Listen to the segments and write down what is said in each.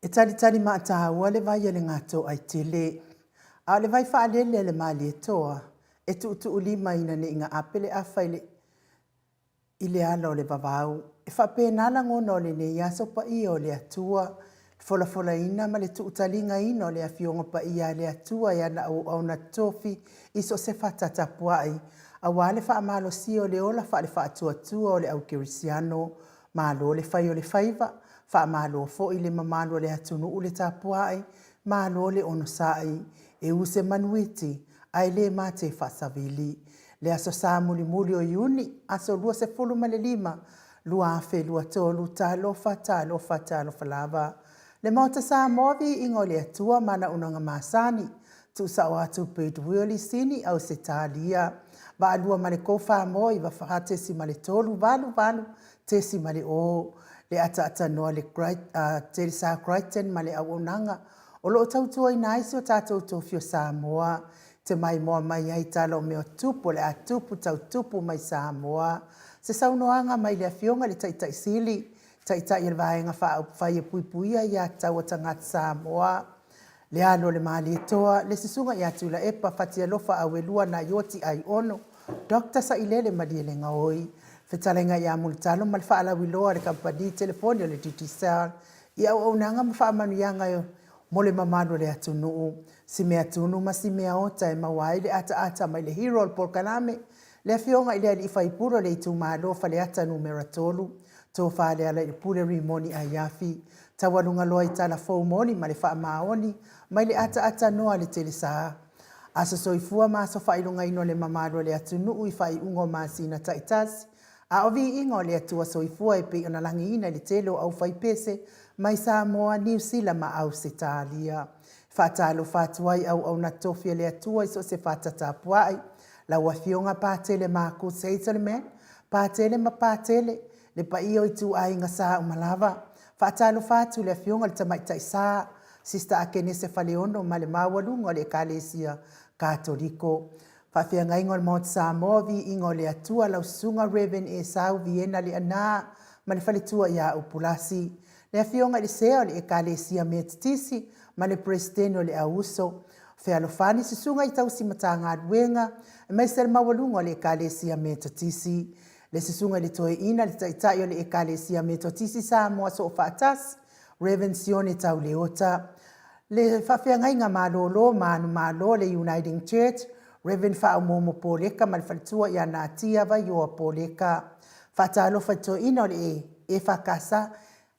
E talitali maataua le vai a le Gatoaitele, a o le vai faalele a le Malietoa e tuutuulima ina ne i gaape le afa i le i le ala o le vavau. E faapena lagona o lenei aso paia o le Atua, le folafolaina ma le tuutaligaina o le Afioga Paia a le Atua e ana auauna totofi i so o se fata tapuai, aua le faamalosia o le ola faale-faatuatua o le au kerisiano. Malo le fai o le faiva, faamalo foi le mamalu o le atunuu le tapuai, malo le onosai, e u se manuiti ae le mate faasavili. Le Aso Sa mulimuli o Iuni, aso 25, 2023, talofa, talofa, talofa lava. Le Maota Samoa, viiga o le Atua ma ana auaunaga masani, tuusao atu Bert Willie Sini, Ausetalia, Vaalua ma le 4 94.3, 88.0, le ataatanoa le Telesa Crichton ma le auaunaga o lo o tautuaina ai si o tatou tofi o Samoa, te maimoa mai ai tala o mea tupu o le a tupu tautupu mai Samoa. Se saunoaga mai le Afioga i le Taitai Sili, Taitai o le Vaega Faaupufai e Puipuia Aia Tatau a Tagata Samoa, le alo o le Malietoa, le Susuga ia Tuilaepa Fatialofa Auelua Naioti Aiono, Dr. Sailele Malielegaoi, fetalaiga ia Mulitalo ma le faalauiloa a le Kamupani Telefoni o le Digicel i auaunaga ma faamanuiaga mo le mamalu o le atunuu, si mea tunu ma si mea ota e maua ai le ataata mai le hero o le polokalame, le Afioga i le Alii Faipule o le itumalo o Faleata Numera 3, Tofa Lealailepule Rimoni Aiafi, taualugaloa i tala fou moni ma le faamaoni mai le ataata noa a le Telesa. Aso soifua ma aso faailogaina o le mamalu o le atunuu i faaiuga o masina taitasi, a o viiga o le Atua Soifua e pei ona lagiina i le tele o aufaipese mai Samoa, Niu Sila ma Ausetalia. E faatalofa atu ai auauna tofi a le Atua i so o se fata tapuai, lau Afioga Patele Marcus Hazelman, Patele ma Patele, le paia o ituaiga sa uma lava. Faatalofa atu i le Afioga i le Tamaitai Sa, Sister Akenese Faleono ma le maualuga o le Ekalesia Katoliko. Faafeagaiga o le Maota Samoa, Viiga o le Atua, lau Susuga Rev. Esau Viena Leaana ma le faletua ia Upulasi, le Afioga i le Sea o le Ekalesia Metotisi ma le Peresetene o le Auuso, Fealofani Susuga i Tausi Matagaluega, aemaise le maualuga o le Ekalesia Metotisi, le Susuga i le Toeaina, le Taitai o le Ekalesia Metotisi Samoa Soofaatasi, Rev. Sione Tauleota, le Faafeagaiga Malolo ma Manumalo le Uniting Church, Rev. Faaumuumu Poleka ma le faletua ia Natia Vaioa Poleka. Faatalofa i toeaina o le EFKS,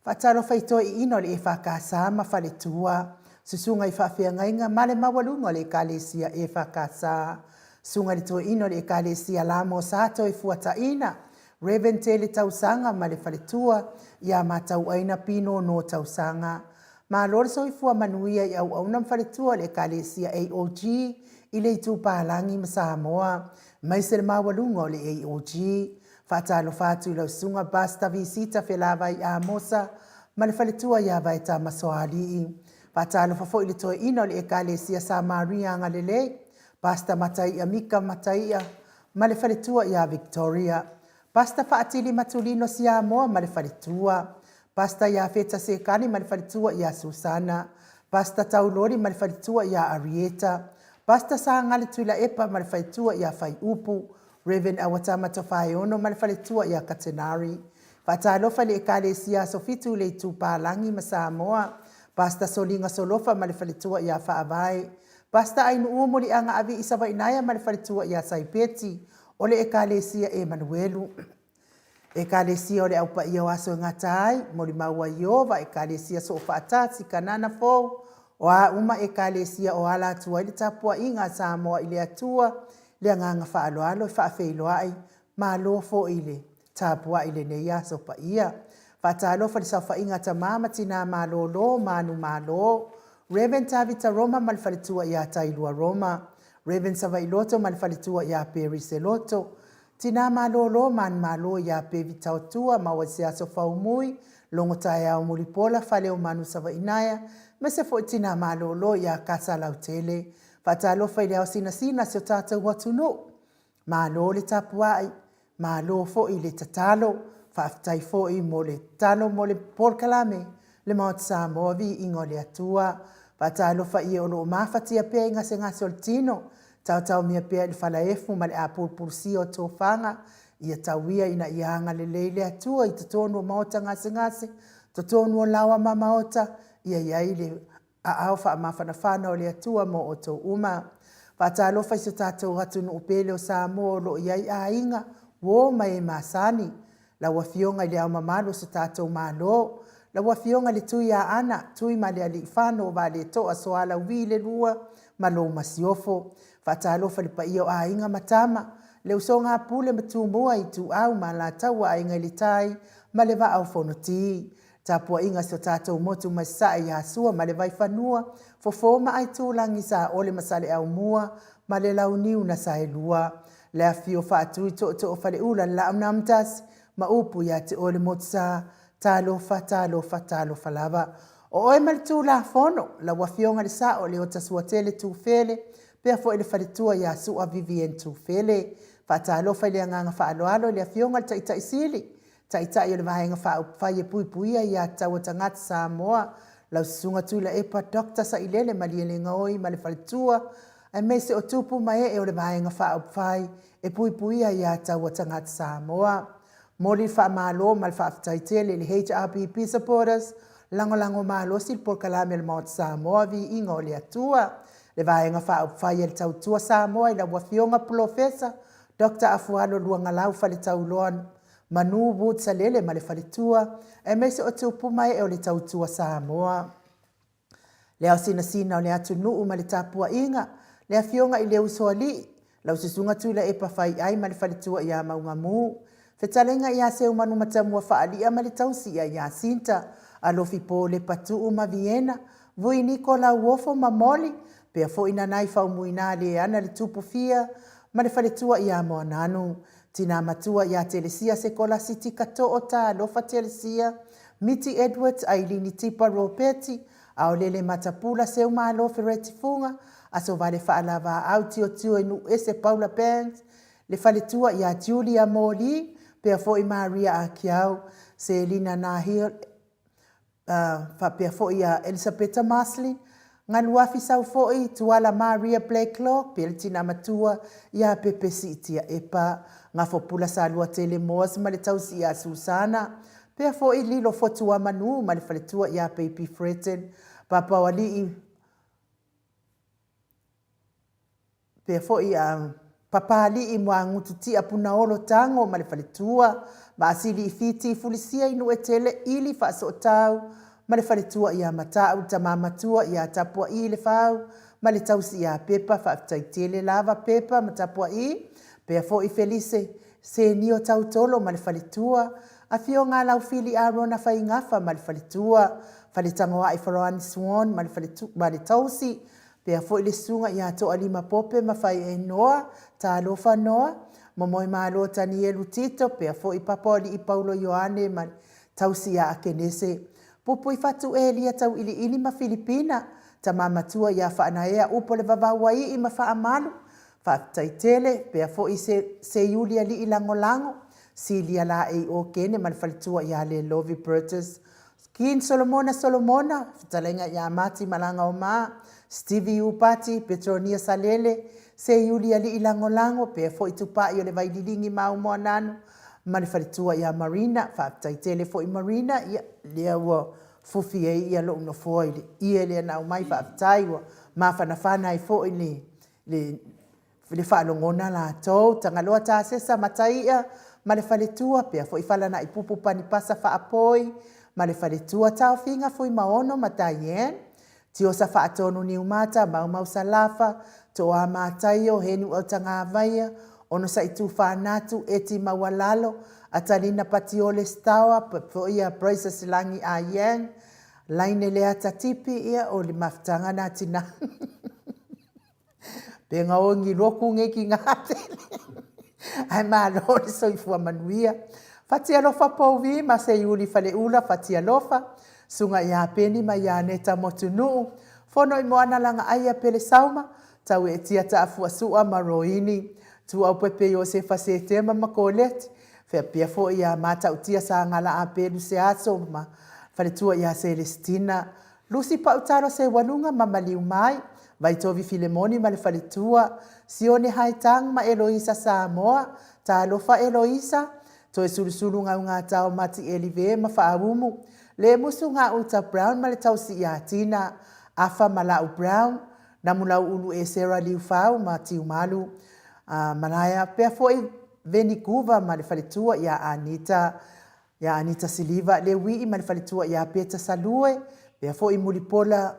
faatalofa i toeaiina o le EFKS ma faletua, susuga i faafeagaiga ma le maualuga o le Ekalesia EFKS, susuga i le toeaina o le Ekalesia Lamo Sa Toefuataiina, Rev. Tele Tausaga ma le faletua ia Matauaina Pinono Tausaga. Malo le soifua manuia i auauna ma faletua o le Ekalesia AOG i le Itu Palagi ma Samoa, aemaise le maualuga o le AOG. Faatalofa atu i lau Susuga Pastor Visita Felavai Amosa ma le faletua ia Vaeta Masoalii. Faatalofa foi i le toeaina o le Ekalesia Samaria Agalelei, Pastor Mataia Mika Mataia ma le faletua ia Victoria. Pastor Faatili Matulino Siamoa ma le faletua. Pastor Iafeta Sekani ma le faletua ia Susana. Pastor Tauloli ma le faletua ia Arieta. Pastor Sagale Tuilaepa ma le faletua ia Faiupu. Rev. Awatama Tofaeono ma le faletua ia Katenari. Faatalofa i le Ekalesia Aso Fitu i le Itu Palagi ma Samoa. Pastor Soliga Solofa ma le faletua ia Faavae. Pastor Ainu'u Muliaga Avii Savainaea ma le faletua ia Saipeti o le Ekalesia Emanuelu. Ekalesia o le Au Paia o Aso e Gata Ai, molimau a Ieova, Ekalesia Soofaatasi, Kanana Fou, o a uma Ekalesia o ala atu ai le tapuaiga a Samoa i le Atua, le agaga faaaloalo e faafeiloai, malo foi i le tapuai i lenei aso paia. Faatalofa i le saofaiga a tama ma tina malolo, manumalo, Rev. Tavita Roma ma le faletua ia Tailua Roma, Rev. Savailoto ma le faletua ia Peri Seloto, Tina malolo manumalo ia Pevi Taotua ma Waiseaso Faumui, Logo Taeao Mulipola, Faleomanu Savainaea, aemaise foi tina malolo ia Kasa Lautele. Faatalofa i le ao sinasina si o tatou atunuu. Malo le tapuai, malo foi le tatalo, faafetai foi mo le tatalo mo le polokalame. Le Maota Samoa, Viiga o le Atua. Faatalofa i e o lo o mafatia pea i gasegase o le tino, taotaomia pea i le falaefu ma le apulupulusia o tofaga, ia tauia ina ia agalelei le Atua i totonu o maota gasegase, totonu o laoa ma maota, ia i ai le aao faamafanafana o le Atua mo outou uma. Faatalofa i si o tatou atunuu pele o Samoa o lo o i ai aiga, uo ma e masani, lau Afioga i Le Ao Mamalu o si o tatou Malo, lau Afioga i le Tuiaana Tuimalealiifano Vaaletoa Sualauvi II ma lou Masiofo. Faatalofa i le paia o Aiga ma Tama, le usoga a Pule ma Tumua, Ituau ma Alataua, Aiga i le Tai ma le Vaa o Fonoti. Tapuaiga a si o tatou motu mai Sasae ia Sua ma le Vaifanua, Fofo ma Aitulagi, Saole ma Saleaaumua ma le Launiu na Saelua. Le afifio o Faatui, Tootoo o Faleula, le Laau na Amotasi ma upu ia te oe le Motusa. Talofa, talofa, talofa lava. O oe ma le Tulafono, lau Afioga i le Sao Leota Suatele Tufele, pea foi le faletua ia Sua Vivienne Tufele. Faatalofa i le agaga faaaloalo i le Afioga i le Taitai Sili, Taitai o le Vaega Faaupufai e Puipuia Aia Tatau a Tagata Samoa, lau Susuga Tuilaepa Doctor Sailele Malielegaoi ma le faletua, aemaise o tupu ma ee o le Vaega Faaupufai e Puipuia Aia Tatau a Tagata Samoa. Momoli le faamalo ma le faafetai tele i le HRPP Supporters, lagolago malosi le polokalame a le Maota Samoa, Viiga o le Atua. Le Vaega Faaupufai a le Tautua Samoa i lau Afioga Polofesa Doctor Afualo Luagalau Faletauloa Manu Wood Salele ma le faletua, aemaise o tupu ma ee o le Tautua Samoa. Le aosinasina o le atunuu ma le tapuaiga, le Afioga i le Usoalii, lau Susuga Tuilaepa Faiai ma le faletua ia Maugamu, fetalaiga ia Seumanu Matamua Faalia ma le tausi ia Iasinta, Alofi Po Lepatuu ma Viena, Vui Niko Lauofo ma Moli, pea foi Nanai Faumuina Leana le Tupu Fia ma le faletua ia Moananu, Tina matua ia Telesia Sekolasi Tika Too Talofa Telesia, Miti Edwards Ailini Tipa Ropeti, Aolele Matapula Seumalo Fereti Fuga, Asovale Faalavaau Tiotio i Nuuese Paula Banks, Le faletua ia Julia Moli, pea foi Maria Akiau, Selina Nahil, faapea foi ia Elisapeta Marsly, Galuafi Saufo'i, Tuala Maria Blacklock, pea le tina matua ia Pepe Siitia Epa, Gafopula Saluatele Moores ma le tausi ia Susana, pea foi Lilo Fotuamanu ma le faletua ia Baby Fretton, Papaoalii Pea foi a Papalii Muagutu Tia Punaolo Tago ma le faletua, Maasili i Fiti Fulisia i Nuuetele Ili Faasootau ma le faletua ia Matau le tama matua ia Tapuaii Lefau ma le tausi ia Pepa Faafetai tele lava Pepa ma Tapuaii Pea foi Felise Senio Tautolo ma le faletua Afioga Laufili Arona Faigafa ma le faletua Faletagoai Farani Swan ma le faletua ma le tausi Pea foi le susuga ia Toalima Pope ma Faiai Noa, Talofa Noa, Momoemalo Tanielu Tito, pea foi Papaoalii Paulo Ioane ma Tausi ia Akenese, Pupuifatu Elia Tauiliili ma Filipina, Tama Matua ia Faanaea Upo le Vavauaii ma Faamalu, Faafetai tele, pea foi Seiuli Alii Lagolago, Silia Laei Okene ma le faletua ia Lelovi Burgess, King Solomona Solomona, fetalaiga ia Mati Malagaoma, Stevie Upati, Petronia Salele, Seiuli Alii Lagolago, pea foi Tupai o le Vaililigi Mau Moananu, ma le faletua ia Marina. Faafetai tele foi Marina, ia, lea ua fufi ai ia lou nofoa i le ie lea na aumai, faafetai ua mafanafana ai foi le, le le faalogona latou, Tagaloa Tasesa Mataia ma le faletua, pea foi Falanaipupu Panipasa Faapoi ma le faletua, Taofiga Fuimaono ma Diane, Tiosa Faatonu Niumata, Maumau Salafa, Toa Mataio, Henu Autagavaia, Onosai Tufanatu, Eti Maualalo, Atalina Patiole Stawa, pea foi ia Bracer Silagi Ah Yang, Laine Leata Tipi, ia o le mafutaga na tina. Pe gaogi loa ku nei ki ngā tele. Ae malo le soifua manuia. Fati alofa Pouvi ma Seiuli Faleula Fati alofa. Suga iā Peni ma iā Neta Motunuu. Fono i Moana Lagaaia Pele Sauma. Taueetia Taafuasua ma Roini. Tuaupepe Iosefa Setema ma Koleti. Faapea foi ia Matautia Sagala Apelu Seaso ma. Faletua ia Selestina, Lucy Pautalo Seualuga ma Maliu Mai, Vaitovi Filemoni ma le Faletua, Sione Haitang ma Eloisa Samoa, Talofa Eloisa, Toesulusulu Gaugatao Mati Elive ma Faaumu, Lemusu Gauta Brown ma le Tausi ia Tina, Afa ma Lau Brown, Namulauulu Esera Liufau ma Tiumalu, Malaea pea foi Venikuva ma le Faletua ia Anita, Ia Anita Siliva Leuii ma le faletua ia Peta Salue, pea foi Mulipola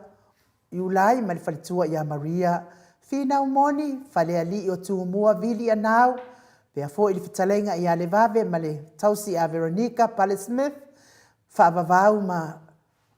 Iulai ma le faletua ia Maria Finau Moni, Falealii o Tumua Vili Anau, pea foi le fetalaiga ia Levave ma le tausi ia Veronica Pale Smith, Faavavau ma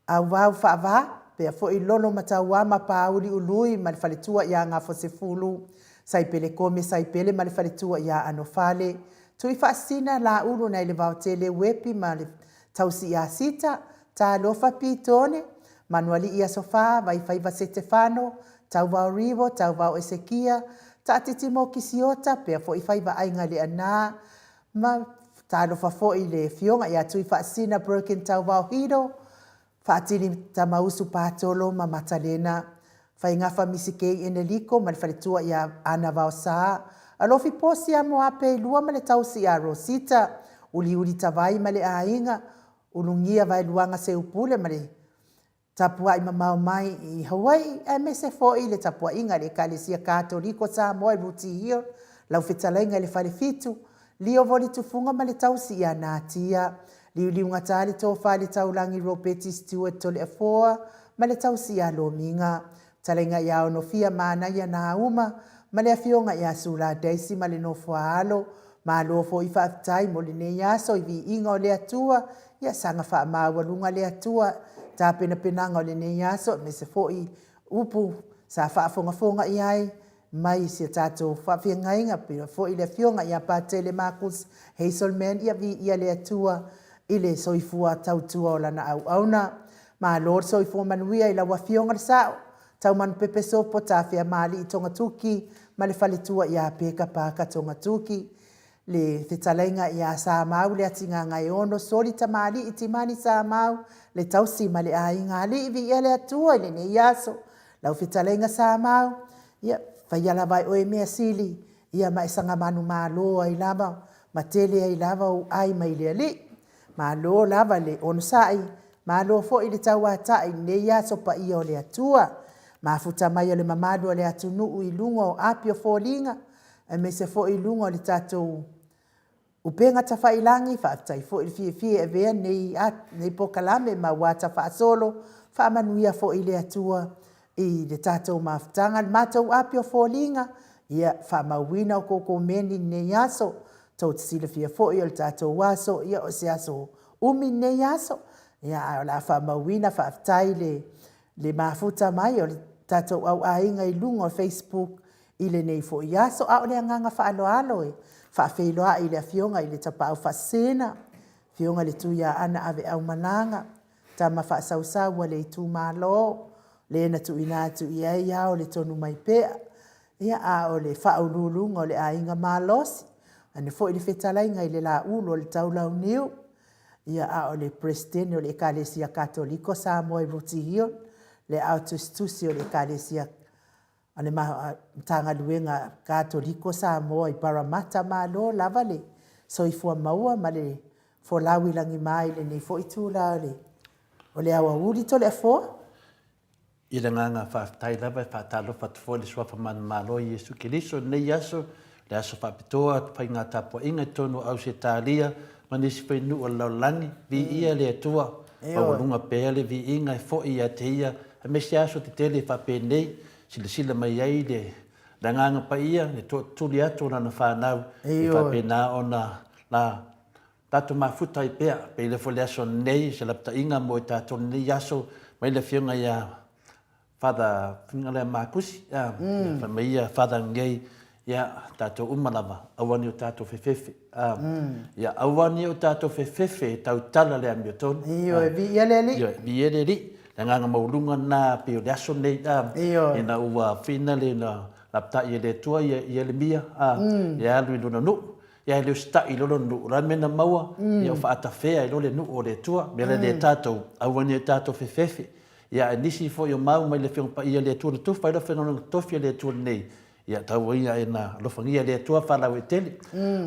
Auvau faava, pea foi Lolo Mataua ma Paauli Ului ma le faletua ia Gafosefulu, Saipele Kome Saipele ma le faletua ia Anofale, Tuifaasisina Laulu nai le Vaotele Uepi ma le tausi ia Sita, Talofa Pitone, Manualii Asofa, Vaifaiva Setefano, Tauvao Rivo, Tauvao Esekia, Taatiti Mokisiota, pea foi Faiva Aiga Leaana, Ma talofa foi i le Afioga ia Tuifaasisina Broken Tauvao Hiro, Faatili Tamausu Patolo ma Matalena, Faigafa Misikei Eneliko ma le faletua ia Ana Vaosa, Alofi Posi a Moape Lua ma le tausi ia Rosita, Uliuli Tavai ma le aiga, Ulugia Vaeluaga Seupule ma le Tapuai mamao mai i Hawaii aemaise foi le tapuaiga a le Ekalesia Katoliko Samoa i Rooty Hill, lau fetalaiga i le Falefitu, Lio Voli Tufuga ma le tausi ia Natia, Liuliugata le Tofa i le Taulagi Ropeti Stewart Toleafoa ma le tausi ia Lomiga, Fetalaiga ia Onofia Manaia Nauma ma le Afioga ia Sula Daisy ma le Nofoaalo, Malo foi faafetai mo lenei aso i viiga o le Atua, ia saga faamaualuga le Atua tapenapenaga o lenei aso aemaise foi upu sa faafogafoga i ai mai si a tatou faafeagaiga pei foi le Afioga ia Patele Marcus Hazelman, ia viia le Atua i le soifua tautua o lana auauna. Malo le soifua manuia i lau Afioga le Sao Taumanupepe Sopo Tafeamaalii Togatuki ma le faletua ia Peka Parker Togatuki, le fetalaiga ia Samau Leatigagaeono Soli Tamalii Timani Samau le tausi ma le aiga Alii viia le Atua i lenei aso lau fetalaiga Samau ia faia lava e oe mea sili ia ma e saga manumalo ai lava ma tele ai lava ou ai mai le Alii. Malo lava le onosai, malo foi le tauatai i lenei aso paia o le Atua. Mafuta mai o le mamalu o le atunuu i luga o api o foliga, aemaise foi i luga o le tatou upega tafailagi, faafetai foi le fiafia e avea lenei, lenei polokalame ma ua ata faasolo, faamanuia foi le Atua i le tatou mafutaga, le matou api o foliga, ia faamauina o kou komeni i lenei aso. Tou te silafia foi o le tatou aso, ia o se aso umi lenei aso, ia ae o le a faamauina, faafetai le, le mafuta mai o le tatou au aiga i luga o Facebook i lenei foi aso. A o le agaga faaaloalo e faafeiloai i le Afioga i le Tapaau Faasisina, Afioga i le Tuiaana Aveaumalaga, tama faasausau a le itumalo, le na tuuina atu i ai ao le tonu mai pea, ia a o le faauluuluga o le aiga malosi, ane foi le fetalaiga i le Laulu o le Taulauniu, ia a o le Peresetene o le Ekalesia Katoliko Samoa i Rooty Hill, le aao tusitusi o le Ekalesia a le Matagaluega Katoliko Samoa i Parramatta. Malo lava le soifua maua ma le folau i lagima i lenei foi itula o le aoauli Toleafoa. I le agaga faafetai lava e faatalofa atu foi i le Suafa Manumalo Iesu Keriso i lenei aso, le aso faapitoa faiga tapuaiga i totonu o Ausetalia ma nisi foi nuu o le lalolagi. Viia le Atua, maualuga pea le viiga e foi ia te Ia, aemaise aso tetele faapenei, silasila mai ai le le Agaga Paia, le tootuli atu o Lana fanau, e faapena ona la tatou mafuta ai pea. Pei lea foi le aso nei, se lapataiga mo i tatou lenei aso, mai le afioga ia Father Fingalea Makusi, ia, mm. fai mai ia Father Ngei, ia, tatou uma lava, aua ni o tatou fefefe. Mm. Ia, aua ni o tatou fefefe e tautala le amiotonu. Ioe, viia le Alii. Ioe, viia le Alii. Le agaga maualuga lena pei o le aso nei, Ioe. Ina ua fina le na lapatai e le Atua ia Ielemia, mm. e alu i lona nuu. Ia e le usitai loa lona nuu, o le a le mea na maua? Ia ua faatafea ai loa le nuu o le Atua. O le mea lea le tatou, aua ne i tatou fefefe. Ia ae nisi foi o mau mai le Afioga Paia a le Atua na tufa ai loa fegaluega totofi a le Atua lenei, ia tau ia ina alofagia e le Atua faalauaitele.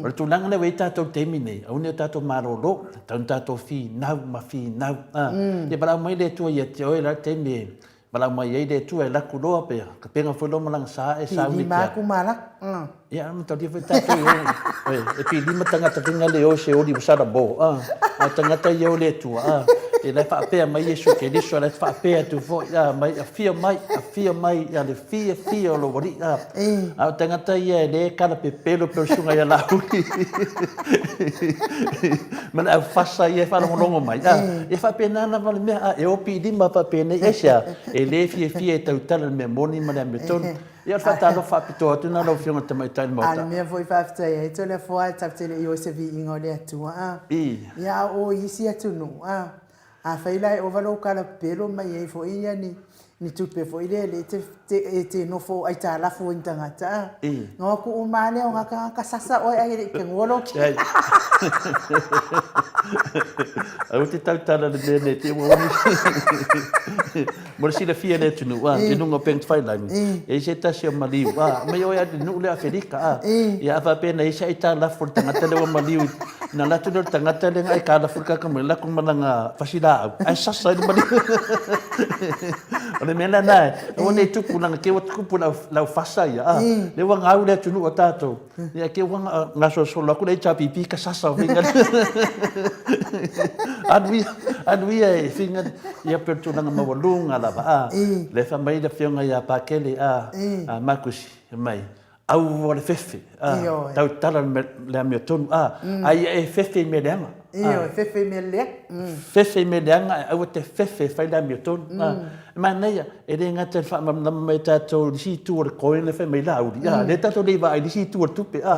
O le tulaga lea ua i ai tatou i le taimi nei, aua ne i o tatou malolo, tau ina tatou finau ma finau. Ia valaau mai le Atua ia te oe, o le a le taimi e Valaau mai ai le Atua e laku loa pe kapega foi loa ma lana sa e sauni Pilima aku ma laku. Ia, a mataulia foi tatou i o, e pilima tagata faiga le o i se oli ua salamo, a. A o tagata ia o le Atua, a, e la e faapea mai Iesu Keriso, la e faapea atu foi, a, mai, afio mai, afio mai ia le fiafia o lou Alii, a. A o tagata ia e le kalapepelo pei o le susuga ia Laauli ma le aufasa ia e faalogologo mai, a, e faapena lava le mea, a, e o pilima faapenei, aisea? E le fiafia e tautala i le mea moni ma le amiotonu. Ia, o le faatalofa faapitoa atu lena lau Afioga i le Tamaitai o le Maota. A o le mea foi faafetai ai Toleafoa tatou te le i o i se viiga o le Atua, a. Ia, a o isi atunuu, a. Afai la e ova lou kalapelo mai ai foi ia ni ni tupe foi lea lea e te e te nofo aitalafu ai ni tagata a. No aku uma lea o ngā tagata sasa oe ai e le i kengoa lou kino. Aua te tautala le mea nei te ua umi. Mo le silafia e le atunuu, a, i luga o Banks Failangi, e i ai se tasi o maliu, a, mai oe a i le nuu lea o Afelika, a, ia a faapea na i ai se aitalafu a le tagata lea ua maliu i, na alu atu lea o le tagata lea na aitalafu i le tagata mai, alu atu ma lana fasilaau, ae sasa ai le maliu. O le mea lena, aua ne i tupu, leaga te i ua tupu le aufasa ia, a, lea ua gau le atunuu a tatou, Ia te ua gasolosolo atu le HRPP ka sasa o finga. Alu ia, alu ia e finga. Ia pe tulaga maualuga lava. A, le fa mai le afioga ia Pakele a, a Makusi mai. Aua le fefe. A, tautala le amiotonu. A, a ia e fefe i mea leaga. Ioe, fefe i mea leaga. Fefe i mea leaga ae aua te fefe e fai le amiotonu. E manaia, e le gata i le faamalamalama mai e tatou i le isi itu o le coin lea fai mai Laauli, a, lea tatou le i vaai i le isi itu o le tupe, a.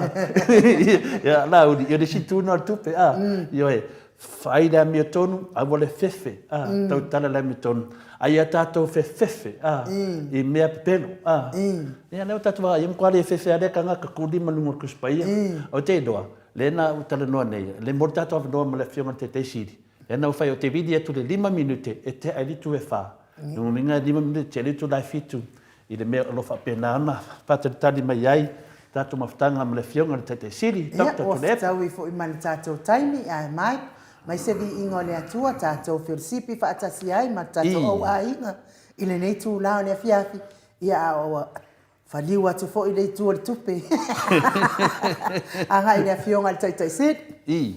Ia, Laauli, ia le isi itu lena o le tupe, a. Ioe, fai le amiotonu, aua le fefe, a, tautala le amiotonu. A ia tatou fefefe, a, i mea pepelo, a. Ia, lea ua tatou vaai, e matua le fefe lava le tagata tu lima i luga o le Tusi Paia. Ou te iloa, lea na ou talanoa nei, le mo le tatou avanoa ma le Afioga i le Taitai Sili, lea na ou fai ou te vili atu i le lima minute e tea ai le itu e fa. Lona uiga e lima minute e tea ai le itula e fitu i le mea o lo o faapena ona faatalitali mai ai tatou mafutaga ma le Afioga i le Taitai Sili, Ia, ua fetaui foi ma le tatou taimi, ae Mike, mai se viiga o le Atua tatou felosipi faatasi ai ma le tatou au aiga i lenei itula o le afiafi, ia a ua Faliu atu foi le itu o le tupe. Agai i le Afioga i le Taitai Sili. I.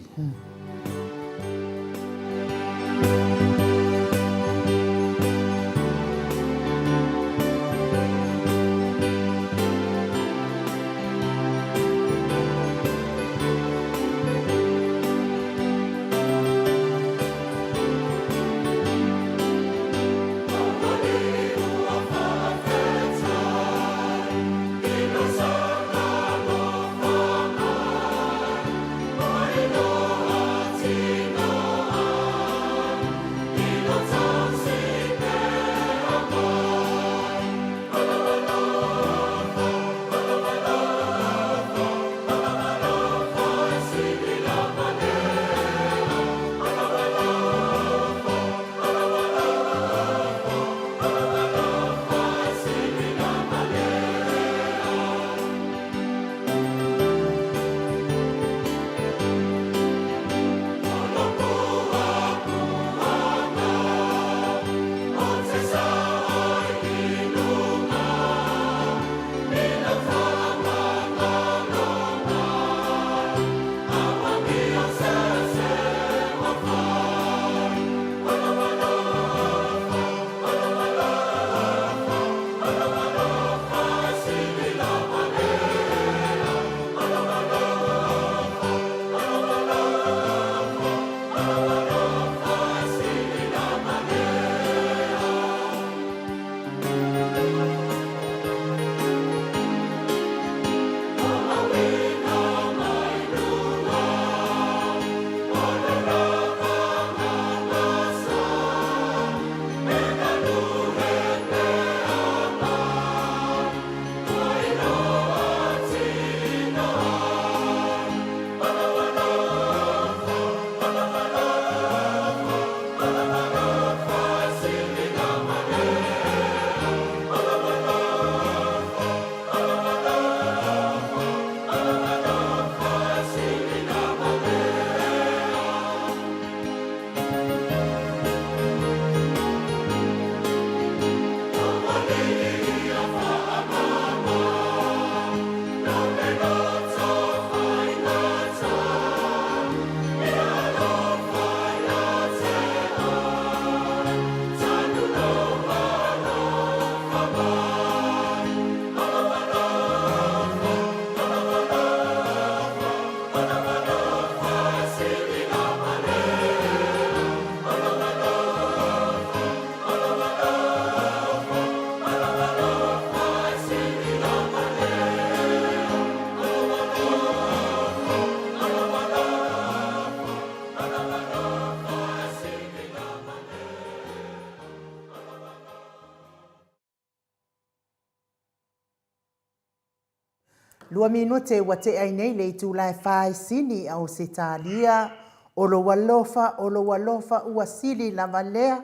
Lua minute ua tea ai nei le itula e fa i Sini a Ausetalia. O lou alofa, o lou alofa ua sili lava lea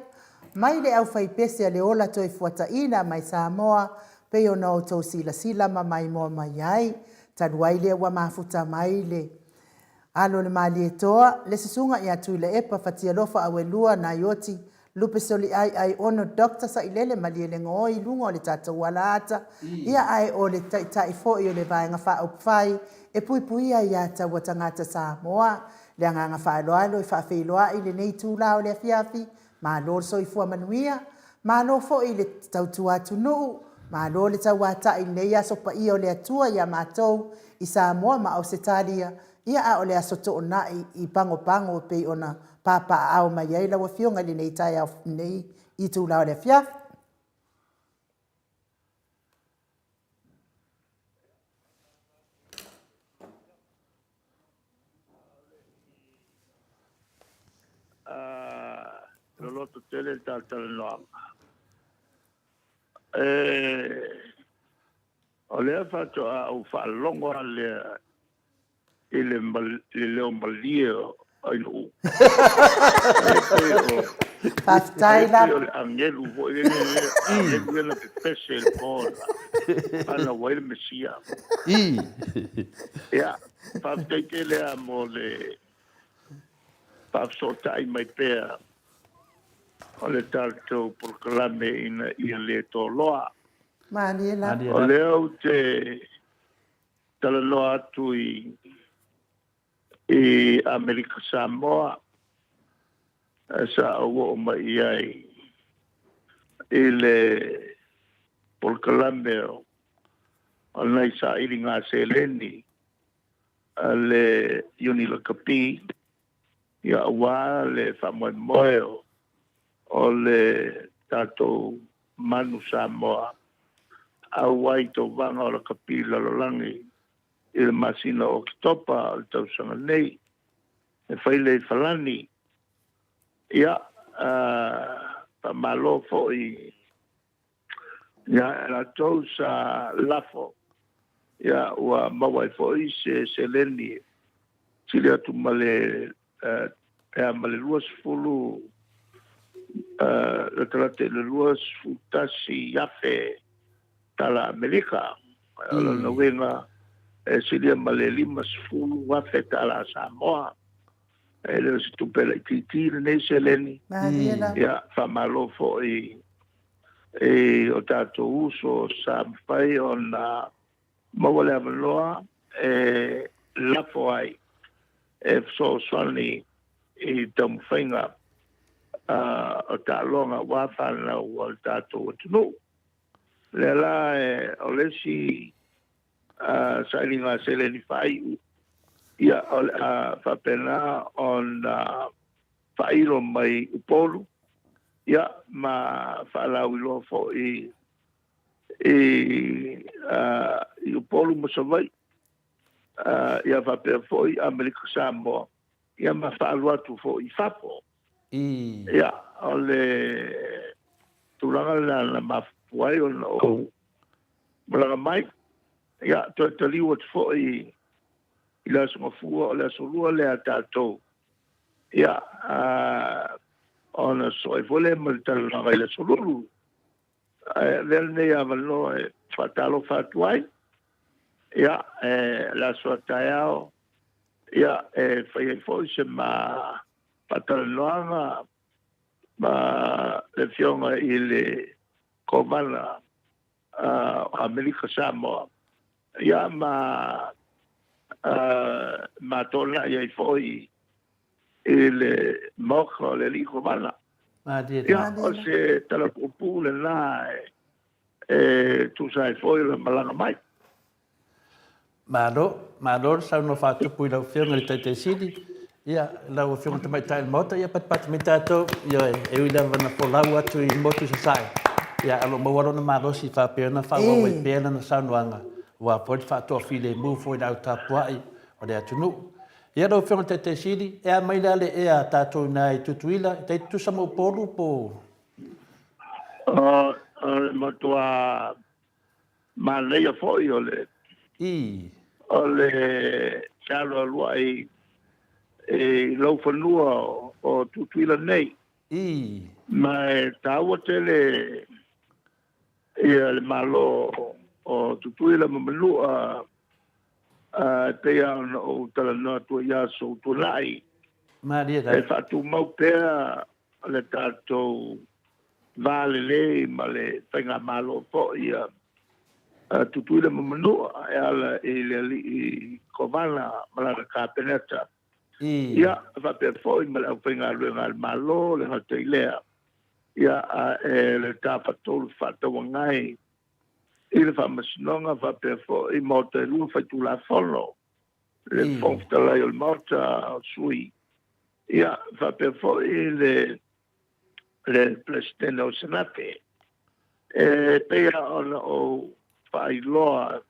mai le aufaipese a le ola toefuataina mai Samoa pei ona outou silasila ma maimoa mai ai. Talu ai lea ua mafuta mai le Alo o le Malietoa, le Susuga ia Tuilaepa Fatialofa Auelua Naioti Lupe Soliaiai Ono Doctor Sailele Malielegaoi i luga o le tatou alaata, ia ae o le Taitai foi o le Vaega Faaupufai e puipuia ia taua tagata Samoa. Le agaga faaaloalo e faafeiloai lenei itula o le afiafi, malo le soifua manuia, malo foi le tautua atunuu, malo le tauatai i lenei aso paia o le Atua ia matou i Samoa ma Ausetalia, Ia a o le aso toonai i Pagopago e pei ona papaaao mai ai lau Afioga i lenei taeao lenei itula o le afiafi. Loloto tele le talatalanoaga. O lea faatoa ou faalogo lava lea i le leo malie o Ainuu. Faafetai lava. Ai pei o le agelu foi lele, agelu ia na pepese i le po na fanau ai le Mesia. Ia, faafetai tele lava mo le faafesootai mai pea o le tatou polokalame ina ia le toloa. Malie lava. O lea ou te talanoa atu i i Amerika Samoa sa ou oo mai i ai i le polokalame o nai sailiga seleni a le Iuni Lakapi ia aua le faamoemoe o le tatou manu Samoa auai tauvaga o lakapi lalolagi i le masina o Oketopa o le tausaga nei e fai lea i Falani. Ia, faamalo foi ia latou sa lafo, ia ua maua ai foi se seleni e sili atu ma le pe a ma le 20 latalata i le $21,000 tala Amerika. O lona uiga e silia ma le $50,000 tala Samoa. E le o se tupe laitiiti lenei seleni. Ia, faamalo foi i o tatou uso sa mafai ona maua le avanoa e lafo ai e fesoasoani i taumafaiga o taaloga aua fanau a le tatou atunuu. O lea la o le isi sailiga seleni faaiu, ia o le a faapena ona faailo mai Upolu, ia ma faalauiloa foi i Upolu ma Savaii, ia faapea foi Amerika Samoa, ia ma faalu atu foi i fafo. Ia, o le tulaga lena na mafua ai ona ou malaga mai. Ia, toe taliu atu foi i le Aso Gafua, o le Aso Lua lea a tatou. Ia, ona sosoo ai foi lea ma le talanoaga i le Aso Lulu. Ae avea lenei avanoa e faatalofa atu ai. Ia, e le aso a taeao, ia, e fai ai foi se ma faatalanoaga ma le Afioga i le Kovana o Amerika Samoa, ia ma ma toonai ai foi i le Maota o le Alii Kovana. Ia, o se tala puupuu lena e tusa ai foi o le malaga mai. Malo, malo le saunoa faatupu i lau Afioga i le Taitai Sili. Ia, lau Afioga i le Tamaitai o le Maota, ia patipati mai tatou, ioe, e ui lava na folau atu i motu i Sasae, ia, o lo o maua lona malosi faapea ona faaauau ai pea lana saunoaga, aua foi le faatoafilemu foi i le au tapuai o le atunuu. Ia, lau Afioga i le Taitai Sili, e a mai la le ea a tatou i ina i Tutuila, e tai tutusa ma Upolu po o... O le matua manaia foi o le O le fealualuai i lou fanua o Tutuila nei. Ma e taua tele ia le Malo o Tutuila ma Manua e pei lava ona ou talanoa atu ai i aso ua tuanai, e faatumau pea le tatou va lelei ma le faigamalo foi a Tutuila ma Manua e ala i le alii Kovana ma lana Kapeneta. Ia, faapea foi ma le aufaigaluega a le Malo, le gata i lea, ia, a e le Tafatolu Fefaatauagai i le Faamasinoga faapea foi Maota e lua Faitulafono, le Fofoga Fetalai o le Maota o Sui, ia, faapea foi le le Peresetene o Senate. E pei lava ona ou faailoa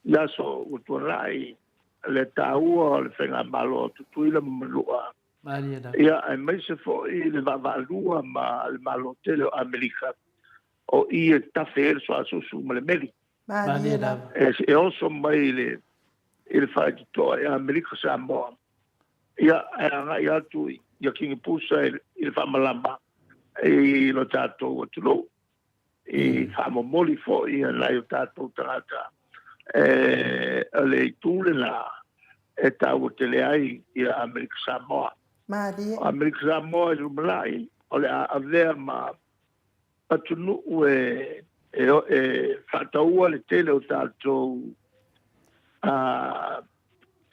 i aso ua tuanai le taua o le Faigamalo a Tutuila ma Manua, ia, aemaise foi le vaavaalua ma le Malo tele o Amerika, o i e tafe ai le suasusu ma le meli. E oso mai i le faitotoa i Amerika Samoa, ia, e agai atu ia Kingipusa i le faamalama i lo tatou atunuu, i faamomoli foi nai o tatou tagata. E o le itu lena e taua tele ai ia Amerika Samoa. Malie. O Amerika Samoa i le lumanai, o le a avea ma atunuu e faataua le tele o tatou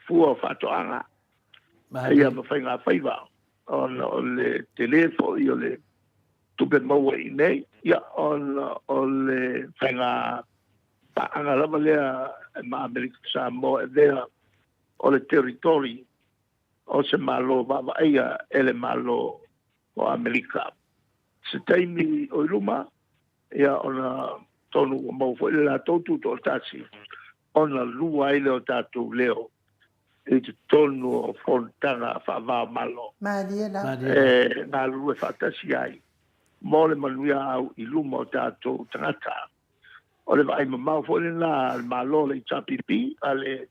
fua o faatoaga ia ma faigafaiva, ona o le tele foi o le tupe maua i inei, ia, ona o le faiga paaga lava lea ma Amerika Samoa e avea o le territory o se Malo vaavaaia e le Malo o Amerika. Se taimi o i luma, ia, ona tonu ua maua foi le latou tutoatasi, ona lua ai lea o tatou leo i totonu o fonotaga faava-o-Malo. Malie lava. E galulue faatasi ai mo le manuia au i luma o tatou tagata. O le vaai mamao foi lena a le Malo o le HRPP, a le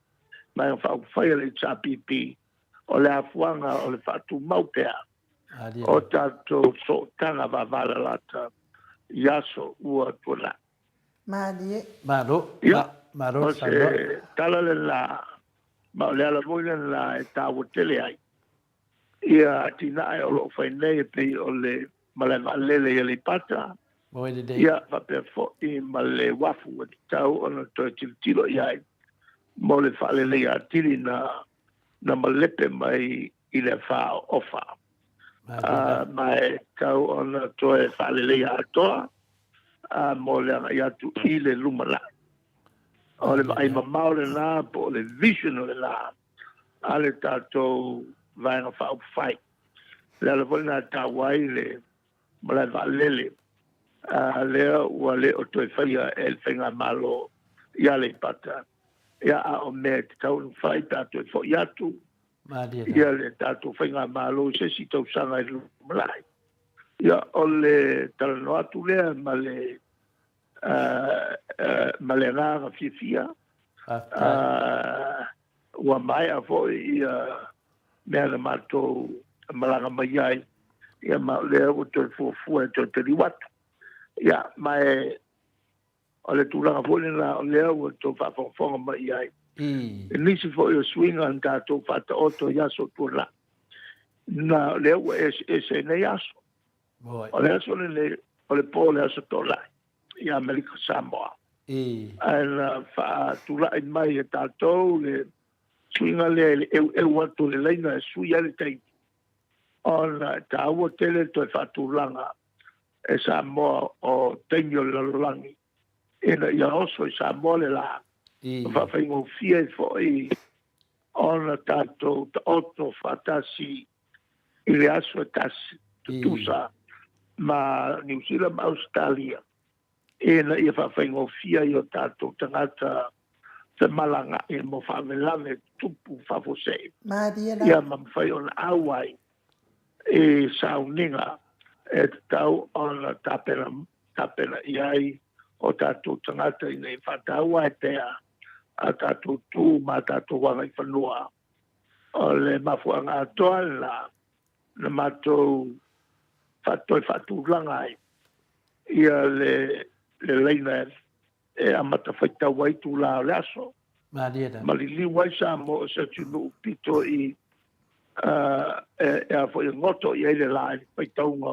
Vaega Faaupufai a le HRPP, o le afuaga o le faatumau pea o tatou sootaga vavalalata i aso ua tuanai. Malie. Malo. Ia, Malo o se tala lena, ma o le ala foi lena e taua tele ai ia atinae o lo o fai nei e pei o le malae vaalele i Aleipata, ia faapea foi ma le uafu e tatau ona toe tilotilo i ai mo le faaleleia atili na na malepe mai i le afa o Ofa. Ma e tatau ona toe faaleleia atoa mo le agai atu i le lumanai. O le vaai mamao lena po o le vision lena a le tatou Vaega Faaupufai. O le ala foi lena e taua ai le malae vaalele lea ua le o toe faia e le Faigamalo i Aleipata. Ia, a o mea e tatau ona fai pe a toe foi atu ia le tatou Faigamalo i se isi tausaga i le lumanai. Ia, o le talanoa atu lea ma le ma le agaga fiafia. Ua maea foi ia mea na matou malaga mai ai, ia, ma o lea ua toe fuafua e toe taliu atu. Ia, ma e o le tulaga foi lena o lea ua outou faafogafoga mai i ai. I nisi foi o suiga na tatou faataoto i aso tuanai, na o lea ua eseese ai nei aso. O le aso lenei, o le po o le aso Toonai i Amerika Samoa. Ae na faatulai mai e tatou le suiga lea i le eueu atu o le laina e sui ai le taimi, ona e taua tele le toe faatulaga e Samoa o taimi o le lalolagi ina ia oso i Samoa le la, ma faafaigofie ai foi ona tatou taoto faatasi i le aso e tasi, tutusa ma Niu Sila ma Ausetalia, ina ia faafaigofie ai o tatou tagata femalagaai mo faalavelave tutupu faafuasei, ia ma mafai ona auai i sauniga e tatau ona tapena i ai o tatou tagata ina ia faataua ai pea a tatou tu ma a tatou agaifanua. O le mafuaaga atoa lena na matou toe faatulaga ai ia le le laina e amata faitau ai itulā o le aso. Malie lava. Ma liliu ai Samoa o se atunuu pito i e a foi e goto i ai le la i le faitauga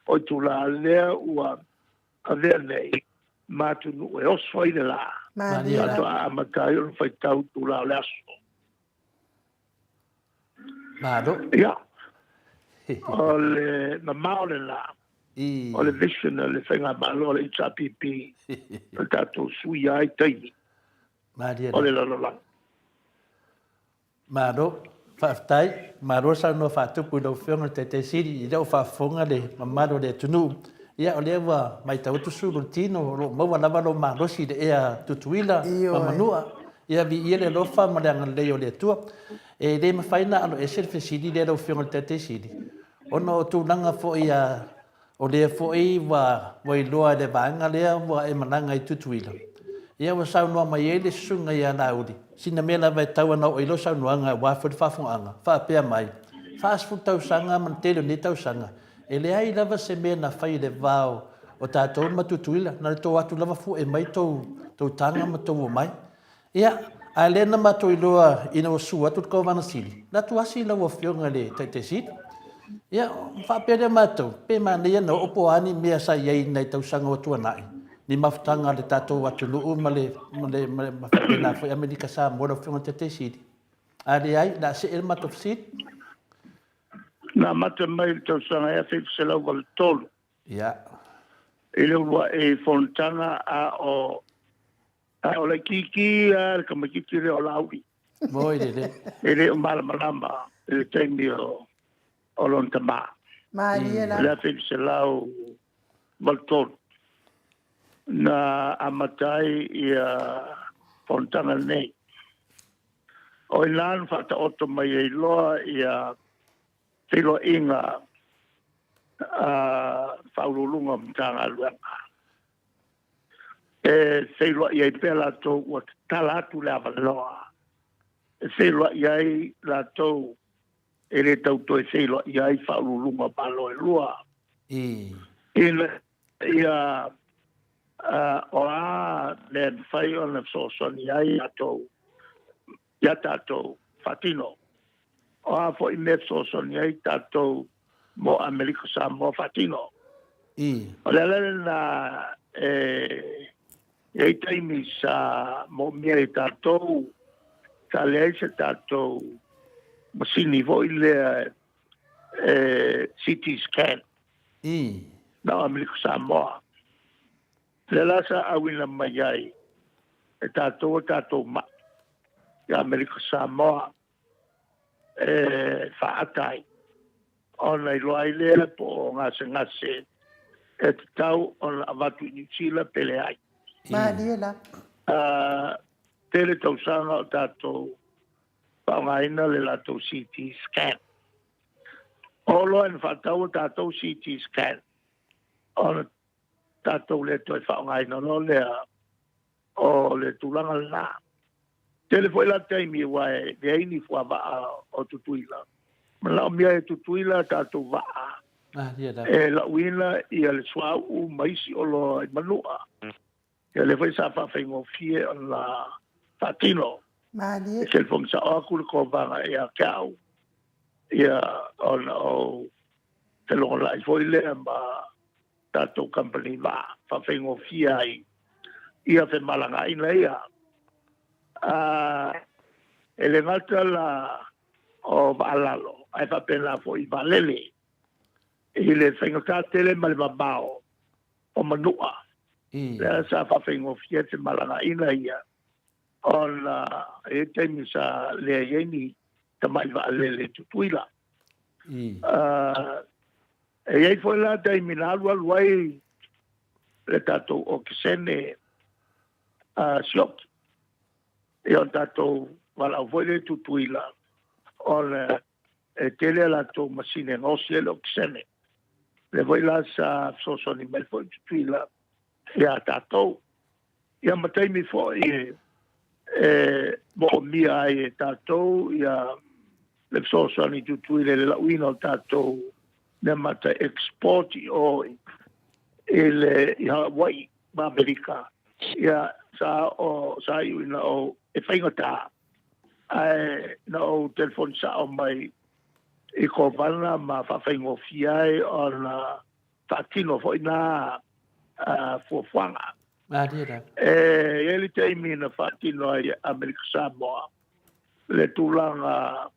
o itulā lea ua avea nei ma atunuu e oso ai le la. Malie lava. Faatoa amata ai ona faitau itulā o le aso. Malo. Ia, o le mamao lena o le vision a le Faigamalo a le HRPP na tatou suia ai taimi o le lalolagi. Malo, faafetai. Malo saunoa faatupu i lau Afioga i le Taitai Sili, i lea ua faafofoga le mamalu o le atunuu. Ia, o lea ua matau atu sulu o le tino, o lo o maua lava lou malosi i le ea Tutuila ma Manua. Ia, viia le alofa ma le agalelei o le Atua. E le mafai ona aloese le fesili lea lau Afioga i le Taitai Sili, ona o tulaga foi a o lea foi ua ua iloa e le vaega lea ua e malaga i Tutuila, ia ua saunoa mai ai le susuga ia Laauli, sina mea lava e tau ana oo i lau saunoaga aua foi le faafofogaaga, faapea mai, 40 tausaga ma le tele o nei tausaga, e leai lava se mea na fai i le va o tatou ma Tutuila, na o le tou atu lava fue mai tou tou taga ma tou omai. Ia, a lea na matou iloa ina ua sua atu le Kovana Sili, na atu asi lau Afioga i le Taitai Sili. Ia, faapea lea matou, pe manaia na oo po o a ni mea sa i ai i nai tausaga ua tuanai, ni mafutaga a le tatou atunuu ma le, ma le, ma le ma faapena foi Amerika Samoa lau Afioga i le Taitai Sili. A leai, o le a see le matou fesili. Na amata mai i le tausaga 1983. Ia. I le uluai fonotaga a o A o laitiiti lava le tamaitiiti lea o Laauli. Moi lele. E le o malamalama i le taimi o, o lona tamā. Malie la. I le 1983 na amata ai ia fonotaga nei. O i ina na faataoto mai ai loa ia feiloaiga a Faauluuluga o Matagaluega. E feiloai ai pea latou ua tatala atu le avanoa e feiloai ai latou e le tau toe feiloai ai faauluuluga o Malo e lua. Ina ia o a mea e mafai ona fesoasoani ai latou ia tatou faatino. O a foi mea e fesoasoani ai tatou mo Amerika Samoa faatino. O le ala lena e i ai taimi sa moomia e tatou, sa leai se tatou masini foi lea e CT scan. Na o Amerika Samoa. Lea la sa auina mai ai e tatou o tatou mai i Amerika Samoa e faaata ai ona iloa ai lea po o gasegase e tatau ona avatu i Niu Sila pe leai. Malie la. Tele tausaga o tatou faaaogaina le latou CT scan. Oo loa ina faatau a tatou CT scan ona tatou le toe faaaogaina loa lea o le tulaga lena. Tele foi la taimi aua e leai ni fuavaa o Tutuila. Manaomia e Tutuila tatou vaa e lauina ia le suauu ma isi oloa i Manua. Ia lea foi sa faafaigofie ona faatino. Malie. E telefoni sao atu le Kovana ia te au, ia ona ou felogolai foi lea ma tatou kamupani vaa, faafaigofie ai ia femalagaaiga ia. E le gata la o vaalalo, ae faapena foi i vaalele, i le faigata tele ma le mamao o Manua, lea sa faafaigofie ai femalagaaiga ia, ona e i ai taimi sa leai ai ni tamai vaalele i Tutuila. E i ai foi la taimi na alualu ai le tatou okesene sioki. Ia o tatou valaau foi lea i Tutuila ona e tele a latou masini e gaosi ai le okesene. Lea foi la sa fesoasoani mai foi Tutuila ia tatou. Ia ma taimi foi E moomia ai e tatou ia le fesoasoani i Tutuila i le lauina o tatou mea mata export i o i le i Hawaii ma Amerika. Ia sa o sa iu ina ou e faigata ae na ou telefoni sao mai i Kovana ma faafaigofie ai ona faatino foi na fuafuaga. Malie lava. E i ai le taimi na faatino ai e Amerika Samoa le tulaga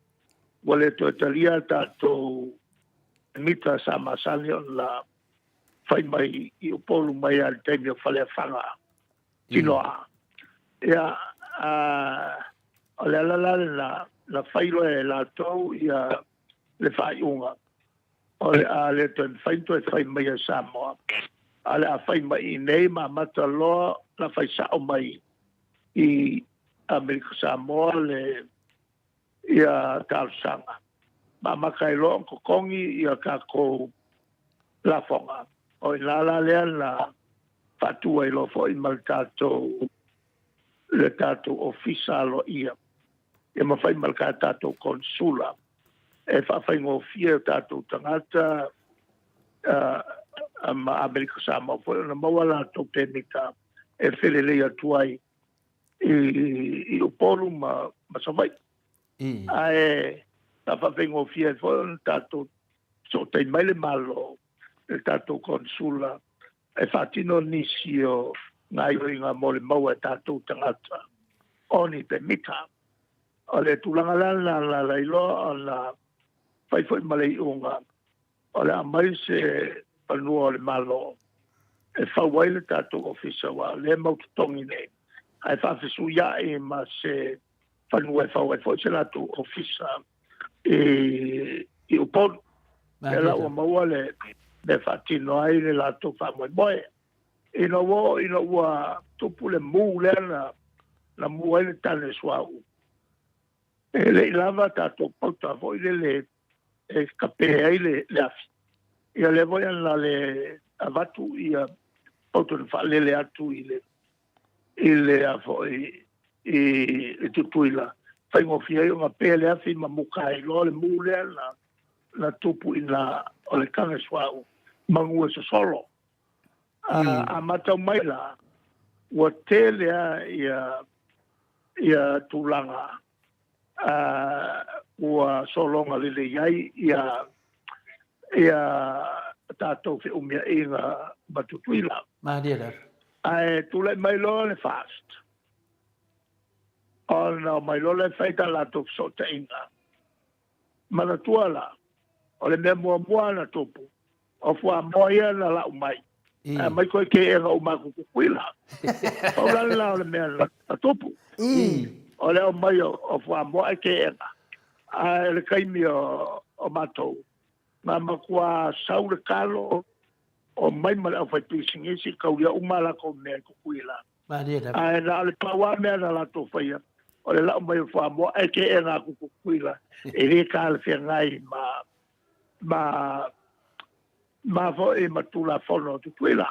ua le toe talia tatou mita sa masani ona fai mai i Upolu mai lava i le taimi o Faleafaga Tinoa. Ia, o le ala la lena na fai loa e latou ia le faaiuga o le a le toe mafai ona toe fai mai e Samoa, a o le a fai mai i inei ma amata loa ona fai sao mai i Amerika Samoa le ia talosaga ma amata ai loa ona totogi ia tatou lafoga. O i ina la lea na faatu ai loa foi ma le tatou le tatou ofisa aloaia ia ma fai ma le tatou konsula e faafaigofie o tatou tagata ma Amerika Samoa foi ona maua latou pemita e felelei atu ai i Upolu ma Savaii. Ae sa faafaigofie ai foi ona tatou fesootai mai le Malo i le tatou konsula e faatino nisi o gaoioiga mo le maua e tatou tagata o ni pemita. O le tulaga la lena na ala ai loa ona fai foi ma le iuga o le a aumai se fanua o le Malo e fau ai le tatou ofisa aua o lea e mau totogi nei, ae faafesuiai ma se fanua e fau ai foi se latou ofisa i Upolu. Lea la ua maua le mea e faatino ai le latou faamoemoe. Ina ua oo ina ua tupu le mu lea na mu ai le tane suauu, e le i lava tatou pauta foi lele e kape ai le afi. Ia lea foi na le avatu ia pauta na faalele atu i le i le a foi i le Tutuila, faigofie ai ona pe le afi ma muka ai loa le mu lea na tupu i ina o le tane suauu manu e sosolo. A matau mai la, ua tele lava ia tulaga ua sologa lelei ai ia tatou feumiaiga ma Tutuila. Malie lava. Ae tulai mai loa le FAST, ona omai loa lea fai ta latou fesootaiga. Manatua la, o le mea muamua na tupu, o fuamoa ia na lau mai, ae aumai koe keega uma atu Tutuila. Pau la lena o le mea na tupu. O le aumai o fuamoa ae keega. Ae o le taimi o matou, na matua sau le talo, omai ma le aufaipisinisi, taulia uma a latou mea i Tutuila. Malie lava. Ae na o le pau lava mea na latou faia, o le lau mai o fuamoa ae keega atu Tutuila, e le talafeagai ma ma ma foi ma Tulafono o Tutuila.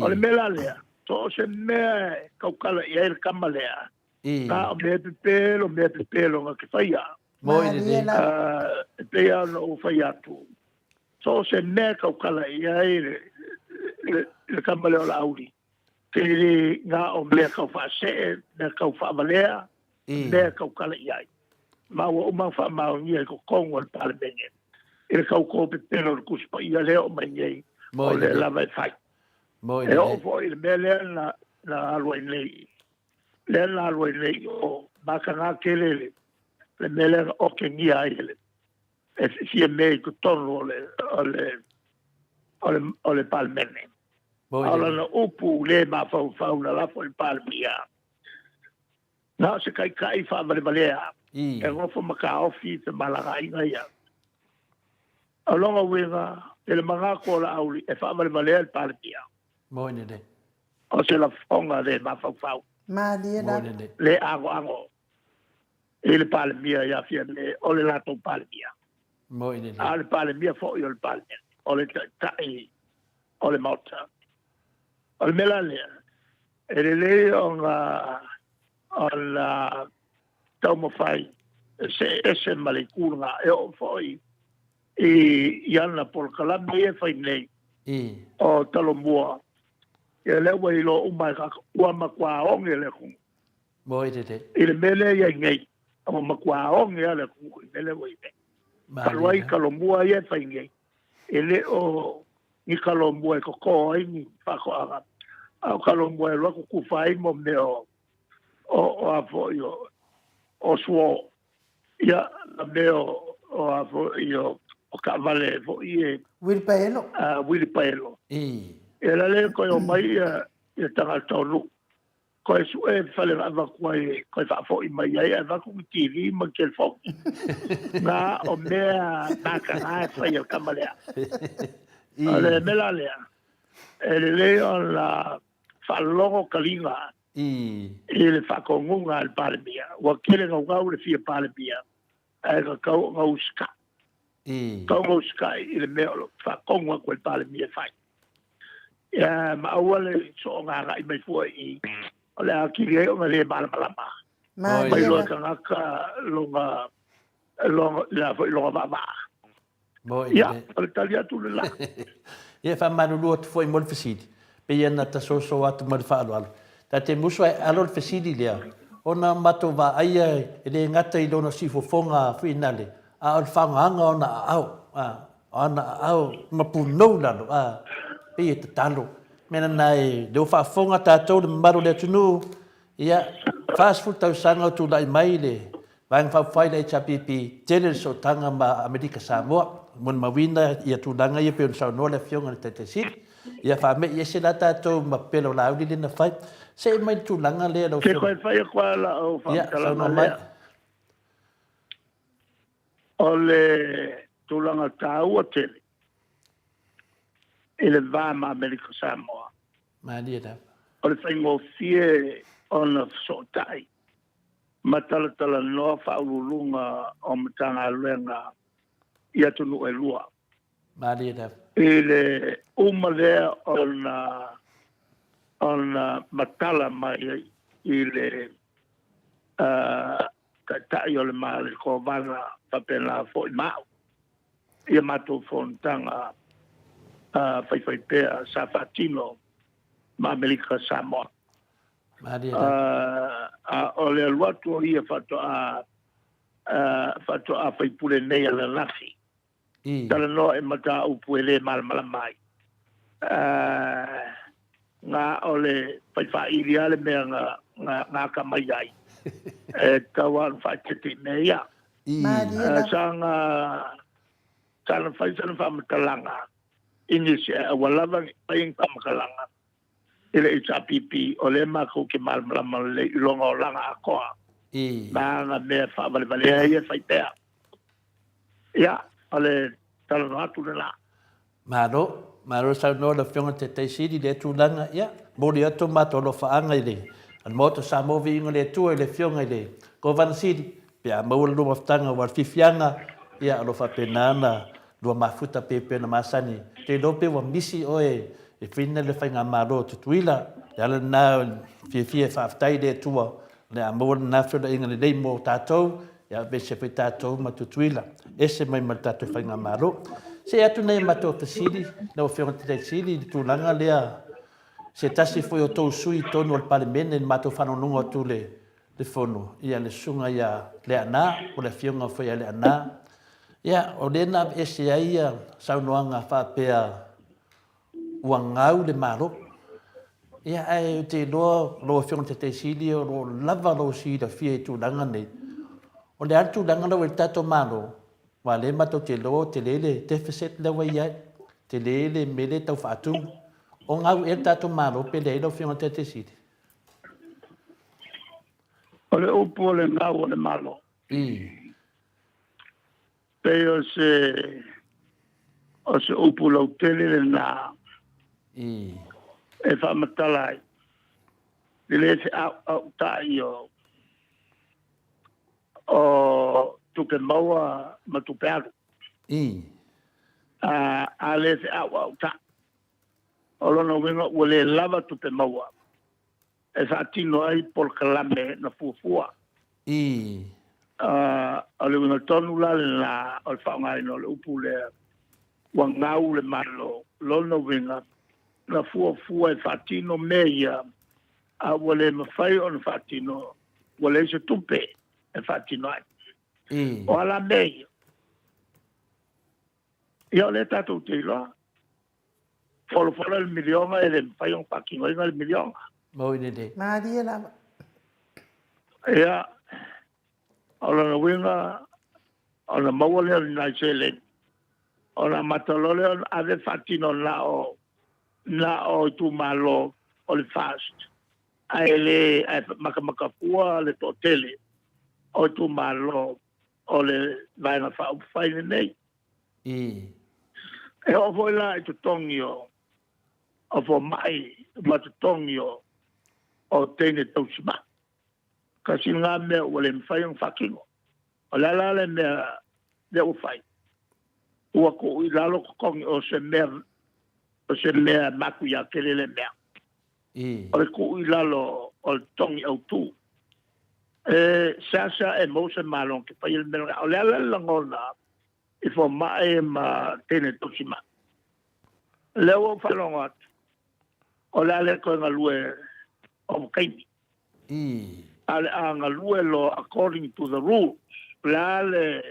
O le mea la lea, so o se mea e tautala i ai le tama lea, na o mea pepelo, mea pepelo na te faia. Malie lava. E pei lava ona ou fai atu, so o se mea e tautala i ai le tama lea o Laauli, Te le na o mea tau faasee, mea tau faavalea, mea tau kala i ai. Ma ua uma ona faamaonia i totonu o le Palemene i le tau topepelo o le Tusi Paia lea o mai nei, o lea lava e fai. E oo foi i le mea lea na alu ai nei, lea na alu ai nei o mataga tele le mea lea na otegia ai e le e Fiame i totonu o le, o le, o le, o le Palemene. A o lana upu le mafaufau na lafo i le Palemia, na o se taitai faavalevalea e nofo ma taofi femalagaaiga ia. O lona uiga, i le manatu o Laauli e faavalevalea le Palemia. O se lafoga le mafaufau. Malie la. Le agoago i le Palemia ia Fiame, o le latou Palemia. A o le Palemia foi o le Palemene, o le Taitai o le Maota. O le mea la lea, e lelei ona Ona taumafai e see ese ma le itu lena e oo foi i i ana polokalame ia e fai nei o Talomua, ia lea ua iloa uma e kākou, ua matua oge le atunuu. Moi lelei. I le mea lea e i ai nei, ua matua oge lava le atunuu i le mea lea ua i ai nei. Talu ai Talomua ia e fai nei, e le o ni Talomua e totō ai ni faatoaga, a o Talomua e alu atu tufa ai mo mea o o o a foi o o suo, ia, ma mea o o a foi o o taavale foi e Uilipaelo. A uilipaelo. Ia la lea toe omai ia ia tagata o nuu toe sue fale na avatu ai e toe faafoi mai ai ae avatu ni TV ma ni telefoni. Na o mea mataga e fai e le tama lea. O le mea la lea, e lelei ona faalogo taliga i le faatonuga a le Palemia. Ua tele naunau le fia Palemia, ae tatau ona usitai. Tatau ona usitai i le mea o lo o faatonu atu e le Palemia e fai. Ia, ma aua le soona agai mai fua i i, o le a atili ai ona le malamalama. Mai loa e tagata lona, lona, le a foi, lona vaavaa. Ia, o le tali atu le la. Ia, e faamalulu atu foi mo le fesili, pei ona tasoso atu ma le faaaloalo. Ta te musu ae alo le fesili lea, ona matou vaaia e le gata i lona siufofoga fuinale, a o le faogaga o ona aao, a, o ana aao ma punou i lalo, a, pei e tatalo. Mea lena e, lea ua faafofoga tatou le mamalu o le atunuu, ia, 40 tausaga o tulai mai le Vaega Faaupufai le HRPP, tele le sootaga ma Amerika Samoa, molimauina ia tulaga ia pei ona saunoa le Afioga i le Taitai Sili. Ia faame'i ese la tatou ma pepela o Laauli lea na fai. See mai le tulaga lea lau Afioga. Ke koe fai atu lava lau faamatalaga lea. O le tulaga taua tele i le va ma Amerika Samoa. Malie lava. O le faigofie ona fesootai ma talatalanoa Faauluuluga o Matagaluega i atunuu e lua. Malie lava. I le uma lea ona ona matala mai i le Taitai o le ma le Kovana faapena foi ma au i a matou fonotaga faifaipea sa faatino ma Amerika Samoa. Malie lava. A o le alu atu o ia faatoa faatoa faipule nei ananafi. Talanoa i mataupu e le malamalama ai. Na o le fai faaili lava le mea na na atamai ai. E tatau lava ona faaeteete i mea ia. Sa na fai sana faamatalaga i nisi ae aua lava ne i fai ni faamatalaga i le HRPP, o lea matou te malamalama lelei i lona olaga atoa, ma ana mea faavalevalea ia e fai pea. Ia, o le talanoa atu lena. Malo, malo saunoa lau Afioga i le Taitai Sili i lea tulaga. Ia, momoli atu o matou alofaaga i le Maota o Samoa Viiga o le Atua i le Afioga i le Kovana Sili, pe a maua le lua mafutaga aua le fiafiaga, ia o lo o faapena ona lua mafuta pei pei ona masani. Ou te iloa pe ua misi oe e whina le faigamalo o Tutuila. O le ala lena o le fiafia e faafetai i le Atua o le a maua lena feolaiga lelei mo tatou, ia aveese foi tatou ma Tutuila, ese mai ma le tatou faigamalo. See atu nei matou fesili, lau Afioga i le Taitai Sili, i le tulaga lea, se tasi foi o tou sui i totonu o le Palemene i le matou faalogologo atu i le le fono, ia le susuga ia Leaana, po o le afioga foi ia Leaana. Ia, o lea na aveese ai ia saunoaga faapea ua gau le Malo. Ia, ae ou te iloa lau Afioga i le Taitai Sili o lo o lava lou silafia i tulaga nei. O le a le tulaga lea ua i ai le tatou Malo? Aua o lea matou te iloa ua tele le deficit lea ua i ai, tele le mea lea e tau faatumu. O gau ea le tatou Malo pe leai lau Afioga i le Taitai Sili? O le upu o le gau o le Malo. Pei o se o se upu lautele lena e faamatala ai i le feauauta'i o o tupe maua ma tupe alu. A, a le feauauta'i, o lona uiga ua le lava tupe maua. e faatino ai polokalame na fuafua. Ii. O le uiga tonu la lena o le faaaogaina o le upu lea, ua gau le Malo. Lona uiga, na fuafua e faatino mea ia, a ua le mafai ona faatino, ua leai se tupe e faatino ai. Ii. O a la mea ia? Ia o lea tatou te iloa, folafola le miliona e le mafai ona faatinoina le miliona. Maui lelei. Malie lava. Ia, o lona uiga, ona maua lea o ni nai seleni, ona amata loa lea ona ave faatino na o na o itumalo o le FAST, ae le ae makamakafua le toatele o itumalo o le Vaega Faaupufai lenei. Ii. E oo foi la i totogi o o fomai ma totogi o o teine tausimai. Kasi lena mea ua le mafai ona faatino. O le a la le mea lea ua fai? Ua tuu i lalo totogi o se mea o se mea matuia tele le mea. Ii. O le tuu i lalo o le totogi autu. E seasea e maua se malo te faia le mea lena. O le a la le lagona i fomai ma teine tausimai? Lea ua ou faalogo atu, o le a le toe galue ovataimi. Ii. A o le a galue loa according to the rules. O le a le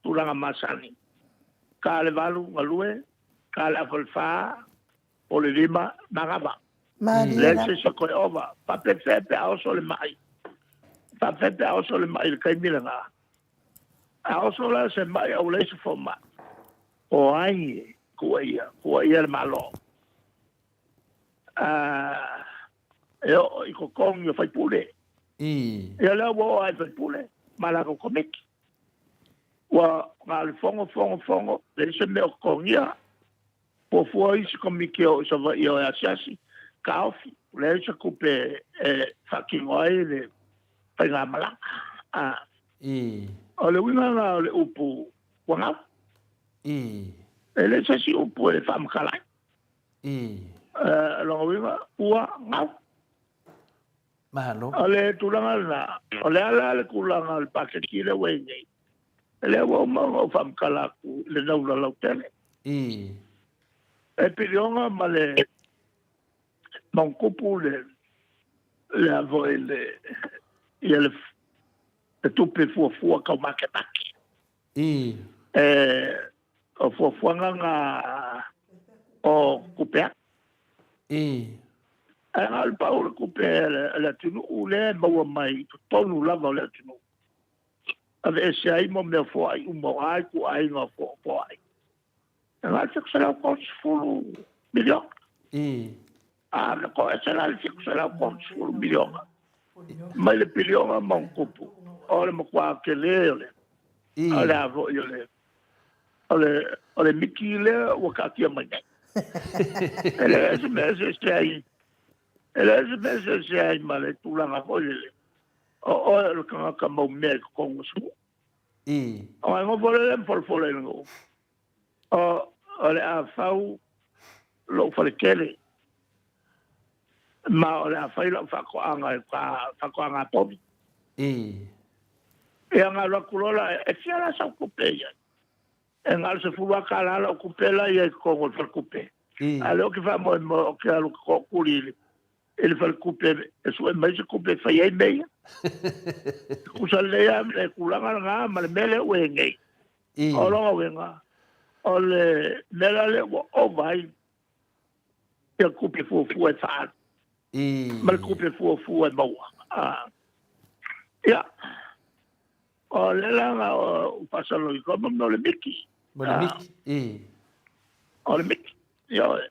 tulaga masani? Ta le 8 galue, ta le afa i le 4, po o le 5, manava. Malie Leai lava. se isi e toe ova. Faapefea pe a oso le mai? Faapefea pe a oso le mai i le taimi lena? A oso la se mai a ua leai se fomai, o ai e tuuaia? Tuuaia le Malo. A e oo i totogi o faipule. Ii. Ia lea ua oo lava i faipule ma latou komiti. Ua na o le fono, fono, fono, leai se mea o totogia. Fuafua isi komiti e oo i Savaii e o e asiasi, taofi, leai se tupe e faatino ai le faigamalaga. A. Ii. O le uiga lena o le upu ua gau. Ii. E leai se isi upu e faamatala ai. Ii. O lona uiga, ua gau. Malo. O le tulaga lena, o le a la le tulaga o le paketi lea ua i ai nei? Lea ua uma ona ou faamatala atu i le naula lautele. Ii. E piliona ma le maotupu le le a foi le ia le le tupe fuafua tau makemake. Ii. E o fuafuaga na o tupe alu. Ii. Ae na o le pau o le tupe a le atunuu lea e maua mai i totonu lava o le atunuu. Aveese ai mo mea foai uma o a ituaiga foai. E na o le $730 miliona. Ii. A na toese la le $730 miliona mai le piliona ma ona tupu. O le matua tele o le Ii. o le a foi o le o le o le miki lea ua taatia mai nei. E leai se mea e eseese ai e leai se mea e eseese ai ma le tulaga foi lele o oe o le tagata mau mea i totonu o se nuu. Ii. Ona e nofo lea ma folafola i le nuu. O, o le a fau lou faletele, ma o le a fai lau faatoaga i ka faatoaga a povi. Ii. Ia na alu atu loa la, e fia la sau tupe i ai? E na o le $10 lau tupe la i ai i totonu o le faletupe. Ii. A o lea ou te faamoemoe ou te alu ou te tootuli i le i le faletupe e sue mai se tupe e fai ai mea ia. Tusa lelei lava le tulaga lena ma le mea lea ua i ai nei. Ii. O lona uiga, o le mea la lea ua ova ai ia tupe fuafua e faaalu Ii. ma le tupe fuafua e maua. Ia, o lea la na ou faasalo i ma mea o le miki. Mo le miki. Ii. O le miki. Ioe.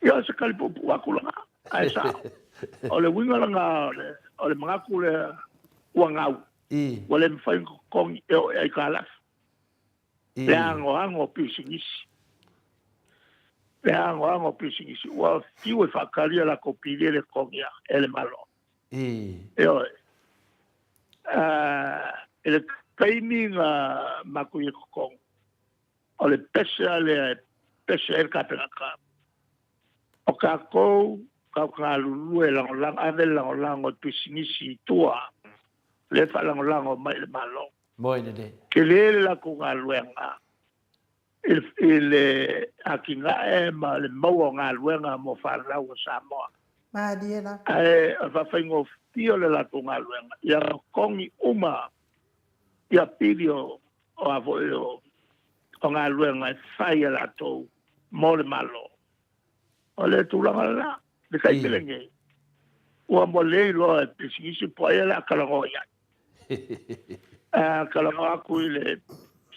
Ia, o se kali puupuu atu lena, ae sao. O le uiga lena o le manatu lea ua gau, Ii. ua le mafai ona totogi e oo i aitalafu. Ii. Le anoano o pisinisi. Le anoano o pisinisi. Ua fiu e faatali a latou pili e le totogia e le Malo. Ii. Ioe. I le taimi na matou i ai i totonu, O le pese lava lea e pese ai le Kapeneta. O tatou Kau galulue e lagolago, ave le lagolago i pisinisi i tua, lea e faalagolago mai i le Malo. Moe lelei. Tele le latou galuega i i le atinae ma le maua o galuega mo fanau a Samoa. Malie lava. Ae o le faafaigofie o le latou galuega, ia totogi uma ia pili o o a foi o o galuega e fai e latou mo le Malo. O le tulaga lena. Le taimi lenei, ua mo le iloa e pisinisi po o ai o le a talanoa i ai. A talanoa atu i le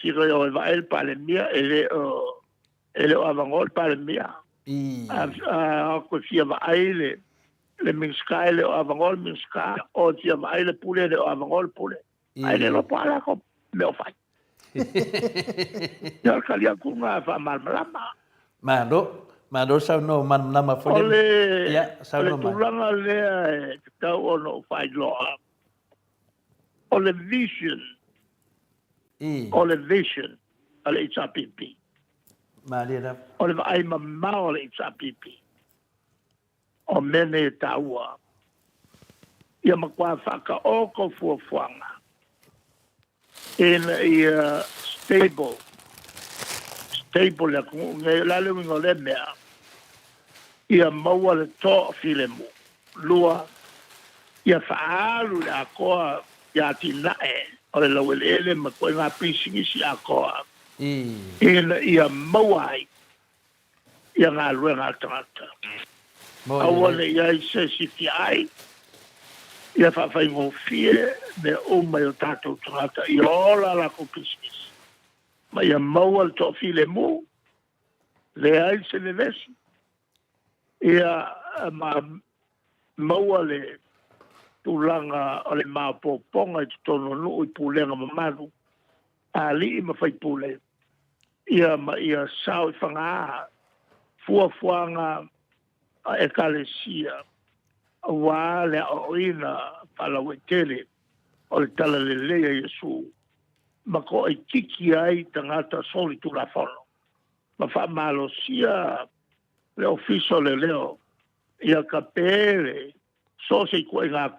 figure o e vaai le Palemia, e le o, e le o avanoa le Palemia. A o atu e fia vaai le, le Minisita, e le o avanoa le Minisita, o e fia vaai le Pule, e le o avanoa le Pule. Ae le iloa po o a latou mea o fai. Ia o le tali atu lena faamalamalama. Malo, malo saunoa ua malamalama foi le. O le, ia, saunoa mai. O le tulaga lea e tatau ona ou faailoa, o le vision, I. o le vision a le HRPP. Malie lava. O le vaai mamao a le HRPP. O mea nei e taua, ia matua faataoto fuafuaga ina ia stable, stable le atunuu nei. O le a le uiga o lea mea? Ia maua le toafilemu. 2, ia faaalu i le atoa ia atinae o le laueleele ma ituaiga pisinisi atoa ina ia maua ai ia galuega a le tagata. Aua ne i ai se isi fia ai, ia faafaigofie mea uma i o tatou tagata ia ola a latou pisinisi, ma ia maua le toafilemu, leai se vevesi, ia ma maua le tulaga o le maopoopoga i totonu o nuu i pulega mamalu a alii ma faipule, ia ma ia sao i Fagaa fuafuaga a Ekalesia aua le aoaoina faalauaitele o le Talalelei a Iesu ma toaitiiti ai tagata solitulafono ma faamalosia le Ofisa o Leoleo ia tape le so o se ituaiga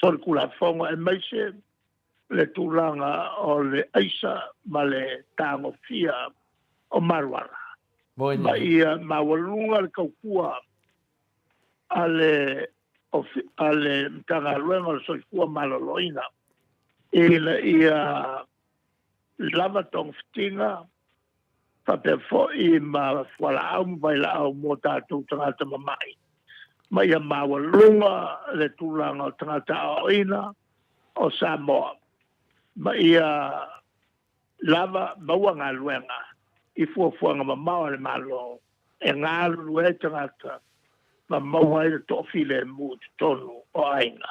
solitulafono aemaise le tulaga o le aisa ma le tagofia o marijuana. Ma ia maualuga le tautua a le a le Matagaluega o le Soifua Maloloina ina ia lava togafitiga faapea foi ma fualaau ma vailaau mo tatou tagata mamai, ma ia maualuga le tulaga o tagata aoaoina o Samoa, ma ia lava maua galuega i fuafuaga mamao a le Malo e galulue ai tagata ma maua ai le toafilemu i totonu o aiga.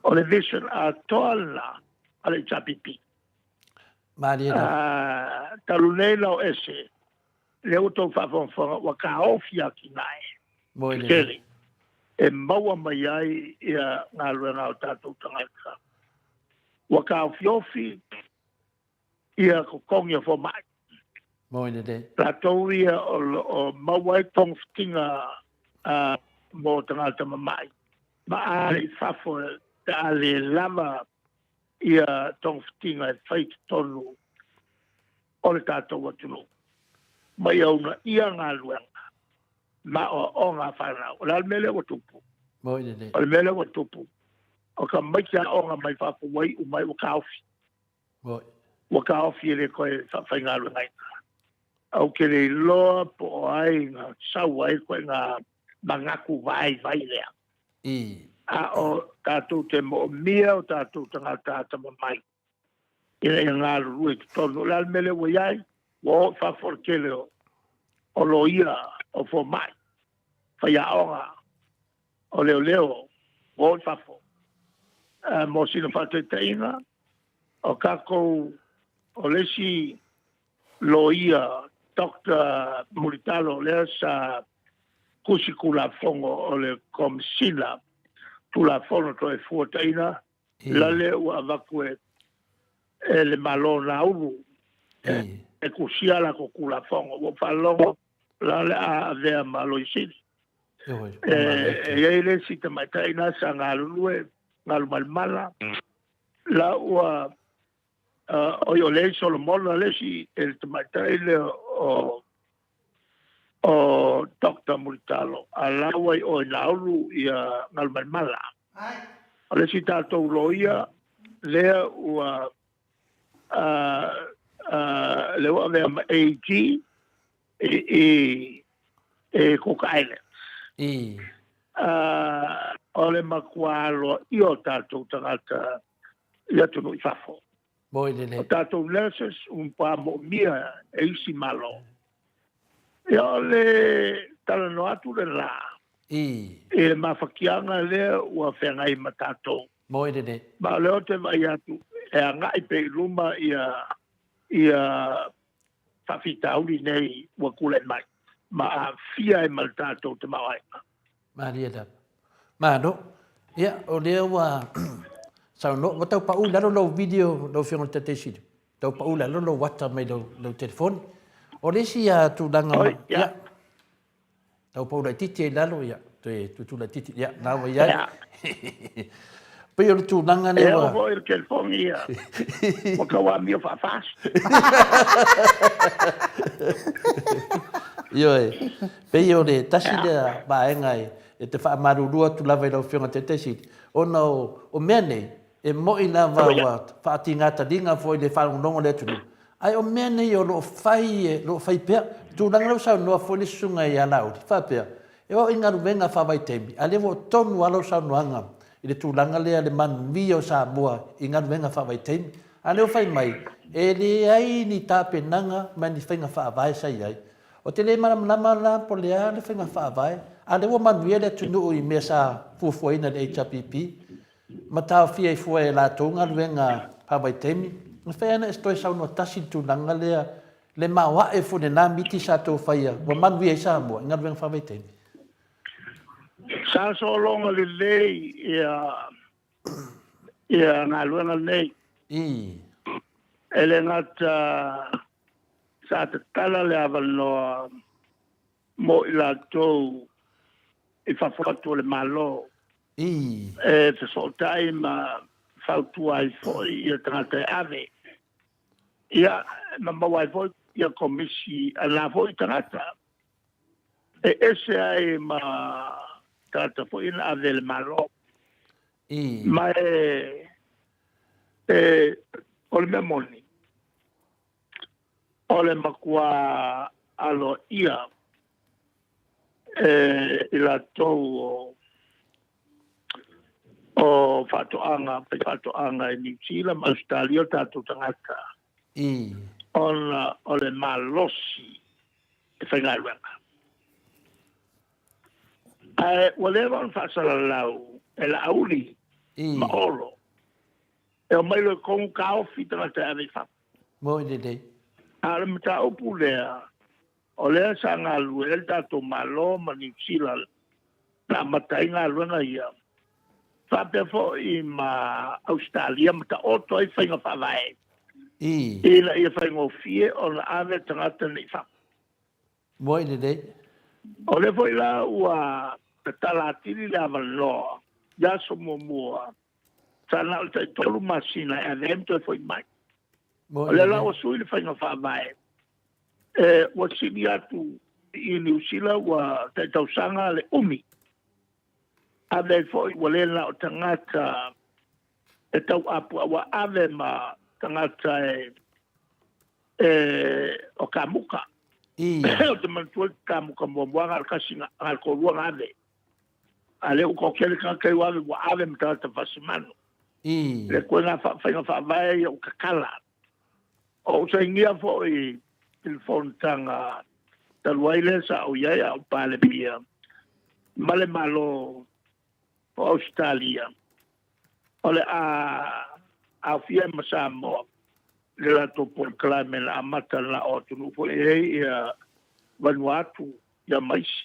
O le vision atoa lena a le HRPP. Malie lava. Talu nei na o ese, lea ua tou faafogafoga ua taofi atinae tetele e maua mai ai ia galuega a o tatou tagata. Ua taofiofi ia totogi o fomai. Moi lelei. Latou ia o lo o maua ai togafitiga mo tagata mamai ma ale i fafo pe a le lava ia togafitiga e fai i totonu o le tatou atunuu ma ia uunaia galuega ma aoaoga a fanau. O le a le mea lea ua tupu? Moi lelei. O le mea lea ua tupu, o tamaiti aoga mai fafo ua iu mai ua taofi. Moi. Ua taofi e le toe faafaigaluegaina. Ou te le iloa po o ai na sau ai ituaiga manatu vaivai lea. I. A o tatou te moomia o tatou tagata atamamai ina ia galulue i totonu. O le a le mea lea ua i ai? Ua oo i fafo le tele o, o loia, o fomai, faiaoga, o leoleo, ua oo i fafo. Mo sina faataitaiga, o tatou, o le isi loia Doctor Mulitalo lea sa tusi Tulafono o le Komesina Tulafono Toefuataiga lale ua avatu e e le Malo o Nauru e tusia a latou Tulafono. Ua ou faalogo la o le a avea ma Loia Sili. E i ai le isi tamaitai na sa galulue, galumalemala, la ua oi o Lei Solomona le isi e le tamaitai lea o o Doctor Mulitalo, a la ua i o i Naulu ia Galumalemala. O le isi tatou loia lea ua lea ua avea ma AG i i i Cook Islands. I. O le matua aloaia o tatou tagata i atunuu i fafo. Moi lelei. O tatou nurses ua matua moomia e isi Malo. Ia o le talanoa atu lena I. i le mafatiaga lea ua feagai ma tatou. Moi lelei. Ma o lea ou te vaai atu e agai pea i luma ia ia faafitauli nei ua tulai mai ma aafia ai ma le tatou tamaoaiga. Malie lava. Malo. Ia, o lea ua saunoa, ua tau pau i lalo lau video, lau Afioga i le Taitaifono, tau pau i lalo lou ata mai lau, lau telefoni. O le isi tulaga... Oi, ia. Ia, tau pau laitiiti ai i lalo, ia, toe tutu laitiiti, ia, na ua i ai. Pei o le tulaga lea ua... E oo foi i le telefoni ia, ua tau amio faafasi. Ioe, pei o le tasi lea vaega e te faamalulu atu lava i lau Afioga i le Taitai Sili, ona o mea nei, e moni lava ua faatiga taliga foi i le faalogologo a le atunuu, ae o mea nei o lo o fai, o lo o fai pea. Tulaga lea ua saunoa foi le Susuga ia Laauli, faapea, e oo i galuega faavaitaimi, a o lea ua oo tonu lava lau saunoaga i le tulaga lea le manuia o Samoa i galuega faavaitaimi. A o lea ua fai mai, e leai ni tapenaga ma ni faiga faavae sa i ai. Ou te le malamalama la po o le a le faiga faavae, a o lea ua manuia le atunuu i mea sa fuafuaina e le HRPP ma taofia ai fua e latou galuega faavaitaimi. E mafai lava ona e toe saunoa tasi i le tulaga lea, le maoae foi o lena miti sa outou faia ua manuia ai Samoa i galuega faavaitaimi. Sa sologa lelei ia ia galuega nei. I. E le gata sa tatala le avanoa mo i latou i fafo atu o le Malo. I. E fesootai ma fautua ai foi ia tagata e ave. Ia, ma maua ai foi ia komisi a na foi tagata. E ese ai ma tagata foi na ave e le Malo. I. Ma e, e, o le mea moni, o le matua aloaia e i latou o o faatoaga, faifaatoaga i Niu Sila ma Ausetalia o tatou tagata. I. Ona o le malosi e faigaluega. Ae ua leva ona faasalalau e Laauli ma Olo e omai loa i totonu taofi tagata e ave i fafo. Moni lelei. A o le mataupu lea, o lea sa galulue ai le tatou Malo ma Niu Sila na amata ai galuega ia, faapea foi ma Ausetalia ma taoto ai faiga faavae ina ia faigofie ona ave tagata nei i fafo. Moni lelei. O lea foi la ua tatala atili le avanoa i aso muamua sa na o le taitolu masina e ave ai ma toe foi mai. O lea la ua sui le faiga faavae, e, ua sili atu i Niu Sila ua taitausaga le umi. Ave ai foi ua le na o tagata e tauapu a ua ave ma tagata e, e o kamuka. I. Ou te manatua le kamuka muamua na o le kasi na o le toalua na ave. A lea ua toatele tagata ua ave, ua ave ma tagata fasimanu. I. Le koe ngā faiga faavae ia ua tatala. O ou sainia foi i le fonotaga talu ai lea sa ou i ai a o Palemia ma le Malo o Ausetalia, o le a aofia ai ma Samoa i le latou polokalame na amata na o atunuu foi e i ai ia Vanuatu ia ma isi.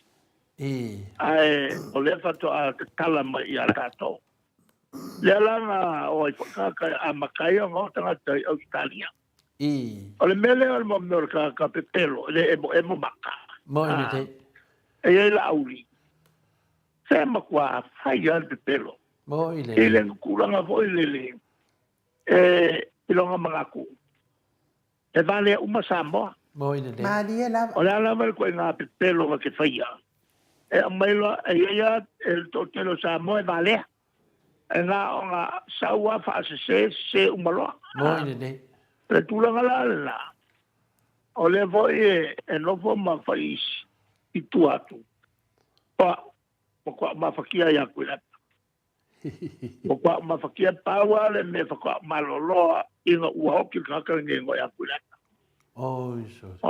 Ae o lea faatoa tatala mai ia tatou. Lea la na o ai foi tagata e amata ai ona o tagata i Ausetalia. O le mea lea o le mea o le tagata pepelo, e le emoemo maka. Moni lelei. E i ai Laauli. Se matua fai lava le pepelo. Moi I le tulaga foi lele e i lona manatu, e valea uma Samoa. Moi lelei. Malie lava. O le a lava le ituaiga pepelo na te faia, e aumai loa, e i ai lava le toatele o Samoa e valea. E na ona sau lava faasese, sese uma loa. Moi lelei. O le tulaga la lena, o lea foi e nofo ma fai isi i tua atu, o au, matua mafatia ia Tuilaepa. Matua mafatia pau lava le mea faatoa malolo ina ua oti le tagata lenei e ia Tuilaepa. O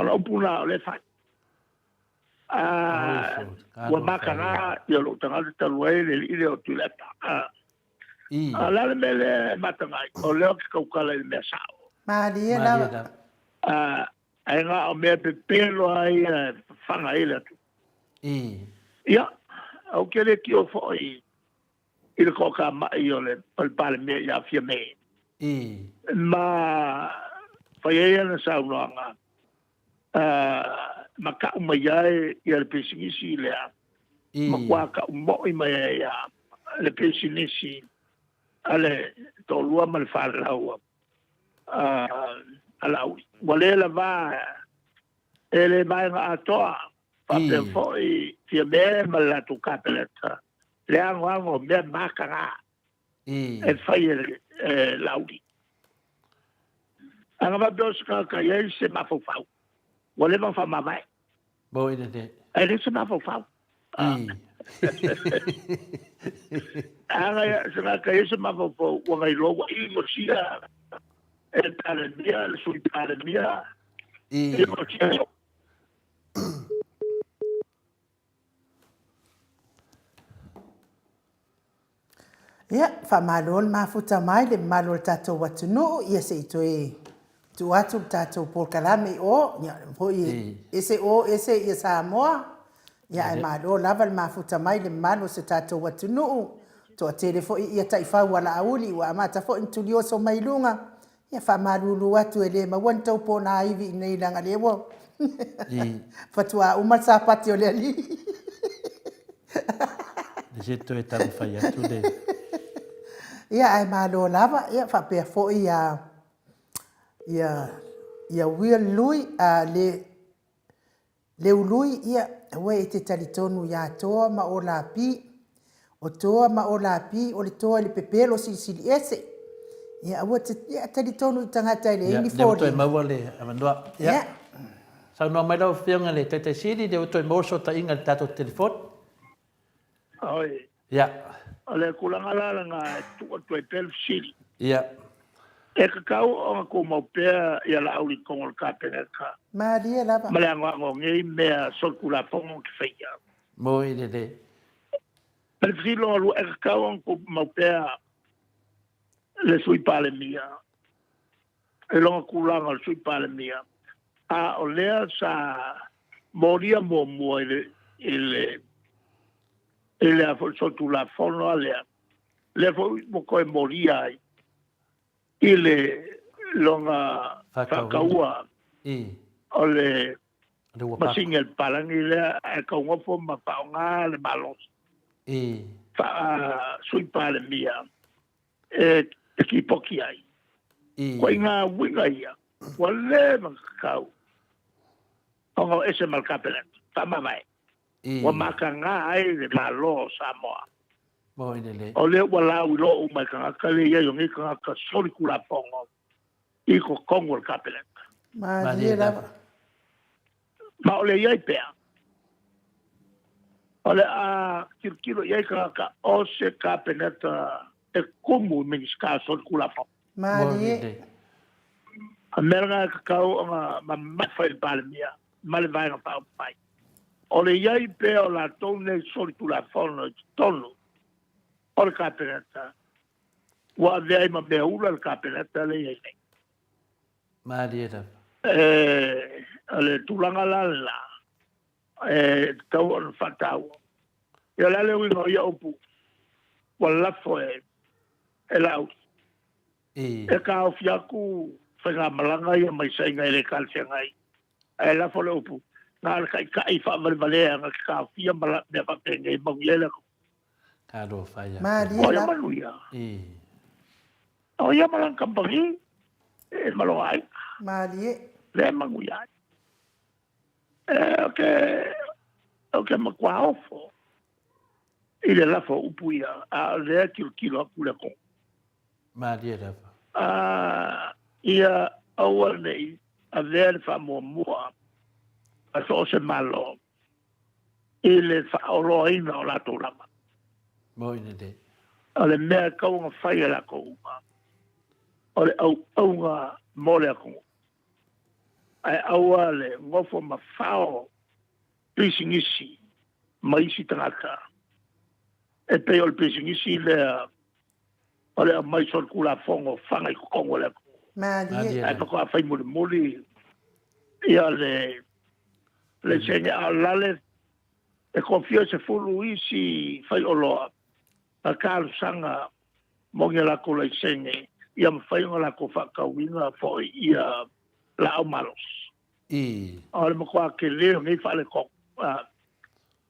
le upu lena o lea e fai. Ua mataga ia lou tagata talu ai le alii lea o Tuilaepa. A o le a le mea lea e mataga ai? O lea ou te tautala i le mea sao. Malie lava. Ae na o mea pepelo lava ia e fafaga ai le atunuu. Ia, ou te le tio foi i le toatamai o le Palemia ia Fiame. Ma fai ai ana saunoaga, ma tau mai ai ia le pisinisi lea, matua tau moi mai ai ia le pisinisi a le toalua ma le fanau a Laauli. Ua le lava e le vaega atoa, faapea foi Fiame ma le latou Kapeneta, le anoano o mea mataga e fai e Laauli. A na faapea o se tagata e i ai se mafaufau, ua leva ona faamavae. Ae leai se mafaufau. A na se tagata e i ai se mafaufau, ua na iloa ua inosia e le Palemia, le Sui Palemia, inosia. Ia, faamalo le mafuta mai le mamalu o le tatou atunuu, ia se i toe tuu atu le tatou polokalame i o, ia foi ese o ese ia Samoa, ia ae malo lava le mafuta mai le mamalu o se tatou atunuu, toatele foi ia taifau a Laauli ua amata foi ona tulioso mai luga, Ia faamalulu atu e le maua ni tou ponaivi i inei leaga lea ua faatoa uma le sapati o le alii. Le se toe taumafai atu le. Ia ae malo lava, ia faapea foi ia ia ia Will Lui a le Leului, ia, aua e te talitonu iā Toa ma Olapi. O Toa ma Olapi, o le toa i le pepelo silisili ese. Ia, aua te, ia, talitonu i tagata e leai ni foliga. Ia, lea ua toe maua le avanoa. Ia. Saunoa mai lau Afioga i le Taitai Sili, lea ua toe maua le sootaiga i le tatou telefoni. Oi. Ia. O le tulaga la lena e tuu atu ai pea le fesili. Ia. E tatau ona tumau pea ia Laauli i totonu o le Kapeneta. Malie lava. Ma le anoano o nei mea solitulafono ou te faia. Moi lelei. Ma le fesili lona lua, e tatau ona tumau pea le Sui Palemia i lona tulaga o le Sui Palemia, a o lea sa molia muamua i le i le i le a foi solitulafono a lea, lea foi ua toe molia ai i le lona faataua o le masini a le palagi lea ae taugofo ma faaaoga le malosi faa-Sui Palemia e lipoti ai. Ituaiga uiga ia ua leva ona tatau ona o ese ma le Kapeneta, faamavae. Ua mataga ai le Malo o Samoa. O lea ua lauiloa uma e tagata le i ai o nei tagata solitulafono i totonu o le Kapeneta. Malie lava. Ma o le i ai pea, o le a tilotilo i ai tagata o se Kapeneta e kumu i Minisita o Solitulafono. Malie. O le mea lena e tatau ona mamafa i le Palemia ma le Vaega Faaupufai. O le i ai pea o latou nei solitulafono i totonu o le Kapeneta, ua avea ai ma mea ula le Kapeneta lea e i ai nei. Malie lava. O le tulaga la lena, e tatau ona faataua. Ia o le a le uiga o ia upu ua lafo e Laauli? E taofi atu faigamalaga ia mai Saina e le talafeagai. Ae lafo le upu, na o le taitai faavalevalea na te taofia mea faapenei e manuia ai le atunuu. Talofa ia te Malie O ia lava. manuia. I. O ia ma lana kamupani e ma lona aiga. Malie. Lea e manuia ai. E, o ke, o ke matua ofo i le lafo o upu ia, a o lea e tilotilo atu le atunuu. Malie lava. A, ia aua ne i avea le faamuamua a so o se Malo i le faaoloaina o latou lava. Moi lelei. O le mea e tatau ona fai e latou uma, o le auauna mo le atunuu. Ae aua le nofo ma fao pisinisi ma isi tagata. E pei o le pisinisi lea o le aumai solitulafono faga i totonu o le atunuu. Malie. Ae faatoa fai mulimuli ia le laisene a o lale e kofia 10 isi faioloa na talosaga mo ni a latou laisene ia mafai ona latou faatauina foi ia laau malosi. I. O le matua tele o nei faaletonu.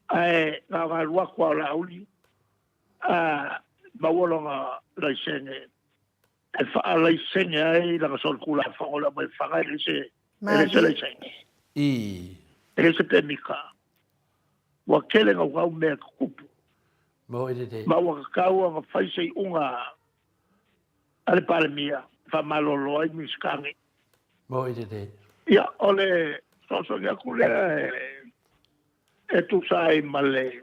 Ae na ona alu atu lava o Laauli a maua lona laisene e faalaisene ai lana solitulafono le aumai faga e le se e le se laisene. I. E le se pemita. Ua tele naunau mea e tutupu. Mo i lelei. Ma ua tatau ona fai se iuga a le Palemia e faamalolo ai Minisita nei. Mo i lelei. Ia, o le fesoasoani atu lea e tusa ai ma le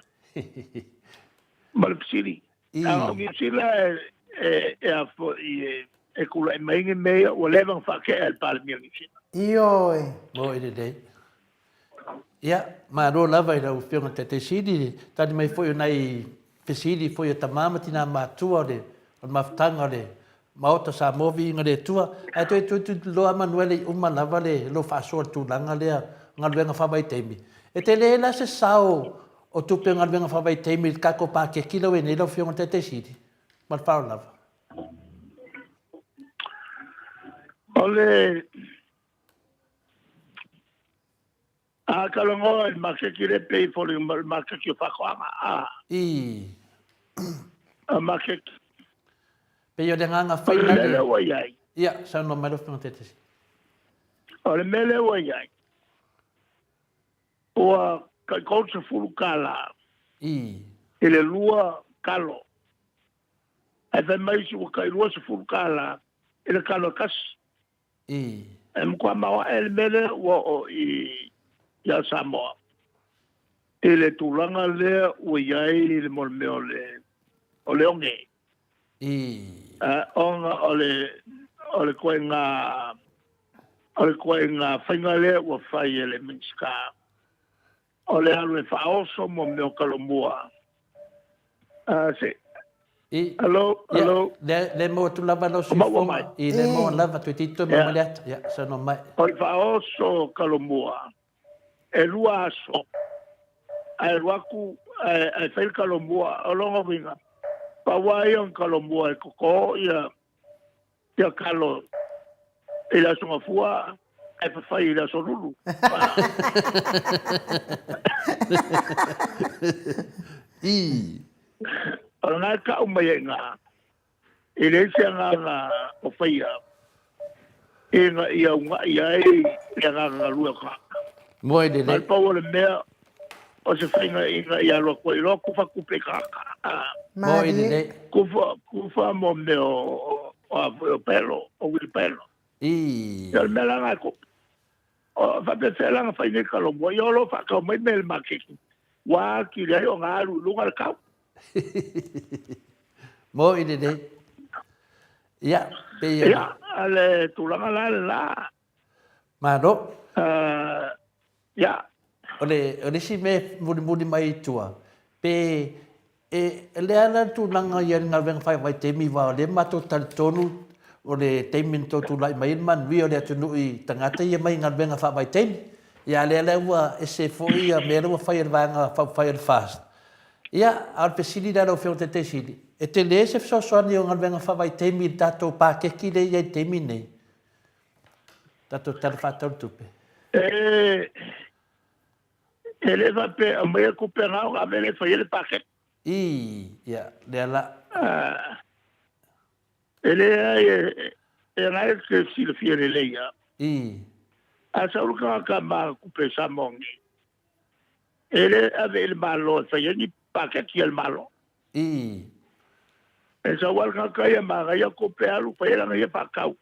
ma le fesili. A o Niu Sila e, e, e a foi e, e tulai mai ni mea ia ua leva ona faatea e le Palemia o Niu Sila. Ioe. Mo i lelei. Ia, malo lava i lau Afioga i le Taitai Sili, le tali mai foi o nai fesili foi a tama ma tina matua o le, o le mafutaga o le Maota o Samoa, viiga i le Atua. Ae toe tuutuuloa Manuele i uma lava le lou faasoa i le tulaga lea o galuega faavaitaimi. E tele la se sao o tupe o galuega faavaitaimi i le tatou paketi lea ua i ai nei lau Afioga i le Taitai Sili? Ma le faaaloalo lava. O le A talanoa i le maketi lea pei foi o le maketi o faatoaga a. I. A maketi. Pei o le agaga fai O le mea lea ua i ai. Ia, saunoa mai lau Afioga Taitasi. O le mea lea ua i ai, ua tai $30 I. I le lua kalo. Ae fai mai isi ua tai $20 i le kalo e tasi. I. E matua maoae le mea lea ua oo i ia Samoa i le tulaga lea ua i ai le mo le mea o le o le oge. I. Ona o le o le ituaiga o le ituaiga faiga lea ua fai e le Minisita O le alu e faaoso mo mea o Kalomua. A se I. Hello, Ia, hello. le, le maua atu lava lau O maua mai. siufofoga. I, le maua lava, toeitiiti toe Ia. mamali atu. Ia, saunoa mai. O le faaoso o Kalomua, e lua aso, ae alu atu ae, ae fai le Kalomua. O lona uiga, pau lava ia o ni Kalomua e toto ia Ia kalo i le Aso Gafua ae fafai i le Aso Lulu. I. O lena e kau mai ai ina, e leai se agaga o faia ina ia una'i ai le agaga galue o tagata. Moe lelei. Na o le pau o le mea, o se faiga ina ia alu atu ai loa kufa tupe i tagata. Moe lelei. Kufa, kufa mo mea o, o a foi o pelo, o wheelbarrow. I. Ia o le mea la lena e tupu. O faapefea la ona fai nei kalomua, ia o lo o faatau mai mea i le maketi, ua atili ai ona alu i luga le tau. Moe lelei. Ia, pei Ia, a le tulaga la lena. Malo. Ia. O le, o le isi mea e mulimuli mai i tua, pe e, le a la le tulaga i le galuega faavaitaimi aua o lea matou talitonu o le taimi na tou tulai mai ai le manuia o le atunuu i tagata ia mai galuega faavaitaimi. Ia a lea la ua ese foi ia mea lea ua fai e le vaega faaupufai o le FAST. Ia, a o le fesili la lau Afioga i le Taitai Sili, e tele se fesoasoani o galuega faavaitaimi i le tatou paketi lea e i ai i le taimi lenei? Tatou Tala Faatatau o le Tupe. E, e le faapea e aumaia tupe na ona ave lea e fai ai le paketi. Ii, ia, lea la. E leai, e na e te silafia lelei a. Ii. A sau le tagata ma tupe Samoa nei, e le ave i le Malo e fai ai ni paketi a le Malo. Ii. E sau lava le tagata ia ma ana ia tupe alu fai ai lana ia faatau.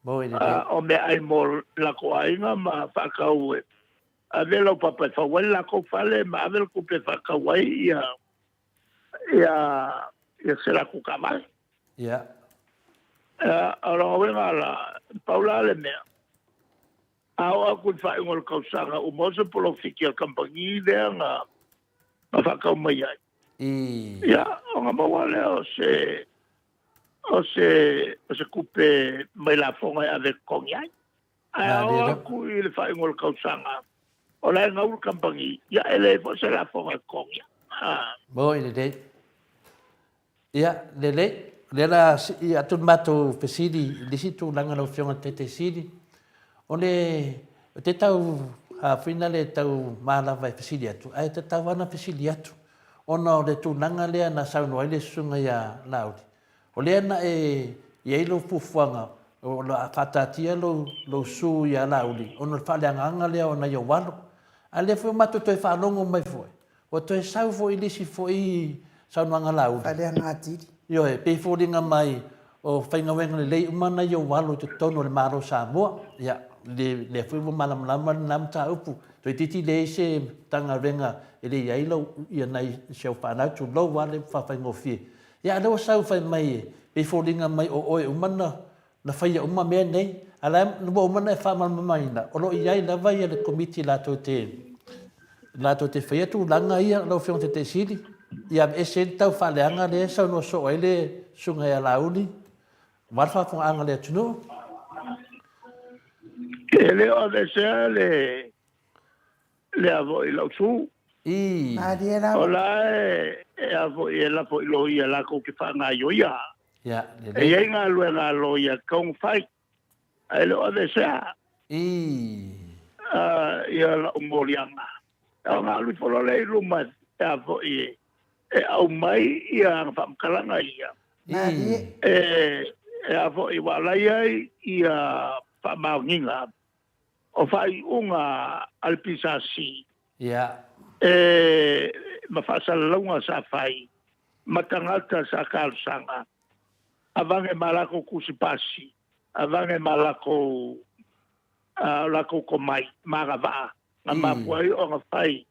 Mo i lelei. O meaai mo latou aiga ma faatau e ave lau papa e fau ai le latou fale ma ave le tupe e faatau ai ia ia ia se latou taavale. Ia. O lona uiga la, pau la le mea, a oo atu i le faaiuga o le tausaga, ua maua se polofiti a le kamupani lea na na faatau mai ai. Ia, ona maua lea o se o se o se tupe mai lafoga e ave e totogi ai. Ae a oo atu i le faaiuga o le tausaga, o la e gau le kamupani, ia e leai foi se lafoga e totogia. Moi lelei. Ia, lelei. O lea la sii atu le matou fesili i le isi tulaga lau Afioga i le Taitai Sili. O le, ou te tau hafuina le tau ma lava e fesili atu, ae tatau lava ona fesili atu, ona o le tulaga lea na saunoa ai le Susuga ia Laauli, O lea na e i ai lou fuafuaga o le a faataatia lou, lou su ia Laauli ona o le faaleagaga lea o nai ou alo. A lea foi ua matou toe faalogo mai foi, ua toe sau foi le isi foi saunoaga Laauli. Faaleaga atili. Ioe, pei e foliga mai o faigaluega lelei uma nai ou alo i totonu o le Malo o Samoa. Ia, le, lea foi ua malamalama lena mataupu. Toeitiiti leai se Matagaluega e le i ai lau, ia nai si au fanau, tulou lava le faafaigofie. Ia a lea ua sau fai mai e pei foliga mai o oe uma na na faia uma mea nei, a la ua uma ona e faamalamalamaina o lo o i ai lava ia le Komiti latou te latou te faia tulaga ia lau Afioga i le Taitai Sili, ia aveese ai le tau faaleaga lea e saunoa soo ai le Susuga ia Laauli aua le faafofogaaga a le atunuu. E le o aveesea le lea foi lau su. Ii. Malie lava. O la e, e a foi e lafo i loia latou te faagaioia. Ia, lelei. E i ai galuega a loia e tatau ona fai, ae le o aveesea. Ii. Ia lau moliaga. Ona alu ifo loa lea i luma e a foi e aumai ia ana faamatalaga ia. Malie. E, e a foi, aua o la e i ai ia faamaoniga o faaiuga a le PSC e ma faasalalauga sa fai ma tagata sa talosaga avane ma lakou tusi pasi, avane ma lakou lakou tomai ma agavaa na mafua ai ona fai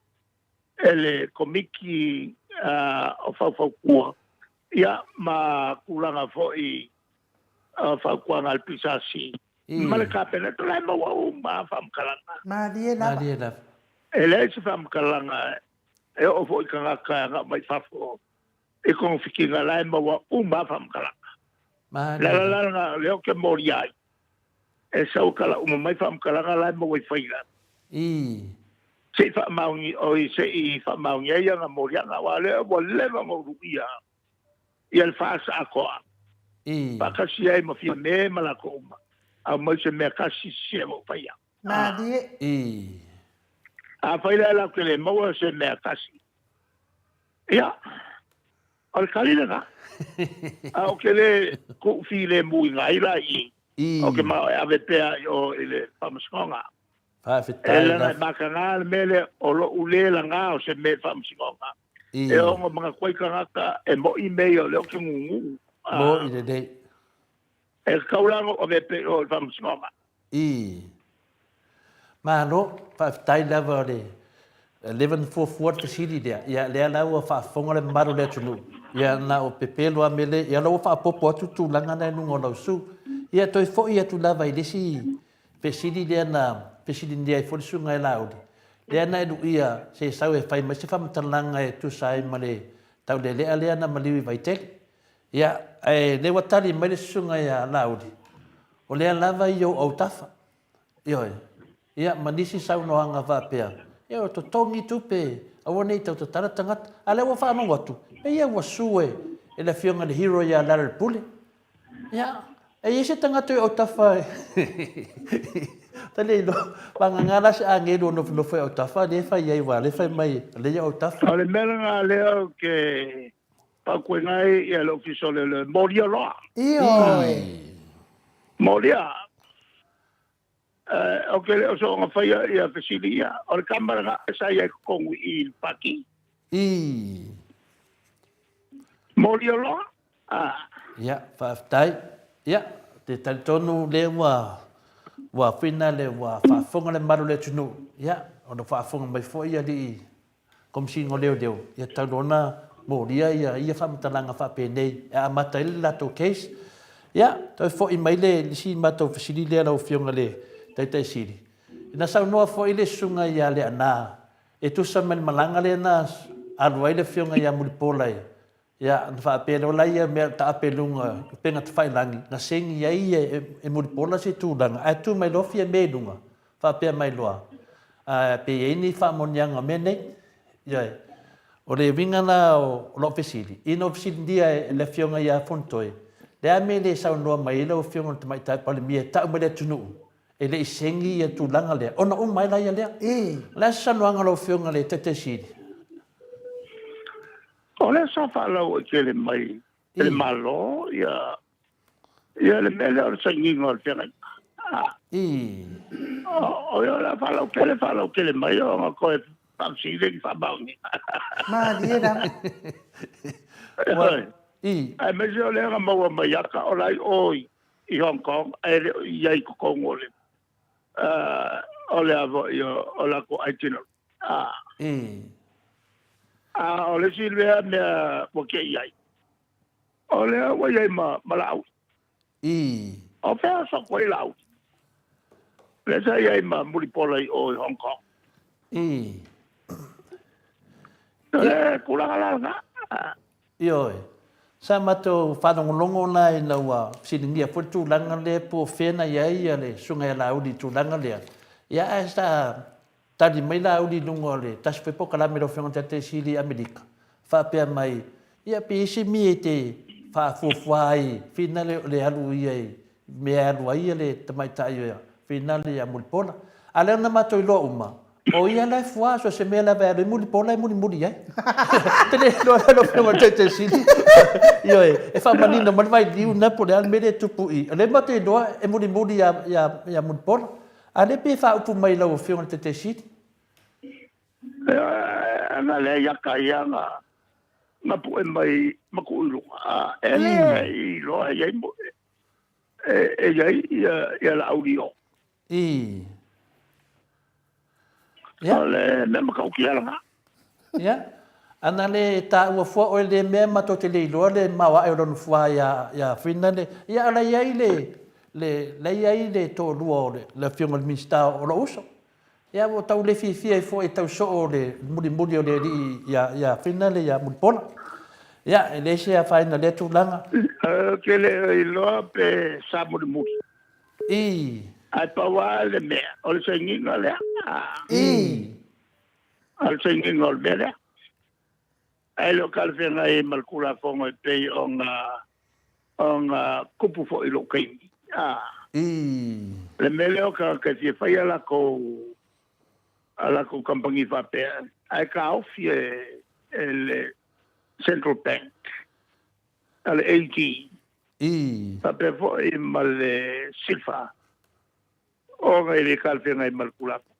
e le Komiti o Faufautua ia ma tulaga foi o fautuaga a le PSC ma le Kapeneta, la e maua uma lava faamatalaga. Malie lava. Malie lava. E leai se faamatalaga e oo foi i tagata e agai mai fafo i togafitiga, la e maua uma lava faamatalaga. Malie Le ala lava. la lena o lea ou te molia ai, e sau e tala uma mai faamatalaga la e maua i faila. Ii. Se i faamaoni, oi, se i faamaoni ai ana moliaga, aua o lea ua leva ona ou luia ia le FAS atoa. Ii. Faatasi ai ma Fiame ma latou uma, aumai se mea tasi se o faia. Malie. Ii. Afai la latou te le maua se mea tasi, ia, o le tali lena. A ou te le tuu filemu i ai la i i, Ii. ou te manao e ave pea i o i le Faamasinoga. Faafetai E leaga lava. e mataga le mea lea o lou le laga o se mea i Faamasinoga. Ii. E ono manatu ai tagata e moʻi mea ia o lea ou te gugu. Moʻi lelei. E tatau la ona ou avea pea i o i le Faamasinoga. Ii. Malo, faafetai lava o le leva na fuafua le fesili lea. Ia lea la ua faafofoga le mamalu o le atunuu. Ia na o pepelo lava mea lea. Ia la ua faaopoopo atu tulaga na i luga o lau su. Ia toe foi atu lava i le isi fesili lea na fesiligia ai foi le Susuga ia Laauli. Lea na e luia se sau e fai mai se faamatalaga e tusa ai ma le taulelea lea na maliu i Vaitele. Ia, ae lea ua tali mai le Susuga ia Laauli, o lea lava i ou autafa. Ioe. Ia, ma nisi saunoaga faapea, ia o totogi tupe, aua ne i tau tatala tagata. A lea ua faalogo atu, pei ia ua sue e le Afioga i le hero ia Larry Pule. Ia, e i ai se tagata i autafa Tali ai loa, vagana la se agelu o nofonofo i autafa lea e fai ai aua lea e fai mai o lea e i autafa. O le mea lena lea ou te fautuaina ai ia le Ofisa o Leoleo, molia loa. Ioe. Molia. Ou te le o soona faia ia fesili ia. O le tama lena sa i ai totonu i i le pati. Ii. Molia loa. Ah. Ia, faafetai. Ia, te talitonu lea ua ua finale ua faafofoga le mamalu o le atunuu. Ia, ona faafofoga mai foi alii Komesina o Leoleo, ia tatau loa ona molia ia ia faamatalaga faapenei e amata ai le latou case. Ia, toe foi mai le isi matou fesili lea lau Afioga i le Taitai Sili. Na saunoa foi le Susuga ia Leaana e tusa ma le malaga lea na alu ai le Afioga ia Mulipola i Ia, ona faapea loa laia mea taape i luga i upega tafailagi, na segi ai ia e Mulipola se tulaga, ae tu mai loa Fiame i luga, faapea mai loa, Aa, pe i ai ni faamaoniaga o mea nei? Ioe. O le uiga la o lau fesili, ina ua fesiligia e le Afioga ia Fonotoe, le a mea e le saunoa mai ai lau Afioga i le Tamaitai Palemia e tau mai le atunuu e le i segi ia tulaga lea, ona uma ai laia lea. O le a se saunoaga a lau Afioga i le Taitai Sili? O lea sa faalauaitele mai e le Malo ia ia le mea lea o le sainiga o le feagaiga. O ia o le a faalautele faalautele mai ona toe faafesili ni faamaoniga. Malie lava. Aemaise o lea na maua mai ata o la i o i Hong Kong ae le o i ai i totonu o le o le a foi o latou itinerary. A o le isi lea mea ua te i ai, o lea ua i ai ma, ma Laauli. O fea soko ai Laauli? Lea sa i ai ma Mulipola i o i Hong Kong. O le tulaga la lena. Ioe. Sa matou faalogologo la ina ua fesiligia foi le tulaga lea po o fea na i ai le Susuga ia Laauli i le tulaga lea, ia ae sa tali mai Laauli i luga o le tasi foi polokalame a lau Afioga i le Taitai Sili i Amerika, faapea mai, ia pe i ai se mea e te faafuafua ai finale o le alu ia i mea e alu ai le tamaitai finale ia Mulipola. A lea na matou iloa uma, o ia la e fua, so o se mea lava e alu ai Mulipola e mulimuli ai. Te le iloa la lau Afioga i le Taitai Sili. Ioe, e faamanino mai le vailiu lena po o le a le mea lea e tupu i i. O lea matou te iloa e mulimuli ia Mulipola. A lea pei e faaupu mai i lau Afioga i le Taitai Sili. Ana lea ia ka ia na na pu'e mai ma ku'u i luga, e le iloa e i ai e i ai ia Laauli i o. Ia. O le mea matautia lena. Ia. Ana le taua fua oe le mea matou te le iloa le maoae o lona fua ia ia Finale. Ia a la i ai le le la i ai le toalua o le le afioga i le Minisita o lou uso. Ia ua tau le fiafia ai foi e tau soo le mulimuli o le alii ia ia Finale ia Mulipola. Ia e leai se afaina i lea tulaga. Ou te le iloa pe sa mulimuli. Ii. Ae pau lava le mea, o le sainiga lea. Ii. O le sainiga o le mea lea. Ae le o talafeagai ai ma le Tulafono e pei ona ona tupu foi i lou taimi. Ii. Le mea lea o tagata e fia fai a latou a latou kamupani faapea, ae taofi e e le Central Bank a le AG. Ii. Faapea foi ma le SIFA ona e le talafeagai ma le Tulafono.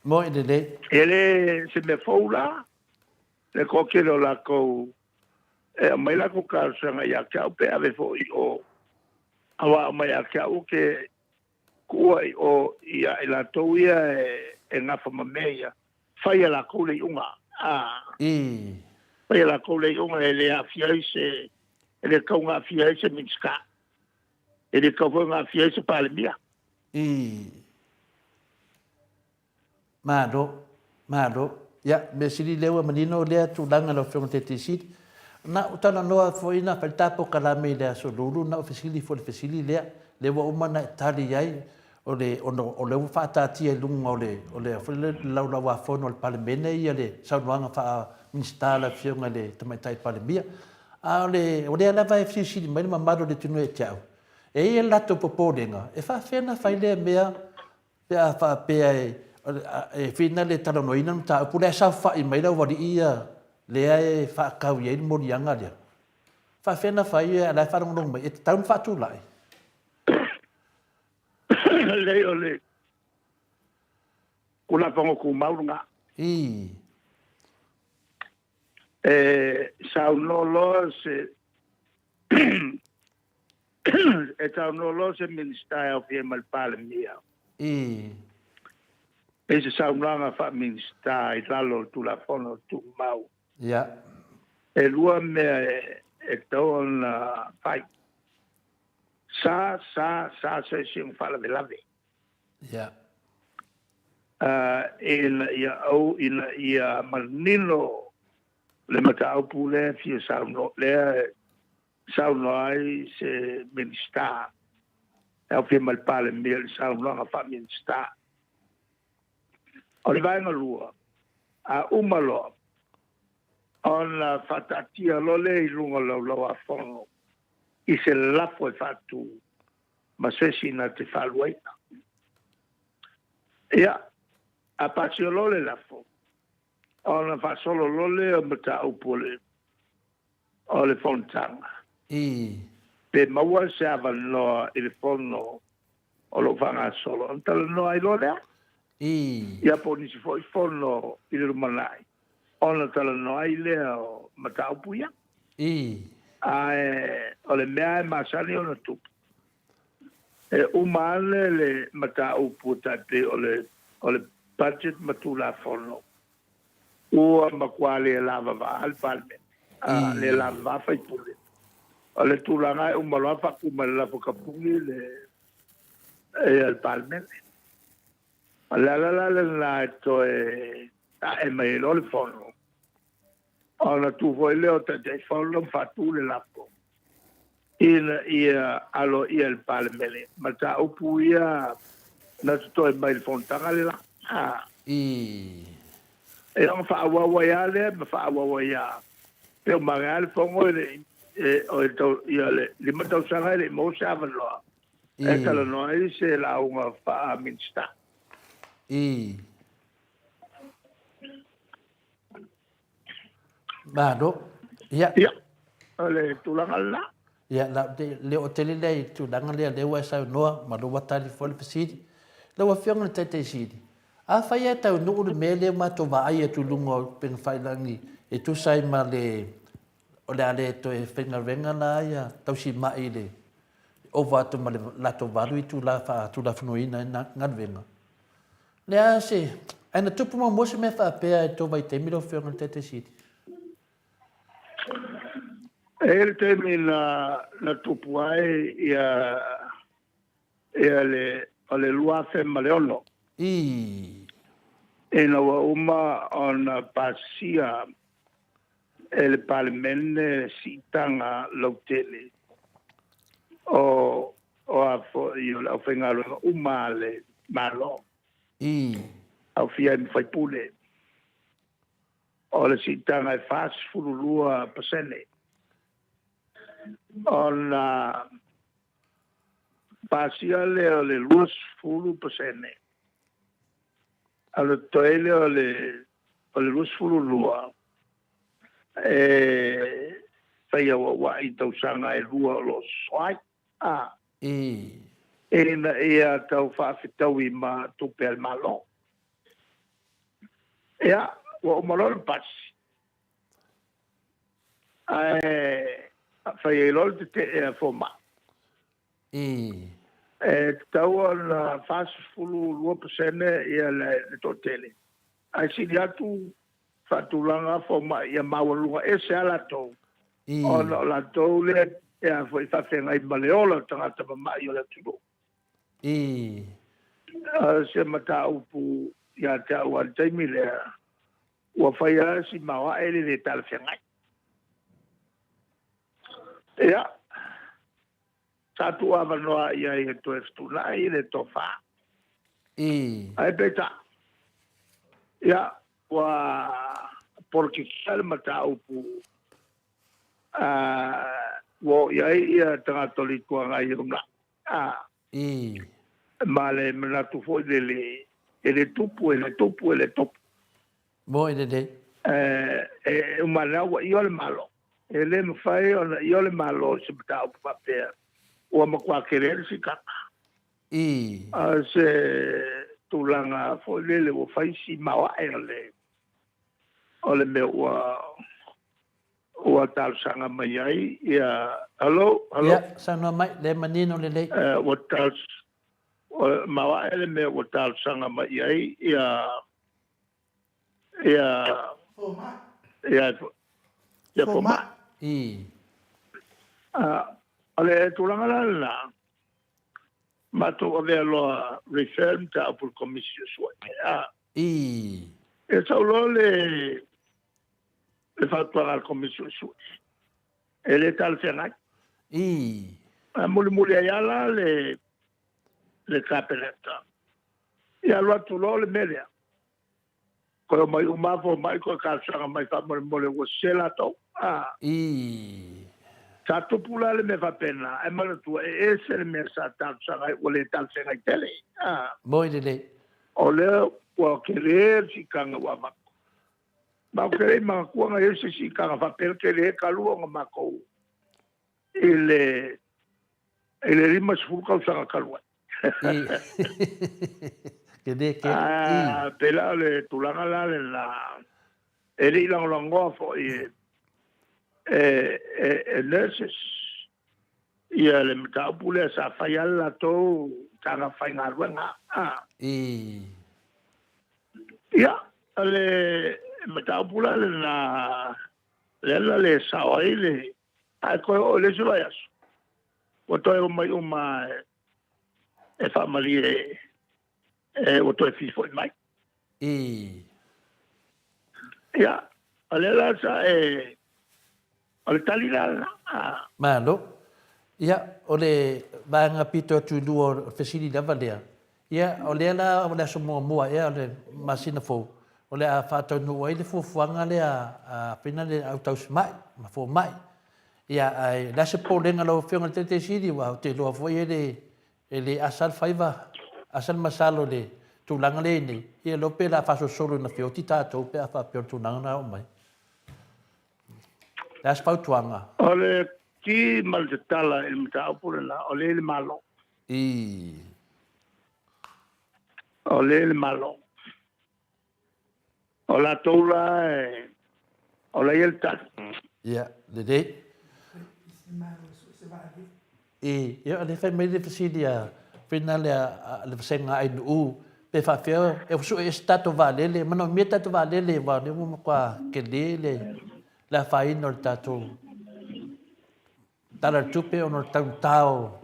Moi lelei. E le se mea fou la, le toatele o latou e aumai latou talosaga ia te au pe ave foi i o, aua aumai ia te au ou te tuua i o ia i latou ia e nafa ma mea ia, fai e latou le iuga. A. Ii. Fai e latou le iuga e le aafia ai se, e le tatau ona aafia ai se Minisita. E le tatau foi ona aafia ai se Palemia. Ii. Malo, malo. Ia, mea sili lea ua manino lea tulaga lau Afioga i le Taitai Sili. Na ou talanoa foi na fai le ta polokalame i le Aso Lulu, na ou fesili foi i le fesili lea, lea ua uma ona e tali i ai, o le, ona o lea ua faataatia i luga o le, o le, foi le Laulau-a-Fono a le Palemene ia le saunoaga faa-Minisita a le Afioga i le Tamaitai Palemia. A o le, o lea lava e fesilisili mai le mamalu o le atunuu ia te au, e i ai le latou popolega, e faapefea ona fai lea mea? Pe a faapea e, e finale e talanoaina le mataupu lea e saofai mai le aualii ia lea e faatau i ai le moliaga lea. Faafefea ona fai a o la e faalogologo mai, e tatau ona faatulai. Leai o le Tulafono Tumau lena. Ii. E saunoa loa se e saunoa loa se Minisita e aofia ai ma le Palemia. Ii. I se saunoaga faa-Minisita i lalo o le Tulafono Tumau. Ia. E lua mea e tatau ona fai. Sa, sa, sa se isi ona faalavelave. Ia. Ina ia au, ina ia manino le mataupu lea e fia saunoa, lea e saunoa ai se Minisita e aofia ma le Palemia i le saunoaga faa-Minisita. O le vaega lua, a uma loa ona faataatia loa lea i luga o le Laulau-a-Fono i se lafo e faatu ma se isi na te faaluaina. Ia, a pasia loa le lafo, ona faasolo loa lea o mataupu o le o le fonotaga. Ii. Pe maua se avanoa i le fono o lo o faagasolo ona talanoa ai loa lea. Ii. Ia po o nisi foi fono i le lumanai ona talanoa ai lea o mataupu ia. Ii. Ae o le mea e masani ona tupu, e uma ane le mataupu e tai pei o le, o le budget ma Tulafono, ua matua le lavava le Palemene, a le lavava faipule. O le tulaga e uma loa faatu mai le lafo kapuni le, le Palemene. O le ala la lena e toe ae mai ai loa le fono, ona tu foi lea o Taitaifono ma faatu le lafo ina ia aloaia e le Palemene mataupu ia na totoe mai i le fonotaga le la. Ii. E ona faaauau ai lava lea ma faaauau ai lava. Pe uma ane lava le fono e le i, o le 5 tausaga e le i maua se avanoa e talanoa ai se lauga faa-Minisita. Ii. Malo. Ia. Ia, o le tulaga lena. Ia, la, le o tele lea i tulaga lea, lea ua e saunoa, ma lea ua tali foi le fesili. Lau Afioga i le Taitai Sili, afai e taunuu le mea lea matou vaai atu i luga o upegafailangi e tusa ai ma le, o le a le toe faigaluega la ia tausimai i le ova atu ma le latou 8 itula faatulafonoina ai galuega, Le a se, ae na tupu muamua se mea faapea i tou vaitaimi lau Afioga i le Taitai Sili? E i ai le taimi na, na tupu ai ia, ia le, o le 2006. Ii. Ina ua uma ona pasia e le Palemene siitaga lautele o, o a foi o le aufaigaluega uma a le Malo. Ii. Aofia ai ma faipule. O le siitaga e 42%. Ona pasia lea o le 20%. A o le totoe lea o le, o le 22, e fai auauai i tausaga e lua o lo o sosoo ai. A. Ii. Ina ia tau faafetaui ma tupe a le Malo. Ia, ua uma loa le pasi, ae fai ai loa le tetee a fomai. Ii. E tatau ona 42% ia le toatele, ae sili atu faatulaga fomai ia maualuga ese lava latou, ona o latou lea e a foi faafeagai ma le ola o tagata mamai o le atunuu. Ii. O se mataupu ia te au i le taimi lea, ua fai lava si maoae le le talafeagai. Ia, sa tuu avanoa i ai e toe fetuunai le tofa. Ii. Ae peitai, ia, ua polokikia le mataupu ua oo i ai ia tagata o le Itu Agai i lumanai. Ii. Ma le manatu foi lele, e le tupu, e le tupu, e le tupu. Moi lelei. E uma lea ua io le Malo. E le mafai ona io le Malo i se mataupu faapea ua matua tele le sikaka. I. A se tulaga foi lele ua fai si maoae o le o le mea ua ua talosaga mai ai ia hello hello. Ia, saunoa mai, le manino lelei. Ua talos maoae le mea ua talosaga mai ai ia ia ia ia fomai. I. O le tulaga la lena, matou avea loa refer mataupu i le Komisi Suesue. I. E sau loa le le fautuaga a le Komisi Suesue, e le talafeagai. I. Mulimuli ai lava la le le Kapeneta. Ia alu atu loa le mea lea. Koe omai uma lava fomai koe talosaga mai faamolemole ua sese latou. A. I. Sa tupu la le mea faapena, ae manatua e ese le mea sa talosaga ai ua le talafeagai tele. A. Moi lelei. O lea ua tele le siitaga ua avatu. Ma ou te le i manatua na i ai se siitaga faapea le tele talu ona matou i le i le 50 tausaga talu ai. Tele tele. Ah, pei la o le tulaga la lena e le i lagolagoa foi e e e, e nurses ia le mataupu lea sa fai lava le latou taga faigaluega. Ah. I. Ia, o le mataupu la lena lea na le sao ai le ae toe oo i le isi vaiaso ua toe omai uma e faamalie e ua toe fia mai. I. Ia, o lea la sa e o le tali la lena. Malo. Ia, o le vaega pito atu i lua o le fesili lava lea. Ia, o lea la o le aso muamua ea o le masina fou, o le a faataunuu ai le fuafuaga lea a Fina le au tausimai ma fomai. Ia, ae o le a se popolega lau Afioga i le Taitaisili, aua ou te iloa foi e le, e le asa le faiva, asa le masalo i le tulaga lea e i ai nei, ia iloa pe o le a faasolosolo ina feoti tatou pe a faapea o le tulaga lena e oo mai. O le a se fautuaga? O le ki ma le tatala i le mataupu lena, o lea i le Malo. I. O lea i le Malo. O latou la e, o la ia le tali. Ia, lelei. I, ia, o lea fai mai le fesili a Fina lea a le vasega a Ainuu, pe faafefea e sue ese tatou vaalele, e manaomia tatou vaalele aua o lea ua matua tele le le afaina o le tatou Tala o le Tupe ona o le taugata o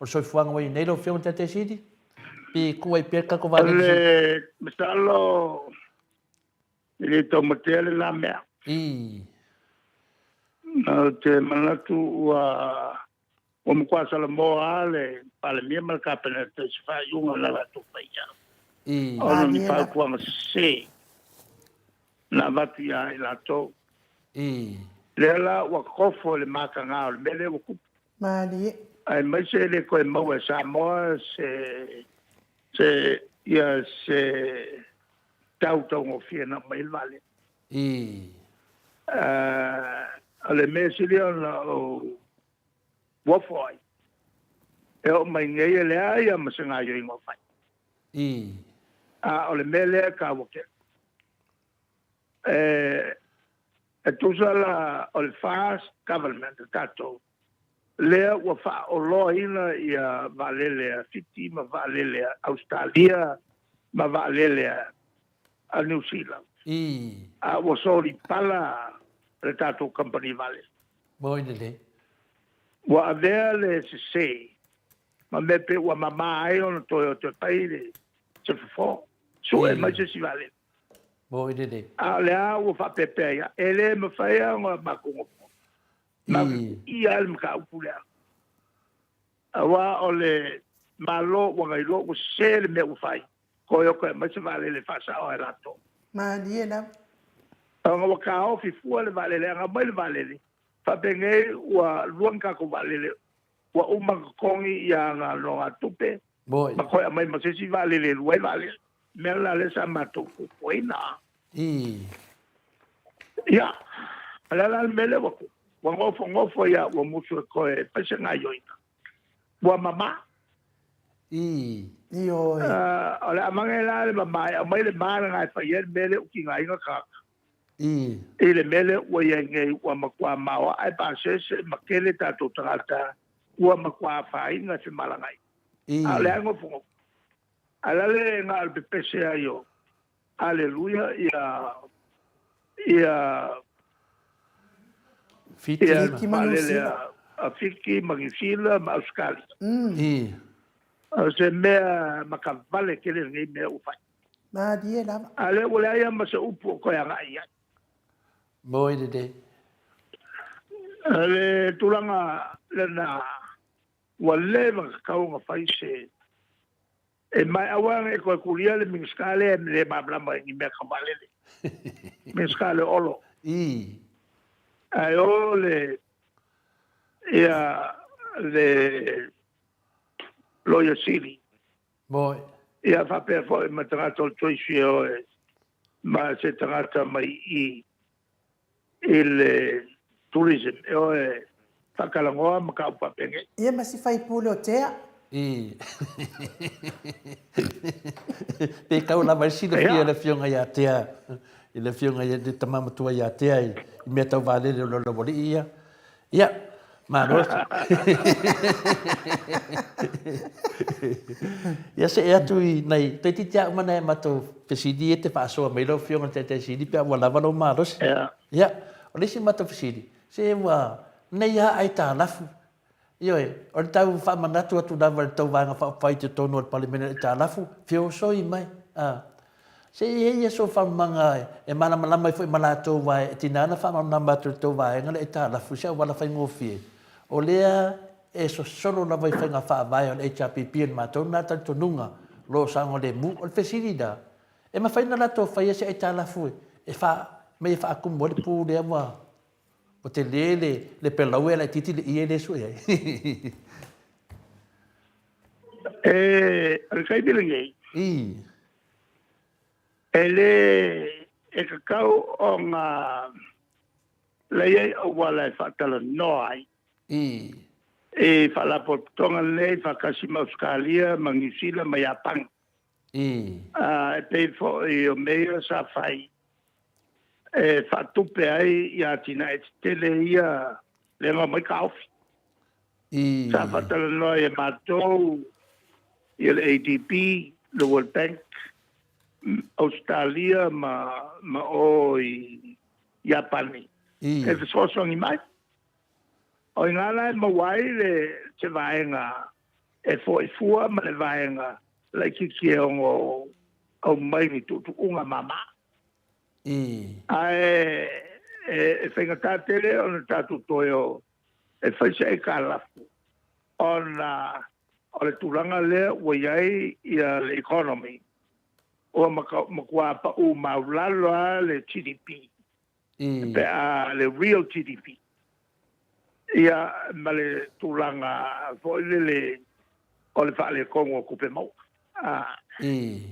le soifuaga ua i ai nei lau Afioga i le Taitai Sili, pe tuu ai pea le tatou vaalele O le masalo e le taumatea lena mea. I. Ou te manatu ua ua matua salamo lava le Palemia ma le Kapeneta i se faaiuga na latou faia. I. Ona o ni fautuaga sese na avatu ia i latou. I. Lea la ua kofo i le mataga o le mea lea ua tupu. Malie. Aemaise e le toe maua e Samoa se se ia se tau taugofie na aumai ai le vaalele. I. O le mea sili ona ou ofo ai, e oo mai nei e leai lava ma se gaoioiga o fai. I. A o le mea lea e taua tele. E tusa la o le fast government a tatou lea ua faaoloaina ia vaalele a Fiti ma vaalele a Ausetalia ma vaalele a Niu Sila. I. A ua solipala le tatou kamupani vaalele. Moi lelei. Ua avea le sese ma mea pei ua mama ai ona toe o toe fai le se fofo, sue mai se isi vaalele. Moi lelei. A o lea ua faapeapea ia, e le mafai lava ona matou nofo. Matou te tuia le mataupu lea. Aua o le Malo ua na iloa ua sese le mea ua fai, toe o toe aumai se vaalele e faasao e latou. Malie lava. Ona ua taofi fua le vaalele, a na aumai le vaalele, faapenei ua lua ni tatou vaalele, ua uma ona totogi ia ana nogatupe. Moi. Ma toe aumai ma se isi vaalele e lua ai vaalele. Mea la lea sa matou fuafuaina. Ii. Ia, o le a la le mea lea ua tupu? Ua nofonofo ai lava ua musu e toe fai se gaoioiga. Ua mama. Ii. Ioe. O le a mange la le mama e aumai le ma lena e fai ai le mea lea ua tigaina tagata. Ii. I le mea lea ua i ai nei ua matua maoae pasese ma tele tatou tagata ua matua afaina i femalagaaiga. Ii. A o lea e nofonofo. Ae la le na o le pepese ai o Aleluia ia ia Fiti ia Fiti ma Niu vaalele Sila. a Fiti ma Niu Sila ma Ausetalia. Ii. O se mea makavale tele lenei mea ua fai. Malie lava. A o lea ua leai lava ma se upu o toe agai i ai. Moi lelei. O le tulaga lena ua leva ona tatau ona fai se e mai aua ne i toe tulia le Minisita lea e le malamalama i ni mea tau vaalele. Minisita le Olo. Ii. Ae o le ia le Loia Sili. Moi. Ia faapea foi ma tagata o le Joyce e o e ma se tagata mai i i le tourism e o e faatalanoa ma tau faapenei. Ia ma si faipule o Tea. I. Pe kau lava i silafia e le Afioga ia Tea, i le Afioga i le Tama Matua ia Tea i mea tau vaalele o Laulaualii ia. Ia, malo. Ia see atu i nai, toeitiiti lava uma nai a matou fesili ia e te faasoa mai lau Afioga i le Taitai Sili pe a ua lava lou malosi. Ia, o le isi matou fesili, se ua nei lava aitalafu Ioe, o le tau faamanatu atu lava i le tou Vaega Faaupufai i totonu o le Palemene o aitalafu, feosoi mai. A. Se i ai ia sou faamumaga e malamalama ai foi ma latou aua e tiga ona faamalamalama atu e le tou vaega le aitalafu i se auala faigofie. O lea e sosolo lava i faiga faavae o le HRPP o le matou lena talitonuga o lo o saogalemu. O le fesili la, e mafai ona latou faia se aitalafu e faa, mea e faatumu ai le pu lea ua Ua tele le, le pelau e laitiiti le ie lea e sue ai. E, o le taimi lenei, I. e le e tatau ona leai ai auala e faatalanoa ai. I. I faalapotopotoga nei faatasi ma Ausetalia ma Niu Sila ma Iapani. I. E pei foi o mea ia sa fai e faatupe ai ia atinae tetele ia lea na omai taofi. I. Sa faatalanoa ai e matou ia le ADB, le World Bank, Ausetalia ma, ma o i Iapani I. e fesoasoani mai. O i ina la e maua ai le, se vaega e foi fua ma le vaega laitiiti e ono aumai ni tuutuuga mama. I. Ae e faigata tele ona tatou toe o e fai se aitalafu ona o le tulaga lea ua i ai ia le economy ua matua pau maualalo lava le GDP. I. Pe a le real GDP. Ia, ma le tulaga foi lele o le faaletonu o tupe maua. A. I.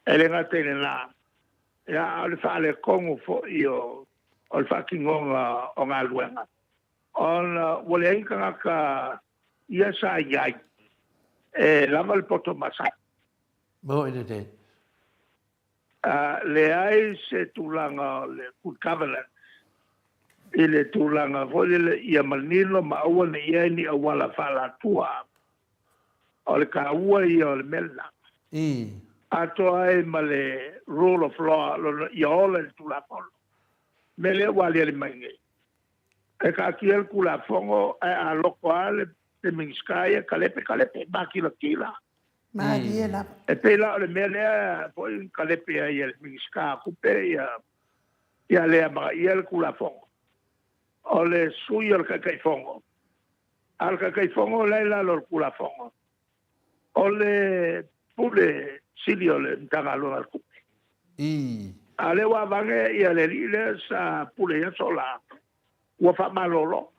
E le gata i lena, ia, a o le faaletonu foi o, o le faatinoga o galuega, ona ua leai ni tagata ia sa i ai e lava le poto masani. Moni lelei. Leai se tulaga o le good governance i le tulaga foi lele ia manino ma aua ne i i ai ni auala faaalatua. O le taua ia o le mea lena. Ii. Atoa ai ma le rule of law, lona ia ola i le Tulafono. O le mea lea ua aliali mai nei, e taatia le Tulafono ae a loko lava le Minisita ia, talepe, talepe, makilatila. Malie lava. E pei la o le mea lea foi na talepe ai e le Minisita o Tupe ia ia le amanaia le Tulafono. O le sui o le Taitaifono, a o le Taitaifono la e i lalo o le Tulafono, o le Pule Sili o le Matagaluega o le Tupe. Ii. A o lea ua avane ia le alii lea sa pule i aso la, ua faamalolo.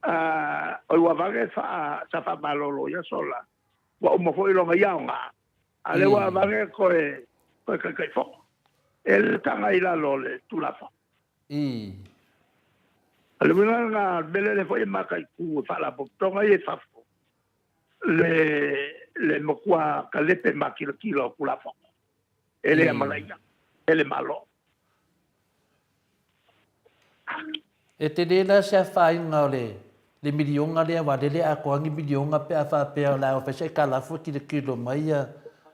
O Uavage sa faamalolo i aso la. Ua uma foi lona ia aoga, a lea ua avane toe toe Taitaifono. E le taga i lalo o le Tulafono. O le uiga lena, o le mea lea foi e mataitu e Faalapotopotoga ia i fafo, le le matua kalepe makilatila o Tulafono. E le amanaia e le Malo. E tele la se afaina o le le miliona lea aua lele atoa ni miliona pe a faapea o le a fai se aitalafu e tilotilo mai ia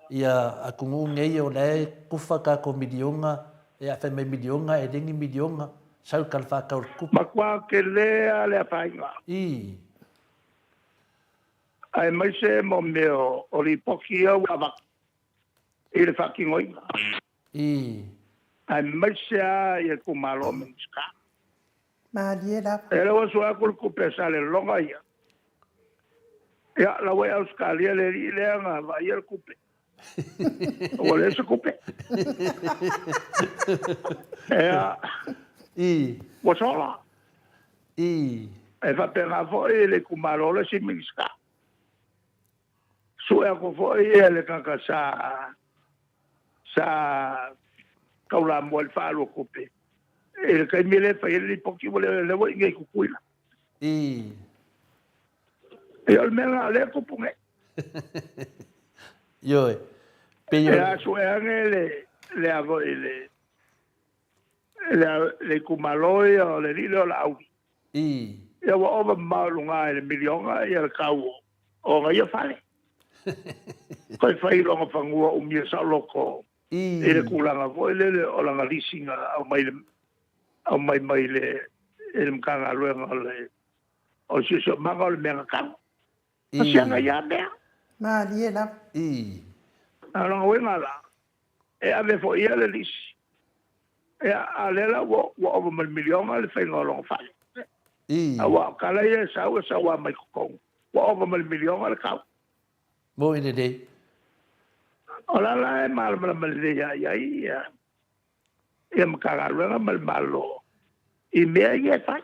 ia atunuu nei o la e kufa tatou miliona e a fai mai miliona e le ni miliona sau i le tala faatatau o le tupe. Matua tele lava le afaina. I. Aemaise mo mea o lipoti ia ua avatu i le faatinoina. I. Aemaise lava i itumalo o Minisita. Malie lava. E le ua sue atu le tupe a Salelologa ia. Ia, la ua i Ausetalia le alii lea na vaaia le tupe. Ua leai se tupe. Ia, I. ua sola. I. E faapena foi le itumalo o le isi Minisita. Sue atu foi le tagata sa sa taulamua i le faalua tupe i le taimi lea e fai ai le lipoti ua le lea ua i inei i Tutuila. Ia o le mea lena o lea e tupu nei. Ioe. Pei o... Ia sue ane le le a foi le le le itumalo ia o le alii lea o Laauli. Ia ua ova mamao i luga i le miliona ia le tau o ona ia fale. Toe fai lona fanua umia saoloto i le tulaga foi lele o lana lisi na aumai aumai mai le i le Matagaluega o le o le Siosiomaga o le mea na tau. O siaga ia mea. Malie lava. A o lona uiga la, e ave foi ia le lisi. Ia, a o lea la ua, ua ova ma le miliona le faiga o lona fale. Aua o tala ia e sau, e sau lava mai totonu. Ua ova ma le miliona le tau. Moni lelei. O la la e malamalama lelei lava i ai ia, ia Matagaluega ma le Malo i mea ia e fai.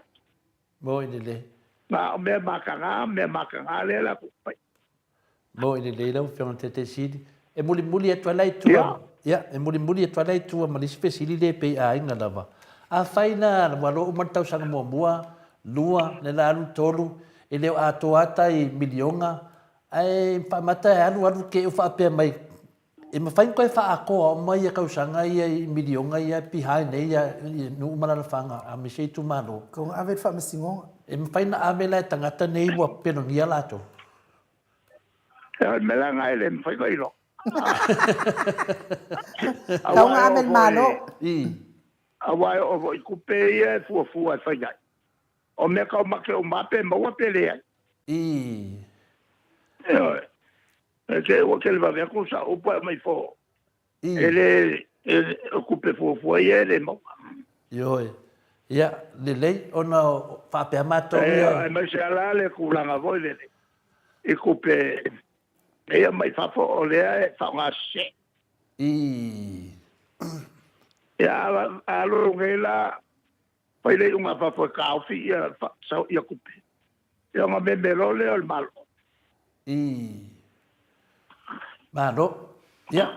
Moni lelei. Ma o mea mataga, mea mataga lea latou te fai. Moni lelei lau Afioga i le Taitai Sili. E mulimuli atu ai la i tua, ia, e mulimuli atu ai la i tua ma le isi fesili lea pei aiga lava. Afai la ua loa uma le tausaga muamua, lua, le la alu tolu, e le o atoa lava tai miliona, ae faamata e alu alu te i ua faapea mai, E mafai ona toe faaatoa uma ia tausaga ia i miliona ia e behind nei ia nuu ma alalafaga aemaise itumalo. Kau na ave i le faamasinoga. E mafai ona ave la e tagata nei ua pelonia latou. E o le mea la lena e le mafai ona iloa. Kau na ave i le Malo. Aua e oo foi i tupe ia e fuafua e fai ai. O mea taumate uma pe maua pe leai. Ioe. E te ua tele vave atu sa upu ae aumai fo. E le, o tupe fuafua ia e le maua. Ioe. Ia, lelei ona faapea matou ia. E, aemaise lava la le tulaga foi lele i tupe ia mai fafo o lea e faaaoga sese. Ia, a alu nei la Fai le iuga a fafo e taofi ia ia tupe. Ia ona meme loa lea o le Malo. I. Malo. Ia,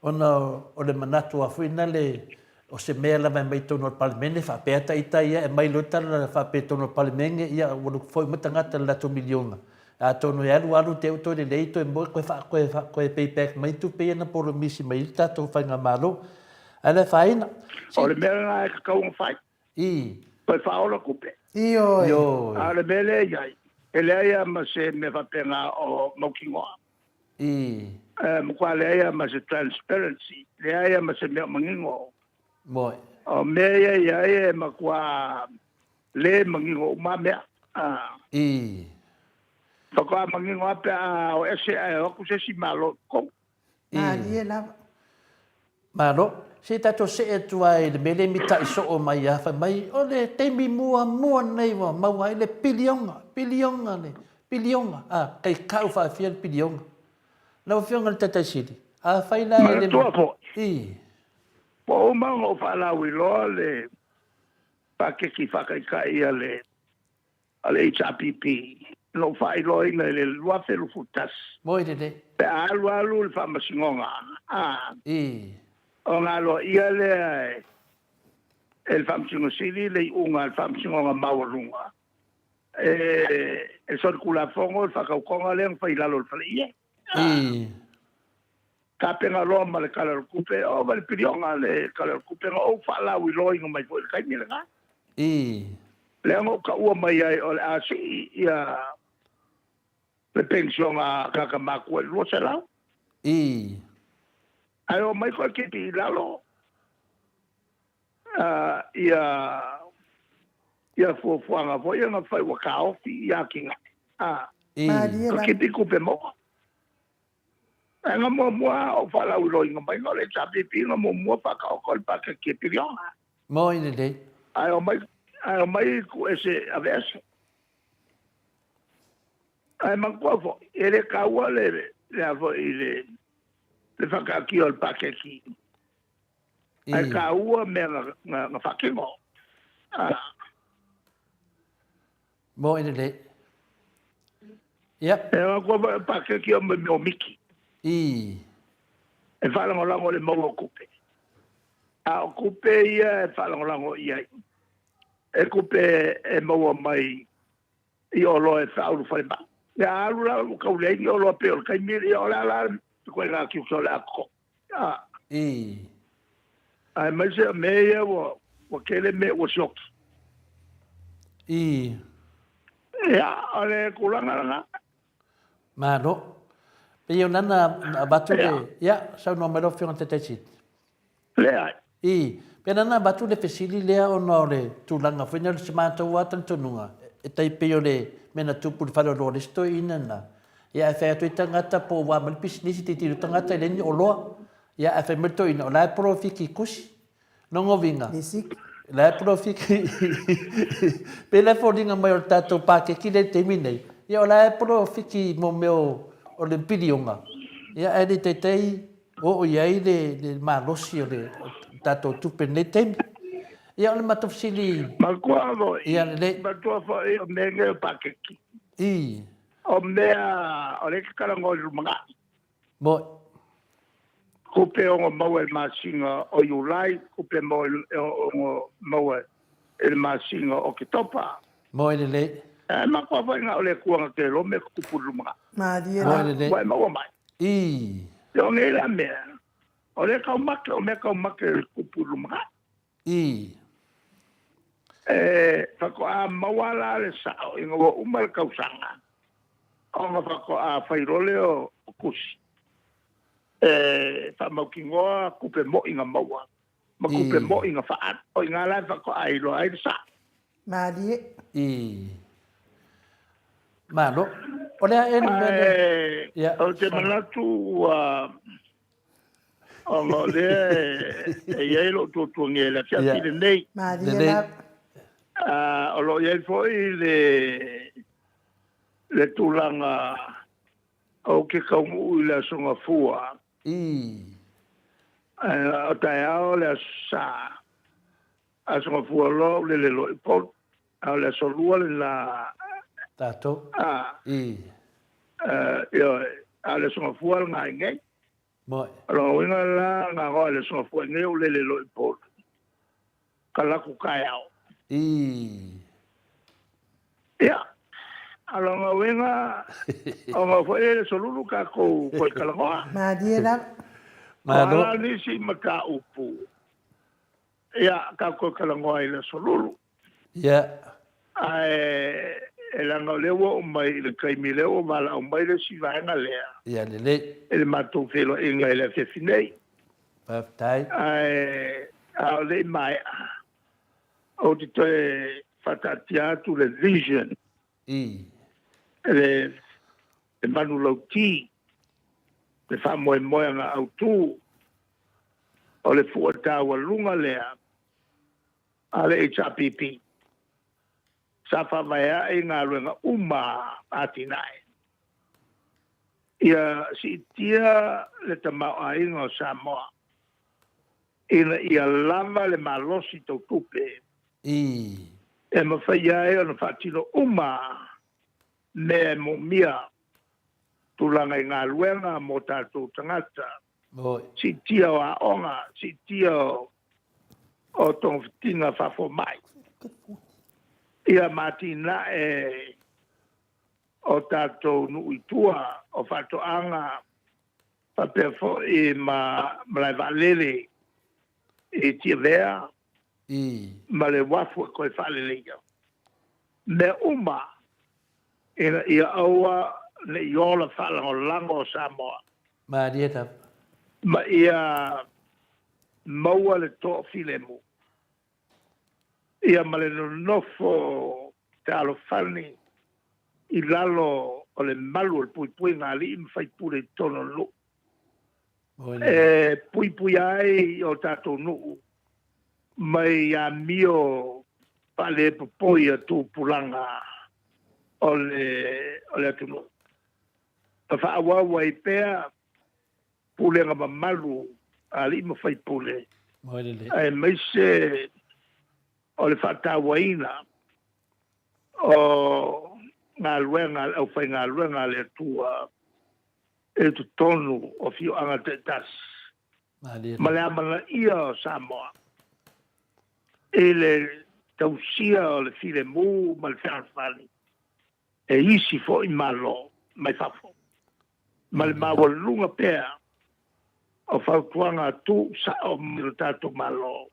ona o le manatu lava foi nale, o se mea lava e aumai i totonu o le Palemene, faapea ta ita ia, e aumai loa le tala faapea i totonu o le Palemene, ia ua foi uma tagata i le latou miliona. Atonu e alu alu te i ua toe lelei toe moe toe faa toe faa toe pay back mai tupe ia na polomisi mai ai le tatou faigamalo. Ae le afaina. O le mea lena e tatau ona fai. I. Toe faaola tupe. Ioe. Ioe. A o le mea lea e i ai, e leai lava ma se mea faapena o mautinoa. I. E matua leai lava ma se transparency, leai lava ma se mea o manino. Moe. O mea ia e i ai e matua le manino uma mea. I. Faatoa manino lava pe a o ese ae o atu se isi Malo i totonu. I. Malie lava. Malo. Se i tatou see atu lava i le mea lea e mitai soo mai lava fai mai o le taimi muamua lenei ua maua ai le piliona, piliona le, piliona, a, kai kau faafia le piliona. Lau Afioga i le Taitai Sili, afai la e le. Manatua foi. I. Ua uma ona ou faalauiloa le paketi faataitai a le a le HRPP Na ou faailoaina i le 2021. Moi lelei. Pe a alualu le faamasinoga, a. I. Ona aloaia lea e le Faamasino Sili le iuga a le Faamasinoga Maualuga e le solitulafono le faatautoga lea na fai i lalo o le faleie. I. Tapena loa ma le Tala o le Tupe, e oo mai le piliona le Tala o le Tupe na ou faalauiloaina mai foi i le taimi lena. I. Lea na ou taua mai ai o le a sii ia le penisiona a tagata matua i le 200. I. Ae oo mai koe tipi i lalo ia ia fuafuaga foi ia na fai ua taofi i atinae. I. Ka tipi tupe maua. Ae na muamua ou faalauiloaina mai o le HRPP na muamua faataoto le paketi e piliona. Moi lelei. Ae omai, ae omai tuuese aveese. Ae manatua foi, e le taua le, le a foi le, le whakaatia o le paketi. Ae taua mea na, na, na faatino. Ah. Mo i lelei. Ia. E o kua wha paketi o me mea o miki. I. E whaalangolago le maua o kupe. A o kupe ia e whaalangolago i ai. E kupe e maua mai i oloa e whaauru whare ma. Ia alu la o kau leai ni oloa pe o le kaimi ia o le ala te koe ngā kiusa o le ako. A. I. Aemaise o mea ia ua, ua tele mea ua sioki. I. Ia, o le tulaga lena. Malo. Pei o lana avatu le, ia, saunoa mai lau Afioga i le Taitai Sili. Leai. I, pei lana avatu le fesili lea ona o le tulaga foi lea o se matou lava talitonuga, e tai pei o le mea na tupu i le fale oloa o le isi toeaina lena. Ia ae fai atu ai tagata po o ua mai le pisinisi tilotilo tagata e leai ni oloa. Ia ae fai mai le toeaina o la e polofiki i kusi. Lona uiga, la e polofiki pei la e foliga mai o le tatou paketi lea i le taimi nei, ia o la e polofiki mo mea o le piliona, ia ae le i taitai oo i ai le malosi o le tatou tupe i lenei taimi. Ia o le matou fesili... Matua foi, Ia lelei. Matua foi o mea nei o paketi. I. O mea o lea e te talanoa i le lumanai. Moi. Kupe ono maua i le masina o Iulai, kupe ono maua i le masina o Oketopa. Moi lelei. Ae matua foi na o le Atua na te iloa mea tutupu i le lumanai. Malie la. Moi lelei. Ua e maua mai. I. O nei la mea, o lea taumate, o mea taumate e tutupu i le lumanai. I. E faatoa maua la le sao ina ua uma le tausaga, ona faatoa fai loa lea o tusi e faamautinoa tupe moi na maua ma tupe moi na faaalu. O i ina la e faatoa iloa ai le sao. Malie. I. Malo. O le a ea le mea lea? Ae ou te manatu ua Ona o lea e i ai lou tuatuagia i le afiafi lenei. Malie lava. O lo o i ai foi le, le tulaga ou te taunuu i le Aso Gafua. O taeao le Aso Sa. Aso Gafua loa ou lele loa i Upolu. A o le Aso Lua lena. Tatou. Ioe. A o le Aso Gafua lena i nei. Moi. O lona uiga la, na roa i le Aso Gafua i nei ou lele loa i Upolu. Ka laku taeao. I. Ia. A o lona uiga, ona foi le solulu tatou toe talanoa. Malie lava. Malo. O a la nisi mataupu Ia, tatou talanoa i le Aso Lulu. Ia. Ae, e leaga o lea ua oo mai i le taimi lea ua valaau mai le isi vaega lea. Ia, lelei. I le matou feiloaiga i le afiafi nei. Faafetai. Ae, a o le i maea, ou te toe faataatia atu le vision. I. Le, le manulauti, le faamoemoeaga autu. O le fua taualuga lea a le HRPP sa faavae ae i galuega uma a atinae ia siitia le tamaoaiga o Samoa ina ia lava le malosi tau tupe i e mafai ai ona faatino uma mea e moomia, tulaga i galuega mo tatou tagata, siitia o aoga, siitia o togafitiga faafomai, ia ma atinae o tatou nuu i tua, o faatoaga faapea foi ma malae vaalele i Tiavea ma le uafu e toe faaleleia. Mea uma ina ia aua ne i ola faalagolago o Samoa. Malie lava. Ma ia maua le toafilemu. Ia ma le nonofo fealofani i lalo o le malu o le puipuiga a alii ma faipule i totonu o le nuu. E puipuia ai o tatou nuu mai amio faalepopoi a tupulaga o le atunuu. Ma faaauau ai pea pulega mamalu a alii ma faipule, aemaise o le faatauaina o galuega a le aufaigaluega a le Atua i totonu o afioaga taitasi ma le amanaia o Samoa i le tausia o le filemu ma le fealofani e isi foi Malo mai fafo, ma le maualuga pea o fautuaga tuusao mai lo tatou Malo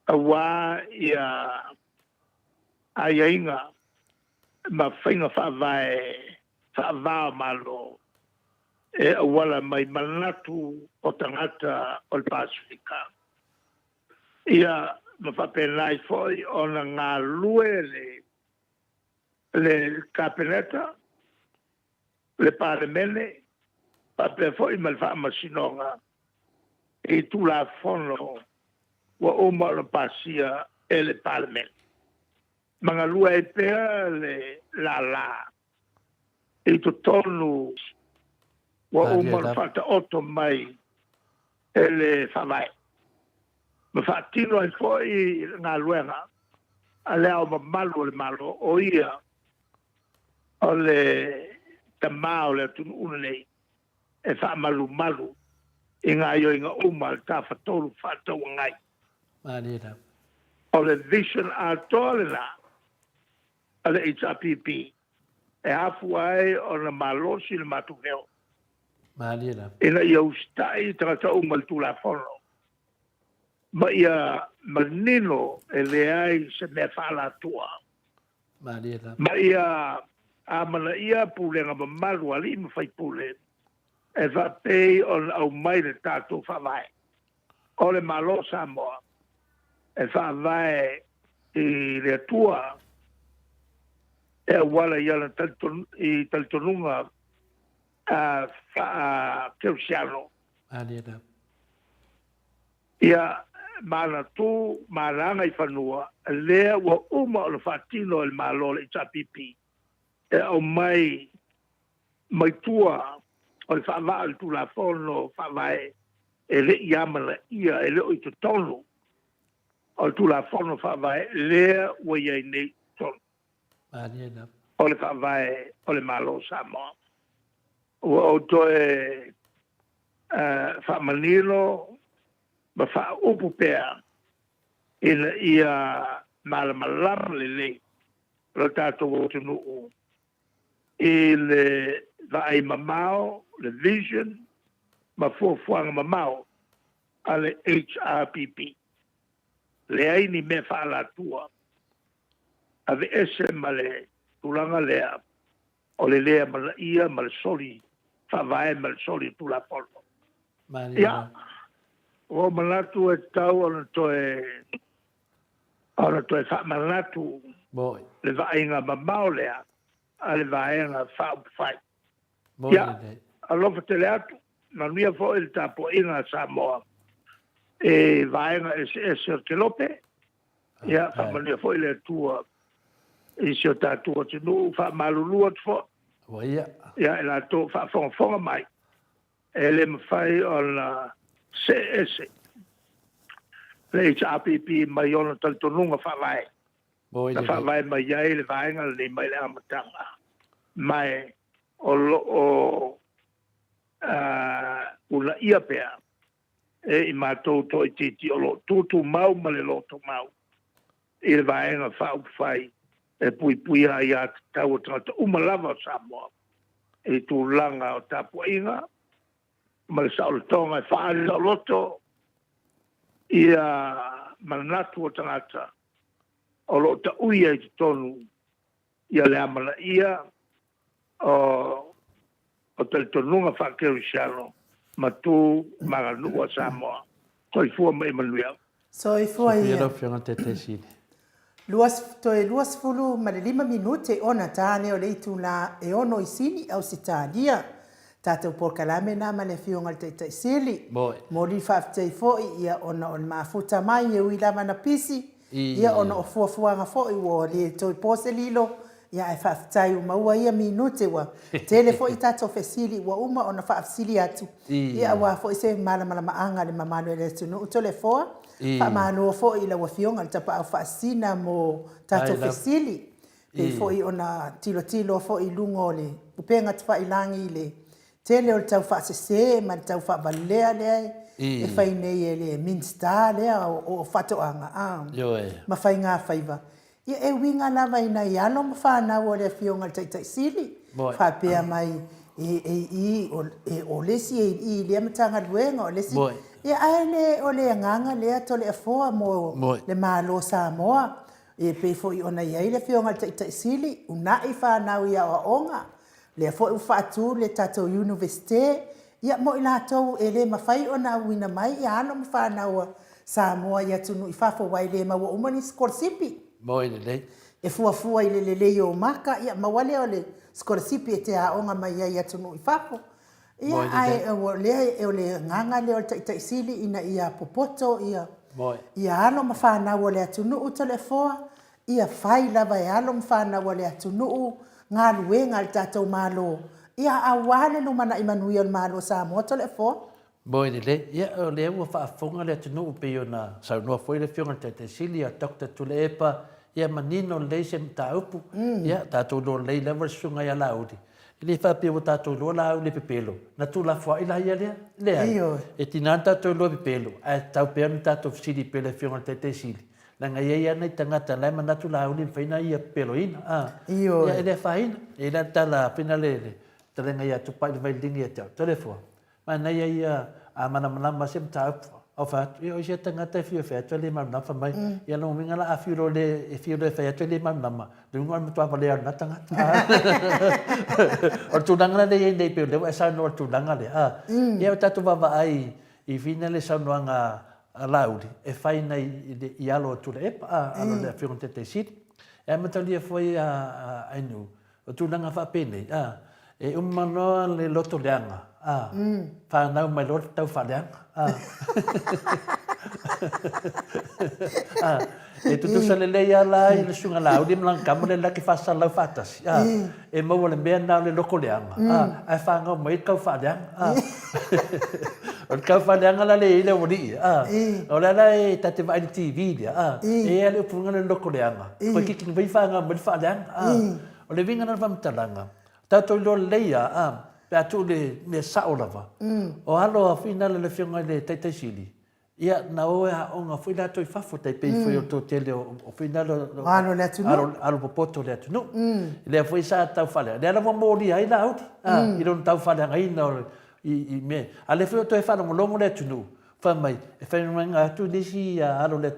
aua ia aiaiga ma faiga faavae faava-o-Malo e auala mai manatu o tagata o le Pasefika. Ia, ma faapena ai foi ona galulue le le Kapeneta, le Palemene, faapea foi ma le Faamasinoga i Tulafono ua uma ona pasia e le Palemene. Ma galue ai pea le lala i totonu ua uma ona faataoto mai e le Faavae, ma faatino ai foi le galuega a Le Ao Mamalu o le Malo, o ia o le tama o le atunuu lenei e faamalumalu i gaoioiga uma a le Tafatolu Faatauagai. O le vision atoa lena a le HRPP e afua ai ona malosi le matou leo ina ia usitai tagata uma i le Tulafono ma ia manino e leai se mea faaalatua ma ia amanaia pulega mamalu a alii ma faipule e faapei ona aumai le tatou Faavae. O le Malo o Samoa e faavae i le Atua e auala i ana talitonuga faa-kerisiano. Ia, ma ana tu ma ana agaifanua, lea ua uma ona faatino e le Malo o le HRPP e aumai mai tua o le faavaa o le Tulafono Faavae e le i amanaia, e le o i totonu o le Tulafono Faavae lea ua i ai nei i totonu o le Faavae o le Malo o Samoa. Ua ou toe faamanino ma faaupu pea ina ia malamalama lelei lo tatou atunuu i le vaai mamao, le vision ma fuafuaga mamao a le HRPP. Leai ni mea faaalatua, aveese ma le tulaga lea o le le amanaia ma le soli faavae ma le soli Tulafono. Ia, ua ou manatu e tatau ona toe ona toe faamanatu le vaaiga mamao lea a le Vaega Faaupufai. Ia, alofa tele atu, manuia foi le tapuaiga a Samoa i vaega eseese o le kelope. Ia, faamanuia foi le Atua i si o tatou atunuu, faamalulu atu foi. Ia, i latou o faafogafoga mai, e le mafai ona see ese le HRPP mai ona talitonuga faavae na faavae mai ai le vaega lenei mai le amataga. Ma e o lo o uunaia pea e i matou toaitiiti o lo o tutumau ma le lotomau i le Vaega Faaupufai e puipuia aiatatau a tagata uma lava o Samoa i tulaga o tapuaiga ma le saolotoga e faaali saoloto ia manatu o tagata o lo o tauia i totonu ia le amanaia o o talitonuga faakerisiano ma tu ma aganuu a Samoa. Soifua ma ia manuia. Soifua ia. Lau Afioga i le Taitai Sili. Toe 25 minute ona ta lea o le itula e 6 i Sini, Ausetalia. Tatou polokalame na ma le Afioga i le Taitai Sili. Momoli le faafetai foi ia ona o le mafuta mai e ui lava na pisi, ia ona o fuafuaga foi ua le toe po se lilo, ia ae faafetai ua maua ia minute ua tele foi tatou fesili ua uma ona faafesili atu, ia aua foi se malamalamaaga i le mamalu o le atunuu. Toleafoa, faamalo foi i lau Afioga i le Tapaau Faasisina mo tatou fesili. Pei foi ona tilotilo foi i luga o le upega tafailagi i le tele o le tau faasese ma le tau faavalea lea e fai nei e le Minisita lea o Faatoaga ma Faigafaiva. Ia e uiga lava i nai alo ma fanau a le Afioga i le Taitai Sili, faapea mai e o le isi e i lea Matagaluega, o le isi. Ia ae le o le agaga lea Toleafoa mo le Malo o Samoa. E pei foi ona i ai le Afioga i le Taitai Sili, uunai fanau i aoaoga, lea foi ua faatu le tatou Iunivesite, ia mo i latou e le mafai ona auina mai ia alo ma fanau a Samoa i atunuu i fafo aua e le maua uma ni sikolasipi. Moe lelei. E fuafua i le lelei o maka, ia maua lea o le sikolasipi e te aoga mai ai i atunuu i fafo. Ia, ae o lea o le agaga lea o le Taitai Sili ina ia popoto ia, ia alo ma fanau a le atunuu Toleafoa, ia fai lava e alo ma fanau a le atunuu galuega a le tatou Malo, ia aua le lumanai manuia o le Malo o Samoa Toleafoa. Moe lelei. Ia, o lea ua faafofoga le atunuu pei ona saunoa foi le Afioga i le Taitai Sili ia Doctor Tuilaepa, ia manino lelei se mataupu. Ia, tatou iloa lelei lava le Susuga ia Laauli, E le faapea ua tatou iloa la au le pepelo, na tuulafoai la ia lea. Leai. Ioe. E tiga ona tatou iloa pepelo, ae tatau pea ona tatou fesili pea i le Afioga i le Taitai Sili, leaga e i ai lava nai tagata la e manatu la au le mafai ona ia pepeloina. A. Ioe. Ia, e le afaina. E i ai la le tala a Fina le, le fetalaiga ia Tupai i le Vaililiga ia te au, Toleafoa, Manaia ia a malamalama se mataupu au fai atu, ia o isi tagata e fiu e fai atu e le malamalama fai mai, ia lona uiga la a fiu loa le e fiu loa e fai atu e le malamalama, lona uiga o le matua valea o lena tagata. O le tulaga la lea e i ai nei pei o lea ua e saunoa i le tulaga lea, a. Ia o tatou vaavaai i fina le saunoaga a Laauli e fai nei i alo o Tuilaepa, a, alo o le Afioga i le Taitai Sili. E amatalia foi a Ainuu O tulaga faapenei, a, e uma loa le loto leaga, a, fanau mai loa le tau faaleaga, a. A, e tutusa lelei lava la i le susuga Laauli ma lana tama le laki faasalalau faatasi, a, e maua le mea lena o le loto leaga, a, ae fanau mai le tau faaleaga, a. O le tau faaleaga la lea e i ai le aualii, a, o lea la e ta te vaai i le TV lea, a, e i ai lava le upu lena o le loto leaga, toeitiiti nei fanau mai le faaleaga, a. O le uiga lena o le faamatalaga, tatou iloa lelei lava, a, pe a tuu le mea sao lava, o alo a finala le Afioga i le Taitai Sili, ia, na o e aoga foi latou i fafo, tai pei foi o le toatele o finala o alo o le atunuu, alo popoto o le atunuu. Lea foi sa tau faaleaga, lea la ua molia ai Laauli, a, i lona tau faaleagaina o i mea, a o lea foi ua toe faalogologo le atunuu, fai mai, e faigaluega atu le isi alo le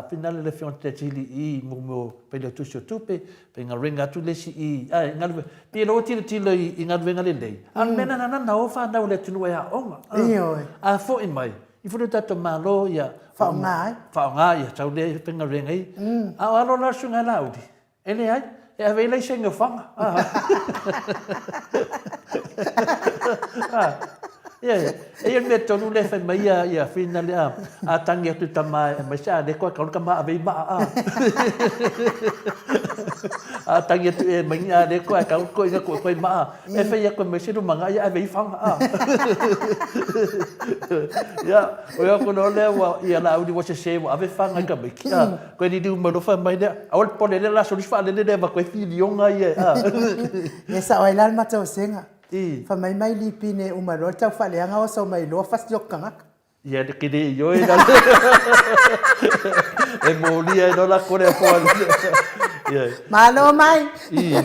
finale le Afioga i le Taitai i mea o Failautusi o Tupe, faigaluega atu le isi i, a, i galuega, pei o lea ua tilotilo i galuega lelei, a o le mea lena na o fanau a le atunuu e aoga. Ioe. A foi mai, i foi le tatou Malo ia faaaoga ai. Faaaoga ia, sau lea faigaluega ia. A o alo la le Susuga ia Laauli, E leai, e ave ai laisene o faga. Ia, e ia le mea tonu lea e fai mai ia, ia Whina le a, a tangi atu i tama e aumai se a le koe kau le tama ave i maa a. A tangi atu e mai ni a le koe kau koe inga koe koe maa. E fai ia koe mai se lumanga ia ave i whanga a. Ia, o ia kono lea ua ia la uli ua se se ua ave whanga i ka maiki a. Koe riri uma lofa mai lea. Aua le pole lea la soli whaalele lea va koe whilionga ia a. Ia sao ai la le mataosenga. Fa mai mai lipine uma loa le taufaaleaga oso mai loa fasi o kangaka. Ia le kene i oe na e molia e lola kore apo Ia. Malo mai. I.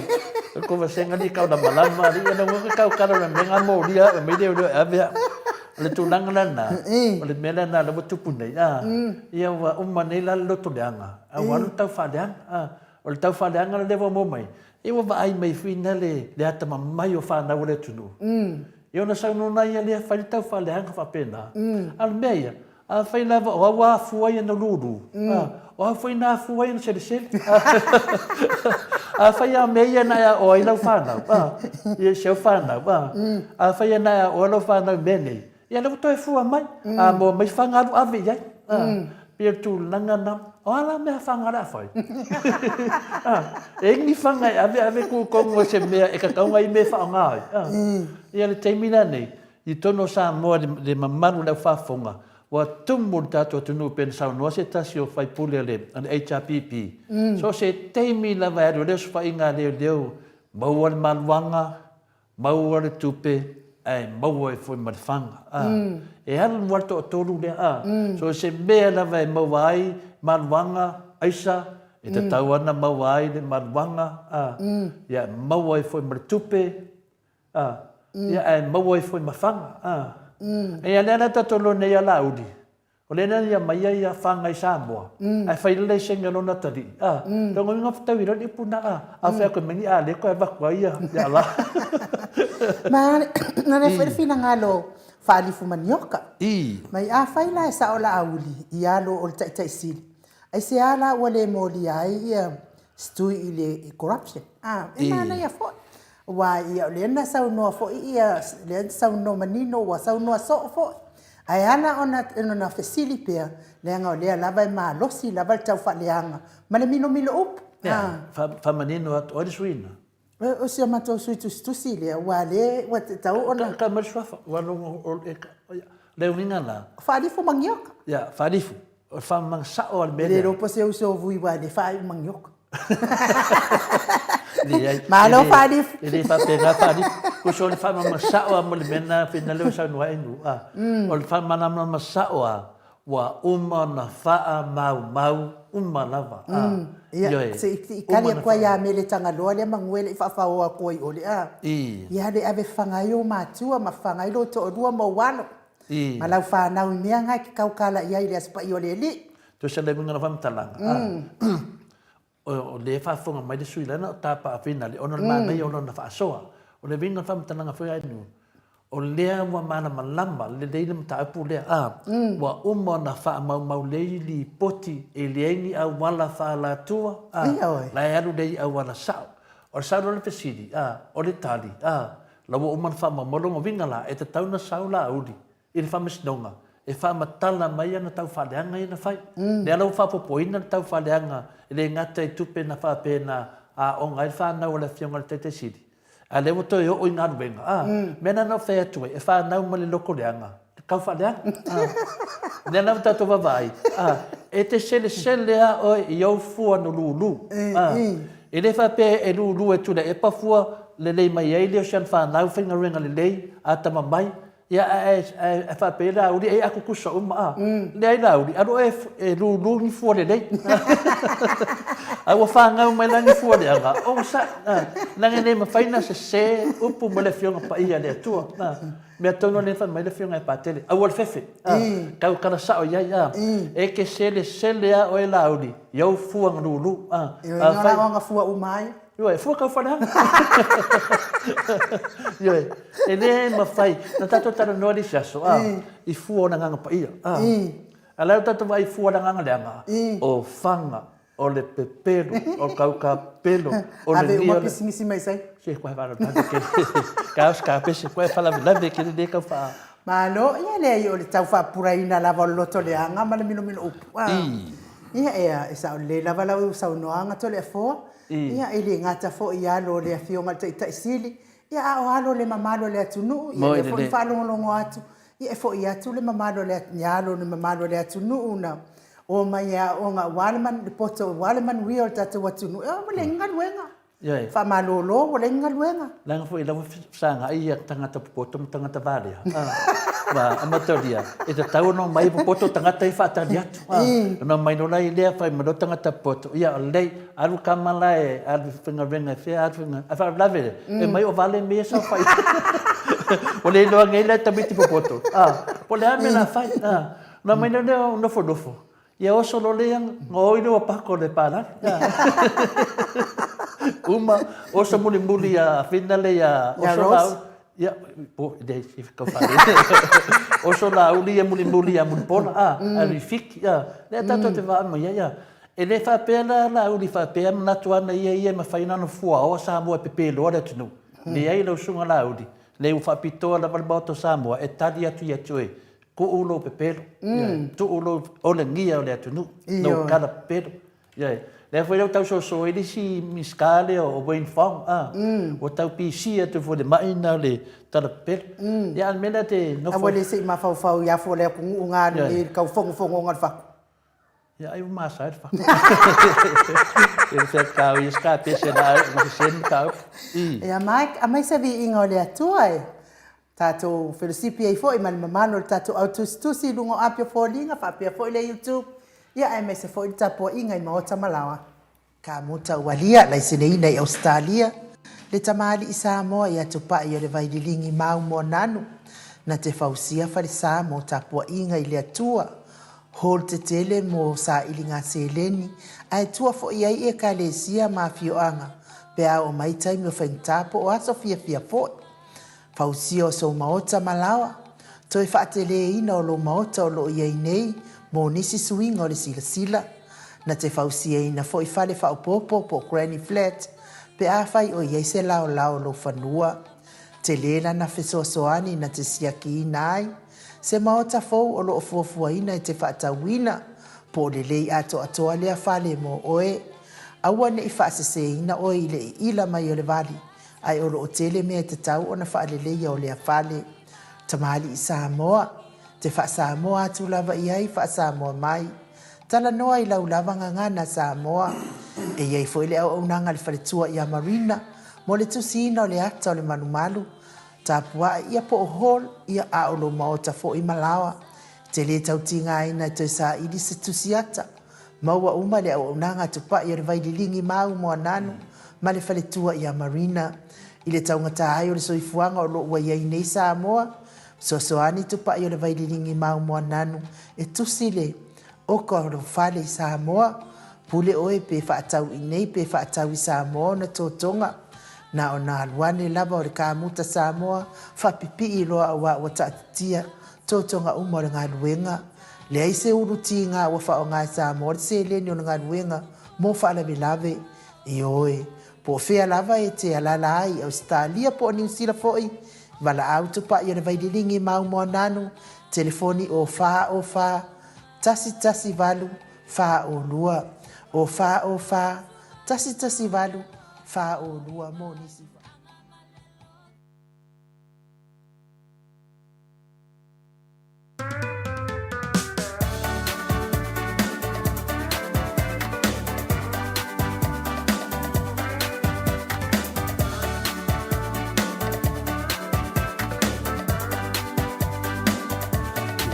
Ko vasenga ni kau na malama ali na ngo kau kala na menga molia me le le ave. O le tulaga lena, o le mea lena lea ua tupu nei, a. Ia ua uma nei la le loto leaga, a ua alu le taufaaleaga, a. O le taufaaleaga lea ua maua mai, Ia ua vaai mai foi ina le le atamamai o fanau a le atunuu. Ia ona saunoa ia lea fai le taufaaleaga faapena. A o le mea ia, afai lava o au a afua ia na lulu, a, o au foi na afua ia na selesele. Afai a mea ia na e aoa ai lau fanau, a, ia si au fanau, a, afai ia na e aoa lau fanau i mea nei, Ia lea ua toe fua mai, a moa mai fana alu ave i ai. A, pei o le tulaga na, o a la mea fana o le a fai? A, e ai ni fana e ave ave ku tonu o se mea e tatau ona i mea e faaaoga ai. A, ia le taimi la nei, i totonu o Samoa le, le mamalu o le au faafofoga, ua tumu le tatou atunuu pei ona saunoa se tasi o faipule o le, o le HRPP, so o se taimi lava e alu ai le osofaiga a leoleo, maua le maluaga, Maua le tupe ae maua ai foi ma le faga. A, e alu lava le toatolu lea, a. So se mea lava e maua ai maluaga, aisa, e tatau lava ona maua ai le maluaga, a. Ia, e maua ai foi ma le tupe, a. Ia, ae maua ai foi ma faga, a. Ia, lea la tatou iloa nei ia Laauli, O lea na ia mai ai a whangai Samoa, ae whai le laisene o lona atalii, a, lona uiga whatau i rani upu na, a, a whea koe mai ni a le koe avaku ai ia, ia la. Ma, na le whai finagalo whaalifu manioka. Mai a whai la e sao la auli, i alo o le taitai sili. Ai se a la ua le molia ai ia stui i le corruption. A, e manaia foi. Aua ia o lea na saunoa foi ia, lea na saunoa manino, ua saunoa soo foi. Ae ala ona ona fesili pea, leaga o lea lava e malosi lava le taufaaleaga ma le milomilo upu. Ea, faamanino atu, o ai le sui lena? O si a matou sui tusitusi lea, aua o lea ua tatau ona... Tau mai le suafa, aua o le uiga la... Faalifu Magioka. Ia, Faalifu. O le faamamaga sao lava o le mea lea. E le iloa po o se uso o Vui aua e le faaiu manioka. Leai. Malo Faalifu. E le faapena Faalifu. Uso o le faamamaga sao lava mo le mea lena pei lea ua saunoa ai Inu. O le faamalamalama sao lava, ua uma ona faamaumau uma lava. Ia, se i kali atu ai ia Mele Tagaloa lea manu e le i faafaoa atu ai o le a. Ia le ave faga ai ou matua ma faga ai lou toalua ma ou alo. Ma lau fanau i mea na e te tautala i ai i le Aso Paia o le Alii. Tusa le uiga o le faamatalaga, o lea e faafofoga mai le sui lana o tapa a Finale ona o le manaia o lona faasoa. O le uiga o le faamatalaga foi a Inu, o lea ua malamalama lelei le mataupu lea, a, ua uma ona faamaumau lelei lipoti, e leai ni auala faalatua, a, la e alu lea i auala sao. O le sao loa le fesili, a, o le tali, a, La ua uma ona faamaumau lona uiga la, e tatau ona sau Laauli i le faamasinoga e faamatala mai ana taufaaleaga ia na fai. Lea la ua faaopoopoina le taufaaleaga e le gata i tupe na faapea na aoga ai le fanau a le Afioga i le Taitai Sili, a lea ua toe oo i galuega. A, mea lena na ou fai atu ai, e fanau ma le loto leaga, le taufaaleaga. A, lea la ua tatou vaavaai, a, e te selesele lava oe i ou fua na lulu. A, E le faapea e lulu e Tuilaepa fua lelei mai ai le o si ana fanau faigaluega lelei, atamamai, ia ae ae faapea ai Laauli e atutusa uma a. Leai Laauli, alu oe e lulu ni fua lelei. A ua fanau mai la ni fua leaga, onosai, a, leaga e le mafai ona sese upu ma le Afioga Paia a le Atua. A, mea tonu lea na fai mai le Afioga ia Patele, aua le fefe, a, tautala sao i ai, a, e te selesele lava oe Laauli, I ou fua na lulu, a. Ioe, na la ona fua uma ai. Ioe, fua tau faleaga. Ioe, e le mafai, na tatou talanoa le isi aso, a, i fua o le Agaga Paia, a. A o le a tatou vaai i fua o le Agaga Leaga, o faga, o le pepelo, o le kaukapelo, o le Ave uma pisimisi mai sai. Se, koe faalavelave kele. Ka os ka pese, koe faalavelave kele le kau wha. Malo, ia leai o le tau faapupulaina lava o le loto leaga ma le minomino upu. A. Ia ea, e sao lelei lava lau saunoaga Toleafoa. Ia e le gata foi i alo o le Afioga i le Taitai Sili, ia a o alo o le mamalu o le atunuu, ia lea foi na faalogologo atu, ia e foi atu le mamalu o le, i alo o le mamalu o le atunuu na omai e aooga aua le poto aua le manuia o le tatou atunuu, ia ua leai ni galuega. Ioe. Faamalolo ua leai ni galuega. Leaga foi la ua fesagai ia tagata popoto ma tagata valea. Ma amatalia, e tatau ona omai popoto tagata ia faatali atu. Ona omai loa la i lea fai mai loa tagata popoto, ia lelei, alu tama la e alu e faigaluega e fea alu faigaluega. Ae faalavelave le, e omai o vale mea ia e saofai ai. Ua le iloa nei la e tamaiti popoto, po o le a le mea o le a fai. Ona omai loa lea o nofonofo, Ia oso loa lea, gaoi lea ua pako le palagi. Uma, oso mulimuli ia Fina le ia oso lau. Ia, po, le, si kau whare. Oso Laauli ia mulimuli ia Mulipola, a, alu i Fiki, a. Lea tatou te vaai mai ai, a. E le faapea la Laauli faapea manatu ana ia ia e mafai ona fuaoa Samoa e pepeloa le atunuu. Leai lau susuga Laauli, leai ua faapitoa lava le Maota o Samoa e tali atu ia te oe Tuu lou pepelo, tuu lou olegia o le atunuu, lou tala pepelo. Ioe. Lea foi ua tau soso ai le isi Minisita lea o Wayne Fong, a, ua tau pisi atu foi i le mai lena o le tala pepelo. Ia a o le mea lea te nofo. Aua le se i mafaufau i afua o le atunuu galulue i le tau fogofogoga o le fatu. Ia ai ua masae le fatu. Ia se kau ia ska pese la ma se sen kau. Ia Mike, aumai se viiga o le Atua e tatou felosipi ai foi ma le mamalu o le tatou au tusitusi i luga o api o foliga faapea foi le YouTube, ia aemaise foi le tapuaiga i maota ma laoa. Kamuta Ualia, laiseneina i Ausetalia, le tamalii Samoa i Atupai o le Vaililigi Mau Moananu, na te fausia falesa mo tapuaiga i le Atua, hall tetele mo sailiga seleni, ae tua foi ai Ekalesia ma afioaga pe a oo mai taimi o faigata po o aso fiafia foi. Fausia o sou maota ma laoa, toe faateleina o lou maota o lo o i ai nei mo nisi suiga o le silasila. Na te fausiaina foi fale faaopoopo po o granny flat pe afai o i ai se laolao o lou fanua. Tele lana fesoasoani na te siakiina ai se maota fou o lo o fuafuaina e te faatauina po o lelei atoatoa lea fale mo oe. Aua ne i faaseseina oe i le iila mai o le vali ae o lo o tele mea e tatau ona faaleleia o lea fale. Tamalii Samoa, te faa-Samoa atu lava i ai faa-Samoa mai. Talanoa i lau lava gagana Samoa. E i ai foi le auaunaga a le faletua ia Marina mo le tusiina o le ata o le malumalu, tapua'i ia po o hall ia a o lou maota foi ma laoa. Te le tau tigaina e toe saili se tusi ata. Maua uma le auaunaga tupai o le Vaililigi Mau Moananu ma le faletua ia Marina. I le taugata ai o le soifuaga o lo o ua i ai nei Samoa, fesoasoani tupai o le Vaililigi Mau Moananu e tusi le oka o lou fale i Samoa. Pule oe pe faatau i nei pe faatau i Samoa ona totoga. Na ona alu ane lava o le kamuta Samoa faapipii loa aua ua taatitia totoga uma o le galuega. Leai se ulu tiga ua faaaoga e Samoa le seleni o le galuega mo faalavelave. Ioe, po o fea lava e te alaala ai i Ausetalia po o Niu Sila foi, valaau tupai o le Vaililigi Mau Moananu, telefoni o 4 O 4 1 1 8 4 O 2, o 4 O 4 1 1 8 4 O 2 mo nisi.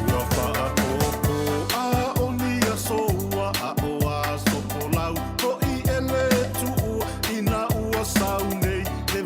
Ua faapopo a o ni aso ua aʻo aso folau hoʻi e le tuʻu inā ua sau nei le.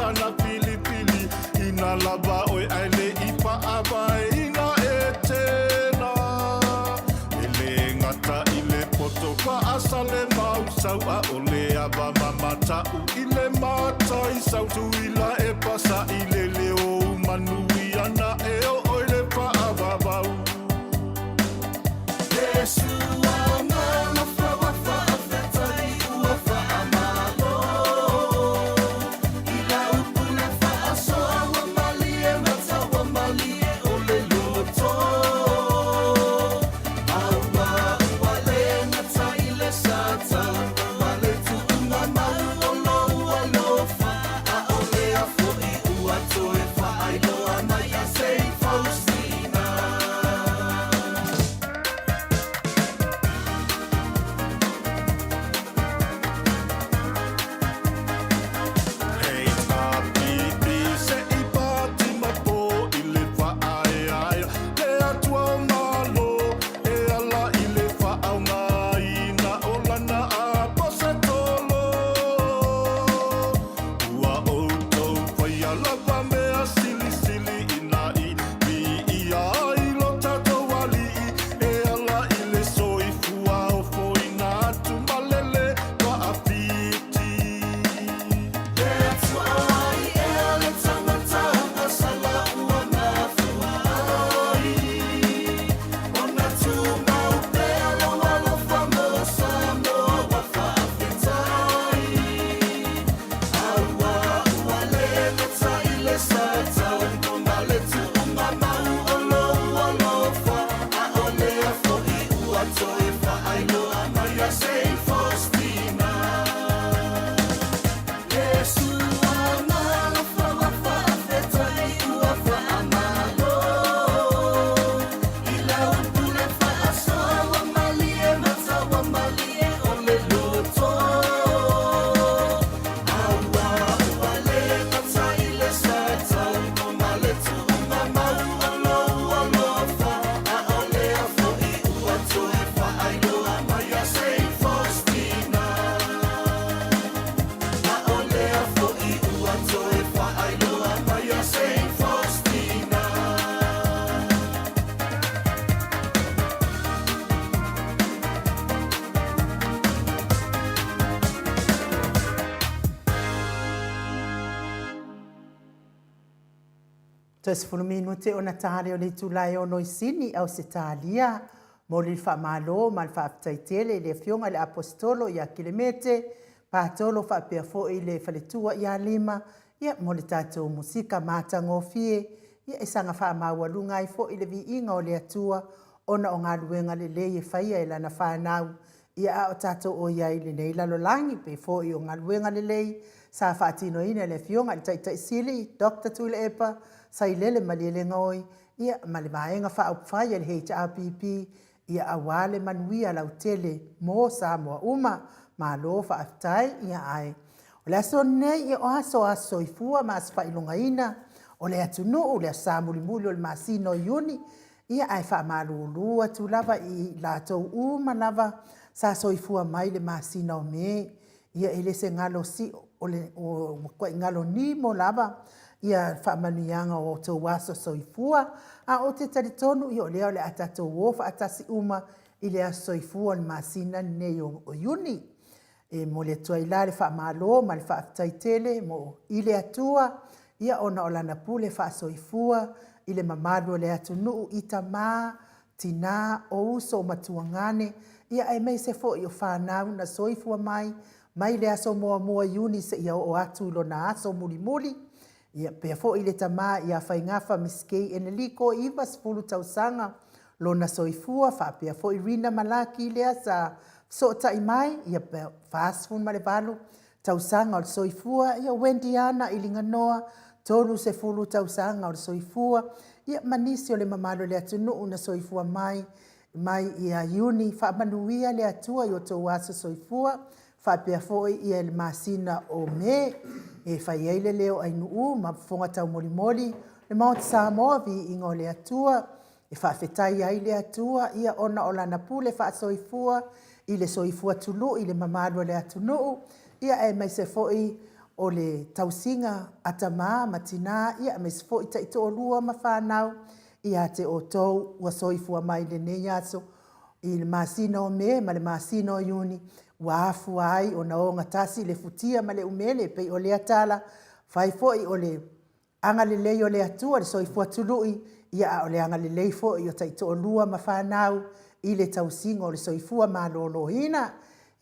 sana filifili Ina lava ʻoe ae le i paʻawaeina e tena E le gata i le poto faasale mausau ʻAʻole ava mamataʻu i le mataisau Tuila e pasaʻi le leo manuia naʻe o ʻoe le faavavau HRPP se i pātima pō i le whaaeaea le Atua o Malo e ala i le whaaogaina o lana Aposetolo. Ua outou whaia lava mea silisili ina i viia ai lo tatou Alii e ala i le soifua ofoina atu ma le le paafiti. Toe 10 minute ona ta lea o le itula e ono i Sini, Ausetalia. Momoli le faamalo ma le faafetai tele i le Afioga i le Aposetolo ia Kelemete Patolo faapea foi le faletua ia Lima, ia, mo le tatou musika matagofie, ia, e saga faamaualuga ai foi le viiga o le Atua ona o galuega lelei e faia e lana fanau, ia, a o tatou o i ai i lenei lalolagi, pei foi o galuega lelei sa faatinoina e le Afioga i le Taitai Sili, Doctor Tuilaepa Sailele Malielegaoi, ia, ma le Vaega Faaupufai a le HRPP, ia aua le manuia lautele mo Samoa uma. Malo faafetai. Ia ae o le aso lenei, ia o aso aso soifua ma aso faailogaina o le atunuu, le aso Sa mulimuli o le masina o Iuni, ia ae faamalulu atu lava i latou uma lava sa soifua mai le masina o Me. Ia e le se galo sio o le ua matuai galo nimo lava ia faamanuiaga o outou aso soifua, a ou te talitonu ia o lea o le a tatou o faatasi uma i le aso soifua o le masina lenei o Iuni. E momoli atu ai la le faamalo ma le faafetai tele mo i le Atua ia ona o lana pule faasoifua i le mamalu o le atunuu i tama, tinā, o uso, o matuagane, ia aemaise foi o fanau na soifua mai, mai le aso muamua Iuni seia oo atu i lona aso mulimuli. Ia, pea foi le tama ia Faigafa Miskei Eneliko, 90 tausaga lona soifua, faapea foi Rina Malaki lea sa fesootai mai, ia, 48 tausaga o le soifua, ia Wendy Ana i Liganoa, 30 tausaga o le soifua, ia ma nisi o le mamalu o le atunuu na soifua mai, mai ia Iuni, faamanuia le Atua i outou aso soifua, faapea foi ia le masina o Me, e fai ai le leo ainuu ma fofoga taumolimoli, le Maota Samoa, viiga o le Atua, E faafetai ai le Atua ia ona o Lana pule faasoifua i le soifua tului i le mamalu o le atunuu, ia aemaise foi o le tausiga a tama ma tina, ia aemaise foi taitoalua ma fanau ia te outou ua soifua mai i lenei aso i le masina o Me ma le masina o Iuni ua afua ai ona ogatasi le futia ma le umele e pei o lea tala, fai foi o le agalelei o le Atua i le soifua tului, ia a o le agalelei foi o taitoalua ma fanau i le tausiga o le soifua maloloina.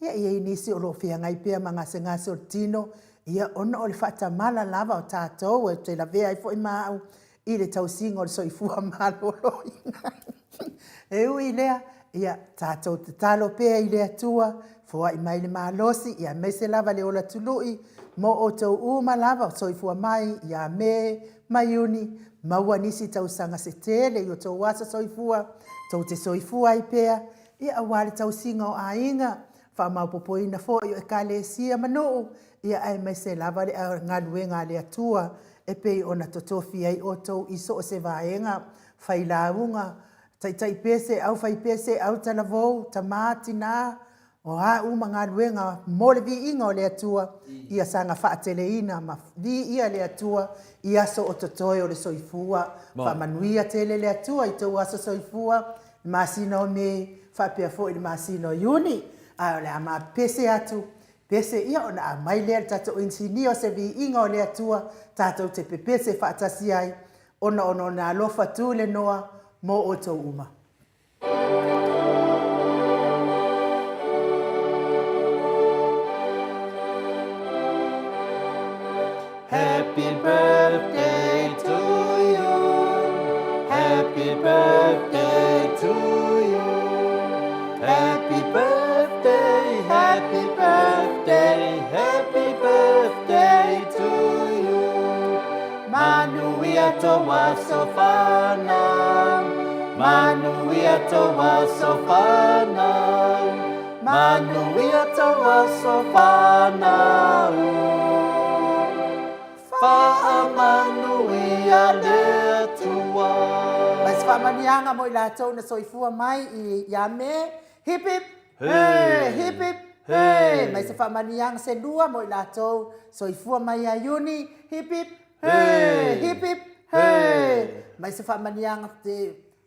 Ia e i ai nisi o lo o feagai pea ma gasegase o le tino, ia ona o le faatamala lava o tatou, ou te lavea ai foi ma au i le tausiga o le soifua maloloina. E ui i lea, ia tatou tatalo pea i le Atua, foai mai le malosi, aemaise lava le ola tului mo outou uma lava o soifua mai ia Me ma Iuni, maua nisi tausaga se tele i o outou aso soifua, tou te soifua ai pea, ia aua le tausiga o aiga, faamaopoopoina foi o Ekalesia ma nuu, ia aemaise lava le galuega a le Atua e pei ona totofi ai outou i so o se vaega, failauga, taitai pese, aufaipese, autalavou, tama, tina, o a uma galuega mo le viiga o le Atua, ia saga faateleina ma viia le Atua i aso o totoe o le soifua. Faamanuia tele le Atua i tou aso soifua, le masina o Me faapea foi le masina o Iuni. Ae o le a ma pese atu, pese ia ona aumai lea e le tatou inisinia o se viiga o le Atua tatou te pepese faatasi ai ona o Lona alofa tulenoa mo outou uma. Happy birthday to you Happy birthday to you Happy birthday, happy birthday, happy birthday to you Manuia tō aso whānau Manuia tō aso whānau Manuia tō aso whānau Faamanuia le Atua. Mai se faamanuiaga mo i latou na soifua mai i ia Me, hip hip hee, hip hip hee. Mai se faamanuiaga se lua mo i latou soifua mai ia Iuni, hip hip hee, hip hip hee. Mai se faamanuiaga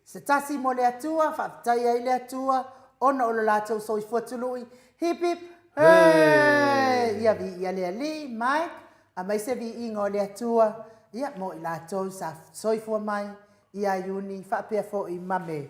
Se tasi mo le Atua, faafetai ai le Atua, ona o lo latou soifua tului, hip hip hooray! Ia viia le Alii, Mike, aemaise viiga o le Atua, ia, mo i latou sa soifua mai ia Iuni faapea foi ma Me.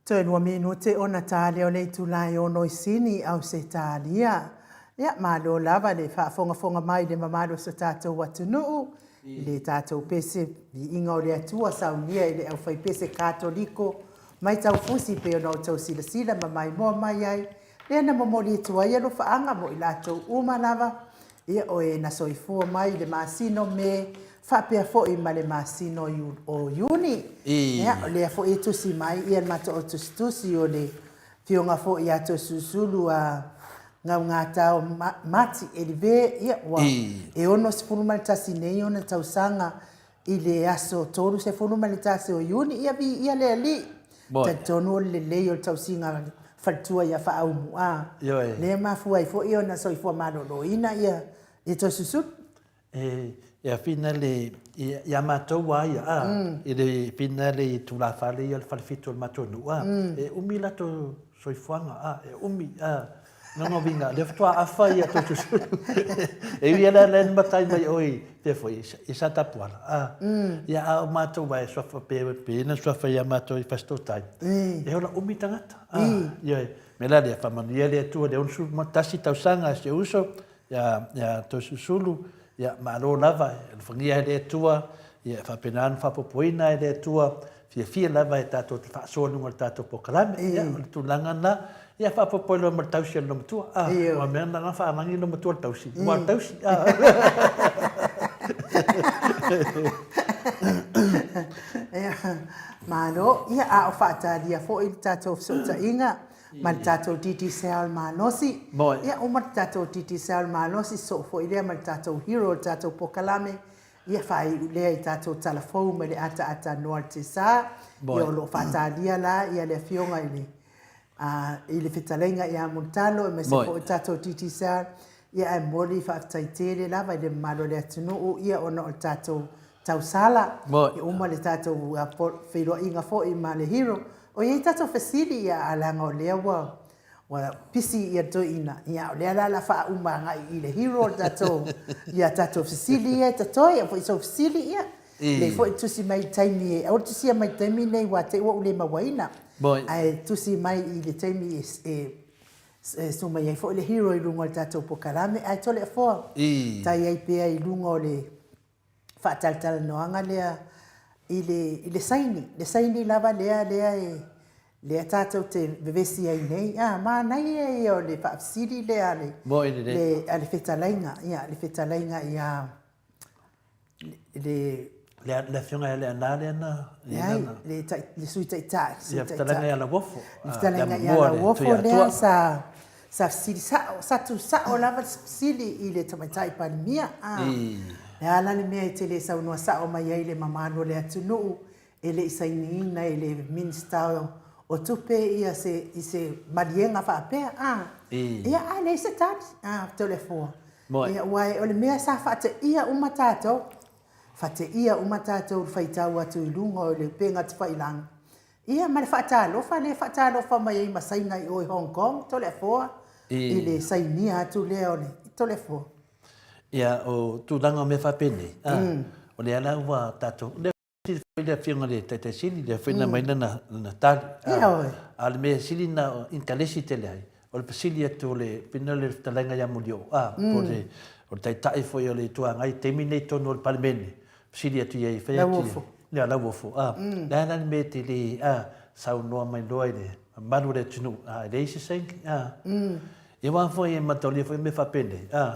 Toe lua minute ona ta lea o le itula e ono i Sini, Ausetalia. Ia, malo lava le faafogafoga mai i le mamalu o so tatou atunuu, i le tatou pese viiga o le Atua saunia e le aufaipese Katoliko mai Taufusi pei ona outou silasila ma maimoa mai ai, lea na momoli atu ai alofaaga mo i latou uma lava, ia, o e na soifua mai i le masina o Me faapea foi ma le masina o Iuni. Ia, o lea foi e tusi mai ia le matou au tusitusi o le Afioga foi ia Toesulusulu a Gaugatao Mati Elive, ia, ua e 61 nei ona tausaga i le aso 31 o Iuni, ia viia le Alii. Talitonu o le lelei o le tausiga a le faletua ia Faaumu, a lea e mafua ai foi ona soifua maloloina ia Toesulusulu. E afina le, ia matou a ia, a, i le fina le tulafale ia o le falefitu o le matou nuu, a, e umi latou soifuaga, a, e umi, a, lona uiga, lea faatoa afa ia Toesulusulu. E ui lava la e matai mai oe i, pea foi, i Satapuala, a, ia a o matou a e suafa, pe, pe na suafa ia matou i Fasitootai, e ola umi tagata, a, ioe, mea la lea, faamanuia le Atua i le 61 tausaga a si ou uso, Ia Toesulusulu, ia malo lava, e alofagia e le Atua, ia e faapena ona faaopoopoina e le Atua, fiafia lava e tatou te faasoa i luga o le tatou polokalame. Ia, o le tulaga lena, ia faaopoopo ai loa ma le tausi a le loomatua. A, aua o mea na na faalagi le loomatua i le tausi, aua o le tausi. Ia, malo. Ia, a o faatalia foi le tatou fesootaiga, ma le tatou Digicel malosi. Ia uma le tatou Digicel malosi, sosoo foi lea ma le tatou hero o le tatou polokalame, ia faaiu lea i tatou tala fou mai le ataata noa le Tesa. Ia o lo o faatalia la ia le afioga i le i le fetalaiga ia Mulitalo aemaise foi le tatou Digicel. Ia ae momoli faafetai tele lava i le mamalu o le atunuu ia ona o le tatou tausala. Ia uma le tatou feiloaiga foi ma le hero. O i ai tatou fesili ia a leaga o lea ua ua pisi ia le toeaina, ia o lea la o le a faauma agai i le hero le tatou ia tatou fesili ia e totoe, ia foi sou fesili ia. Lelei foi le tusi mai i le taimi e, aua le tusia mai i le taimi lenei aua te i ua ou le mauaina. Ae tusi mai i le taimi e e susu mai ai foi le hero i luga o le tatou polokalame, ae Toleafoa, tai ai pea i luga o le faatalatalanoaga lea i le, i le saini, le saini lava lea, lea e, lea tatou te vevesi ai nei. A, manaia ia o le faafesili lea a le, le, a le fetalaiga, ia, le fetalaiga ia, le... Le, le afioga ia Leaana lea na... Leai, le, tai, le Sui Taitai. Ia, fetalaiga ia Lauofo. Le fetalaiga ia Lauofo lea sa Sa fesili sao, sa tu sao lava le fesili i le Tamaitai Palemia, a. Le a la le mea e te le saunoa sao mai ai i le mamalu o le atunuu e le i sainiina e le Minisita o Tupe ia se, i se maliega faapea, a. Ia, ae leai se tali, a, Toleafoa. Ia, aua o le mea sa faateia uma tatou, faateia uma tatou i le faitau atu i luga o le upega tafailagi, Ia ma le faatalofa lea e faatalofa mai ai ma Saina i o i Hong Kong, Toleafoa, i le sainia atu lea o le Toleafoa. Ia, o tulaga o mea faapenei, a, o lea la ua tatou, lea foi le Afioga i le Taitai Sili, lea foi na aumai lana, lana tali. Ia oe. A o le mea sili na intalesi tele ai, o le fesili atu o le, pei o le fetalaiga ia Molioo, a, po o le, o le Taitai foi o le Itu Agai i le taimi nei i totonu o le Palemene, Sili atu ia i fai atu. Lauofo. Ia, Lauofo. A, le a la le mea e te le, a, saunoa mai loa i le mamalu o le atunuu, a, e leai se saini, a. Ia aua foi e mataulia foi mea faapenei, a,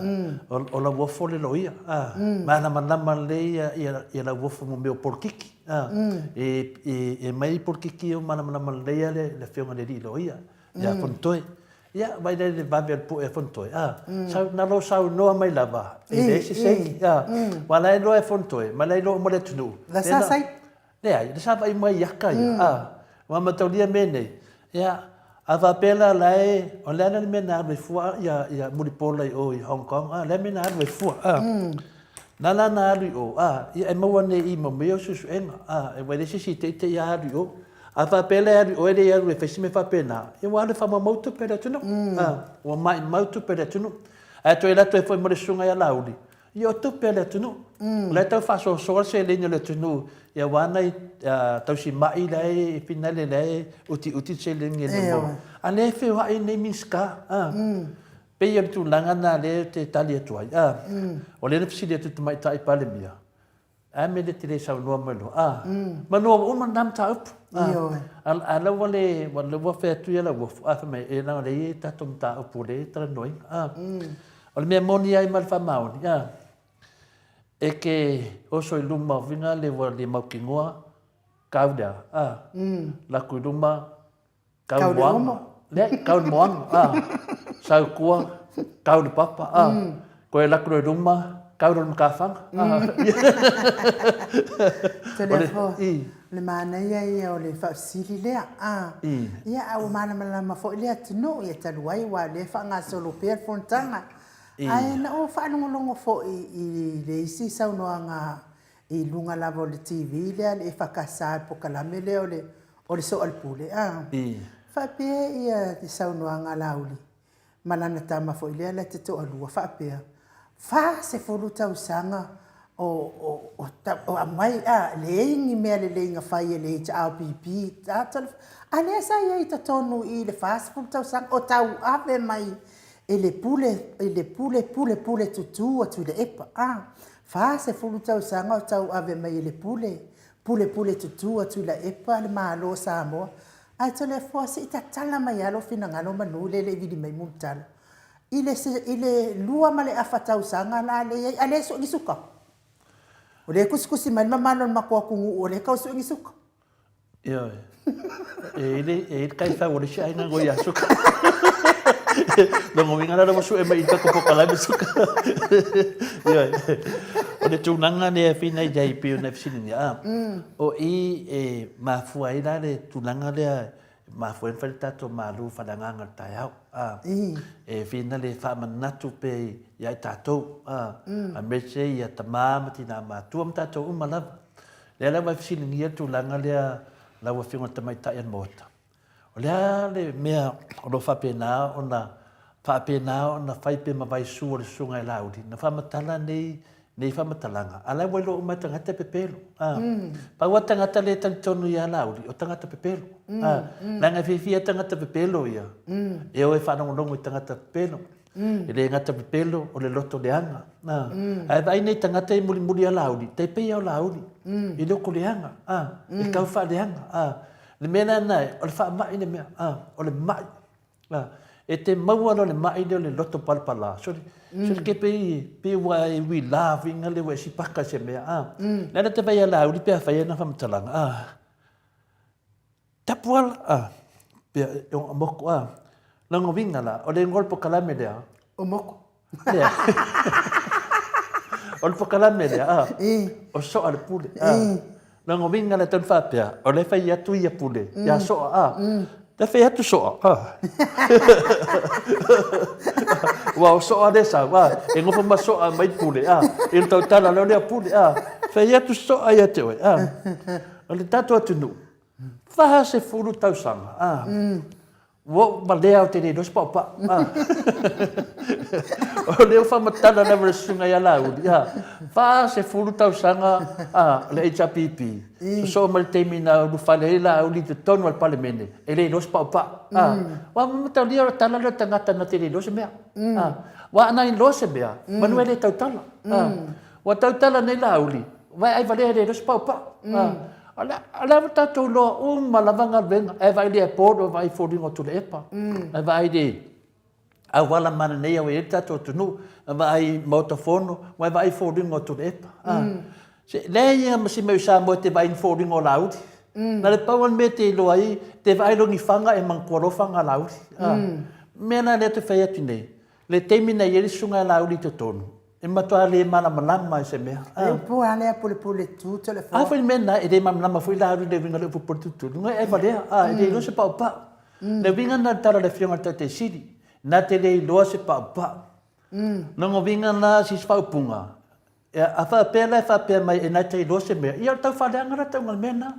o, o Lauofo le loia, a, malamalama lelei ia, ia, ia Lauofo mo mea o polokiki, a. E, e, e mai polokiki ia ua malamalama lelei lava le, le afioga i le alii loia, ia Fonotoe. Ia, vaai la i le vave o le poe a Fonotoe, a, sau, na lou saunoa mai lava, e leai se saini, a, aua la e iloa e Fonotoe, ma la e iloa uma le atunuu. La sa saini? Leai, la sa vaai mai i aka ia, a, ua mataulia mea nei, ia, a faapea la la e, o le a la le mea na alu ai fua ia, ia Mulipola i o i Hong Kong, a, o le a le mea na alu ai fua, a. Na la na alu i o, a, ia e maua nei i ma mea o suesuega, a, e leai se isi e teitei a alu i o. A faapea la e alu i o e le i alu e fai se mea faapena, ia ua alu e faamaumau tupe a le atunuu, a, ua maimau tupe a le atunuu. Ae toe alu atu ai foi ma le susuga ia Laauli, Ia o tupe a le atunuu. O la e tau faasoasoa le seleni a le atunuu ia aua nai tausima'i la e finale la e utiuti le seleni e le maua. A lea e feoai nei Minisita, a. Pei o le tulaga lena lea ou te tali atu ai, a. O lea na fesili atu i le Tamaitai Palemia, a mea e te le saunoa mai loa, a. Manu ua uma lena mataupu, a. A o la ua le, ua fai atu ia Lauofo, a, fai mai, e leaga o lea e i ai tatou mataupu o lea e talanoaina, a. O le mea moni ai ma le faamaoni, a, e te oso i luma o fina le ua le mautinoa kau lea, a, laku i luma kau le moana, leai, kau le moana, a, sau tua, kau le papa, a, koe laku loa i luma, kau loa le matafaga, a. Telefo, le manaia ia o le faafesili lea, a, ia, a ua malamalama foi le atunuu, ia talu ai, aua o lea e faagasolo pea le fonotaga. Ae na ou faalogologo foi i le isi saunoaga i luga lava o le TV lea a le EFKS i le polokalame lea o le o le Soa o le Pule, a, faapea ia le saunoaga a Laauli, ma lana tama foi lea la te toalua faapea, 40 tausaga o aumai, a, leai ni mea lelei na fai e le HRPP, a lea sa i ai i totonu i le 40 tausaga o tauave mai e le pule, i le pule pule pule tutu a Tuilaepa, a, 40 tausaga o tauave mai e le pule pule pule tutu a Tuilaepa le Malo o Samoa. Ae Toleafoa, se i tatala mai lava lou finagalo manu lea e le i vili mai Mulitalo. I le, i le lua ma le afa tausaga la lea e i ai, a lea e sue ni suka? O lea e tusitusi mai le mamalu o le matou atunuu o lea e tau sue ni suka. Ioe. E i ai le kaifau o le isi aiga ngoi ia suka. Lona uiga la ua sue mai i tatou polokalame suka. Ioe. O le tulaga lea e fai nei i pei ona e fesiligia, a, o i e mafua ai la le tulaga lea e mafua ai ona fai le tatou malu faaleagaga i le taeao, a, e fina le faamanatu pea ia i tatou, a, aemaise ia tama ma tina matua ma tatou uma lava. Lea lava e fesiligia le tulaga lea lau Afioga i le Tamaitai o le Maota. O le a le mea o lo o faapena ona faapena ona fai pe ma vaisu o le Susuga ia Laauli na faamatala nei nei faamatalaga, a la ua iloa uma e tagata e pepelo. A, pau a tagata le talitonu ia Laauli, o tagata pepelo. A, leaga e fiafia tagata pepelo ia, e o e faalogologo i tagata pepelo. E le gata pepelo, o le loto leaga. A, ae vaai nei tagata e mulimuli ia Laauli, tai pei lava o Laauli, i loto leaga, a, e tau faaleaga. A, le mea lena, o le faamai le mea, a, o le mai. A, e te maua loa le mai lea o le loto palapala, sole, sole ke pei, pei ua e uila whinga le ua e sipaka i se mea, a. Le ala te vai a Laauli pe a fai ana faamatalaga, a, tapu ala, a, pea e o moko, a. Lona uiga la, o le igoa o le polokalame lea. O moko. Lea. O le polokalame lea, a, o Soa le Pule, a. Lona uiga la e tau faapea, o lea e fai atu ia pule ia Soa, a. Lea fai atu Soa, a. Ua o Soa lea e sau, a. E nofo ma Soa mai pule, a. I le tautala loa lea o Pule, a. Fai atu Soa ia te oe, a. O le tatou atunuu, 40 tausaga, a. Ua ou malea ou te le iloa se paopao. O lea ua faamatala lava le susuga ia Laauli, 40 tausaga le HRPP, sosoo mai le taimi na ulufale ai Laauli i totonu o le Palemene, e le iloa se paopao. Aua ua mataulia o le tala lea o le tagata na te le iloa se mea. Aua ana iloa se mea, manu e le tautala. Ua tautala nei Laauli, vaai valea e le iloa se paopao. O le a ua tatou iloa uma lava galuega, ae vaai i le airport, ua vaai i foliga o Tuilaepa, ae vaai i le auala manaia ua i ai le tatou atunuu, ae vaai i Maota Fono, ae vaai i foliga o Tuilaepa. Se, leai lava ma se mea o Samoa e te vaai i ni foliga o Laauli. Na o le pau lava le mea e te iloa ai, te vaai loa i ni fana e manatua loa fana a Laauli. O le mea la lea ou te fai atu nei, le taimi na i ai le susuga ia Laauli i totonu, E matua le malamalama i se mea. Le upu a lea pulepule tu telefoni. A foi le mea lena, e le malamalama foi la i le uiga o le upu pule tutulu. Ngai e valea, a, e le iloa se paupau. Le uiga lena o le tala a le Afioga i le Taitai Sili, na te le iloa se paupau. Lona uiga lena si faaupuga, a faapea la e faapea mai e na te iloa se mea, ia o le tau faaleaga la tauga o le mea lena.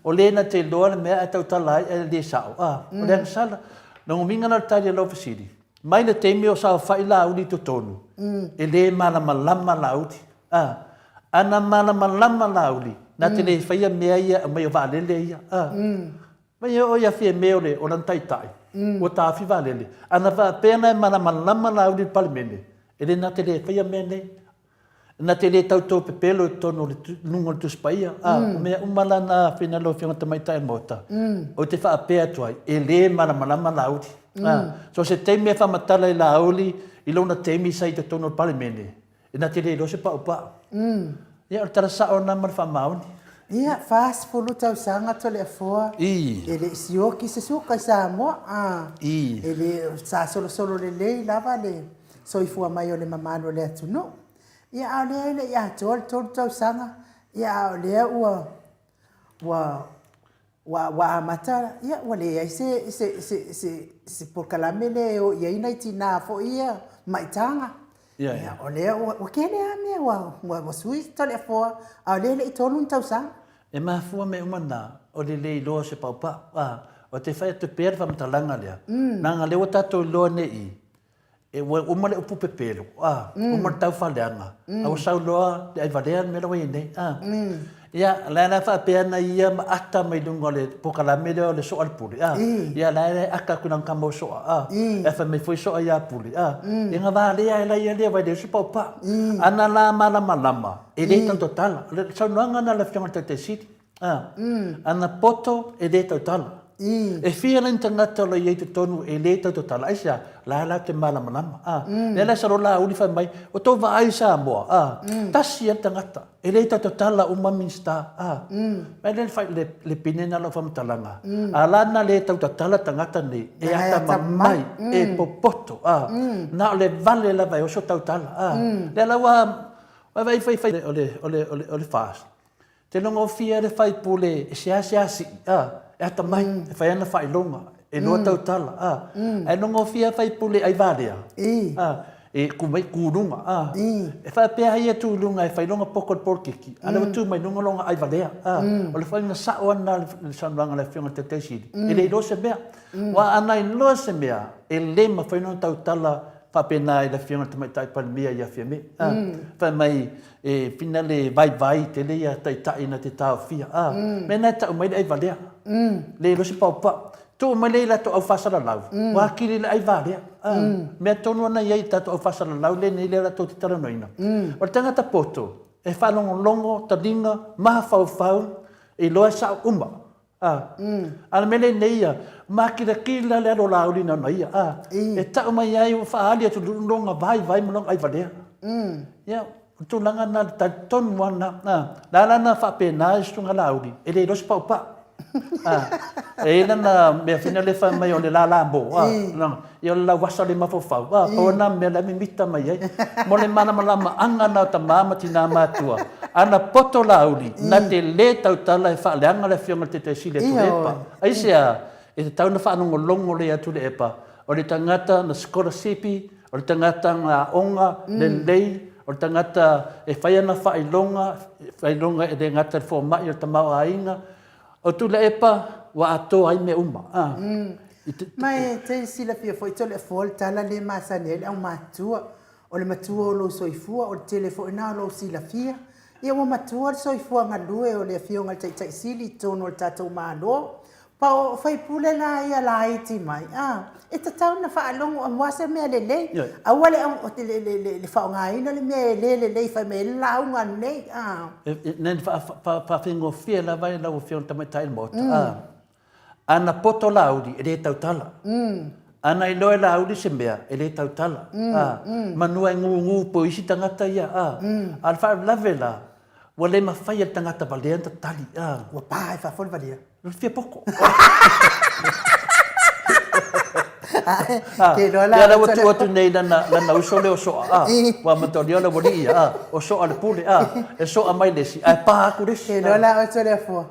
O le na te iloa le mea ae tautala ai ae le sao, a, o le agasala. Lona uiga la o le tali a lau fesili. Mai le taimi o saofai Laauli i totonu, e le malamalama Laauli. A, ana malamalama Laauli, na te le faia mea ia e aumai o vaalele ia. A, mai e oo ia Fiame o le, o lana taitai, ua taofi vaalele. Ana faapea la e malamalama Laauli i le Palemene, e le na te le faia mea nei. Na te le tauto pepelo i totonu o le luga o le Tusi Paia. A, o mea uma la na afina lau Afioga Tamaitai o le Maota, ou te faapea atu ai, e le malamalama Laauli. A, so o se taimi e faamatala i Laauli i lona taimi sa i totonu o le Palemene, e na te le iloa se paupau. Ia, o le tala sao lena ma le faamaoni. Ia, 40 tausaga Toleafoa, e le i sioki se suka i Samoa. A, e le, sa solosolo lelei lava le soifua mai o le mamalu o le atunuu. Ia a o lea e le i atoa le 3 tausaga, ia a o lea ua ua ua ua amata, ia ua leai se se se se se polokalame lea e o i ai nai tinā foi ia maitaga. Ia, ia. O lea ua ua tele lava mea ua ua ua sui Toleafoa, a o lea e le i 3 ni tausaga. E mafua mea uma na, o le le iloa o se paupau. A, o te fai atu pea le faamatalaga lea, leaga lea ua tatou iloa nei i, E ua uma le upu pepelo, a, uma le taufaaleaga, a ua sau loa le aivalea le mea la ua i ai nei, a. Ia, la la faapea ana ia ma ata mai luga o le polokalame lea o le Soa le Pule, a. Ia, la e ata atu i lana tama o Soa, a. E fai mai foi Soa ia Pule, a. Ia na valea ai la ia lea aua e leai se paupau. Ana la malamalama, e le tautatala. O le saunoaga lena a le Afioga i le Taitai Sili. A, ana poto e le tautala. E fia la ni tagata o lo i ai totonu e le tautatala, aisea? La la te malamalama. A, lea la salo Laauli fai mai, o tou vaai i Samoa, a, tasi a le tagata, e le tautatala uma Minisita. A, mai lea le, le pine na lau faamatalaga, a la na le tautatala tagata nei, e atamamai, e popoto, a, na o le vale lava e oso tautala. A, lea la ua, vaai fai fai o le, o le, o le, o le FAST, Te rongofia le faipule e seasea sii, a, e atamai, e fai ana faailoga, e loa tautala, a. Ae rongofia faipule ai valea, a, e ku mai ku luga, a. E faapea ai ia tu luga e fai longa poko le polokiki, a lea ua tu mai luga longa ai valea, a. O le faiga sao lava lena o le saunoaga a le Afioga i le Taitai Sili, e le iloa se mea. Aua ana iloa se mea, e le mafai ona tautala faapena i le Afioga i le Tamaitai Palemia ia Fiame, a. Fai mai, E whina le vaivai tele ia taitai na te taofia. A, mea na e tau mai le ai valea. Le iloa se paopao. Tuu mai lea i latou au faasalalau, ua atili le ai valea. A, mea tonu ana i ai i tatou au faasalalau lenei lea latou te talanoaina. O le tagata poto, e faalogologo, taliga, mafaufau, iloa e sao uma. A, a o le mea lenei ia, makilatila le alo lauli na ona ia, a, e tau mai ai ua faaali atu lona vaivai ma lona aivalea. Ia, o le tulaga lena, le talitonu lava lena. A, le a la na faapena i susuga Laauli, e le iloa se paupau. A, e i ai lana mea foi lea fai mai o le lala mo, a, ia o le lauasa o le mafaufau, a, pau lena mea la e mimita mai ai. Mo le malamalamaaga lena o tama ma tina matutua, ana poto Laauli, na te le tautala e faaleaga le Afioga i le Taitai Sili a Tuilaepa. Aisea? E tatau ona faalogologo lelei atu Tuilaepa, o le tagata na sikolasipi, o le tagata na aoga lelei, o le tagata e fai ana faailoga, faailoga e le gata i le fomai o le tamaoaiga. O Tuilaepa ua atoa ai mea uma. A. Ma e te silafia foi Toleafoa le tala lea e masani ai le aumatutua, o le matua o lou soifua, o le tele foi lena o lou silafia. Ia ua matua le soifua galue o le Afioga i le Taitai Sili i totonu o le tatou Malo. Pa o faipule la ia laiti mai, a, e tatau ona faalogo aua se mea lelei. Aua le faaaogaina le mea e le lelei fai mai ai le lauga lenei, a. E faafaigofie lava i lau Afioga i le Tamaitai o le Maota, a. Ana poto Laauli, e le tautala. Ana iloa e Laauli se mea, e le tautala. A, manua e gugu po isi tagata ia, a. A o le faalavelave la, ua le mafai e le tagata valea ona tatali, a. Ua pa i fafo le valea. O le fia poto. Ke iloa la. Ia la ua tuu atu nei lana, lana uso lea o Soa, a. Ua amatalia o le aualii ia, a. O Soa le pule, a. E soa mai le isi, ae pa atu le isi. Ke iloa la oe Toleafoa,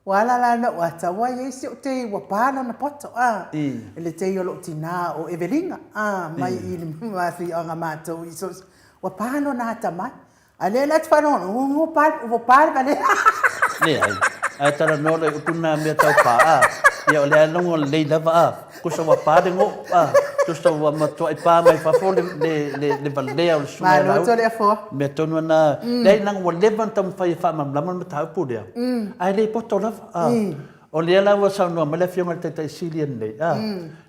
Ua ala la na ou ata, ua i ai si ou tei ua pa lona poto, a, i le tei o lou tinā o Evelina, a, mai i le afioaga matou i so, ua pa lona ata mai. A lea la te faalogologo, ua pa, ua pa le valea. Leai, ae talanoa loa i upu na mea tau pa, a, ia o lea logo lelei lava, a, kusa ua pa le goo, a. Tusa ua matuai pa mai fafo le, le, le, le valea o le susuga ia Malo Laauli. Toleafoa. Mea tonu lava na, leai leaga ua leva ona taumafai e faamalamalama le mataupu lea, ae le poto lava. A, o lea la ua saunoa mai le Afioga i le Taitai Sili ananei, a,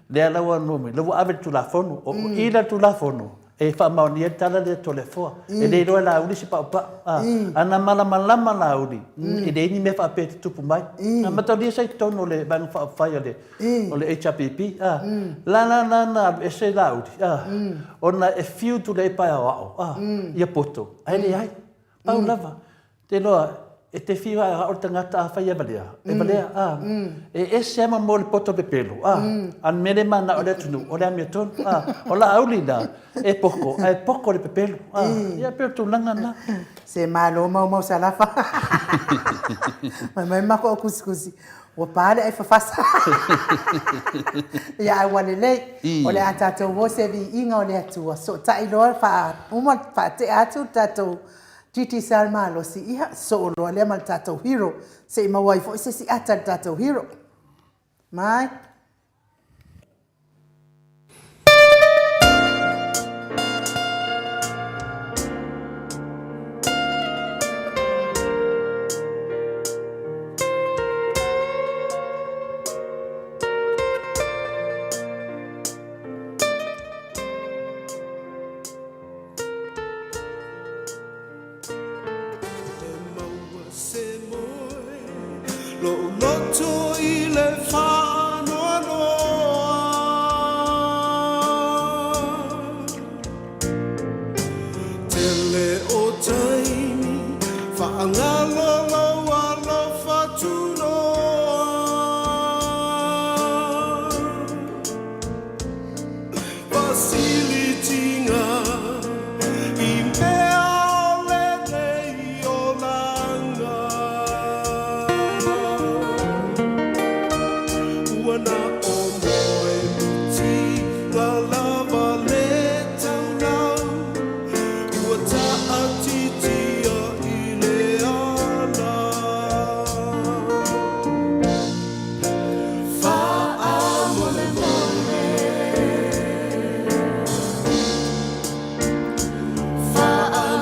lea la ua nuo mai, lea ua ave le Tulafono. O i la le Tulafono e faamaonia ai le tala lea a Toleafoa. E le iloa e Laauli se paupau. A, ana malamalama Laauli, e leai ni mea faapea e tutupu mai. A mataulia sa i totonu o le Vaega Faaupufai a le o le HRPP, a, la la la na alu ese Laauli, a, ona e fiu Tuilaepa e aoao, a, ia poto, ae leai. Pau lava, te iloa, e te fiu e aoao le tagata afai e valea, e valea, a. E ese lava mo le poto pepelo, a, a o le mea lea e mananao ai le atunuu, o le amiotonu, a. O Laauli la, e poto, ae poto le pepelo, a. Ia e pei o le tulaga lena. Se malo maumau Salafa. Fai mai matou tusitusi, Ua pa le ai fafasa. Ia ae ua lelei. O le a tatou o se viiga o le Atua. Sootai loa faa uma faatea atu le tatou Digicel malosi. Ia soo loa lea ma le tatou hero. Se i maua ai foi se isi ata i le tatou hero. Mai. E maua se moe Lo'u loto i le faanoanoa Tele o taimi faagalo lou alofa tunoa. Fasilitiga i mea o lenei olaga. Ua na o moe mitiga lava le taulau, ua taatitia i le ala. Faamolemole,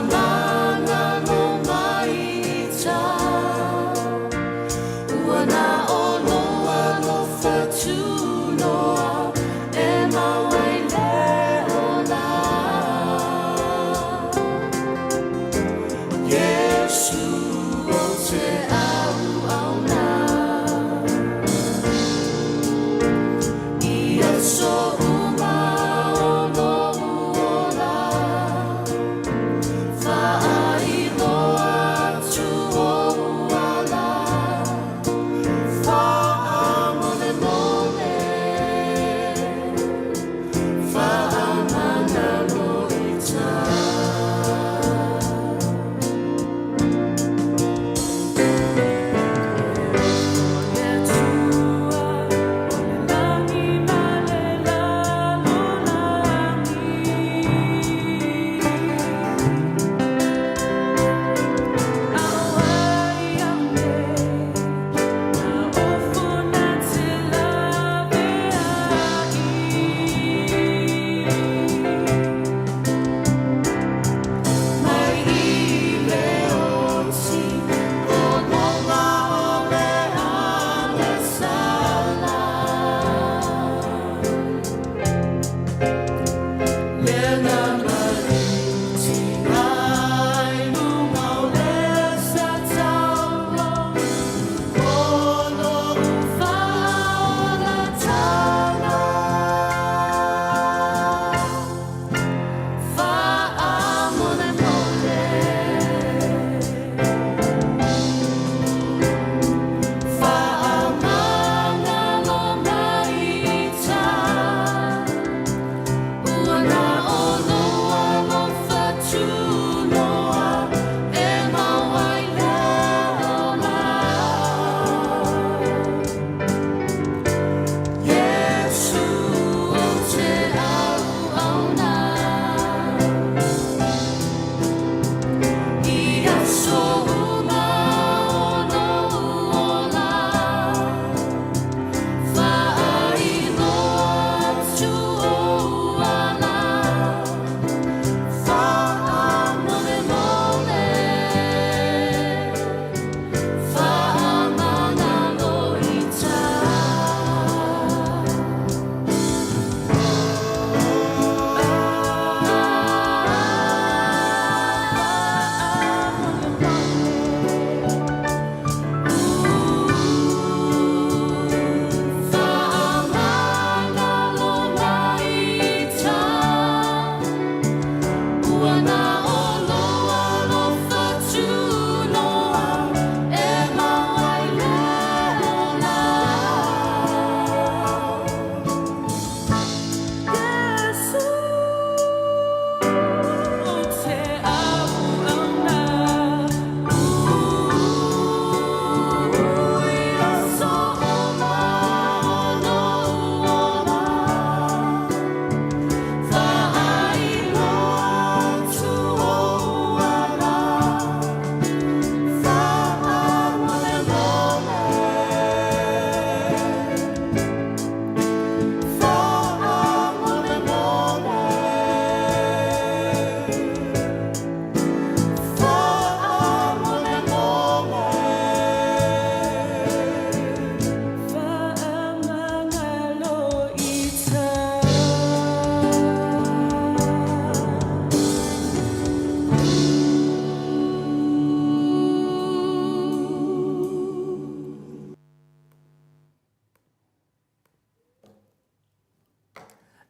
faamagalo mai ita, ua na o lou alofa tunoa e mau ai le ola. Iesu o te auauna i aso uma o lou ola, Faailoa atu ou ala, Faamolemole, faamagalo ita.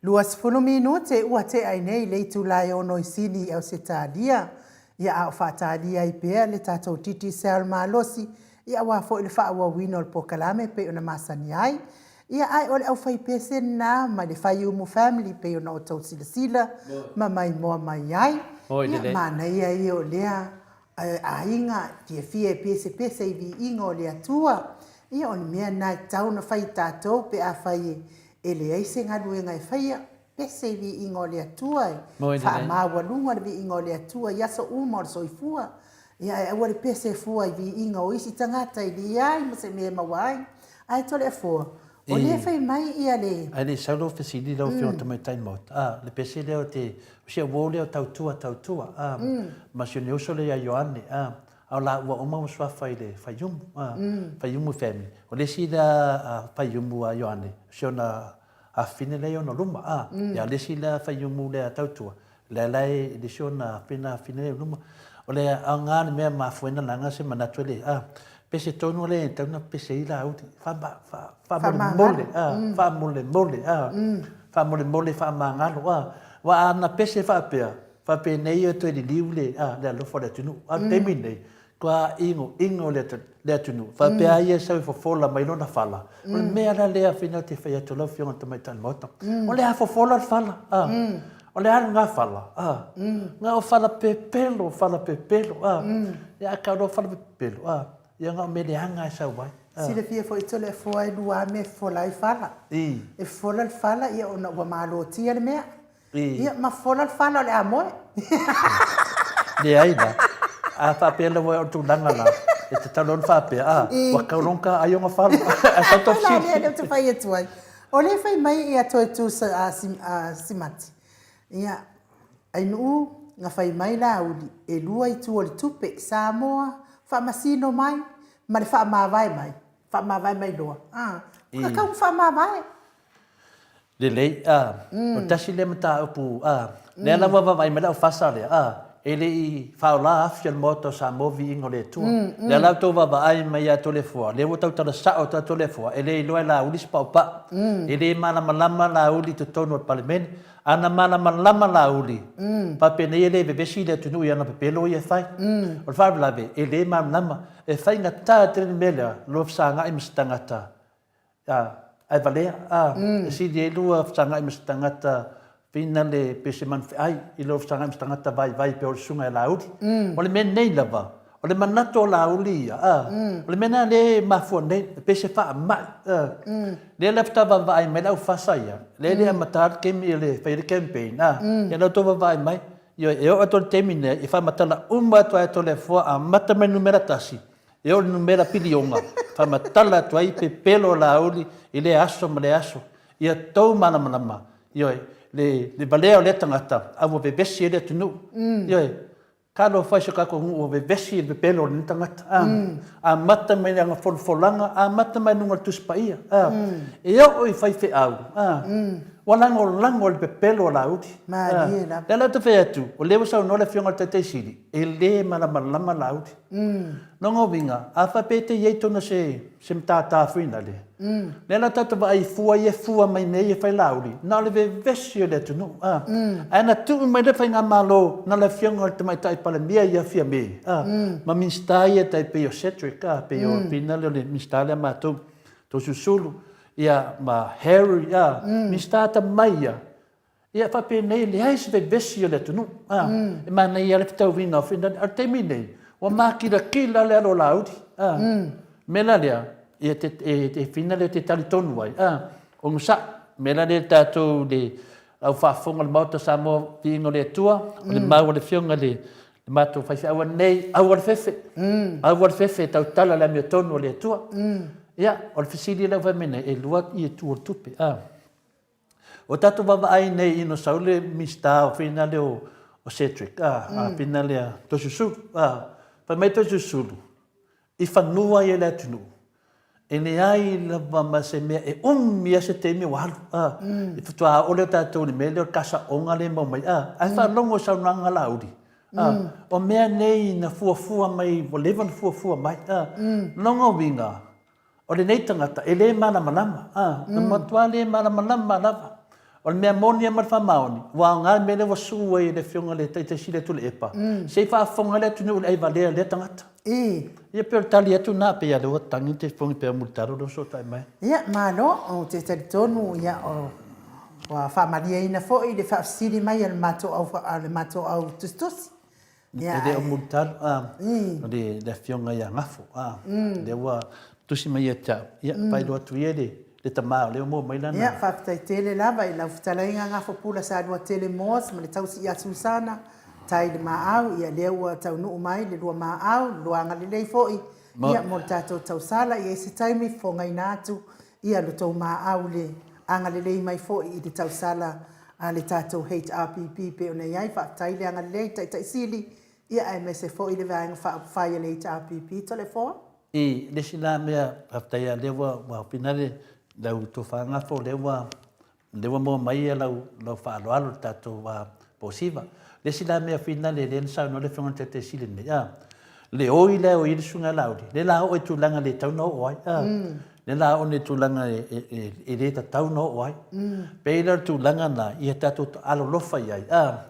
20 minute ua tea ai nei le itula e ono i Sini i Ausetalia, ia a o faatalia ai pea le tatou Digicel malosi, ia aua foi le faaauauina o le polokalame e pei ona masani ai. Ia ae o le aufaipese lena mai le Faiumu Family pei ona outou silasila ma maimoa mai ai. Ia manaia ia o lea aiga fiafia e pesepese i viiga o le Atua. Ia o le mea lena e tatau ona fai e tatou pe afai e leai se galuega e faia, pese i viiga o le Atua, e faamaualuga le viiga o le Atua i aso uma o le soifua. Ia ae aua le pese fua i viiga o isi tagata e leai ma se mea e maua ai. Ae Toleafoa, o lea fai mai ia le... Ae le i sau lau fesili lau Afioga i le Tamaitai Maota, a, le pese lea o te, o si au uo lea o Tautua, Tautua, a, ma si ona uso lea ia Ioane, a, a o laua uma ua suafa i le Faiumu, a, Faiumu family. O le isi lea Faiumu a Ioane, o si ona afafine lea i ona luma, a, ia o le isi lea Faiumu lea a Tautua, Lea la e le si ona pena fine lea luma. O le aoga le mea mafua ai na laga se manatu ele a pese tonu le e tau na pese ai Laauli fa fa faamolemole a faamolemole a faamolemole faamagalo a aua a na pese faapea faapenei e toe liliu le a le alofa o le atunuu a o le taimi lenei Tua inoino le atunuu, faapea a ia e sau e fofola mai lona fala. O le mea la lea Fina ou te fai atu lau Afioga i le Tamaitai o le Maota, o le a fofola le fala, a? O le a lena fala, a? Na o fala pepelo, fala pepelo, a? Ia a tau loa fala pepelo, a? Ia na o mea leaga e sau ai. Silafia foi Toleafoa e lua a mea e fofola ai fala. E fofola le fala ia ona ua malotia le mea. Ia, ma fola le fala o le a moe. Leai la. A faapea lava o le tulaga la, e tatau loa ona faapea, a, ua tau loa ona ta ai ona fala. Ae sau tau fesili. Lea lea ou te fai atu ai. O lea e fai mai ia Toetu Simati, ia, Ainuu, na fai mai Laauli, e lua itu o le tupe, Samoa, faamasino mai, ma le faamavae mai, faamavae mai loa. A, ua tatau ona faamavae. Lelei, a, o le tasi lea mataupu, a, lea la ua vaavaai mai lau fasa lea, a, e le i faaola afi o le Maota o Samoa viiga o le Atua. Lea la ua outou vaavaai mai ia Toleafoa, lea ua tautala sao atu a Toleafoa, e le iloa e Laauli se paopao. E le malamalama Laauli i totonu o le Palemene. A na malamalama Laauli, faapenei e le vevesi le atunuu i ana pepelo ia e fai. O le faalavelave, e le malamalama. E faigata tele le mea lea, lua fesagai ma se tagata A, ae valea, a, e sili ai lua fesagai ma se tagata finale pe se manufeai i lou fesagai ma se tagata vaivai pei o le susuga ia Laauli. O le mea nei lava, o le manatu o Laauli ia, a, o le mea lena lea e mafua nei, pei se faamai, a. Lea la faatoa vaavaai mai le aufasa ia, lea e le amata le taimi e le fai ai le campaign, a, ia la outou vaavaai mai, ioe, e oo atu i le taimi nei, e faamatala uma atu lava e Toleafoa, amata mai le numera tasi, E oo i le numera piliona, faamatala atu ai pepelo o Laauli i lea aso ma lea aso. Ia tou malamalama, ioe, le, le valea o lea tagata, a ua vevesi ai le atunuu. Ioe, talofa i si o tatou nuu ua vevesi i le pepelo o lenei tagata. A, amata mai i ana folafolaga, amata mai i luga o le Tusi Paia. A, e oo i faifeau, a, ua lagolago i le pepelo o Laauli. A, lea la ou te fai atu, o lea ua saunoa le Afioga i le Taitai Sili, e le malamalama Laauli. Lona uiga, a faapea e te i ai tonu se, se matata foi nale, lea la tatou vaai i fua ia e fua mai mea ia e fai Laauli, na o le vevesi o le atunuu, a. Ae na tuu mai le faigamalo na le Afioga i le Tamaitai Palemia ia Fiame, a, ma Minisita ia tai pei o Cedric, a, pei o pei nale o le Minisita lea a matou, Toeolesulusulu, ia, ma Harry, a, Minisita atamamai ia, Ia faapenei, leai se vevesi o le atunuu. A, e manaia lava le fetauiga o Finland. A o le taimi lenei, ua makilatila le alo o Laauli. A, mea la lea, ia te, e, e fina lea te talitonu ai. A, onosai, mea la lea tatou le au faafofoga o le Maota o Samoa, viiga o le Atua, o le mau a le Afioga i le le matou faifeau nei, aua le fefe, aua le fefe e tautala le amiotonu a le Atua. Ia, o le fesili lea ua fai mai nei, e lua ia itu o le tupe. A. O tatou vaavaai nei ina sau le Minisita o fina lea o Cedric, a, a fina lea Toeolesulusulu, a, fai mai Toeolesulusulu, i fanua ia le atunuu, e leai lava ma se mea e umi a se taimi ua alu, a, e faatoa oo lea o tatou i le mea lea o le kasaoga lea e maua mai, a, ae faalogo i saunoaga a Laauli, a, o mea nei na fuafua mai, ua leva ona fuafua mai, a, lona uiga, O lenei tagata, e le malamalama, a, na matua le malamalama lava. O le mea moni lava ma le faamaoni, ua aoga le mea lea ua suu ai e le Afioga i le Taitai Sili a Tuilaepa, se i faafofoga ai le atunuu i le aivalea o lea tagata. Ia pei o le tali atu lena, pei lava o lea ua tagi le telefoni pei o Mulitalo lea ua fesootai mai. Ia, malo. Ou te talitonu ia, ua faamalieina foi le faafesili mai a le matou au, a le matou au tusitusi. E le o Mulitalo, o le Afioga ia Gafo, lea ua tusi mai ia te au, ia, faailoa atu ia le tama o lea ua maua mai lana. Ia, faafetai tele lava i lau fetalaiga Gafo Pula Saluatele Moss ma le tausi ia Susana, tai le maau, ia lea ua taunuu mai le lua maau, le lua agalelei foi, ia mo le tatou tausala, ia i se taimi fofogaina atu ia lo tou maau le agalelei mai foi i le tausala a le tatou HRPP pei ona i ai. Faafetai le agalelei Taitai Sili, ia aemaise foi le Vaega Faaupufai a le HRPP. Toleafoa. I le isi la mea, faafetai lava o lea ua finale lau tofa Gafo, o lea ua lea ua maua mai lau lau faaaloalo i le tatou posiva. Le isi la mea finale lea na saunoa le Afioga i le Taitai Sili nei, a, le oi lea e oi ai le Susuga ia Laauli, lea la oo i tulaga le tatau ona oo ai, a. Lea la oo nei i tulaga e le tatau ona oo ai. Pei la o le tulaga lena, ia tatou alolofa i ai, a.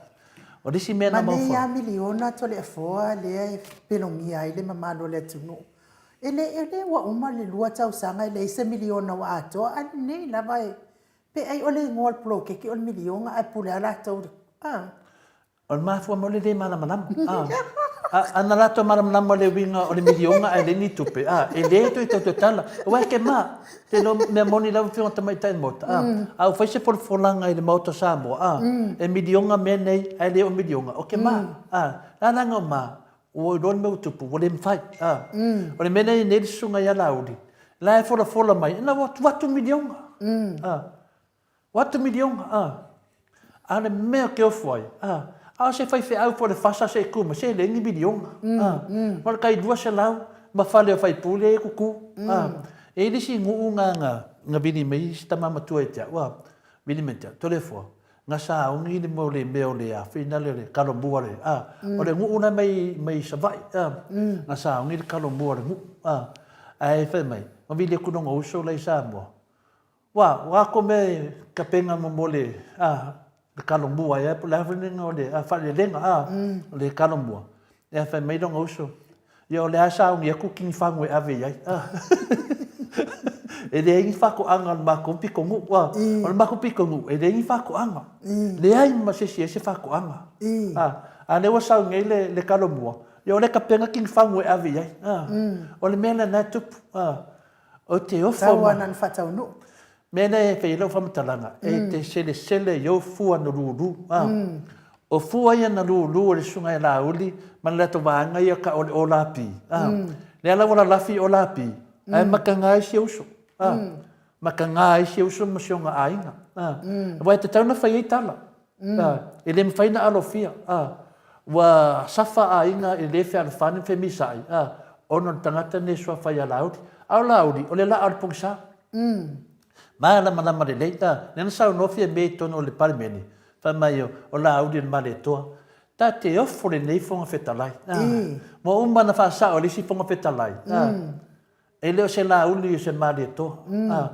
O le isi mea na maua. Ma nei lava miliona Toleafoa lea e pelogia ai le mamalu o le atunuu. E le, e le ua uma le 2 tausaga e leai se miliona ua atoa, a o lenei lava e, pe ai o le igoa o le poloketi o le miliona ae pule lava latou i le, a. O le mafua mai o le le malamalama. A, a na latou malamalama i le uiga o le miliona ae leai ni tupe, a, e le toe tau tatala. Aua e te ma, te iloa mea moni lau Afioga Tamaitai Maota, a, a ua fai se folafolaga i le Maota o Samoa, a, e miliona mea nei ae le oo miliona, ou te ma, a, la leaga o ma, ua iloa le mea ua tupu, ua le mafai, a. O le mea lea e i ai nei le Susuga ia Laauli, la e folafola mai, ina ua atu miliona, a. Ua atu miliona, a. A o le mea ou te ofo ai, a, a o se faifeau po o le fasa se i tu mai, se leai ni miliona, a. Ma o le tai 200 ma fale o faipule e tutu, a. E i ai le isi nuu na na vili mai si tama matua ia te au, a, vili mai ia te au, Toleafoa, na sauni le mea o le mea o le a foi lea le Talomua le, a, o le nuu la mai mai Savaii, a, na sauni le Talomua o le nuu, a. Ae fai mai, na vili atu lona uso la i Samoa, Ua, ua ako mea kapena mo mo le, a, le kalo mua ea, po o le a foi le o le, a, faalelega, a, o le kalo mua. Ea fai mai lona uso, ia o le a sauni atu kini fagu e ave i ai, a. E leai ni faatoaga a le matou pitonuu, a. O le matou pitonuu, e leai ni faatoaga. Leai ma se isi e se faatoaga. A, a lea ua sau nei le, le kalo mua, ia o lea e kapena kini fagu e ave i ai, a. O le mea lena e tupu, a. Ou te ofo Tau ana na faataunuu. Mea lea e fai ai lau faamatalaga, e te selesele i ou fua na lulu. A. O fua ia na lulu e le Susuga ia Laauli ma le latou vaega ia ka o le OLAP. A. Lea la ua lalafi i OLAP, ae mataga ai si uso. A. Mataga ai si uso ma si ona aiga. A. Aua e tatau ona fai ai tala. E le mafai ona alofia. Ua safa aiga e le fealofani ma femisaai ona o le tagata lenei e suafa ia Laauli. A o Laauli, o le laa o le pogisa. Malamalama lelei. Lea na saunoa Fiame i totonu o le Palemene, fai mai o Laauli o le Malietoa. Ta te ofo lenei Fofoga Fetalai. Ua uma ona faasao e le isi Fofoga Fetalai. E le o se Laauli o se Malietoa, a,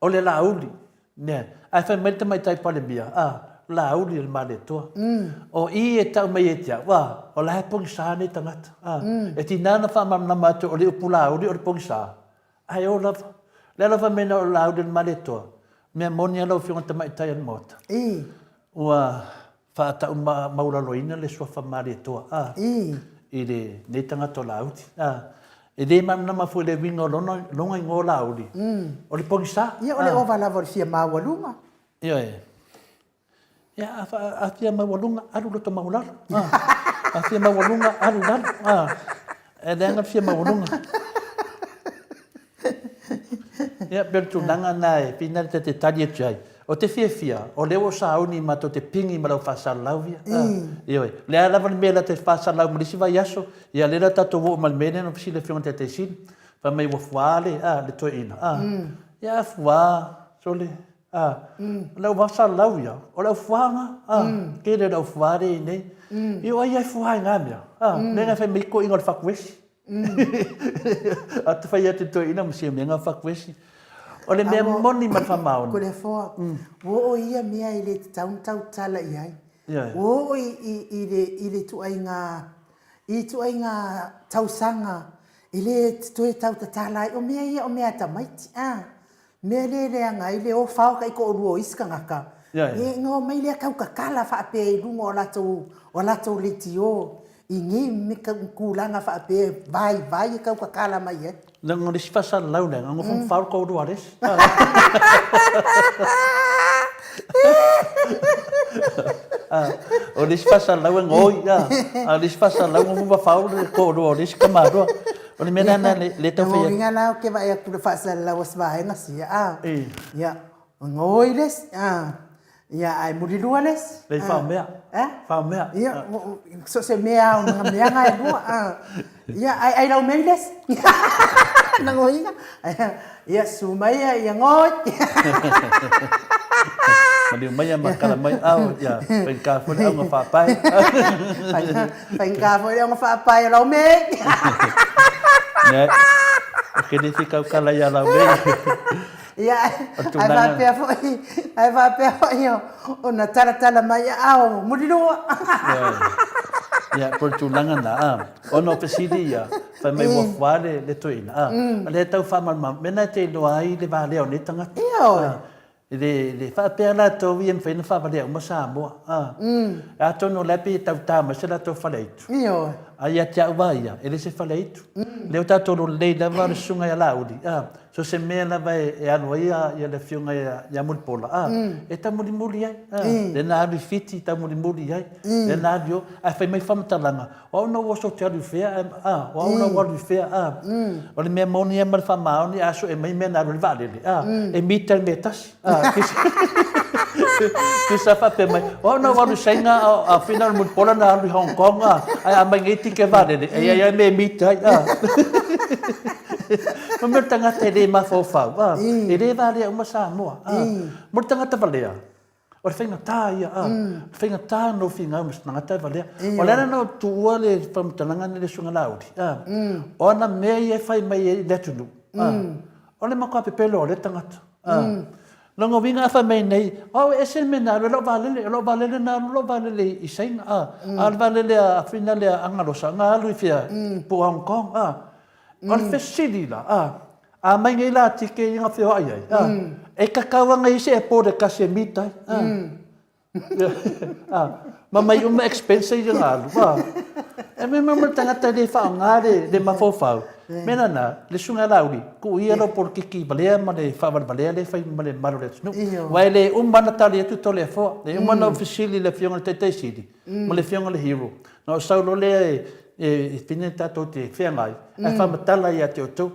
o le Laauli, nea. Ae fai mai le Tamaitai Palemia, a, Laauli o le Malietoa. O i e tau mai ia te au, a, o la e pogisa nei tagata, a. E tiga ona faamalamalama atu o le upu Laauli o le pogisa, ae o lava. O le ala fai mai na o le Laauli o le Malietoa, mea moni lava lau Afioga i le Tamaitai o le Maota, ua faatau maualaloina le suafa Malietoa a i lenei tagata o Laauli. A, e le malamalama foi i le uiga o lona, lona igoa o Laauli, o le pogisa. Ia, o le ova lava o le fia maualuga. Ioe. Ia, a, a fia maualuga, alu loto maualalo. A, a fia maualuga, alu lalo. A, e leaga le fia maualuga. Ia, pei o le tulaga lena e pei na ta te tali atu ai. O te fiafia, o lea ua sauni matou te pigi ma lau faasalalau ia. Ioe. O le a lava le mea la te faasalalau ma le isi vaiaso, ia lea la tatou oo ma le mea lea na fesili le Afioga i le Taitai Sili, fai mai ua fuā le, a, le toeaina. A, ia a fuā, sole, a, o lau faasalalau ia, o lau fuaga, a, tele o lau fuā lea e i ai nei. Ia o ai lava e fuā i na mea? A, mea na fai mai toeaiina o le fatuesi. A te fai atu i toeaina ma sia mea na fatuesi. O le mea moni ma le faamaoni. Toleafoa, ua oo i ia mea e le tatau ona tautala i ai. Ua oo i le i le ituaiga i ituaiga tausaga e le toe tautatala ai. O mea ia o mea a tamaiti a. Mea lea e leaga ai le o fao taitoalua o isi tagata, ina omai lea tautatala faapea i luga o latou o latou leitio i nei tulaga faapea e vaivai e tautatala mai ai. Leaga o le isi faasalalau lea, na nofo ma fao le toalua a le isi. O le isi faasalalau e gaoi, a o le isi faasalalau nofo ma fao le toalua o le isi tamaloa. O le mea lena lea e tau fai atu. Lona uiga la ou te vaai atu i le faasalalau a si vaega sia, a, ia, gaoi le isi, a, ia, ae mulilua le isi. Lei faomea. A? Faomea. Ia, so o se mea lava o mea na e lua, a. Ia, ae ai laumei le isi. Lona uiga, ia, susu mai ia gaoi. Maliu maia ma tala mai ao, ia, faigata foi le auga faapae. Faigata foi le auga faapae o Laumei. Leai, ou te le fia tautala ia Laumei. Ia, ae faapea foi, ae faapea foi ona talatala mai aao mulilua. Ia, po o le tulaga lena, a, ona o fesili ia, fai mai ua fua le, le toeaina, a, o lea e tau faamalamalama, mea lena e te iloa ai le valea o nei tagata. Ioe. E le faapea latou ia e mafai ona faavalea uma Samoa. Atonu o la e pei e tau ta mai se latou faleaitu. Ioe. A ia te au lava ia, e le se faleaitu. Lea ua tatou lelei lava le susuga ia Laauli, so o se mea lava e alu ai le afioga ia Mulipola, e taumulimuli ai. Lea na alu i Fiti taumulimuli ai, lea na alu i o, ae fai mai faamatalaga, O au na ou oso ou te alu i fea, ae, a, o au na ou alu i fea, a. O le mea moni lava ma le faamaoni, a sue mai mea na alu ai le vaalele, a, e mita i le mea e tasi, a, tusa faapea mai, o au na ou alu i Saina, a, a whina o le Mulipola na alu i Hong Kong, a, ae a aumai nei tike vaalele, e i ai lava mea e mita ai, a. Mo mea o le tagata e le mafaufau, a, e le valea uma Samoa, a. Mo le tagata valea, O le faigata ia, a. O le faigata ona ou finau ma se tagata e valea. O le ala lena ua tuua le faamatalaga lenei i le Susuga Laauli, a. O ana mea ia e fai mai ai i le atunuu, a, o le matua pepelo o lea tagata, a. Lona uiga a fai mai nei, o au e ese le mea na alu ai lau vaalele, o lau vaalele na alu lau vaalele i Saina, a. A o le vaalele a Fina lea a Galosa, na alu i fea? Po o Hong Kong, a. O le fesili la, a, a mai nei la tike ia na feoai ai, a, e tatau ana i se airport e tasi e meet ai, a. A, ma mai uma expense ia na alu, a. E mea mo le tagata e le faaaoga le, le mafaufau. Mea lana, le susuga ia Laauli, tuu ia lau polokiki valea ma le faavalevalea lea e fai ma le mamalu o le atunuu. Aua e le uma ona tali atu Toleafoa, e uma ona ou fesili i le Afioga i le Taitai Sili, ma le Afioga i le Hero, Na ou sau loa lea e fine tatou te feagai, ae faamatala ia te outou.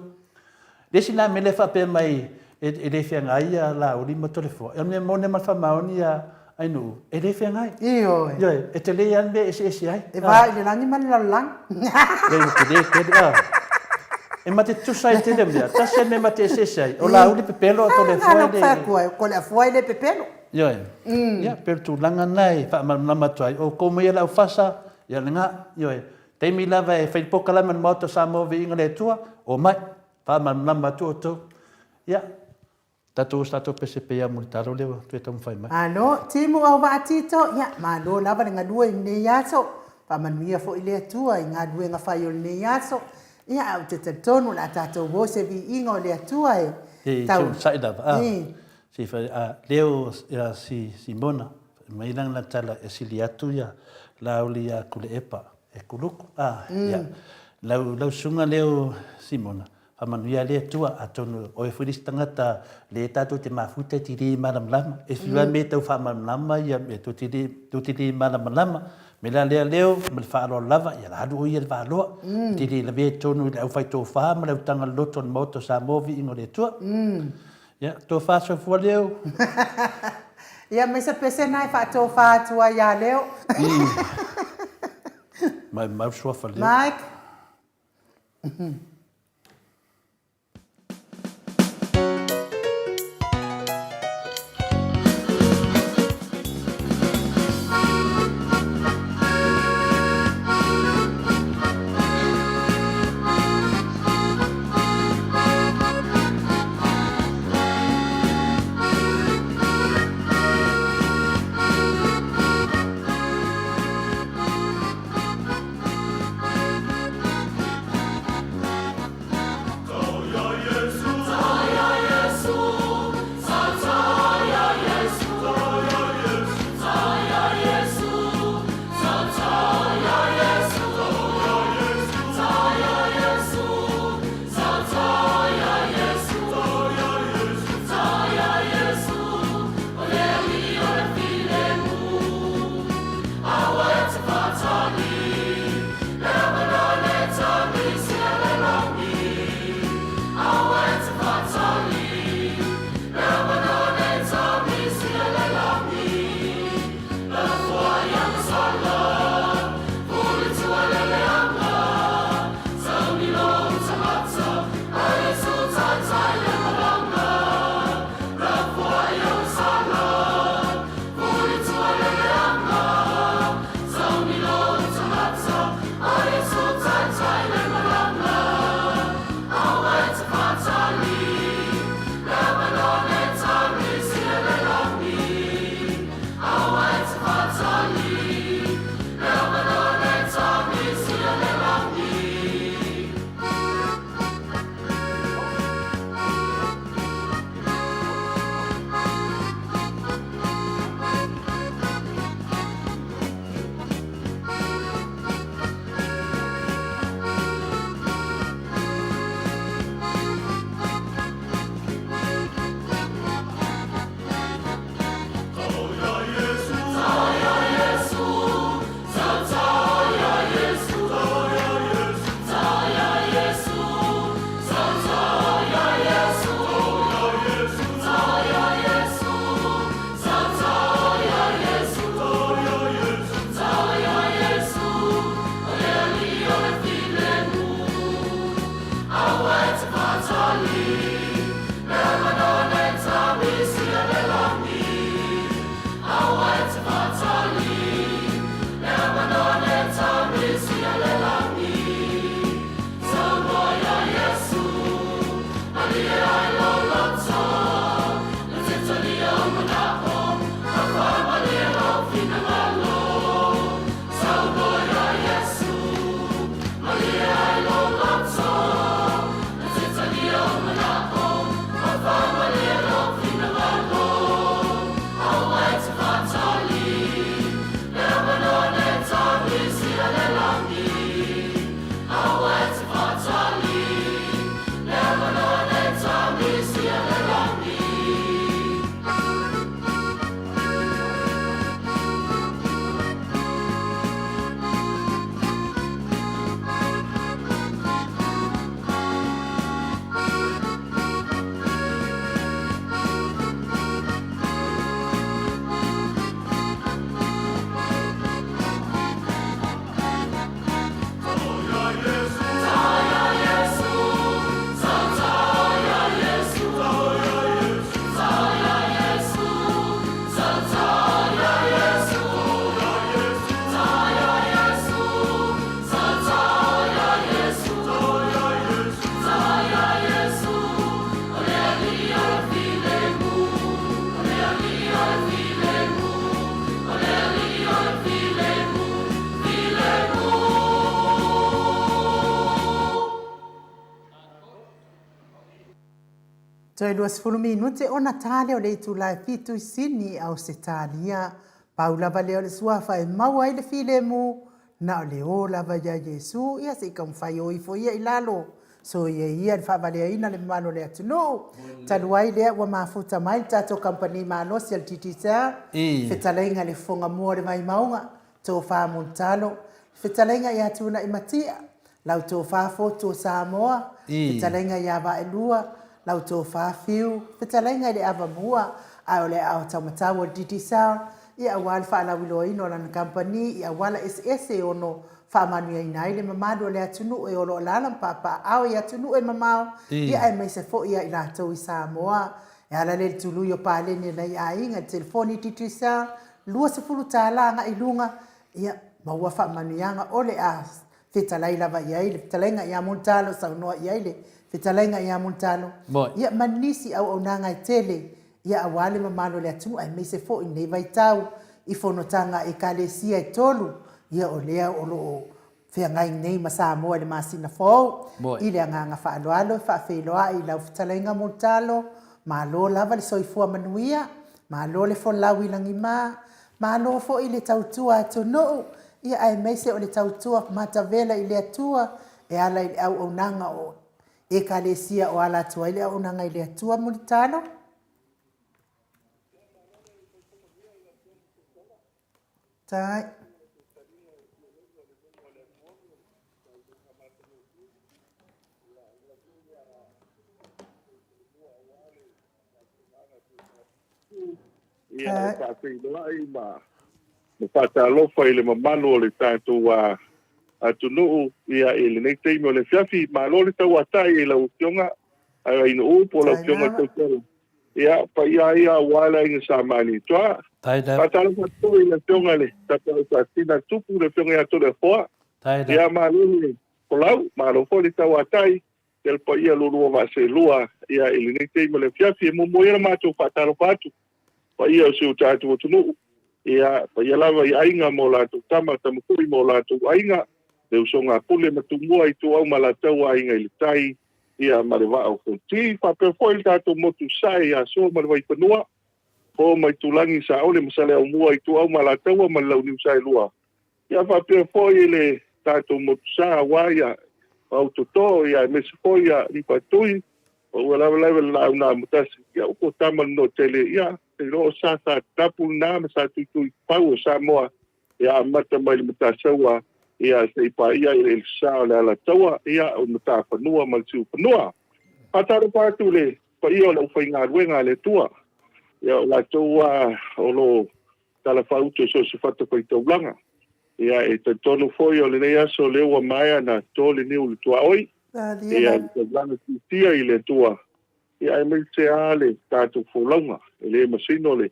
Le isi la mea lea faapea mai e le feagai ia Laauli ma Toleafoa, o le mea moni ma le faamaoni ia Ainuu, e le feagai. Ioe. Ioe, e tele lava le mea e eseese ai. E va i le lagi ma le lalolagi. Leai, ua tele tele, a. E ma te tutusa ai tele mea, tasi lava le mea ma te eseese ai, o Laauli pepelo a Toleafoa e le. A, na ou fai atu ai, o Toleafoa e le pepelo. Ioe. Ia, pei o le tulaga lena e faamalamalama atu ai, o outou mai e le aufasa, ia lena, ioe. Taimi lava e fai le polokalame a le Maota o Samoa Viiga le Atua, omai, faamalamalama atu outou. Ia, tatou o se tatou pese pei lava mo le talo lea ua toe taumafai mai. Malo, Timu Auvaa Tito, ia, malo lava le galue i lenei aso. Faamanuia foi le Atua i galuega fai o lenei aso. Ia, ae ou te talitonu o le a tatou o i se viiga o le Atua e tau. E sai lava, a. Si fai a leo ia si Simona, fai mai lana tala e sili atu ia Laauli ia Kuleepa e kuluku, a, ia, lau, lau susuga leo Simona, faamanuia le Atua, atonu oe foi le isi tagata le tatou te mafuta e te le malamalama, e fiu lava me tau faamalamalama ia mea tou te le, tou te le malamalama, me la lea leo ma le faaaloalo lava, ia la alu oe ia le valoa, e te le lavea i totonu i le aufaitofa ma le autaga loloto o le Maota o Samoa, viiga o le Atua. Ia, tofa soifua Leo. Ia, ma se pese na e faatofa atu ai ia Leo. Maumau suafa Leo. Mike. Toe 20 minute ona tā lea o le itula e 7 i Sini i Ausetalia. Pau lava lea o le suafa e maua ai le filemu, na o le o lava ia Iesu, ia se i taumafai o ifo ia i lalo. Soia ia le faavaleaina le mamalu o le atunuu. Talu ai lea ua mafuta mai le tatou kamupani malosi a le Digicel, fetalaiga i le Fofoga Mua o le Vaimauga, Tofa Mulitalo, le fetalaiga ia Tuunai Matia, lau Tofa Fotu o Samoa, fetalaiga ia Vaelua, lau Tofa Fiu, fetalaiga i le Avamua, ae o le aao taumatau o le Digicel, ia aua le faalauiloaina o lana kamupani i auala eseese e ono faamanuiaina ai le mamalu o le atunuu e olo alaala ma papaaao i atunuu e mamao, ia aemaise foi ia i latou i Samoa. E ala lea i le tului o paleni a nai aiga i le telefoni Digicel, $20 agai i luga, ia maua faamanuiaga o le a fetalai lava i ai le fetalaiga ia Mulitalo, saunoa i ai le fetalaiga ia Mulitalo, ia ma nisi auaunaga e tele, ia aua le mamalu o le atunuu aemaise foi lenei vaitau i fonotaga a Ekalesia e tolu, ia o lea o lo o feagai nei ma Samoa i le masina fou. I le agaga faaaloalo e faafeiloai i lau fetalaiga Mulitalo, malo lava le soifua manuia, malo le folau i lagima, malo foi le tautua atunuu, ia aemaise o le tautua matavela i le Atua e ala i le auaunaga o Ekalesia o ala atu ai le auaunaga i le Atua Mulitalo. Tai. Ia, e faafeiloai ma faatalofa i le mamalu o le tatou atunuu ia i lenei taimi o le afiafi. Malo le tauatai i lau Afioga Ainuu po o lau Afioga Tautala. Ia, paia ia aua le Aiga Sa Malietoa. Faatalofa atu foi i le Afioga i le Tapaau Faasina Tupu, le Afioga ia Toleafoa. Ia, malo le folau, malo foi le tauatai ia le paia lualua vaaselua ia i lenei taimi o le afiafi. E muamua ia le matou faatalofa atu paia o si o tatou atunuu, ia paia lava i aiga ma o latou tama, tama foi ma o latou aiga, le usoga a Pule ma Tumua, Ituau ma Alataua, Aiga i le Tai, ia ma le Vaa o Fonoti. Faapea foi le tatou motu sae ia Sua ma le Vaifanua, Fofo ma Itulagi, Saole ma Saleaaumua, Ituau ma Alataua ma le Launiu Saelua. Ia faapea foi le tatou motusa aua ia Pautoto, ia aemaise foi ia Lifatui, o ua lava lava le laau na amotasi, ia upu o tama le tele, ia te iloa o sa sa tapu lena ma sa tuitui pau o Samoa, ia amata mai le Matasaua, ia se i paia i le sa o le Alataua, ia o Matafanua ma le Siufanua. Faatalofa atu le paia o le aufaigaluega a le Atua, ia o latou o lo talafaauto i so o se fatafaitaulaga. Ia, e talitonu foi o lenei aso lea ua maea ona to le niu i le tuaoi, ia, le taulaga siitia i le Atua, ia, aemaise lava le tatou folauga. E le masino le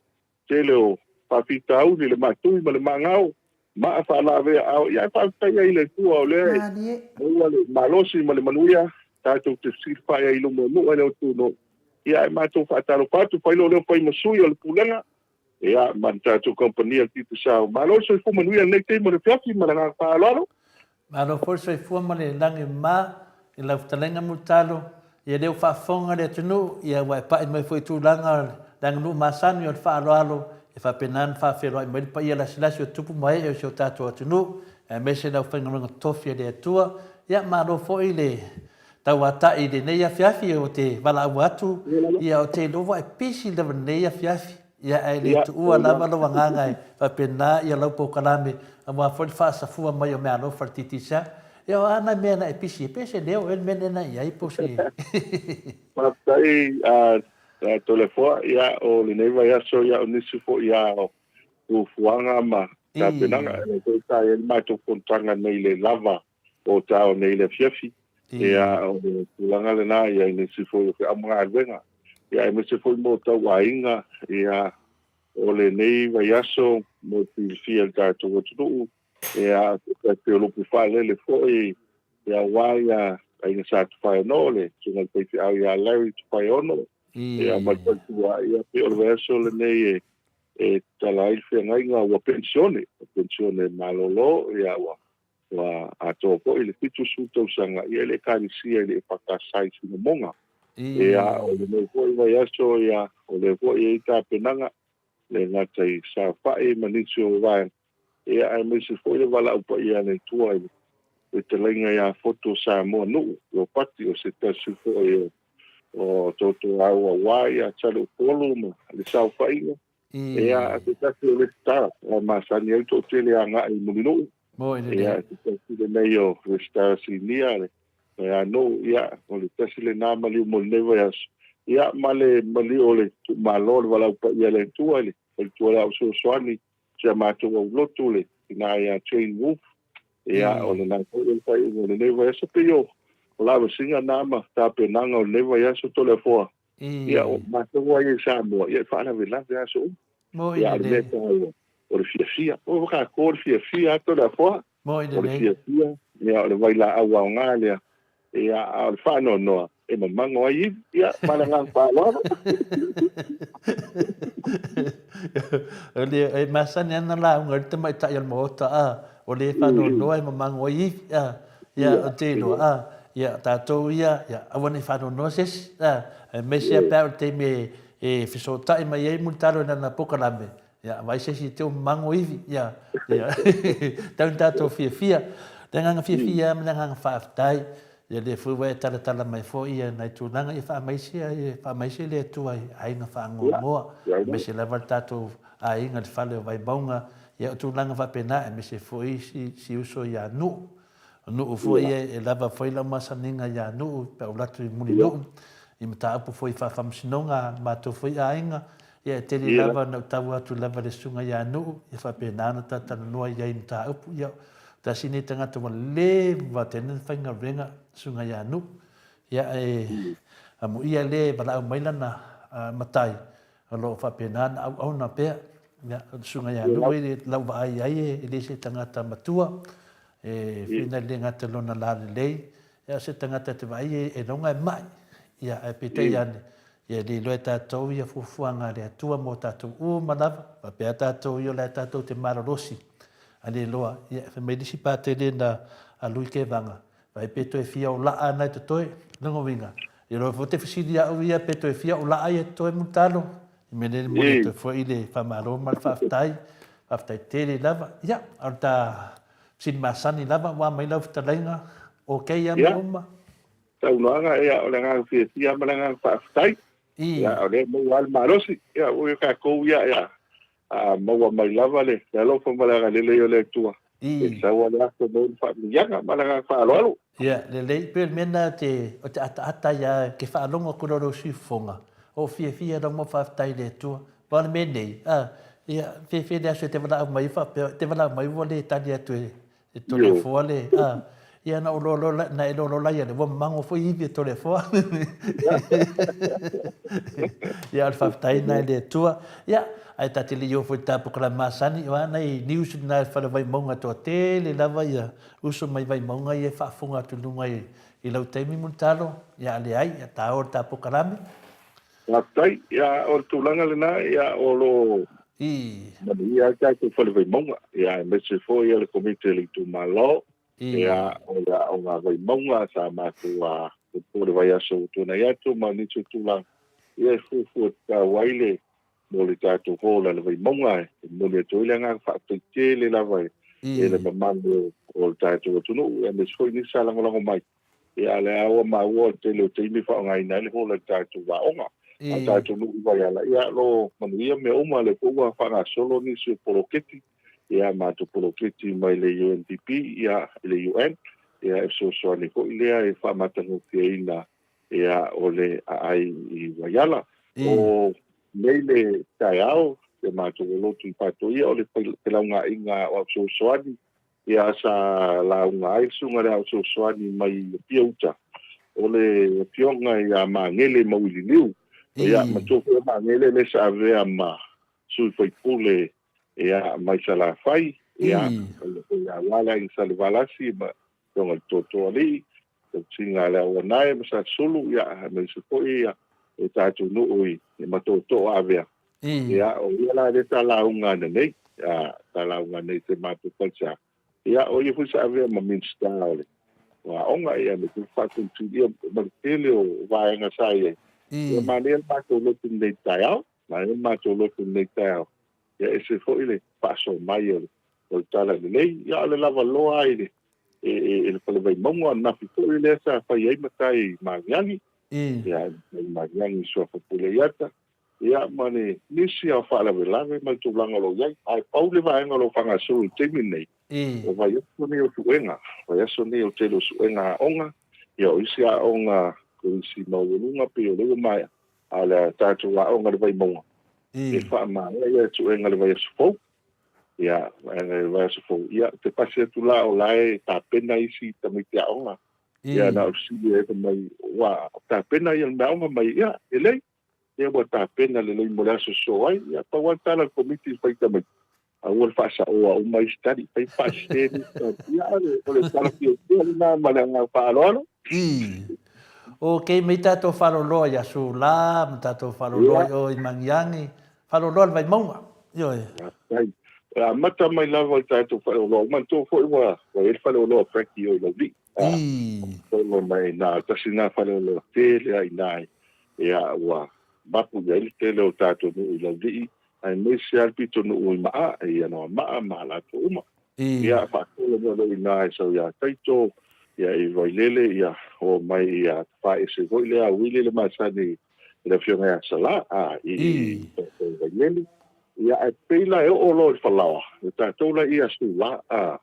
tele o faafitauli, le maatui ma le maagao, maa faalavea ao, ia, ae faafetai ai i le Atua o lea e maua le malosi ma le manuia, tatou te fesilafai ai i luma o nuu ae le o tuno. Ia, ae matou faatalofa atu, fai loa lea o fai ma sui o le Pulega, Ia, ma le tatou kamupani a le Digicel. Malo le soifua manuia i lenei taimi o le afiafi ma le agaga faaaloalo. Malo foi le soifua ma le lagi mama i lau fetalaiga Mulitalo. Ia lea ua faafofoga le atunuu, ia ua e pai mai foi i tulaga o le aganuu masani o le faaaloalo e faapena ona faafeiloai mai le paia lasilasi o tupu ma ee o si o tatou atunuu, aemaise le aufaigaluega totofi a le Atua. Ia malo foi le tauatai i lenei afiafi, ou te valaau atu, ia ou te iloa ua e pisi lava i lenei afiafi, ia ae le tuua lava lou agaga e faapena ia lau polokalame aua foi le faasafua mai o meaalofa a le Digicel. Ia o a nai mea na e pisi ai, pe se leo ea le mea lea na i ai po o se. Faafetai a Toleafoa, ia o lenei vaiaso ia o nisi foi a o fuafuaga ma tapenaga, e foi sa i ai le matou fonotaga nei le lava o taeao nei i le afiafi. Ia, o le tulaga lena, ia, i nisi foi o feau ma galuega, ia, aemaise foi mo tauaiga, ia, o lenei vaiaso mo le silafia e le tatou atunuu, ia, se tasi o lupe faalele foi, ia, aua ia Aiga Sa Tufaeono, le susuga i le faifeau ia Larry Tufaeono, ia, ma le faletua, ia, pei o le vaiaso lenei e tatala ai le feagaiga ua penisione, ua penisione malolo, ia, ua Ua atoa foi le 70 tausaga i le Ekalesia i le EFKS i Sinamoga. Ia, o lenei foi vaiaso, ia, o lea foi e i ai tapenaga, le gata i saofai ma nisi o vaega, ia, aemaise foi le valaau paia a le Atua i le fetalaiga ia Foto Samoa Nuu Ropati, o se tasi foi o totoau aua ia Saleupolu ma le saofaiga, ia, se tasi o Resitala e masani ai le toatele agai i Mulinuu, ia, se tasi lenei o Resitala Sinia le ia Nuu, ia, o le tasi lena maliu mo lenei vaiaso, ia, ma le maliu o le itumalo, le valaau paia a le Atua i le faletua o le Ao Fesoasoani, si a matou aulotu le tina ia Jane Wolfe, ia, o lena foi o le faaiuga o lenei vaiaso. Pei o lavasiga na ma tapenaga o lenei vaiaso Toleafoa, ia, o matou lava ia i Samoa, ia, e faalavelave aso uma. Ia, a o le mea taua, o le fiafia. O tatou o le fiafia lava Toleafoa. O le fiafia, ia, o le vailaau aoga lea, ia, a o le faanoanoa, e mamago ai ivi. Ia, ma le agaga faaaloalo. O le, e masani ana lauga i le tamaitai o le Maota, a, o le faanoanoa e mamago ai ivi, a, ia, ou te iloa, a, ia, tatou ia, ia, aua ne i faanoanoa se isi, a, aemaise lava pe a oo i le taimi e fesootai mai ai Mulitalo i lana polokalame, Ia, vaai se isi te o mago ivi, ia, ia, tau ni tātou fiafia. Le agaga fiafia ma le agaga faafetai, ia lea foi ua e talatala mai foi ia nai tulaga, ia faamaise, ia faamaise le Atua i aiga faanoanoa, aemaise lava le tatou aiga i le fale o Vaimauga, ia o tulaga faapena, aemaise foi si, si uso ia Nuu. O Nuu foi e lava foi lau masaniga ia Nuu pe a ou alu atu i Mulinuu, i mataupu foi faafaamasinoga a matou foi aiga, ia e tele lava ona ou tau atu lava i le susuga ia Nuu, ia faapena ona ta talanoa i ai i mataupu. Ia, tasi lenei tagata ua leva tele ona faigaluega, susuga ia Nuu. Ia e amuia lea e valaau mai lana matai, o lo o faapena ona auauna pea. Ia, o le susuga ia Nuu e lau vaai i ai e le se tagata matua, e whina le gata lona lalelei, ia o se tagata te vaai e loga e mai. Ia, ae peitai ane, ia e le iloa e tatou ia fuafuaga a le Atua mo tatou uma lava, faapea tatou ia o la e tatou te malolosi a le iloa, ia fai mai le isi patele na a Lui Kevaga, Vai pe toe fia o laa ana e totoe, lona uiga, i loa foi te fesili au ia pe toe fia o laa ia totoe Mulitalo, i mea nei momoli atu ai foi le faamalo ma le faafetai, faafetai tele lava. Ia, o le ta fesili masani lava ua mai lau fetalaiga, okay a mea uma? Saunoaga, ia, o le agaga fiafia ma le agaga faafetai. Ia, o lea e maua lava le malosi. Ia, oi tatou ia, ia, a maua mai lava le alofa ma le agalelei o le Atua, e sau lava le aso e maua le faamanuiaga. Ma le agaga faaaloalo. Ia, lelei. Pei o le mea lena o te ataata ai lava, ke faalogo atu loa i lou sui fofoga, o fiafia lau mau faafetai i le Atua. Aua o le mea nei, a, ia, fefe le aso e te valaau mai ai faapea, e te valaau mai ua le tali atu e E Toleafoa le, a, ia na ou loa loa, na e loa loa laia le, ua mago foi ivi e Toleafoa. Ia, o le faafetai lena i le Atua. Ia, ae ta te le i oo foi i le ta polokalame masani, aua nai news na i le fale o Vaimauga, toatele lava ia uso mai Vaimauga ia e faafofoga atu i luga i lau taimi Mulitalo, ia a leai, ia ta oo i le ta polokalame. Faafetai. Ia, o le tulaga lena, ia, o lo o manuia ai le tatou Fale Vaimauga, ia, aemaise foi le Komiti a le Itumalo, ia, o le Aoga Vaimauga sa matou po le vaiaso ua tuanai atu ma nisi o tulaga, ia, e fuafua tatau ai le mo le tatou hall a le Vaimauga e momoli atu ai le agaga faafetai tele lava i le mamalu o le tatou atunuu, aemaise foi nisi sa lagolago mai. Ia, a o lea ua maua o le tele o taimi e faaaogaina ai le hall a le tatou aoga. A o tatou nuu i Vaiala, ia, o lo o manuia mea uma, o lea foi ua faagasolo nisi o poloketi, ia, matou poloketi mai le UNDP, ia, i le UN, ia, e fesoasoani foi lea e faamatagofieina, ia, o le aai i Vaiala. O nei le taeao, le matou lotu i Faatoia, o le felaugaaiga o au fesoasoani Ia sa lauga ai le Susuga i le Ao Fesoasoani mai Apia Uta, o le Afioga ia Magele Mauililiu. Ia, matua foi o Magele lea sa avea ma sui faipule ia mai Salafai, ia, aua le Aiga Salevalasi ma Afioga i le Tootooalii, tausiga a le Auanae ma Sasulu, ia, aemaise foi ia o tatou nuu i Matootoo Avea. Ia, o ia la lea sa lauga ananei, sa lauga ananei i se matou falesa. Ia, o ia foi sa avea ma Minisita o le o aoga, ia le faatulitulia ma le tele o vaega sa i ai. Ia manaia le matou lotu lenei taeao, manaia le matou lotu lenei taeao. Ia ese foi le faasoa mai o le o le tala lelei. Ia o le lavaloa i le i le fale Vaimauga ananafi foi lea sa fai ai matai magiagi. Ia matai magiagi suafa Puleiata. Ia ma le nisi o faalavelave ma le tulaga o lo o i ai. Ae pau le vaega o lo o faagasolo i le taimi lenei, o vaiaso nei o suega, vaiaso nei o le tele o suega aoga, ia o isi aoga kolisi maualuga pei o lea ua maea, a o le tatou aoga i le Vaimauga, e faamaea ia suega i le vaiaso fou. Ia, le vaiaso fou, ia, ou te pasi atu la o la e tapena isi tamaiti aoga. Ia, na o le fesili ai fai mai, ua tapena ia le meaaoga mai, ia, e lelei. Ia ua tapena lelei mo le aso sosoo ai. Ia, pau lava le tala a le Komiti i le fai tamaiti, aua le faasaoa uma isi tali, fai faasese nisi tali. Ia, o le tala fiafia lena ma le agaga faaaloalo. Ii. Ok, mei tatou faaloloa i Aso La, ma tatou faaloloa i o i Magiagi, faaloloa le Vaimauga. Ioe. Faafetai. E amata mai lava i tatou faleoloa, manatua foi ua i ai le faleoloa Frankie i o i Laulii. Ii. Solo mai ina, tasi lena faleoloa tele lava i ina, ia ua mapu i ai le tele o tatou nuu i Laulii, aemaise lava le pitonuu i Maa, i Anoamaa ma Alaatua uma. Ia, faasolo mai loa i ina e sau ia Taito, ia i Vailele, ia oo mai ia Tafaese foi lea Uili le masani i le afioga ia Sala, a, i Vailele. Ia, ae pei la e oo loa i Falaoa, o tatou la i Sula, a,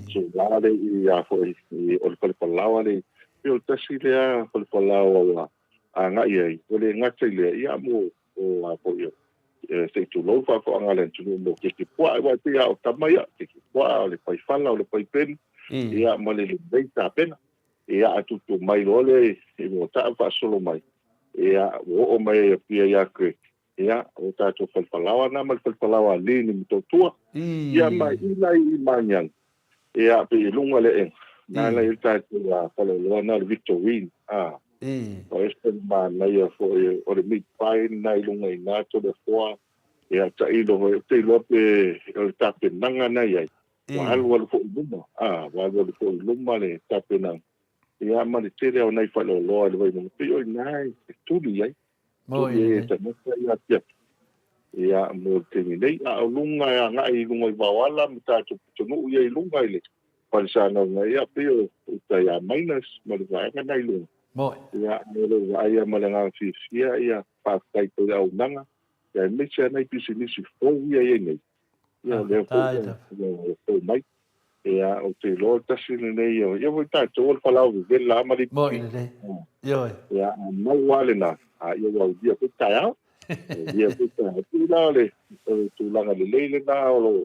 Sula le i a foi, o le fale Falaoa le, pei o le tasi lea fale Falaoa ua agai ai, ua le gata i lea, ia mo, o a foi, se i tulou le faafofoga a le atunuu mo keke puaa, aua e pei lava o tama ia, keke puaa, o le fai fala, o le fai peni, ia ma le lelei tapena. Ia, ae tuutuu mai loa lea i Moataa ma faasolo mai, ia, ua oo mai ai Apia ia Greg, ia, o tatou fale falaoa na ma le fale falaoa a Lin i Motootua, ia ma i la i Magiagi, ia, pei i luga le aega, na la i ai le tatou faleoloa na o le Victorine, a, o ese le manaia foi o le meat pie na i luga i ina, Toleafoa, ia, tailo foi, ou te iloa pe o le tapenaga na i ai, ua alualu foi i luma, a, ua alualu foi i luma le tapenaga, ia, ma le tele o nai faleoloa i le Vaimauga, pei o i ina e tuli ai. Tuli ai e tagata ia afiafi. Ia, mo le taimi nei. A o luga e agai i luga i Vaoala ma tatou pitonuu ia i luga i le fale Sanauga, ia, pei o uta ia Minus ma le vaega na i luga. Ia, o lou vaaia ma le agaga fiafia, ia, faafetai foi i le auaunaga, ia, aemaise lava nai pisinisi fou ia e i ai nei. Ia, o lea foi ua fou mai. Ia, ou te iloa o le tasi lenei o, ia foi tatou o le falaoa vevela lava ma le ipuki. Moni lelei. Ioe. Ia, a mau lava lena, a ia ua aulia foi taeao. Aulia foi taeao. Pei la o le tulaga lelei lena o lo o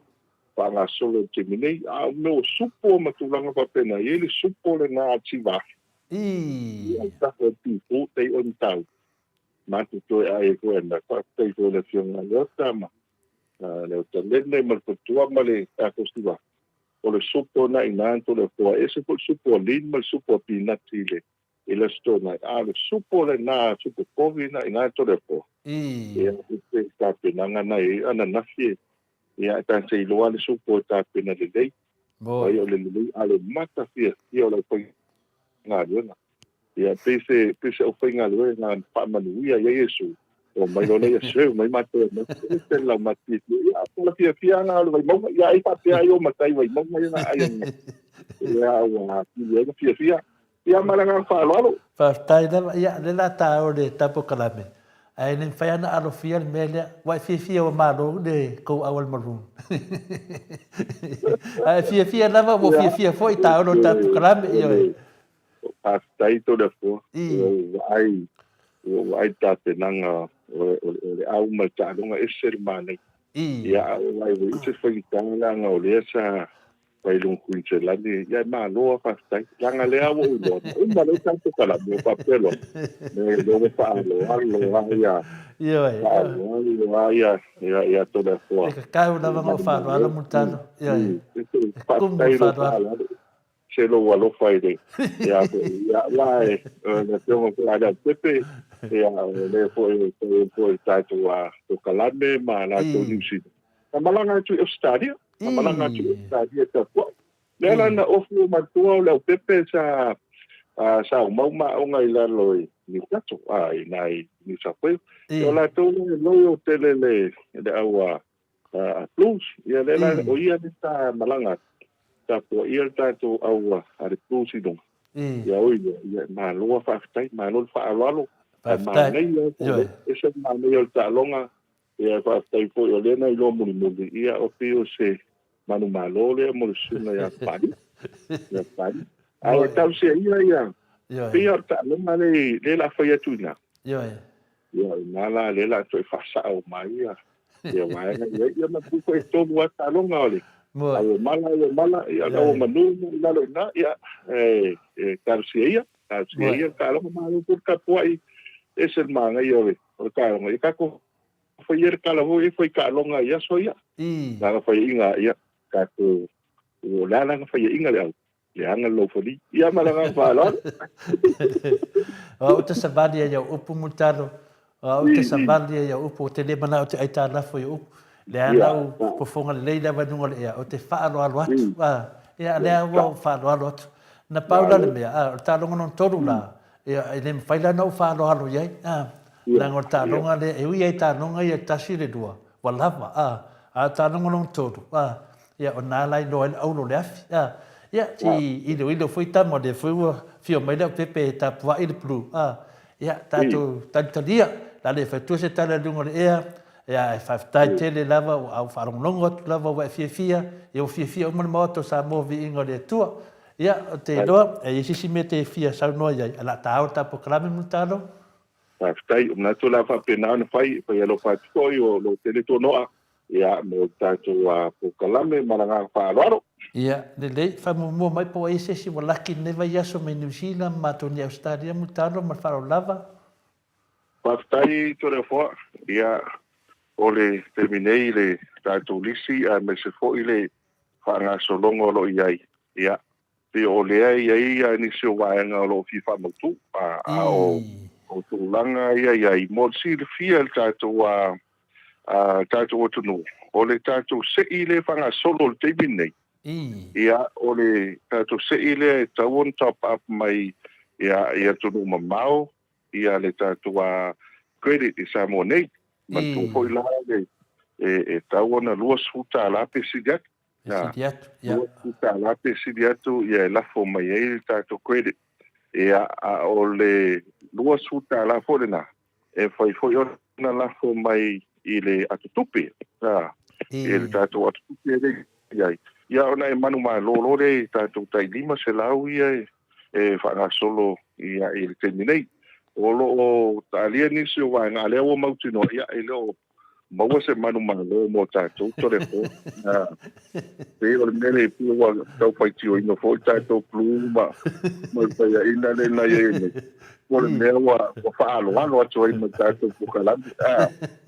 faagasolo i le taimi nei. A o mea o supo ma tulaga faapena, e i ai le supo lena a Tivaafi. Ii. Ia, le tafa o le pipu, tai oe matau. Matou toe ae ai foi ananafi. Faafetai foi i le Afioga ia Leota ma Leota Lene ma le faletua ma le tatou siva. O le supo na i ina na Toleafoa. E ese foi le supo a Lin ma le supo a Pinati i le i le Aso Toonai. A o le supo lena, supo povi na i ina Toleafoa. Ia, e te tapenaga na i ai ananafi e Ia, e ta te iloa le supo e tapena lelei. Ai o le lelei, a le mata fiafia o le aufaigaluega. Ia, pei se, pei se aufaigaluega na faamanuia i ai Iesu, omai loa lea ia serve mai matou e aumai, e ese le laumata fiafia. Ia, a pala fiafia ana o le Vaimauga, ia ai faapea ai o matai Vaimauga ia na ai ana. Ia, ua atili ai na fiafia. Ia, ma le agaga faaaloalo. Faafetai lava. Ia, lea la ta o le tapo kalame, ae le mafai lava ona alofia le mea lea, ua e fiafia ua malo le kou auala maroon. Ae fiafia lava ua fiafia foi ta olo le tapo kalame, ioe. Faafetai Toleafoa, ua ou vaai, ua ou vaai i le tapenaga o le au ma le taaloga, ese le manaia. Ia, a ou vaai foi i se faigata leaga o lea sa fai luga Kuiniselani, ia e malo lava faafetai. Leaga lea ua ou iloa, na uma lea tatou kalame, ua faapea loa, me lea ua faaaloalo lava ia, faaaloalo lava ia, ia, ia Toleafoa. E kakau lava na ou faaaloalo Mulitalo. Ioe. E kumu le faaaloalo. Se lou alofa i le, ia, ia, la e, le afioga foi ia Leaupepe, ia, o le foi e tau foi i tatou a Tokalame ma latou Niu Sila. Na malaga atu i Ausetalia, na malaga atu i Ausetalia tapuai. Lea la na ofu o matua o le aupepe sa sa aumau ma aoga i lalo i Newcastle, a i na i New South Wales. O latou la e loyal tele le le au a a Blues. Ia lea la o ia le sa malaga atu, tapuaia le tatou au a le Blues i luga. Ia oi ia, ia malo a faafetai, malo le faaaloalo. Ae manaia ese le manaia o le taaloga. Ia faafetai foi o lea na iloa mulimuli, ia o pei o se manumalo lea mo le susuga ia Papalii. Ia Papalii. A ua tausia ia ia, pei o le taaloga lea lea la fai atu i ina. Ioe. Ia ina la lea la toe faasao mai ia ia vaega ia ia ma tu foi tolu lava taaloga o le au mala au mala ia au manu i lalo ina ia e e talosia ia talosia ia taaloga malo foi le tapuai ese le manaia o le o le taaloga ia tatou Fai le tala foi e fai taaloga i aso ia. Lana faiaiga ia tatou o le a lana faiaiga le au leaga le laufali. Ia ma le agaga faaaloalo. O au te savali ai au upu Mulitalo, o au te savali ai au upu, ou te le manao te aitalafo i upu. Lea lau fofoga lelei lava i luga o le ea, ou te faaaloalo atu. Ia, lea ua ou faaaloalo atu. Na pau la le mea, o le taaloga lona tolu la, Ia, e le mafai la ona ou faaaloalo i ai, a, leaga o le taaloga lea, e ui lava i taaloga ia e tasi le lua, ua lava, a, a o le taaloga lona tolu, a, ia, o lena la e iloa ai le auro o le afi, a. Ia, se i iloilo foi tama, o lea foi ua afio mai le aupepe e tapuai le blue, a. Ia, tatou talitalia, o le a le fai atua se tala i luga o le ea, ia, ae faafetai tele lava, ua ou faalogologo atu lava ua e fiafia, ia ua fiafia uma le Maota o Samoa viiga o le Atua. Ia, ou te iloa, e i ai se isi mea e te fia saunoa i ai, a o le a ta ao le ta polokalame Mulitalo. Faafetai, o manatu o le a faapena ona fai, e fai alofa atu foi o lo o tele tonoa, ia, mo le tatou polokalame ma le agaga faaaloalo. Ia, lelei, faamuamua mai po o ai se isi ua laki i lenei vaiaso mai Niu Sila ma matou nei Ausetalia Mulitalo ma le faaaloalo lava. Faafetai Toleafoa, ia, o le taimi nei i le tatou lisi aemaise foi le faagasologa o lo o i ai, ia, pei o lea e i ai nisi o vaega o lo o fia faamautu, a o, o tulaga ia i ai, mo le silafia e le tatou, a, tatou atunuu, o le tatou sei lea e faagasolo i le taimi lenei, ia, o le tatou sei lea e tatau ona top up mai, ia, i atunuu mamao, ia le tatou credit i Samoa nei. Manatua foi la le e tatau ona $20 pe sili atu. Pe sili atu, ia. $20 pe sili atu ia e lafo mai ai le tatou credit. Ia, a o le $20 foi lena, e mafai foi ona lafo mai i le atotupe, i le tatou atotupe lea e i ai. Ia ona e manumalo loa lea i tatou tai 500 ia e faagasolo i le taimi nei. O lo o talia nisi o vaega, a lea ua mautinoa, ia e le o maua se manumalo mo tatou Toleafoa. Pei o le mea lea pei ua tau faitioina foi tatou flu ma le faiaina lea na i ai nei. Po o le mea ua faaaloalo atu ai ma tatou polokalame.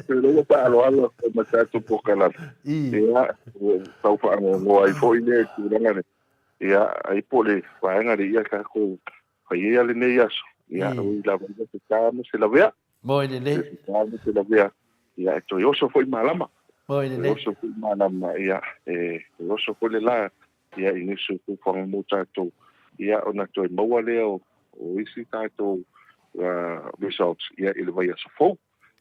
Pei o lea ua faaaloalo atu ai ma tatou polokalame. Ia, ua tau faanoanoa ai foi lea tulaga lea. Ia, ai po o le vaega lea ia tatou fai ai lenei aso. Ia, ui lava ina se ta ma se lavea. Moe lelei. Se ta ma se lavea. Ia, e toe oso foi malama. Moe lelei. Toe oso foi malama, ia, e toe oso foi le la, ia, i nisi o fuafuaga mo tatou, ia, ona toe maua lea o, o isi tatou uh, results, ia, i le vaiaso fou.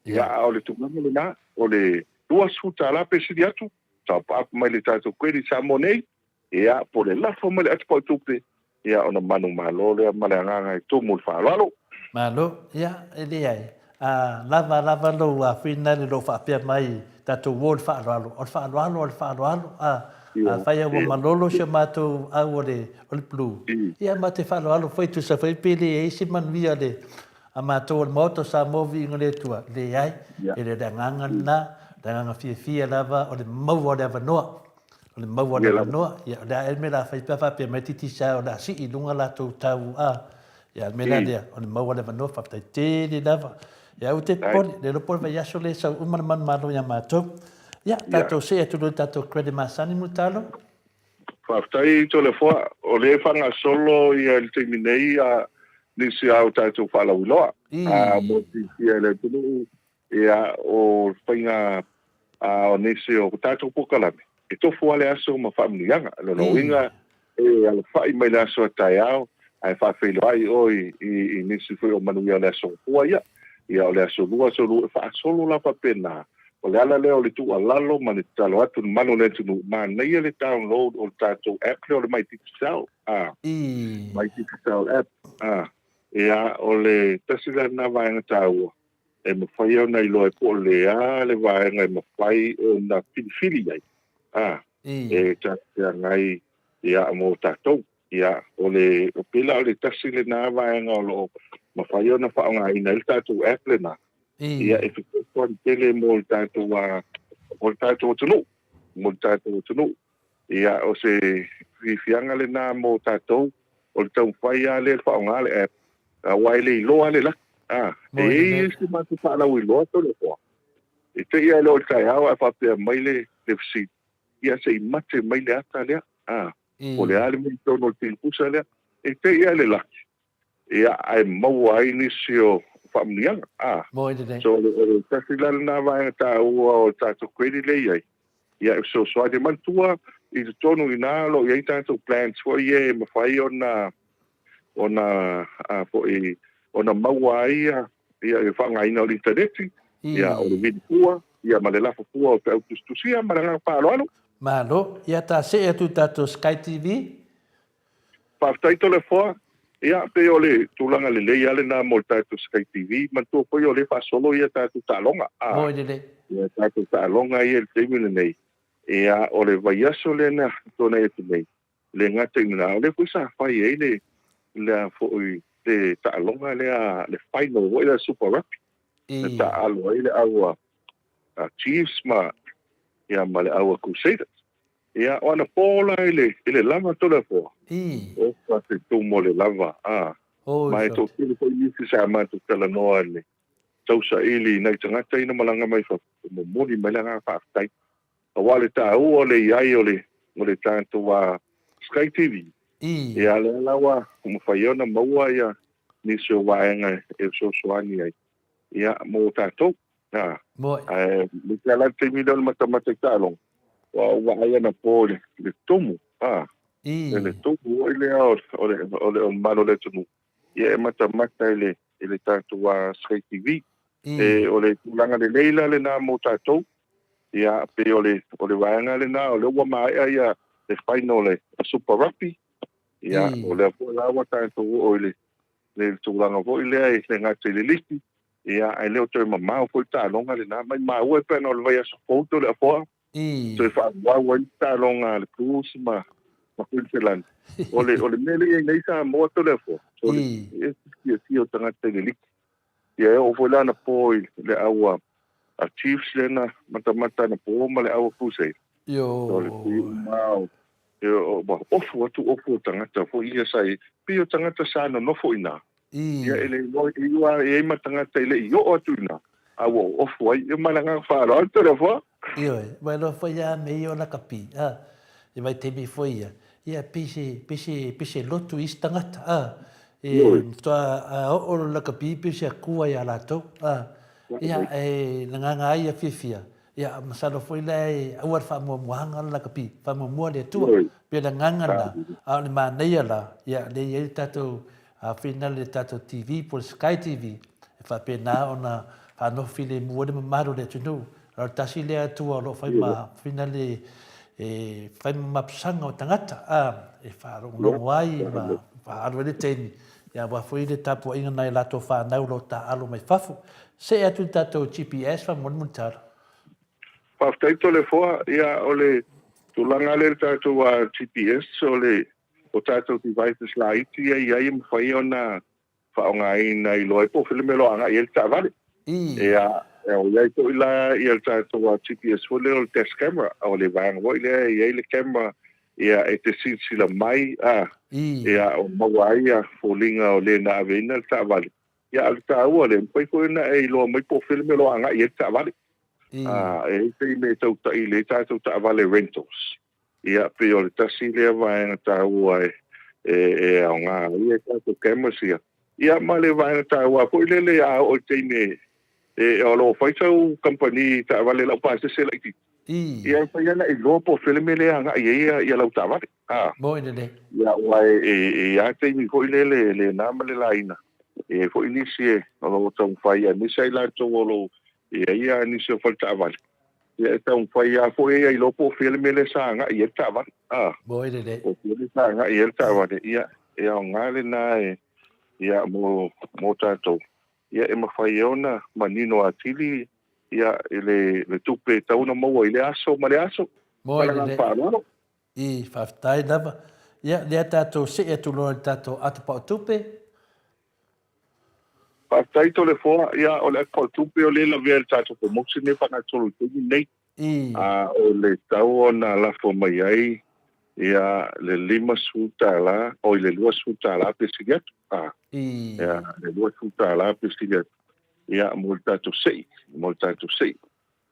Ia, a o le tulaga lena, o le $20 pe sili atu, top up mai le tatou credit Samoa nei, Ia, po o le lafo mai le atupau tupe, ia ona manumalo lea ma le agaga e tumu i le faaaloalo. Malo, ia, e leai, a lava lava lou finale o lo o faapea mai tatou uo i le faaaloalo, o le faaaloalo o le faaaloalo, a, afai lava ua malolo si o matou au o le, o le blue, ia matou te faaaloalo foi, tusa foi pe leai se manuia a le, a matou o le Maota o Samoa Viiga i le Atua, leai, e le o le agaga lena, o le agaga fiafia lava o le maua o le avanoa. O le maua o le avanoa, ia, o le a ea le mea o le a fai pe a faapea mai Digicel o le a sii i luga latou tau a, ia, o le mea la lea, o le maua o le avanoa, faafetai tele lava. Ia, aua te popole, le iloa po o le vaiaso lea e sau uma le manumalo ia matou. Ia, tatou see atu loa i le tatou credit masani, Mulitalo. Faafetai Toleafoa, o lea e faagasolo ia i le taimi nei nisi lava o tatou faalauiloa mo le silafia e le atunuu Ia, o faiga o nisi o tatou polokalame, e tofu lava le aso ma faamanuiaga. O lona uiga, E alafai mai le aso a taeao, ae faafeiloai oe i nisi foi o manuia o le Aso Gafua ia. Ia, o le Aso Lua, Aso Lua, e faasolo la faapena. O le ala lea o le tuualalo ma le tatalo atu i le mamalu o le atunuu, manaia le download o le tatou app lea o le My Digicel, a, My Digicel app, a, ia, o le tasi la lena vaega taua e mafai ona iloa ai po o le a le vaega e mafai ona filifili ai, a, e talafeagai, ia, mo tatou. Ia, o le, e pei la o le tasi lena vaega o lo o mafai ona faaaogaina ai le tatou app lena, ia, e fesoasoani tele mo le tatou, mo le tatou atunuu, mo le tatou atunuu. Ia, o se fiafiaga lena mo tatou, o le taumafai lava lea e faaaoga le app, aua e le iloa lava le laki. A, e i ai isi matou faalauiloa Toleafoa, e te i lava e le o i le taeao ae faapea mai le fesili, ia se i mate mai le ata lea, a, po o le a le mea i totonu o le tinipusa lea, e te i lava i le laki, ia, ae maua ai nisi o faamanuiaga, a. So, o le tasi la lena vaega taua o le tatou credit lea e i ai, ia, e fesoasoani. Manatua i totonu i ina o lo o i ai tatou plans foi ia e mafai ona ona a foi ona maua ai ia le faaaogaina o le initaneti, ia o le vili fua, ia ma le lafo fua o feau tusitusia ma le agaga faaaloalo. Malo, ia ta see atu i tatou Sky TV. Faafetai Toleafoa, ia pei o le tulaga lelei lava lena mo le tatou Sky TV, manatua foi o lea e faasolo ia tatou taaloga, a, Moi lelei. ia tatou taaloga ia i le taimi lenei, ia o le vaiaso lea na tuanai atu nei, le gata i lena, o lea foi sa fai ai le le foi le taaloga lea, le final foi lea Super Rugby, na taaalo ai le au a Chiefs ma ia ma le au a Crusaders. Ia, o anapo la i le i le lava Toleafoa. Oka te tumu o le lava, a. Ma e toatele foi nisi sa matou talanoa i le tausaili i nai tagata ia na malaga mai fafo, e momoli mai le agaga faafetai. Aua le taua o le i ai o le o le tatou Sky TV, ia lea la ua mafai ai ona maua ia nisi o vaega e fesoasoani ai ia mo tatou. Ae aemaise lava la le taimi lea o le matamata i taaloga, aua ua vaai anapo i le tumu, i le tumu foi lea o le o le mamalu o le atunuu, ia e matamata i le i le tatou Sky TV. E o le tulaga lelei la lena mo tatou, ia pei o le o le vaega lena o lea ua maea ia le final o le Super Rugby, ia o lea foi la ua tatou oo i le le tulaga foi lea e le gata i le liki, ia ae le o toe mamao foi le taaloga lena. Maimau e pei ona o le vaiaso fou Toleafoa, toe faaauau ai le taaloga a le Blues ma Queensland. O le, o le mea lea e i ai nei Samoa Toleafoa, o le e ese le fiafia o tagata i le liki. Ia e oo foi la anapo i le au a Chiefs lea na matamata anapo ma le au a Crusaders. O le pei uma o, ua ofu atu ofu o tagata foi ia sa i, pei o tagata sa nonofo i ina. Ia e le iloa, e iloa e i ai ma tagata e le i oo atu i ina, a ua ofu ai. Ia ma le agaga faaaloalo Toleafoa. Ioe, ua iloa foi lava me ia o lakapi, a, i vaitaimi foi ia, ia pei se, pei se, pei se lotu i isi tagata, a, e faatoa a oo le lakapi pei se akua ia latou, a, ia, e nagaga ai ia fiafia, ia, masalo foi la e aua le faamuamuaga le lakapi, faamuamua le Atua, pei o le agaga lena, a o le manaia la, ia, lea e i ai le tatou Āwhina le tatou TV po o le Sky TV e faapena ona faanofo filemu ai le mamalu o le atunuu. O le tasi lea atua o lo o fai ma whina le e fai ma mapusaga o tagata a e faalogologo ai ma faaalu ai le taimi ia aua foi le tapuaiga nai latou fanau o lo o taaalo mai fafo. See atu i le tatou GPS faamolemole Tala. Faafetai Toleafoa, ia o le tulaga lea i le tatou GPS o le o tatou devices laiti ia e i ai e mafai ona faaaogaina e iloa ai po o fea le mea o lo o agai i ai le taavale. Ia, o i ai foi la ia le tatou GPS foi lea o le dash camera, o le vaega foi lea e i ai le camera ia e te silasila mai a, ia o maua ai ia foliga o le na aveina le taavale. Ia a o le taua lea, e mafai foi ona e iloa mai po o fea le mea o lo o agai i ai le taavale. A, e i ai taimi e tautai i tatou taavale rentals. Ia, pei o le tasi lea vaega taua e, e, e aoga ai e tatou cameras ia. Ia, ma le vaega taua foi lele a oo i taimi e, e, o lo o fai sau kamupani taavale laupasese laitiiti. Ia e mafai lava ona e iloa po o fea le mea lea e agai i ai lau taavale. Moni lelei. Ia aua e i ai lava taimi foi lele e le na ma le laina, e i ai foi nisi o lo o taumafai aemaise lava i latou o lo o i ai nisi o faletaavale, ia e taumafai lava foi e iloa po o fea le mea lea sa agai i ai le taavale. Moni lelei. Po o fea le mea sa agai i ai le taavale, ia e aoga lena e ia mo mo tatou, ia e mafai ai ona manino atili ia i le tupe e tatau ona maua i lea aso ma lea aso. Ma le agaga faaaloalo. I, faafetai lava. Ia, lea tatou see atu loa i le tatou atopao tupe. Faafetai Toleafoa. Ia, o le atopao tupe o lea e lavea i le tatou promotion lea e faagasolo i le taimi lenei. A o le tau ona lafo mai ai ia le $50, oi le $20 pe sili atu, a, ia le $20 pe sili atu, ia mo le tatou sei, mo le tatou sei.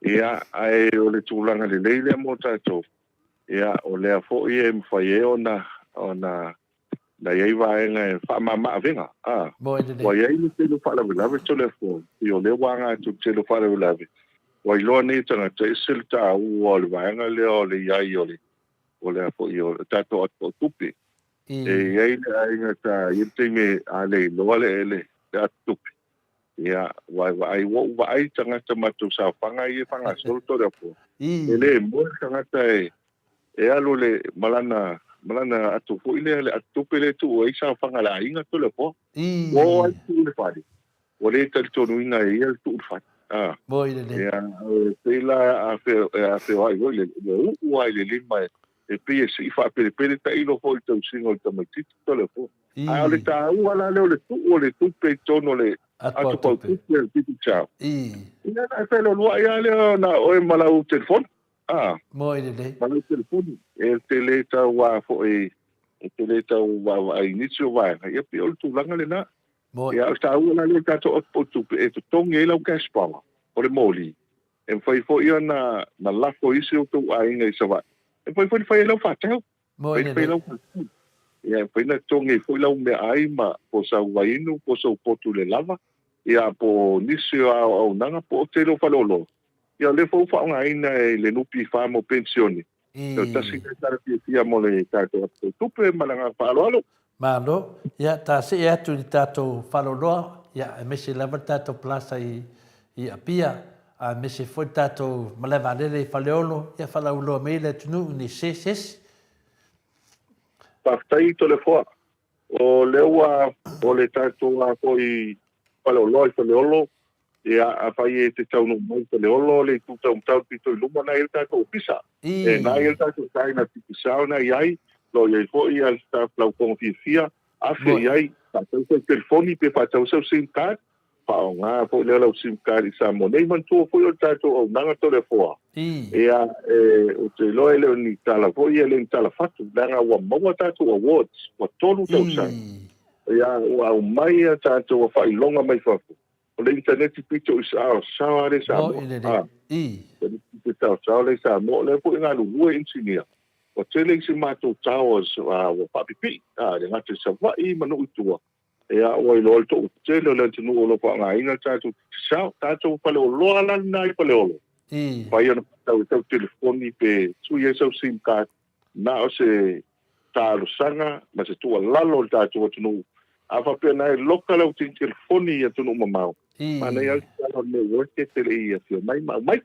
Ia, ae o le tulaga lelei lea mo tatou, ia o lea foi e mafai ai ona, ona Na i ai vaega e faamama avega, a. Ua i ai le tele o faalavelave Toleafoa, pei o lea ua aga atu i le tele o faalavelave, ua iloa nei e tagata e ese le taua o le vaega lea o le i ai o le, o le a foi, o le tatou atu tupe. E i ai le aiga sa i ai le taimi a le iloa le, le atu tupe, ia, ua vaai, ua ou vaai i tagata matou saofaga ia e faagasolo Toleafoa, e le moe le tagata e, e alu le ma lana ma lana ato foi lea le ato tupe lea e tuu ai saofaga a le aiga Toleafoa. Ua oo ai le tuu i le fale, ua le talitonuina e ia le tuu i le fale. A. Moi lelei. Ia, e pei la a feoai foi le ua uu lava i le lima e pei e sii faapelepele tailo foi i le tausiga o le tamaitiiti Toleafoa. Ae o le taua la lea o le tuu o le tupe i totonu o le ato pau tupe a le Digicel. Ia ona e feloaloai lava lea na o oe ma lau telefoni. A. Moi lelei. Ma lau telefoni, e te le tau a foi, e te le tau vaavaai i nisi o vaega, ia pei o le tulaga lena. Moi. Ia, o le taua la lea o le tatou output tupe e totogi ai lau cash power, o le moli. E mafai foi ona na lafo i isi o outou aiga i Savaii, e mafai foi ona fai ai lau faatau. Moi lelei. Fai lau faatau. Ia, e mafai ona totogi ai foi lau meaai ma po o sau vaiinu po o sou potu le lava, ia po o nisi o auaunaga po o tele o faleoloa. Ia o lea foi ua faaaogaina e le NPF mo penisione. O le tasi lea tala fiafia mo le tatou atu tupe ma le agaga faaaloalo. Malo. Ia, ta see atu i le tatou faleoloa, ia, aemaise lava le tatou plaza i, i Apia, aemaise foi le tatou malae vaalele i Faleolo, ia faalauiloa mai le atunuu i se esi. Faafetai Toleafoa. O lea ua o le tatou a foi faleoloa i Faleolo, ia afai e te taunuu mai i Faleolo le itu taumatau pito i luma na i ai le tatou ofisa. E na i ai le tatou sign a Digicel na i ai, lo i ai foi ia le staff laufoga fiafia, afe i ai, faatau sau telefoni pe faatau sau sim card, Faaaoga foi lea lau sim card i Samoa nei. Manatua foi o le tatou auaunaga Toleafoa, ia, e, ou te iloa e le o ni tala foi, e le o ni tala fatu, leaga ua maua tatou awards, ua tolu tausaga. Ia, ua aumai a tatou faailoga mai fafo. O le initaneti pito i saosaoa lea i Samoa. A, initaneti pito saosaoa lea i Samoa, o lea foi e galulue inisinia. Ua tele isi matou towers ua faapipii, a, e le gata i Savaii ma nuu i tua. Ia, ua iloa le toatele o le atunuu o lo o faaaogaina le tatou Digicel, tatou faleoloa la lena i Faleolo. Mafai ona faatau ai sau telefoni pe sui ai sau sim card, na o se talosaga ma se tuualalo i le tatou atunuu. A faapea na e loka lau telefoni i atunuu mamao, manaia lava le tatalo o le network e te le i afio mai ma aumai.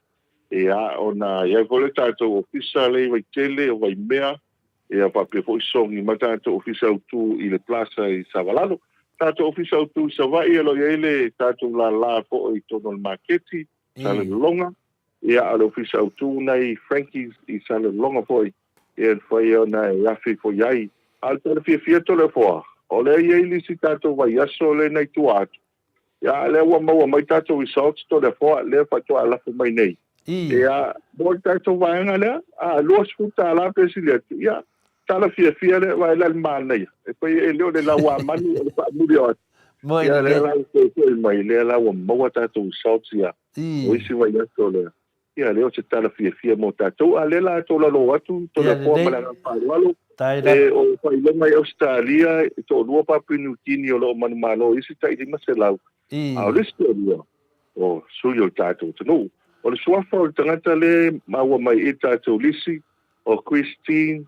Ia, ona i ai foi le tatou ofisa lea i Vaitele, o Vaimea, ia faapea foi Sogi ma tatou ofisa autu i le Plaza i Savalalo. Tatou ofisa autu i Savaii, o lo o i ai le tatou lala foi i totonu o le maketi, Salelologa. Ia, a o le ofisa autu na i Frankie's i Salelologa foi, ia e mafai ona e afe ifo i ai. A o le tala fiafia Toleafoa, o lea e i ai le isi tatou vaiaso lea na i tua atu, Ia, lea ua maua mai tatou results Toleafoa, lea faatoa lafo mai nei. Ia, mo le tatou vaega lea, a $20 pe sili atu, ia, tala fiafia lea, vaai la le manaia. E pei e le o le lauamanu o le faamuli o atu. Ia, lea la ua toe foi mai, lea la ua maua tatou results ia, o isi vaiaso lea. Ia, lea o se tala fiafia mo tatou. A lea la tolalo atu, Toleafoa ma le agaga faaaloalo, e, o faailoga i Ausetalia, e toalua Papua New Guinea o lo o manumalo i isi tai 500, a o le isi toalua, o sui o le tatou atunuu. O le suafa o le tagata lea e maua mai i le tatou lisi, o Christine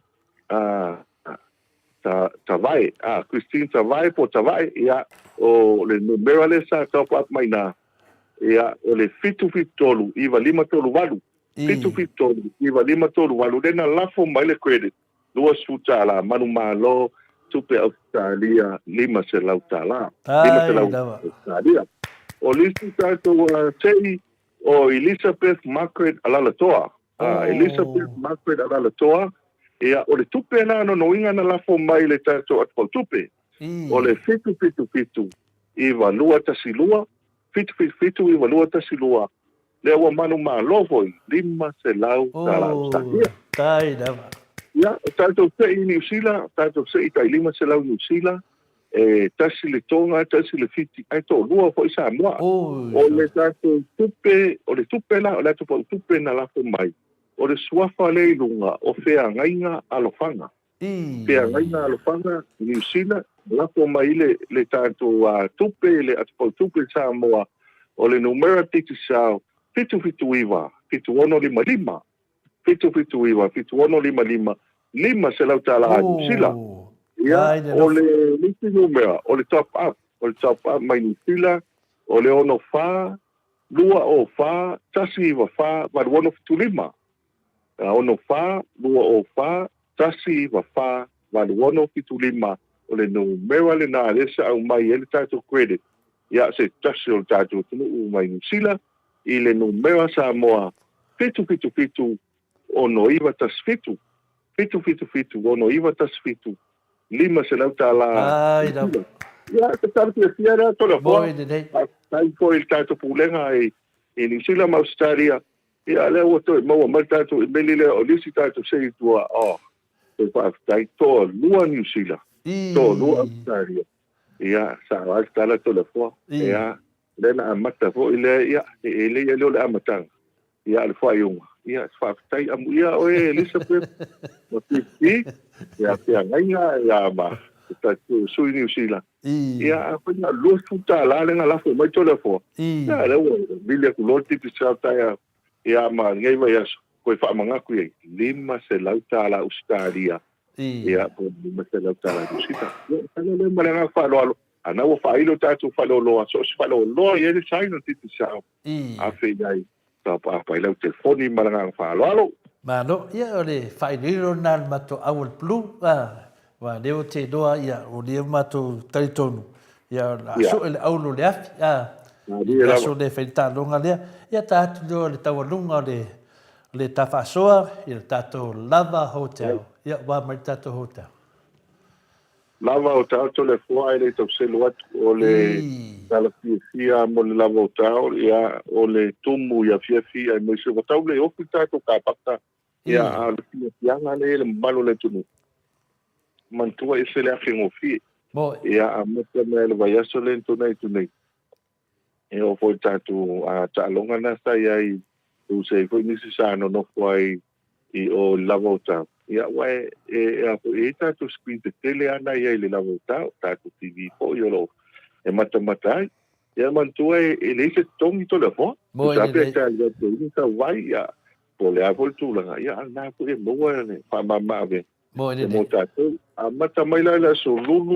Tavae, Christine Tavae po o Tavae, ia, o le numera lea sa top up mai i ina, ia, o le 773 9538, 773 9538, lea na lafo mai le credit, $20, manumalo, tupe Ausetalia, $500, $500 Ausetalia. O le isi tatou sei, o Elizabeth Margaret Alalatoa, Elizabeth Margaret Alalatoa, ia, o le tupe la nonoina na lafo mai i le tatou atupautupe, o le 777 9212, 777 9212, lea ua manumalo foi, $500 Ausetalia. Tai lava. Ia, o tatou sei i Niu Sila, tatou sei tai 500 Niu Sila, e tasi le Toga, tasi le Fiti, ae toalua foi Samoa. O le tatou tupe, o le tupe la, o le atopautupe na lafo mai, o le suafa lea i luga o Feagaiga Alofaga. Feagaiga Alofaga i Niu Sila, lafo mai le, le tatou tupe, le atopautupe i Samoa, o le numera Digicel 779 7655. 779 7655, $500 Niu Sila. Ia, o le isi numera, o le top up, o le top up mai Niu Sila, o le 64 204 194 8675. 64 204 194 8675, o le numera lena lea sa aumai ai le tatou credit ia se tasi o le tatou atunuu mai Niu Sila i le numera Samoa 777 6917, 777 6917, $500. Ai lava. Ia, te tala fiafia lea Toleafoa. Moi lelei. Faafetai foi i le tatou Pulega i Niu Sila ma Ausetalia. Ia, lea ua toe maua mai le tatou imeli lea o le isi tatou sei i tua. Oh, toe faafetai. Toalua Niu Sila, toalua Ausetalia. Ia, sao ai le tala Toleafoa. Ia, lea na amata foi lea, ia, e le ia lea o le amataga, ia, a le faaiuga. Ia, faafetai amuia oe Elizabeth ma PP, ia, feagaiga, ia, ma le tatou sui Niu Sila. Ia, afai na $20 lea na lafo mai Toleafoa, ia, lea ua vili atu loa le Digicel taeao, ia, ma lenei vaiaso, toe faamanatu i ai, $500 Ausetalia, ia, po o le $500 Niu Sila. Ia, tala lea ma le agaga faaaloalo. A na ua faailo tatou faleoloa, so o se faleoloa e i ai le sign o le Digicel, afe i ai, taupaapa i lau telefoni ma le agaga faaaloalo. Malo, ia o le faailoilo lena o le matou au o le Blue, a, aua o lea ou te iloa, ia, o lea ua matou talitonu, ia, o le a sue le aulu o le afi, a, i le aso lea e fai le taaloga lea, ia ta atu lea o le taualuga o le, o le ta faasoa i le tatou Lava Hotel, ia, ua mai le tatou hotel. Lava o taoto le foa e le tau selu atu o le tala fiafia mo le lava o tao ia o le tumu i afiafi aemaise ua tau le ofi tatou kapaka ia a o le fiafiaga lea i le mamalu o le atunuu manatua ese le afe gofie ia amata mai le vaiaso lea na tuanai atu nei. E oo foi i le tatou taaloga lena sa i ai, e i ai foi nisi sa nonofo ai i o i le lava o tau. Ia, aua e, e, e a foi, e i ai tatou screen tetele lava na i ai i le lava o tau, tatou TV foi o lo o e matamata ai. Ia, manatua e, e leai se totogi Toleafoa. Moe Tusa pe lelei. ta alu atu i sau vai, ia, po o le a foi le tulaga, ia, a o lena foi e maua le faamama avega. Mo E mo tatou. Amata mai la i le Aso Lulu,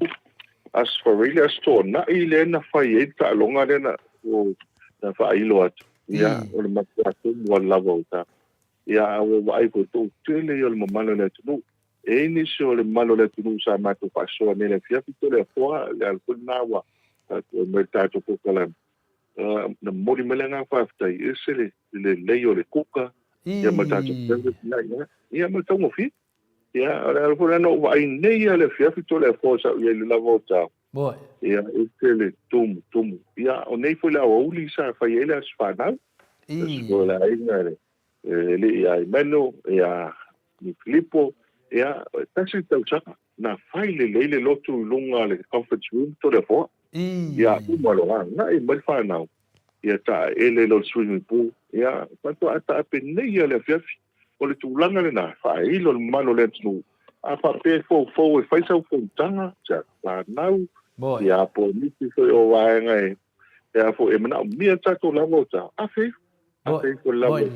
Aso Faraile, Aso Toonai lea na fai ai le taaloga lea na, na faailo atu. Ia, o le matua tumu lava lava o tatou. Ia, a ua vaai foi toatele ia o le mamalu o le atunuu. E i ai nisi o le mamalu o le atunuu sa matou faasoa nei i le afiafi Toleafoa, le ala foi lena ua tatou mai le tatou polokalame. Na momoli mai le agaga faafetai, e ese le lelei o le kuka, ia ma le tatou service lena i ina. Ia ma le taugofie. Ia, o le ala foi lena na ou vaai nei lava i le afiafi Toleafoa sa ou i ai i le lava o tao. Ia, e ese le tumu, tumu. Ia, o nei foi le aoauli sa fai ai le aso fanau. Aso foi o le aiga le alii ia Emmanuel, ia Filipo, ia, e tasi le tausaga, na fai lelei le lotu i luga o le conference room Toleafoa. Ia, uma loa, agai mai le fanau, ia taele loa le swimming pool, ia, faatoa taape nei lava i le afiafi. O le tulaga lena, faailo le mamalu o le atunuu, a faapea e foufou e fai sau fonotaga, sa fanau, ia po o nisi foi o vaega e, e, a foi, e manaomia le tatou lava o tao, afe ifo. afe ifo le lau e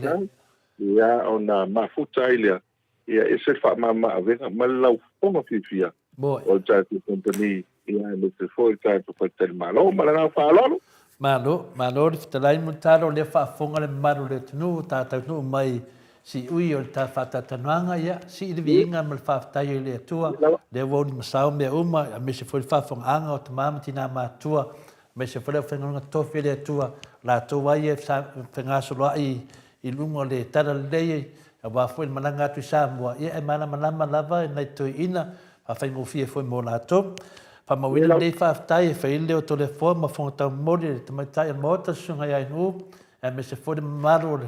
ia ona mafuta ai lea, ia ese le faamama avega ma le laufofoga fiafia o le tatou company, ia aemaise foi le tatou faletalimalo. Ma le agaga faaaloalo. Malo, malo le fetalai Mulitalo, lea faafofoga le mamalu o le atunuu, tatou nuu mai Siui o le ta faatatalanoaga, ia sii le viiga ma le faafetai i le Atua, lea ua ulimasao mea uma, aemaise foi le faafofogaaga o tama ma tina matutua, aemaise foi le aufaigaluega totofi a le Atua, latou ai e fegasoloai i luga o le talalelei aua foi le malaga atu i Samoa, ia e malamalama lava nai toeaiina, faafaigofie foi mo latou. Faamauina lenei faafetai e fai ai le leo o Toleafoa ma Fofoga Taumomoli e le Tamaitai o le Maota, le Susuga ia Ainuu, aemaise foi le mamalu o le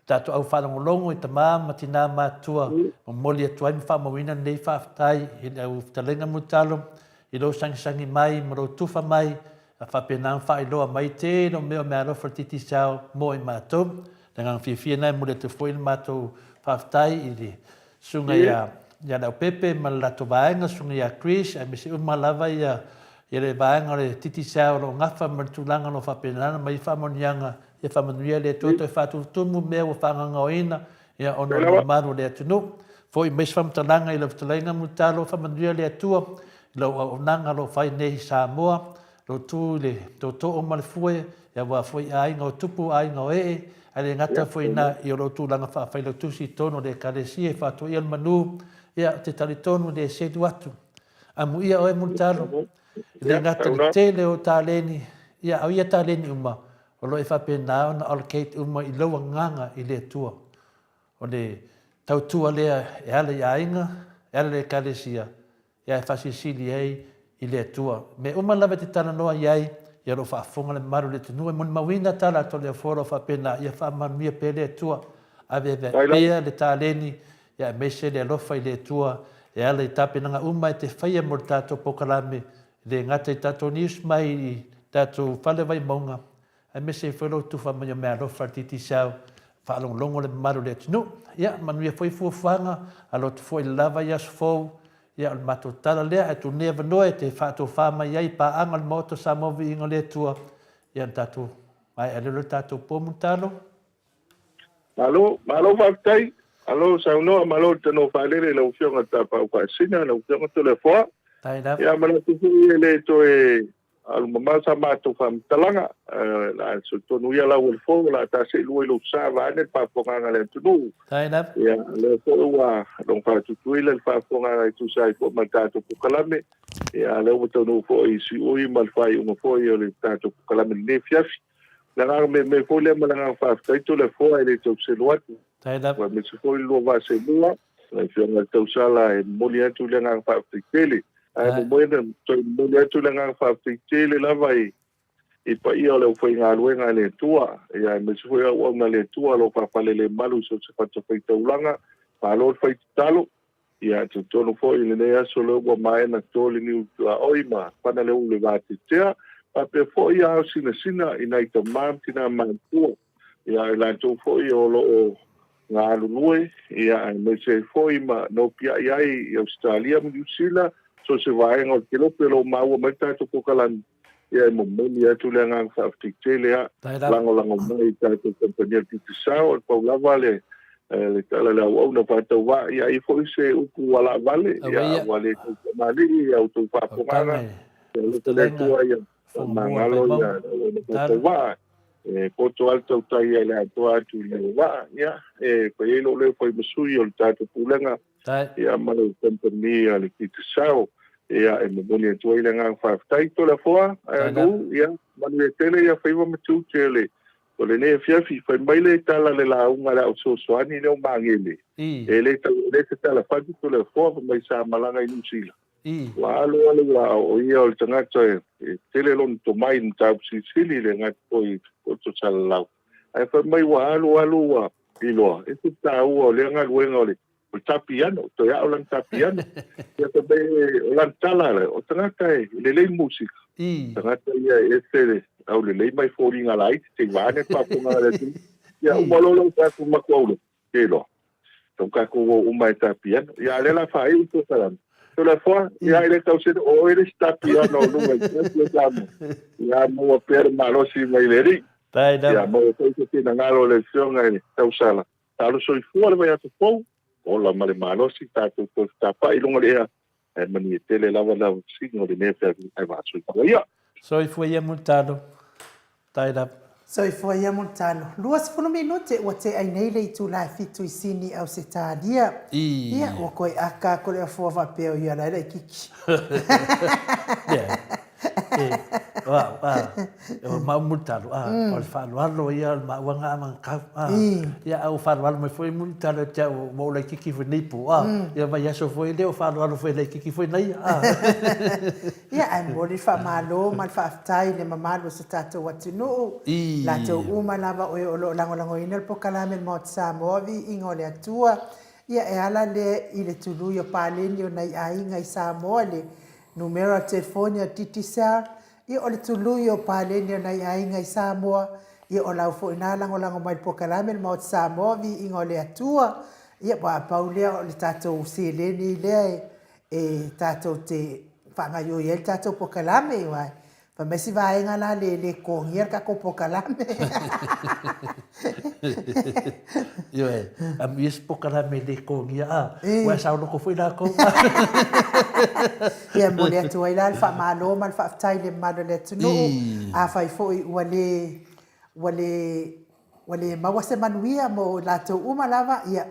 tatou au faalogologo i tama ma tina matutua, momoli atu ai ma faamauina lenei faafetai i le au fetalaiga Mulitalo i lou sagisagi mai ma lou tufa mai, a faapena ona faailoa mai tele o mea o meaalofa o le Digicel mo i matou. Le agaga fiafia lena e momoli atu foi le matou faafetai i le susuga ia ia Leaupepe ma le latou vaega, susuga ia Chris aemaise uma lava ia ia le vaega o le Digicel o lo o gafa ma le tulaga o lo o faapena ona mai faamanuiaga. Ia faamanuia le Atua toe faatumutumu mea ua faagagaoina ia ona o le mamalu o le atunuu. Foi mai se faamatalaga i lau fetalaiga Mulitalo, faamanuia le Atua i lau auaunaga o lo o fai nei i Samoa, lou tu i le tootoo ma le fue, aua foi aiga o tupu, aiga o ee, ae le gata foi i ina i o lou tulaga faafailautusi i totonu o le Ekalesia e faatoia le manu, ia, ou te talitonu e le selu atu. Amuia oe Mulitalo, e le gata i le tele o taleni, ia, a o ia taleni uma, o lo o e faapena ona allocate uma i lou agaga i le Atua. O le tautua lea e ala i aiga, e ala i le Ekalesia, ia e faasilisili ai i le Atua. Mea uma lava e te talanoa i ai, ia o lo o faafofoga le mamalu o le atunuu e molimauina tala a Toleafoa o lo o faapena, ia faamanuia pea le Atua, aveaveai pea le taleni, ia aemaise le alofa i le Atua e ala i tapenaga uma e te faia mo le tatou polokalame, e le gata i tatou news mai i tatou fale Vaimauga, aemaise ai foi lou tufa mai o meaalofa a le Digicel, faalogologo le mamalu o le atunuu. Ia, manuia foi fuafuaga, alo atu foi i le lava i aso fou. Ia, o le matou tala lea, ae tuu nei avanoa e te faatofa mai ai i paaga o le Maota o Samoa Viiga o le Atua. Ia, ona tatou maea lea o le tatou po Mulitalo. Malo, malo faafetai. Malo saunoa, malo le tanoa faalele i lau Afioga Tapaau Faasina, lau Afioga Toleafoa. Ia, manatu foi e le toe Alu mamao sa matou faamatalaga, o le a tonu ia lau o le fou, o le a taseilua i lou sa vaeane le faafofogaaga a le atunuu. Ia, o lea foi ua logo faatutuila le faafofogaaga e tusa ai foi ma le tatou polokalame. Ia, o lea ua taunuu foi i siui ma le faaiuga foi o le tatou polokalame i lenei afiafi. O le agaga meamea foi lea ma le agaga faafetai Toleafoa e le tau selu atu. Aemaise foi le lua vaa seelua. Lau Afioga i le Tausala, e momoli atu le agaga faafetai tele. Ae muamua ona toe momoli atu le agaga faafetai tele lava i i paia o le aufaigaluega a le Atua, ia aemaise foi auauna a le Atua o lo o faafalelemalu i so o se fatafaitaulaga. Malo le fai tatalo. Ia, e talitonu foi i lenei aso lea ua maea ona to le niu tuaoi ma pana le ulu i le vateatea, faapea foi ao sinasina i nai tama ma tina matutua. Ia, i latou foi o lo o galulue, ia, aemaise ai foi ma nopiai ai i Ausetalia ma Niu Sila, so o se vaega o le kelope o lo o maua mai le tatou kokalami, ia, e momoli atu le agaga faafetai tele a lagolago mai i tatou kamupani a le Digicel. O le pau lava le le tala i le auauna faatauvaa, ia ai foi se upu ua laavale, ia, ua le taufamalii ia outou faafogaga, ia alofa le Atua ia Faamagalo ia le auauna faatauvaa. E poto lava le tautai ai le atoa atu i le vaa, ia, e fai ai lou leo fai ma sui o le tatou Pulega, ia, ma le kamupani a le Digicel, ia, e momoli atu ai le agaga faafetai. Toleafoa, Aeanuu, ia, manuia tele ia faiva ma tiute o le, o lenei afiafi. Fai mai le tala a le lauga a le Ao Fesoasoani lea o Magele, e le tau, e le tatala fatu Toleafoa, fai mai sa malaga i Niu Sila. Ua alu alu ua o ia o le tagata e tele lona tomai i le mataupu silisili i le gata foi i poto salalau. Ae fai mai ua alu alu ua iloa e se taua o lea galuega o le ta piano, toe ao lana ta piano. Ia fai mai o lana tala lea, o tagata e lelei musika. Tagata ia e ese le aulelei mai foliga laiti, se i vaeane le faafofoga a le atunuu. Ia uma loa lau tatou matuaula, Ke iloa. Tau tatou o uma e ta piano. Ia a lea la faaiu to salama. Toleafoa, ia e le tau sene o oe le isi ta piano o luga i te atu e Samoa. Ia maua pea le malosi mai le Alii. Faafetai Ia lava. maua foi se finagalo o le Afioga i le Tausala. Talo soifua le vaiaso fou, ola ma le malosi tatou toe fetapa'i i luga o le ea, ae manuia tele lava le autasiga o lenei afiafi ae vaasoifua ia. Soifua ia Mulitalo. Faafetai lava. Soifua ia Mulitalo. 20 minute ua tea ai nei le itula e fitu i Sini Ausetalia. Ia, ua koe aka aku le afua faapea o ia la e laititi. Leai. E, o au, a, o maʻu Mulitalo, a, o le faaaloalo ia o le maʻuaga amagatau, a, ia, a ua faaaloalo mai foi Mulitalo ia te au ua ou laititi foi i lenei po, a, ia vaiaso foi lea ua faaaloalo foi laititi foi naia, a. Ia, ae momoli le faamalo ma le faafetai i le mamalu o si o tatou atunuu, latou uma lava o e o lo o lagolagoina le polokalame a le Maota Samoa, Viiga o le Atua. Ia, e ala lea i le tului o paleni o nai aiga i Samoa, le numera o le telefoni a le Digicel, ia o le tului o paleni o nai aiga i Samoa, ia o lau foi na lagolago mai i le polokalame a le Maota Samoa, Viiga o le Atua. Ia, aua pau lea o le tatou seleni lea e e tatou te faagaoioi ai le tatou polokalame, aua fai mai si vaega la le le totogia le tatou polokalame. Ioe, amuia se polokalame e le totogia, a, aua e saoloto foi latou. Ia, e momoli atu ai la le faamalo ma le faafetai i le mamalu o le atunuu. Afai foi ua le ua le Ua le maua se manuia mo i latou uma lava, ia,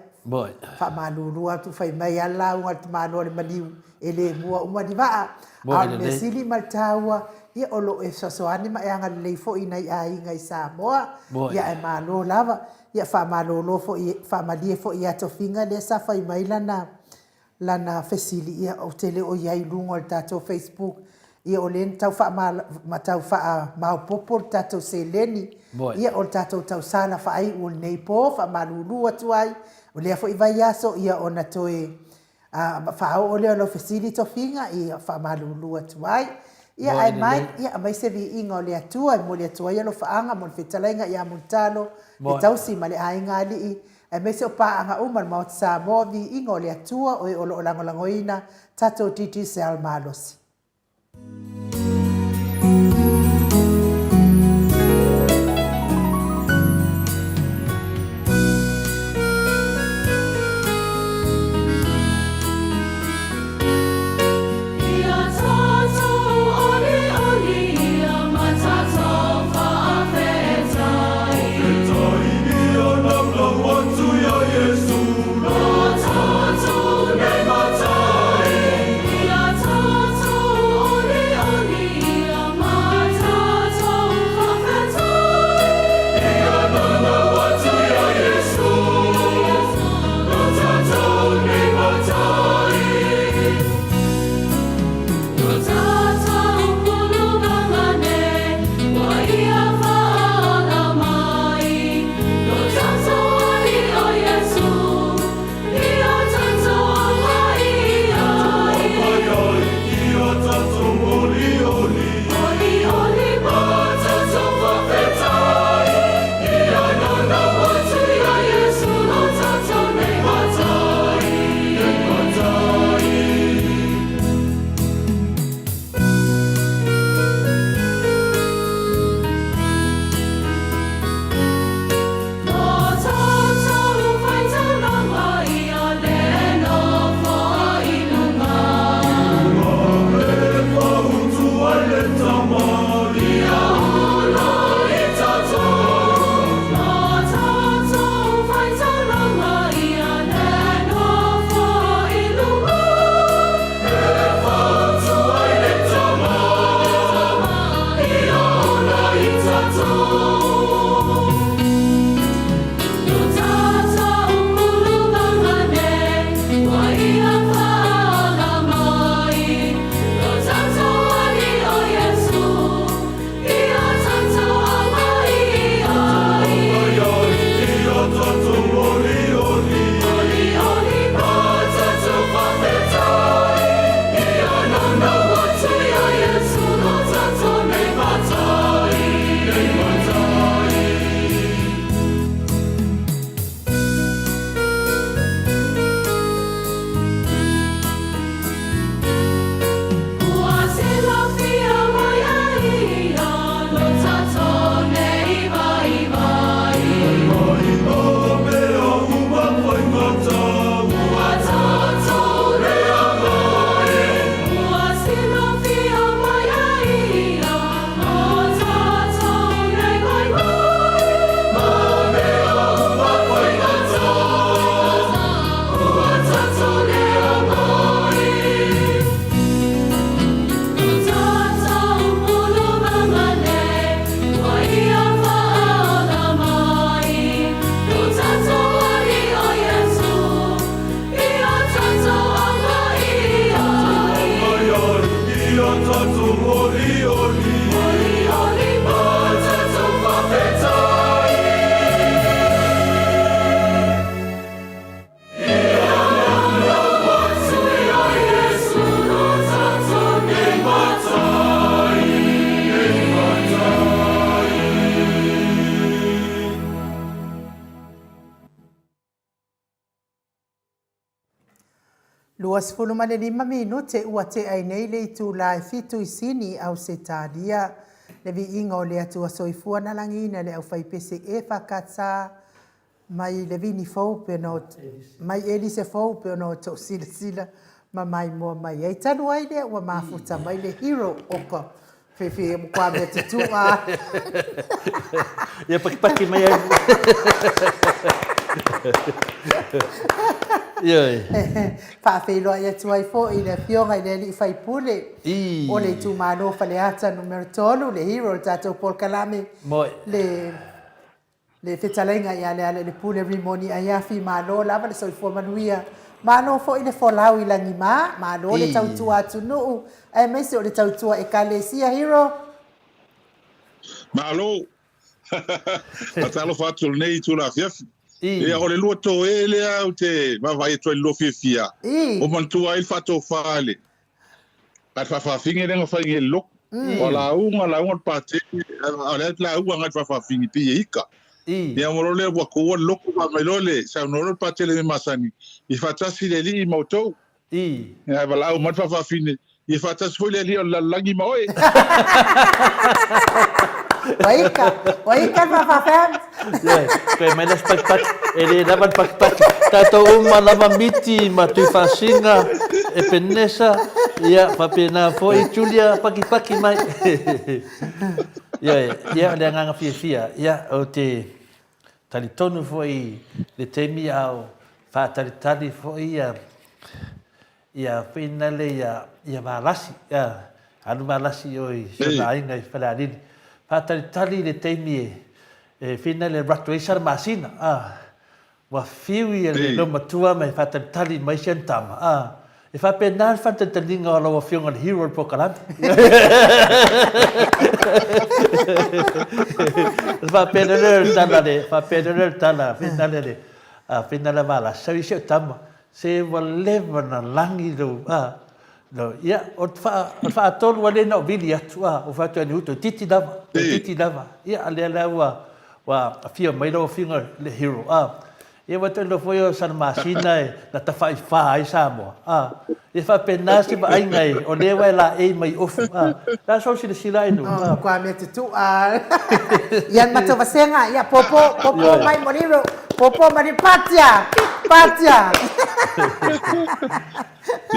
faamalulu atu, fai mai lava le lauga a le tamaloa o le maliu, e le mua uma ni vaa. A o le mea sili ma le taua, ia, o lo o e fesoasoani ma e agalelei foi i nai aiga i Samoa. Ia, ae malo lava. Ia, faamalolo foi, faamalie foi ia Tofiga lea sa fai mai lana lana fesili, ia ou te le o i ai i luga o le tatou Facebook, ia o lea na tau ma tau faamaopoopo le tatou seleni, ia o le tatou tausala faaiu o lenei po, faamalulu atu ai, o lea foi vaiaso, ia ona toe faaoo lea o lau fesili Tofiga, ia faamalulu atu ai. Ia ae mai, ia aumai se viiga o le Atua e momoli atu ai alofaaga mo le fetalaiga ia Mulitalo, le tausi ma le aiga alii, Aemaise o paaga uma o le Maota Samoa, viiga o le Atua, o e o lo o lagolagoina tatou Digicel malosi. Ia tatou olioli ia ma tatou faafetai. Faafetai ia laulau atu iā Iesu Lo tatou nei matai. Ia tatou olioli 25 minute ua tea ai nei le itula e fitu i Sini, Ausetalia. Le viiga o le Atua Soifua na lagiina le aufaipese EFKS mai le vini fou pe ona mai elise fou pe ona outou silasila ma maimoa mai ai. Talu ai lea ua mafuta mai le hero o ka Fefe matua mea tutu'a. Ia pakipaki mai ai. Ioe. Faafeiloai atu ai foi i le Afioga i le Alii Faipule o le itumalo Faleata Numera 3, le hero o le tatou polokalame, le Le fetalaiga ia Lealailepule Rimoni Aiafi, malo lava le soifua manuia, malo foi le folau i lagima, malo le tautua atunuu aemaise o le tautua Ekalesia. Hero. Malo! Faatalofa atu i lenei itula afiafi. Ia, o le lua toe lea ou te vaavaai atu ai i le lua fiafia, ua manatua ai le faatofa a le A le faafafine lea na fai nei i le lotu. O lauga, lauga le patele, a o le lauga ngai le faafafine pei e ika. Ia ma loa lea ua tuua le lotu fai mai loa le saunoa loa le patele mea masani, ia faatasi le Alii ma outou. Ia ae valaau mai le faafafine, ia faatasi foi le Alii o le lalolagi ma oe. Ua ika, ua ika le faafafine. Ioe, toe mai la se pakipaki, e le lava le pakipaki. Tatou uma lava Miti ma Tuifaasina, Epenesa, ia faapena foi Julia, pakipaki mai. Ioe, ia o le agaga fiafia, ia ou te talitonu foi i le taimi a o faatalitali foi ia Ia finale ia ia Valasi, ia alu Valasi i o i si ona aiga i Falealili. Faatalitali i le taimi e e finale alu atu ai Salamasina, a. Ua fiu ia le loomatua ma e faatalitali mai si ana tama, a. E faapena le faatalitaliga o lau Afioga i le hero o le polokalame. Faapena lea o le tala a le, faapena lea o le tala a finale le, a finale a Valasi, sau i si au tama, Se ua leva na lagi lou, a, lou, ia, o le wha, o le whaatolu a lena o vili atu, a, o whatu ani uto, titi lava, o titi lava, ia, a lea lea ua, ua awhia mai lau afioga le hero, a, ia ua tau foi o Salamasina e na tawhaiwha ai Samoa, a, ia whapena se vaaiga e, o lea ua e laei mai ofu, a, la sou silasila ai nu, a. Kua mea tutu'a. Ia le matou vasega, ia popo, popo mai mo le hero. Popo ma le Patia! Patia!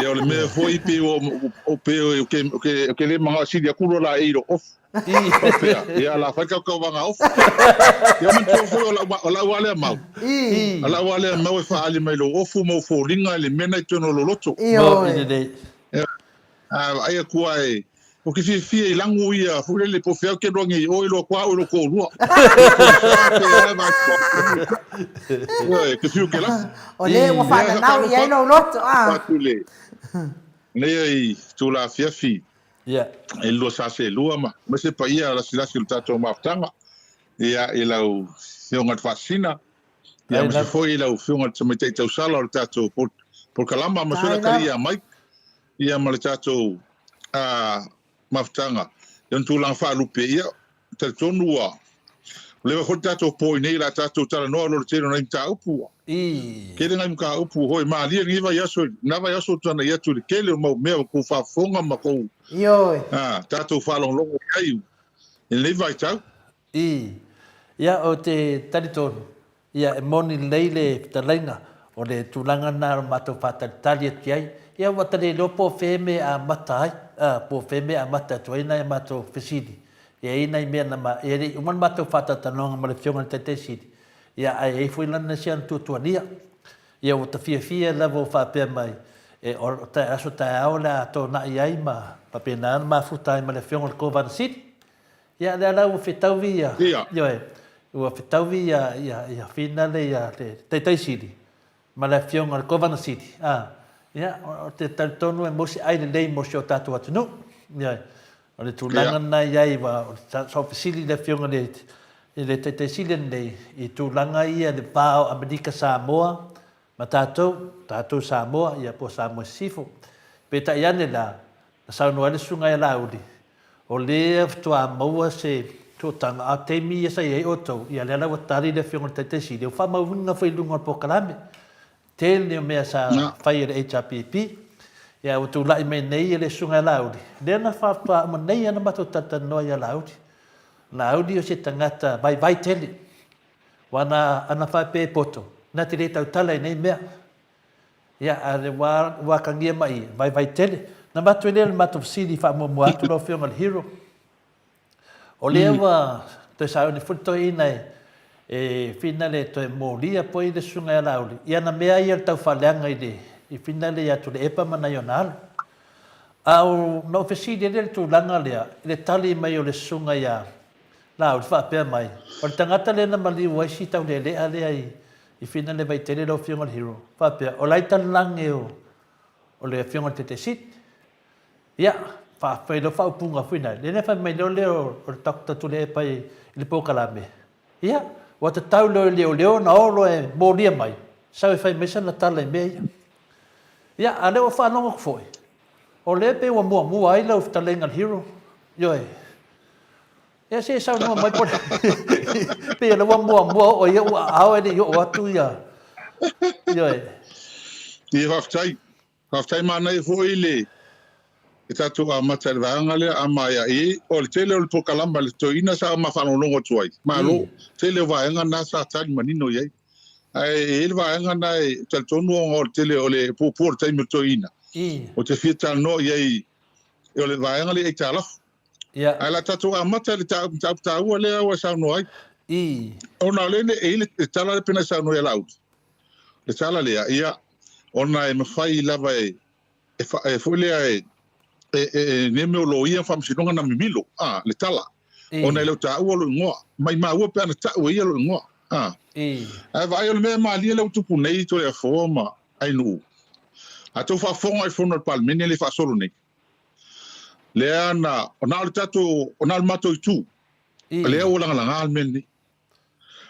Ia o le mea foi pei o o pei o ke o ke o ke le manao sili aku loa la e i lo ofu. Faapea, ia la fai kau kauvaga ofu. Ia manatua foi o lau o lau lava lea mau. O lau lava lea mau e faaali mai lou ofu ma ou foliga i le mea na i totonu o lou loto. Ioe. Ia. A vaai atu lava e, ou te fiafia i lagu ia foi lele, po o fea ou te lua nei oe loa atu au i lou toalua. Ioe, te fiu ke lafo. O le ua faananau i ai lou loto, a. Atu le, nei ai tula afiafi e lua sa selua ma aemaise paia lasilasi o le tatou mafutaga, ia, i lau Afioga i le Faasisina, ia, aemaise foi i lau Afioga i le Tamaitai Tausala o le tatou polokalama, aemaise foi le atalii ia Mike, ia ma le tatou mafutaga i ona tulaga faalupe, ia, talitonu ua leva foi le tatou po i nei la tatou talanoa loa le tele o nai mataupu ua tele nai mataupu hoi malie lenei vaiaso lena vaiaso ua tuanai atu i le tele o mau mea ua tou faafofoga ma tou Ioe. tatou faalogologo i ai i lenei vaitau. Ii. Ia, ou te talitonu, ia, e moni lelei le fetalaiga, o le tulaga lena o matou faatalitali atu i ai. Ia, ua ta le iloa po o fea e mea e amata ai, ā, po o fea e mea e amata atu ai nai a matou fesili. E i ai nai mea na ma, e le i uma le matou faatalatalanoaga ma le Afioga i le Taitai Sili, ia, ae i ai foi lana sia tuatualia. Ia, ua ta fiafia lava o faapea mai, e, o te aso taeao o le a tona'i ai ma faapena ona mafuta ai ma le Afioga i le Kovana Sili. Ia, lea la ua fetaui ia, ioe, ua fetaui ia, ia, ia finale ia le Taitai Sili ma le Afioga i le Kovana Sili, a, ia, o te talitonu e maua se ai lelei mo si o tatou atunuu. Ioe, o le tulaga lena i ai, ua, o le, sa ou fesili i le Afioga i le, i le Taitai Sili lenei, i tulaga ia i le va o Amerika Samoa ma tatou, tatou Samoa, ia po o Samoa i Sisifo. Peitai ane la, Na saunoa ai le Susuga ia Laauli, o lea faatoa maua se sootaga, a o taimi ia sa i ai outou, ia lea la ua tali le Afioga i le Taitaisili, ua faamauina foi i luga o le polokalame. Tele o mea sa fai e le HRPP, ia ua tulai mai nei le Susuga ia Laauli, lea na faatoa uma nei lava ona matou talatalanoa ia Laauli. Laauli o se tagata vaivai tele, aua na ana faapea e poto, na te le tautala i nei mea. Ia, a o lea ua atagia mai ia, vaivai tele. Na avatu ai lea o le matou fesili faamuamua atu lau Afioga i le Hero, O lea ua toe sauni foi le toeaina e finale e toe molia poi le susuga ia Laauli i ana mea ia o le taufaaleaga i le i finale ia Tuilaepa ma nai ona alo. A o na ou fesili ai lea i le tulaga lea i le tali mai o le susuga ia Laauli faapea mai, o le tagata lea na maliu ai si taulealea lea i finale Vaitele lau Afioga i le Hero, faapea, o la e talage o o le Afioga i le Taitaisit. Ia, faafetai i lau faaupuga foi lea, lea na fai mai loa lea o le Doctor Tuilaepa i le polokalame, ia, ua tatau loa i leoleo ona o loa e molia mai, sau e fai mai sana tala i mea ia. Ia, a o lea ua faalogo atu foi, o lea pei ua muamua ai lau fetalaiga i le Hero, ioe. Ia se i saunoa mai po pei o lea ua muamua oo i ou aao ae le i oo atu ia, ioe. Ia, faafetai. Faafetai manaia foi le le tatou amata i le vaega lea a maea i o le tele o le polokalama le toeaina sa ma faalogologo atu ai malo tele o vaega na sa tali manino i ai ae e i ai le vaega na e talitonu ona o le tele o le puupuu o le taimi o le toeaina ou te fia talanoa i ai o le vaega lea i aitalafu ae o le a tatou amata i le mataupu taua lea ua e saunoa ai ona o lea e i ai le tala lea pei ona e saunoa ia Laauli le tala lea, ia, ona e mafai lava e, e, fa, e foi lea e, e, e, e nei mea o loia ma faamasinoga na mimilo, a, le tala. E. Ona e le o taua lou igoa. Maimau pe ana tau e ia lou igoa. A. E. Ae vaai o le mea e malie lea ua tupu nei i Toleafoa ma Ainuu. A tou faafofoga i le fono a le Palemene lea e faasolo nei, lea na, na o le tatou, na o le matou itu, e. lea ua lagalaga le mea lenei.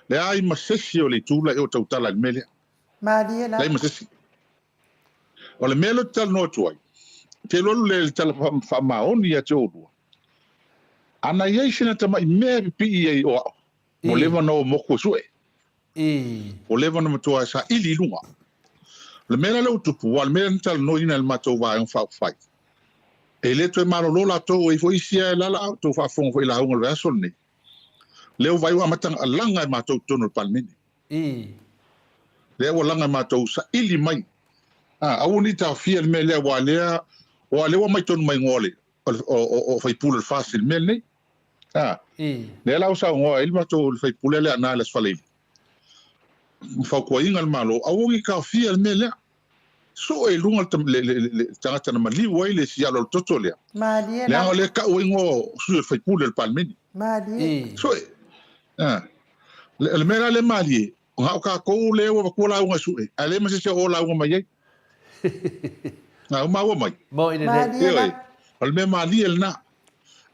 Leai ma sesi o le itu la i o tautala i le mea lea. Malie la. Leai ma sesi. O le mea lea ou te talanoa atu ai, te alu alu lea i le tala faamaoni ia te oulua, ana i ai sina tamai mea e pipii ai o au, ua leva ona o moku e sue. Ua leva ona matua e saili i luga. O le mea la lea ua tupu, aua o le mea lea na talanoaina e le matou Vaega Faaupufai, e le toe malolo latou, e i ai foi isi e alaala a outou faafofoga foi i lauga o le vaiaso lenei, Lea ua vaai ua amata ona laga e matou i totonu o le Palemene. Lea ua laga e matou saili mai. A, aua ne i taofia le mea lea aua lea aua lea ua aumai tonu mai igoa o le o sui usufono o le FAST i le mea lenei. A, lea la ua saunoa ai le matou le sui usufono lea Aana i le Aso Faraile, ma fautuaina le Malo aua ne i taofia le mea lea. Sue i luga le tagata na maliu ai le siala o le toto lea. Malie Leaga o lea e tau ai igoa o sui o le faipule o le Palemene. Malie. Sue. A. O le mea la lea malie, na o tatou lea ua avatua lauga e sue, ae leai ma se isi e oo lauga mai ai. A ua maua mai? Malie la. O le mea malie lena.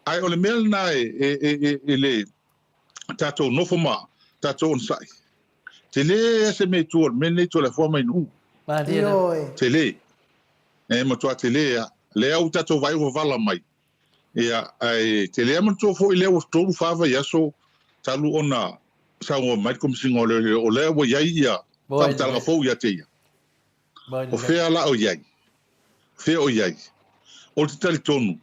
Ae o le mea lena e, e, e, e, e le tatou nofo ma tatou onosai. Tele a se mea i tua o le mea lenei Toleafoa mai Nuu. Malie la. Ioe. Tele. E matua tele a. Lea ua tatou vaai ua vala mai. Ia, ae tele a manatua foi lea ua 3, 4 vaiaso talu ona saunoa mai le Komesina o Leoleo o lea ua i ai ia faamatalaga fou ia te ia. O fea la o i ai? Fea o i ai? Ou te talitonu,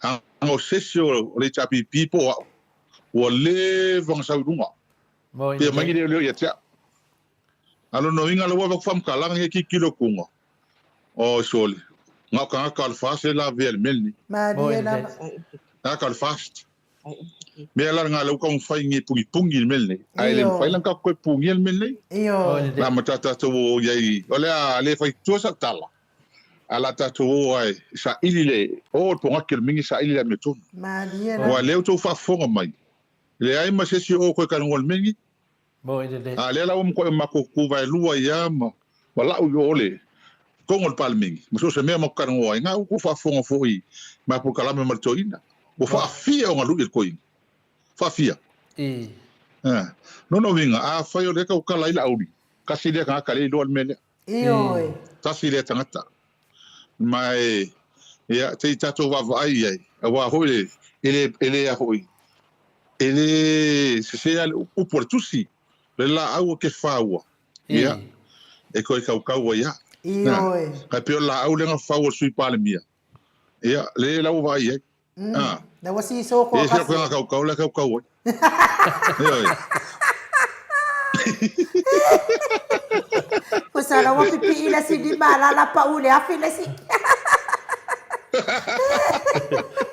ana o se isi o le HRPP po o au, ua leva ona sau i luga. Pia mai ni leoleo ia te au. A lona uiga la ua avatu faamatalaga nei tilotilo atu oi sole, na o tagata o le FAST e lavea i le mea lenei. Malie lava. Tagata o le FAST. Mea la lena lea ua taumafai nei e punipuni i le mea lenei. Ae le mafai la ona tatou toe punia le mea lenei. Ioe. Na amata tatou o i ai, o le a le fai tua sau tala, ae o le a tatou o lava e saili le, o le pogaki o le mingi saili le amiotonu. Malie lava. Aua o lea ua outou faafofoga mai, Leai ma se isi o o toe talanoa i le mea lenei. Moi lelei. A lea la ua matuai matou tuvaelua ai lava ma, ma lau i o le totonu o le Palemene, ma so o se mea matou talanoa ai, na ua tou faafofoga foi i ma polokalame ma le toeaina. Ua faafia ona lui e le toeaina. Faafia. I. A. Lona uiga, afai o lea e tautala ai Laauli, tasi lea tagata lea e iloa le mea lea. Ioe. Tasi lea tagata. Ma e, ia, se i tatou vaavaai i ai, aua foi le, e le, e le a foi, e le sese lava le upu a le Tusi, le laau a Kefaua, ia, e toe kaukau ai a. Ioe. Kai pei o le laau lea na fafau e le Sui Palemia, ia, lea la ua vaai i ai. A. La ua siso koa kasi. E ese koe kaukau la kaukau ai. Ioe. Kusa la ua pipii le si lima la la pau le afi le si.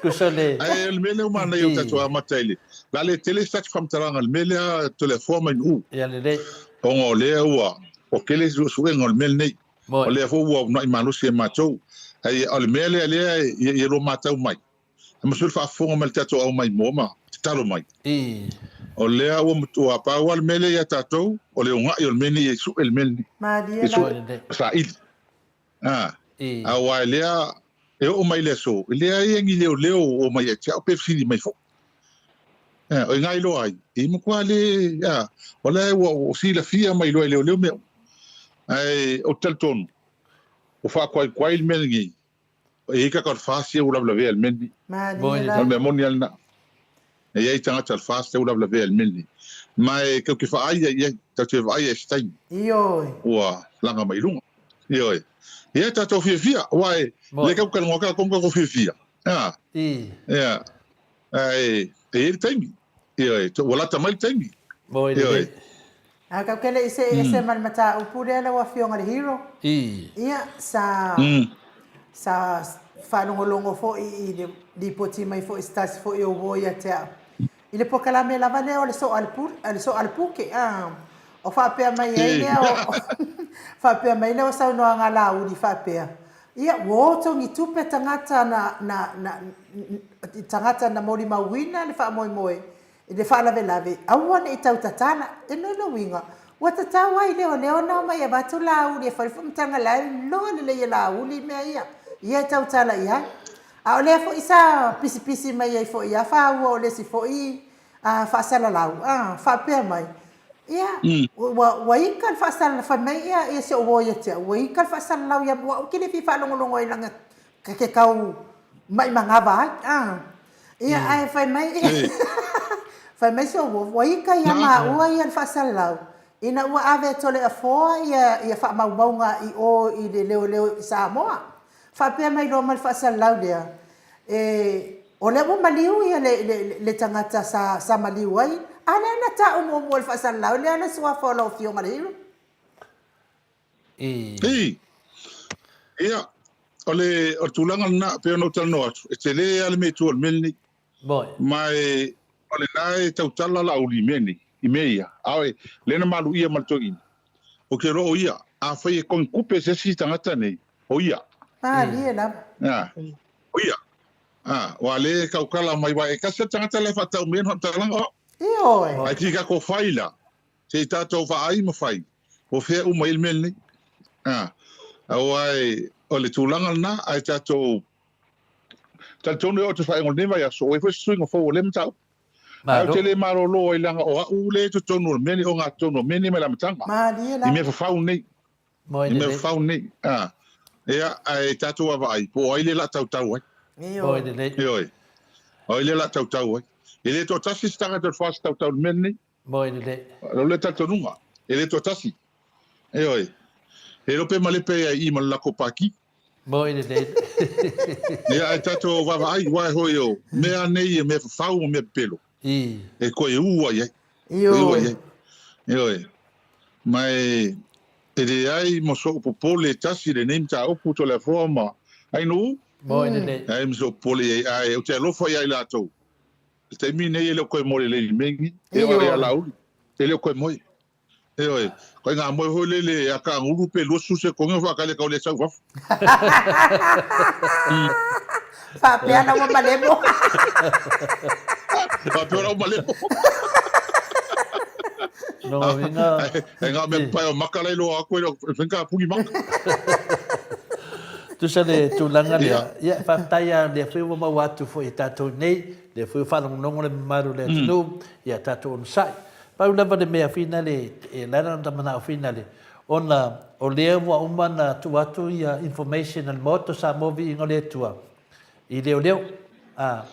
Kusa le. Ai le mea lea ua manaia o tatou amata i le. La le tele se tatou faamatalaga i le mea lea Toleafoa mai Nu'u. Ia lelei. Ona o lea ua ua tele suesuega o le mea lenei. O lea foi ua uunai malosi e matou. Ai o le mea lea lea ia lua matau mai. E masalo le faafofoga mai le tatou au maimoa ma tatalo mai. O lea ua matua pau lava le mea lea ia tatou, o le ogai o le mea lenei e sue le mea lenei. E sue, saili. A, aua e lea e oo mai le aso, e leai ni leoleo o omai ia te au pe fesili mai foi. O i ina iloa ai, e matua le, a, o lea ua silafia mai loa e leoleo mea uma. Ae ou te talitonu, ua faakoaikoai le mea lenei, e i ai tagata o le FAST ia ua lavelavea i le mea lenei. O le mea moni lava lena. E i ai tagata o le FAST ia ua lavelavea i le mea lenei. Ma e tatou te vaai ai i ai, tatou te vaai ai i se taimi. Ioe. Ua laga mai i luga. Ioe. Ia tatou fiafia, aua e le tau talanoa tatou ma tatou fiafia. A. Ia. Ae e i ai le taimi. Ioe, ua lata mai le taimi. Ioe. Ae tatou te le i see ese ma le mataupu lea lau Afioga i le Hero. Ia, sa, sa faalogologo foi i le lipoti mai foi i se tasi foi o uo ia te au, i le polokalame lava lea o le soo a le pule, le soo a le puke, a, o faapea mai ai lea o, faapea mai lea o saunoaga a Laauli faapea, Ia, ua o togi tupe tagata na, na, na, tagata na molimauina le faamoemoe i le faalavelave, aua ne i tau tatala. E lona uiga, ua tatau ai leoleo ona omai e avatu Laauli e fai le faamatalaga la e iloa lelei e Laauli mea ia, ia e tautala i ai. A o lea foi sa pisipisi mai ai foi ia Faua o le isi foi faasalalau, a, faapea mai, Ia, ua, ua ika le faasalalau, fai mai ia, ia si ou uo ia te au, ua ika le faasalalau ia au ou te le fia faalogologo ai leaga ta te tau ma'i manava ai, a. Ia, ae fai mai, fai mai si ou uo, ua ika ia maua ia le faasalalau, ina ua ave e Toleafoa ia, ia faamaumauga i o i le leoleo i Samoa. Faapea mai loa ma le faasalalau lea, e, o lea ua maliu ia le, le, le tagata sa, sa maliu ai, a lea na ta'u muamua i le faasalalau lea le suafa o lau Afioga le Hero. I. I. Ia, o le, o le tulaga lena, pei ona ou talanoa atu, e tele lava le mea i tua o le mea lenei. Ma e, o lena e tautala Laauli i mea nei, i mea ia, a o lea na maluia ma le toeaina. Ou te iloa o ia, afai e togitupe se isi tagata nei, o ia. Malie lava. A, o ia. A, ua lea e tautala mai, aua e tasi lava le tagata la e faatau mai ai le faamatalaga o au. Ioe. Ae ki tatou fai la, se i tatou vaai ma fai, o fea uma i ai le mea lenei. A, aua e, o le tulaga lena, ae tatou Talitonu e oo i te faaiuga o lenei vaiaso, ua i ai foi se suiga fou o lea mataupu. Ae ou te le malolo ai leaga o au lea i totonu o le mea nei, ogatotonu o mea nei mai le amataga. I mea fafau nei. I mea fafau nei. A, ia, ae tatou vaavaai, po o ai lea o le a tautau ai. Ioe. O ai lea o le a tautau ai. E le toatasi se tagata o le FAST e tautau i le mea lenei. Moe lelei. O lou lea talitonuga, e le toatasi. Ioe. E iloa pe malepe ai i i ma le latou pati. Moe lelei. Ia, ae tatou vaavaai, aua e hoi o mea nei e mea fafau ma mea pepelo. I. E toe ū ai ai. Ioe. Ū ai ai. Ioe. Ma e, e leai ma so'u popole e tasi i lenei mataupu Toleafoa ma Ainuu. Moe lelei. Leai ma so'u popole i ai, ae ou te alofa ia i latou. I le taimi lenei e le o toe moe lelei i le mea lenei. E oo ia Laauli, e le o toe moe. Ioe, ko ngā moe foi lele a kanguru pe 20 sekoge o whaakaile kau le sau fafo. Faapea na ua malemo. Faapea na ua malemo. No uiga. E ngā mea pae o maka lai loa aku e whenka puni maka. Tusa le tulaga lea, ia, faafetai lava lea foi ua maua atu foi e tatou nei, lea foi ua faalogologo le mamalu o le atunuu, ia tatou onosai. Pau lava le mea finale, e ala ona manao finale, ona o lea ua uma ona tuu atu ia information a le Maota o Samoa Viiga o le Atua i leoleo. A,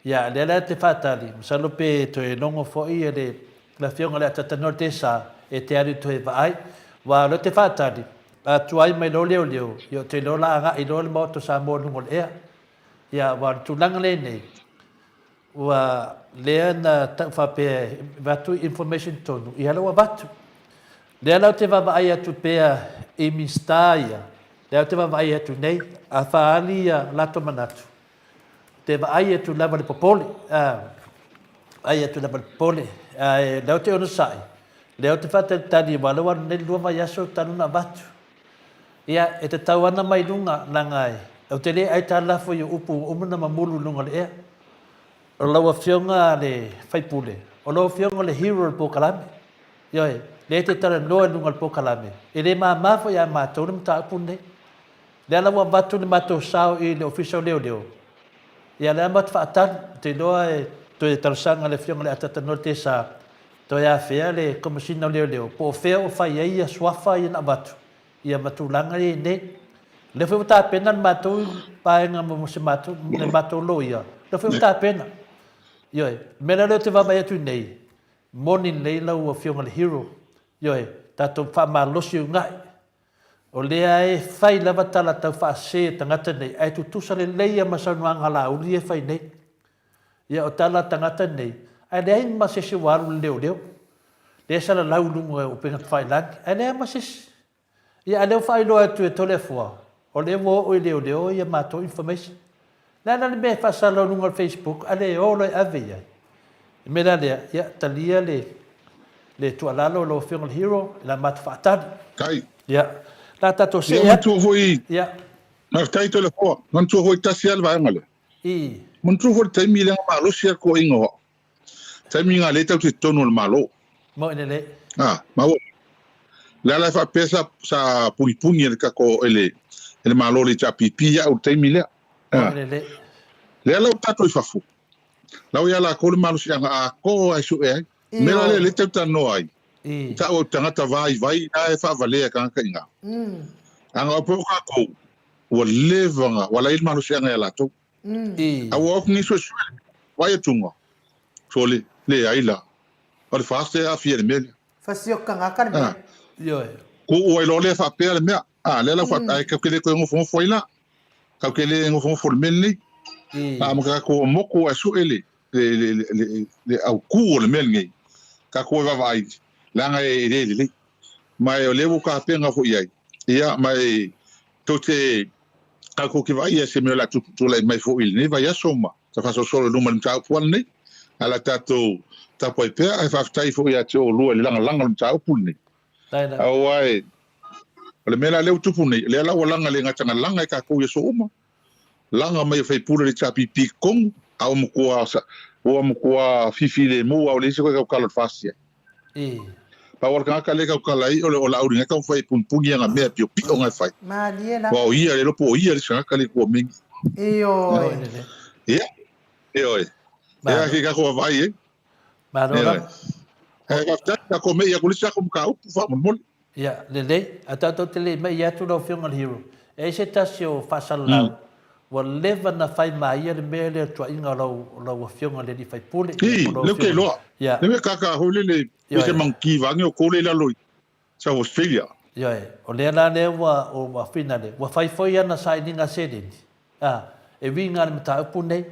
ia, lea la e te faatali, masalo pe toe logo foi le Afioga o le a talanoa le tesa e te alu toe vaai. Aua o lea ou te faatali, a tuai mai loa leoleo, ia ou te iloa o le a agai loa le Maota o Samoa i luga o le ea. Ia aua o le tulaga lenei, ua lea na tau faapea e avatu information tonu, ia lea ua avatu. Lea la ou te vaavaai atu pea i Minisita ia, lea ou te vaavaai atu nei, a faaali ia latou manatu, ou te vaai atu lava i le popole, vaai atu lava i le popole, ae lea ou te onosai, lea ou te faatalitali aua lea ua alu nei le 2 vaiaso talu ona avatu. Ia, e tatau ana mai luga, leaga e, ou te le aitalafu i upu ua uma ona mamulu i luga o le ea. O lau Afioga le sui usufono, o lau Afioga o le hero o le polokalame. Ioe, lea e te talanoa i luga o le polokalame, e le mama foi ia matou le mataupu lenei. Lea la ua avatu le matou sao i le Ofisa o Leoleo, ia lea matou te faatali, ou te iloa e toe talosaga i le Afioga i le Atatanoa Tesa, toe afea le Komesina o Leoleo, po o fea o fai ai ia suafa ia na avatu, ia ma tulaga ia i nei. O lea foi ua tapena le matou vaega mo se matou, le matou loia, o lea foi ua tapena. Ioe, o le mea la lea ou te vaavaai atu nei, moni lelei lau Afioga i le Hero, ioe, tatou faamalosi uunai. O lea e fai lava tala tau faasese e tagata nei, ae tutusa lelei lava ma saunoaga a Laauli ia e fai nei. Ia, o tala a tagata nei, ae leai ma se isi ua alu i le leoleo. Lea e salalau i luga o upega tafailagi, ae leai ma se isi. Ia, a o lea ua faailoa atu e Toleafoa, o lea ua oo i leoleo ia matou information. O le a la le mea e faasalalau i luga o le Facebook a le o loa e ave i ai? O le mea la lea, ia, talia le, le tuualalo lau Afioga i le Hero, i la matou faatali. Tai. Ia, la tatou see Ia, atu. manatua foi, Ia. faafetai Toleafoa, manatua foi tasi lava le vaega lea. I. Manatua foi le taimi lea na malosi ai le toeaiina o au. Taimi na lea tatou te totonu o le Malo. Moi lelei. Ah, maua. Le ala e faapea sa, sa punipuni e le tatou, e le, e le Malo le HRPP au i le taimi lea. Moi lelei. Lea la ua tatou i fafo. Lau ia lakou le malosiaga atoa e sue ai. Mea la lea lea tau talanoa ai. I. Tau au tagata vaivai na e faavalea e tagata i ina. Aga o po tatou, ua leva na, ua lai le malosiaga ia latou. I. A ua oku ni suesue, vaai atuga, sole, leai la. O le FAST e aafia i le mea lea. Fasioki tagata le mea. Ioe. Kuu ai loa lea faapea le mea. A, lea la ua faapea, ae tatou te le toe nofonofo ai la. Tatou te le nofonofo i le mea lenei. A ma tatou motu ae sue le, le, le, le, le, le autu o le mea lenei. Tatou e vaavaai, leaga e le lelei. Ma e o lea ua tapena foi i ai. Ia, ma e tou te, tatou te vaaia se mea o le a tulai mai foi i lenei vaiaso ma ta faasolosolo i luma i le mataupu lenei. Ae o le a tatou tapuai pea, ae faafetai foi ia te oulua i le lagalaga o le mataupu lenei. Aua e, o le mea la lea ua tupu nei, lea la ua laga le gata na laga e tatou i aso uma, laga mai e faipule o le HRPP i totonu, a ua matua, ua matua fifilemu lava, ua leai se toe tautala o le FAST i ai. Pau o le tagata lea e tautala ai, o le Laauli na e taumafai e punipuni ana mea piopio na e fai. Malie la. Aua o ia, le iloa po o ia le isi tagata lea i tua mea nei. Ioe. Ia, ioe. Ia, se i tatou vaavaai i ai. Malo lava. Ae faafetai, tatou mei atu le isi tatou mataupu faamolemole. Ia, lelei. Ae tatou te le mei atu lau Afioga i le Hero. E i ai se tasi o faasalalau, ua leva ona fai ma ia le mea lea o le tuuaiga o lau, lau Afioga i le alii faipule. Ii, lea ou te iloa. Ia. Le mea kaka foi lele, pei se manuti vaeane o outou lea i lalo i South Australia. Ioe, o lea la lea ua, ua finale, ua fai foi ana sailiga seleni. Ā, e uiga le mataupu nei,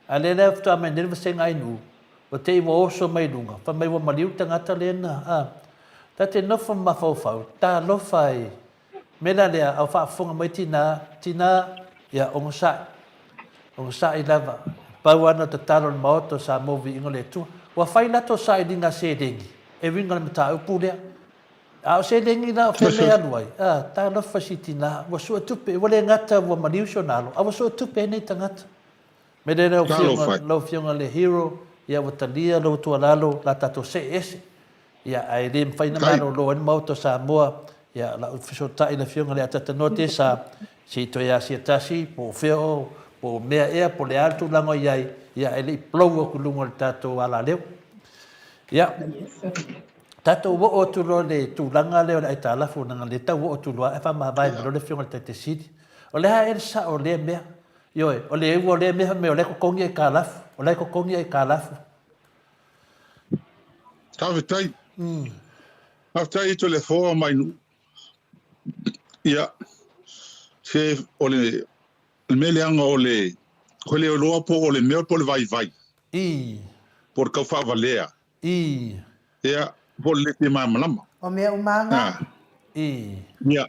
a lea la faatoa mai nei le vasega ainuu, ua te i ua oso mai luga, fai mai ua maliu le tagata lea na, ā, ta te nofo ma mafaufau, talofa e, mea la lea, a o faafofoga mai tinā, tinā, ia, onosai, onosai lava, pau lava na tatalo i le Maota o Samoa Viiga o le Atua. Ua fai latou sailiga seleni, e uiga le mataupu lea. A o seleni la o fea mea e alu ai? A, talofa si tina, ua sue tupe, ua le gata ua maliu si ona alo, a ua sue tupe ai nei tagata. Me lea lau afioga, lau afioga le hero, ia ua talia lou tuualalo, la tatou see ese. Ia, ae le mafai ona malolo ai le Maota o Samoa, ia, la ou fesootai i le afioga i le Atatanoa Tesa, se i toe asia tasi, po o fea o, po o mea ea, po o le a le tulaga o i ai, ia, ae le i blow atu i luga o le tatou alaleo. Ia, Tatou oo atu loa i le tulaga lea o le aitalafu, leaga o lea e tau oo atu loa ae faamavae mai loa le Afioga i le Taitaifono. O le a ea le sao o lea mea? Ioe, o le ua o lea mea fai mai o la e totogi aitalafu, o la e totogi aitalafu. Faafetai. Faafetai i Toleafoa mai Nuu. Ia, se o le mea leaga o le koe le iloa po o le mea po o le vaivai. Ii. Po o le taufaavalea. Ii. Ia, po o le le fia malamalama. O mea uma aga. Ii. Ia,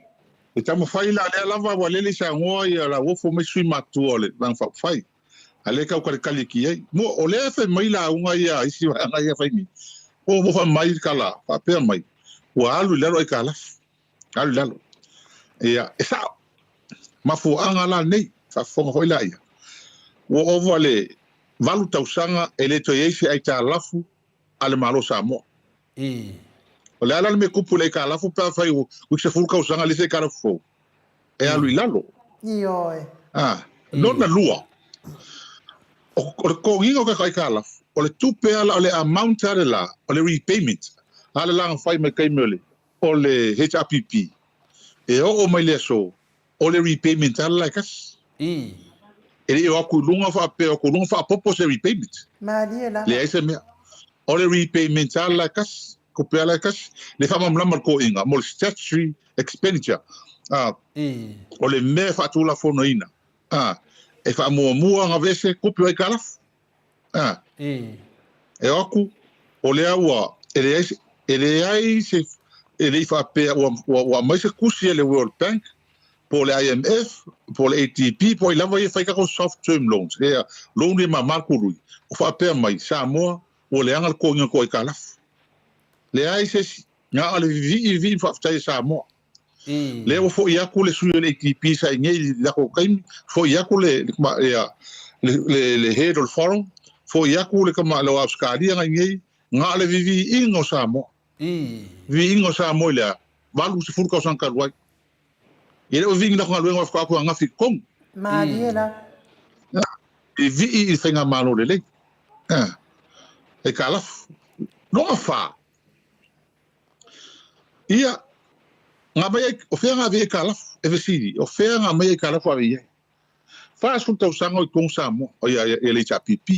e taumafai la lea lava ua lele i Samoa ia lauofo mai sui matutua o le Vaega Faaupufai. A lea e tau kalikali atu i ai. Mo, o lea e fai mai lauga ia a isi vaega ia fai nei. O mo fai mai kala, faapea mai, ua alu i lalo aitalafu. Alu i lalo. Ia, e sao. Mafuaaga la nei, faafofoga foi laia. Ua ova le 8 tausaga e le toe i ai se aitalafu a le Malo o Samoa. O le a la le mea tupu i le aitalafu pe afai ua 10 tausaga leai se aitalafu fou? E alu i lalo. Ioe. A, lona lua, o le totogiina o tatou aitalafu, o le tupe lava la, o le amount lava le la, o le repayment a le la na fai mai taimi o le o le HRPP, e oo mai le aso, o le repayment lava le la e tasi. E le i o atu i luga faapea o atu i luga faaopoopo se repayment. Malie lava. Leai se mea. O le repayment lava le la e tasi, tupe lava la e tasi, le faamalamalama le toeaiina mo le statutory expenditure, a, o le mea e faatulafonoina, a, e faamuamua ona aveese tupe o aitalafu. A, e o atu, o lea ua, e leai se, e leai se, e le i faapea ua, ua, ua aumai se tusi a le World Bank, po o le IMF, po o le ADB, po o ai lava ia e fai tatou soft term loans, ia loan ia mama le tului, o faapea mai, Samoa, ua leaga le totogiina o tou aitalafu. Leai se isi, na o le vivii vivii ma faafetai e Samoa. Lea ua foi atu le sui o le ADB sa i nei i le latou taimi, foi atu le, le, le, le, le head o le foreign, foi atu le tama o Ausetalia na i nei, na o le viviiga o Samoa. Viviiga o Samoa i le a? 80 tausaga talu ai. E le o viviigi lako galuega o faatoa atu ananafi i totonu. Malie la. Vivii i le faigamalo lelei. Aitalafu. Lona fa, ia, nga mai ai, o fea nga ave i ai aitalafu? E fesili, o fea nga mai aitalafu ave i ai? 40 tausaga o i totonu Samoa, o ia, ia le HRPP.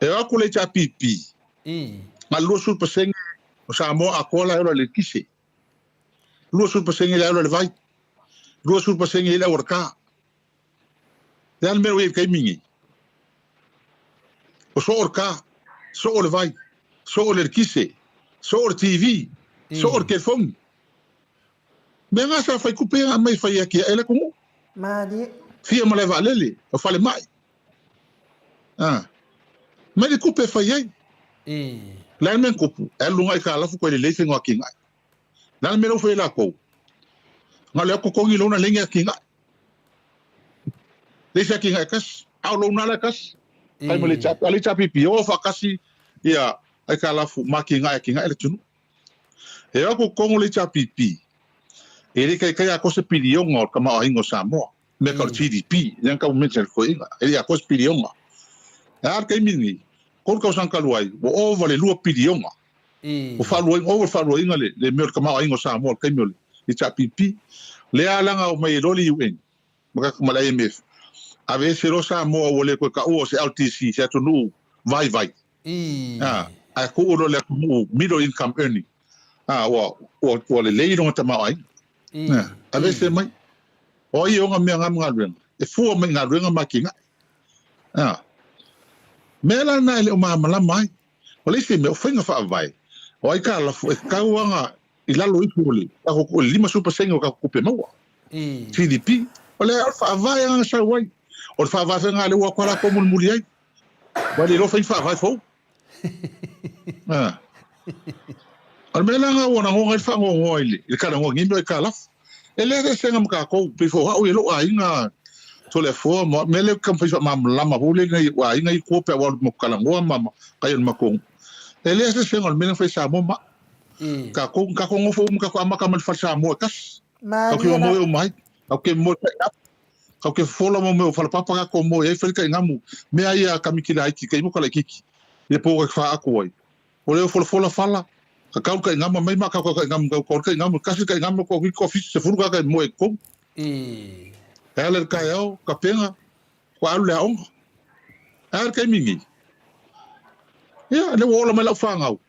E o atu le HRPP, na o le 20% o Samoa atoa la e ola i le eletise. 20% la e ola i le vai. 20% i le auala ka. Le a le mea ua i ai i le taimi lenei? Ua soo le ka, soo le vai, soo le eletise, soo le TV, soo le telefoni. Mea na sa fai tupe a aumai fai atiae le atunuu. Malie. Fia malae vaalele, o falemai. A. Mai le tupe e fai ai. Le a le mea na tupu? E alu luga aitalafu koe lelei faiga o atinae. Le a le mea la ua fai e latou? Na o le atu totogi lona leai ni atinae. Leai se atinae e tasi. A o lona la e tasi. Fai ma le HRPP, a le HRPP o faatasi ia aitalafu ma atinae atinae le atunuu. E o atu totonu le HRPP, e le taitai atoa se piliona o le tamaoaiga o Samoa, mea tau le GDP, lea na tau mention e le toeaina, e le atoa se piliona. E a le taimi lenei, 3 tausaga talu ai, ua ova le 2 piliona. Ua faaluaina, ova le faaluaina le, le mea o le tamaoaiga o Samoa i le taimi o le HRPP. Lea la na omai ai loa le UN ma ma le IMF, aveese loa Samoa ua le toe taua o se LDC, se atunuu vaivai. A, ae tuu loa i le atunuu middle income earning, a, ua, ua, ua lelei lona tamaoaiga. A, aveese mai. O ai e ona mea na ma galuega? E fua mai i galuega ma atinae. A, mea la na e le o malamalama ai. O le isi mea, o faiga faavae, o aitalafu e tatau lava i lalo ifo o le 50% o tatou tupe maua, GDP. O le faavae lava na sau ai. O le faavae foi lena lea ua o atu lava latou mulimuli ai. Ua le iloa fai ni faavae fou. O le mea la lena ua lagona ai le faanoanoa i le talanoa i nei mea o aitalafu. E leai se eseesega ma tatou, pei foi o au ia lou aiga Toleafoa ma mea lea ou te taumafai faamalamalama foi lea i ou aiga ia i tua pe a ua alu matou talanoa ma kai o le matou nuu. E leai se eseesega o le mea lea na fai e Samoa ma au. Tatou, tatou nofo uma, tatou amata mai le fale Samoa e tasi. Tatou te moe uma ai. Tatou te moe tainamu. Tatou te fofola ma mea o falepapa tatou moe ai, fai le tainamu. Mea ia a Kamiki laiti, taimo ka laititi. Ia po ka wha ai. O leo folafola fala, ka kau kai ngama mai ma kau kai ngama kau kau kai ngama kasi kai ngama ko ko fitu se furu ka kai moe ko. E ala le kai au ka penga ko alu le aonga. E ala kai mingi. Ia le ola mai lau whangau.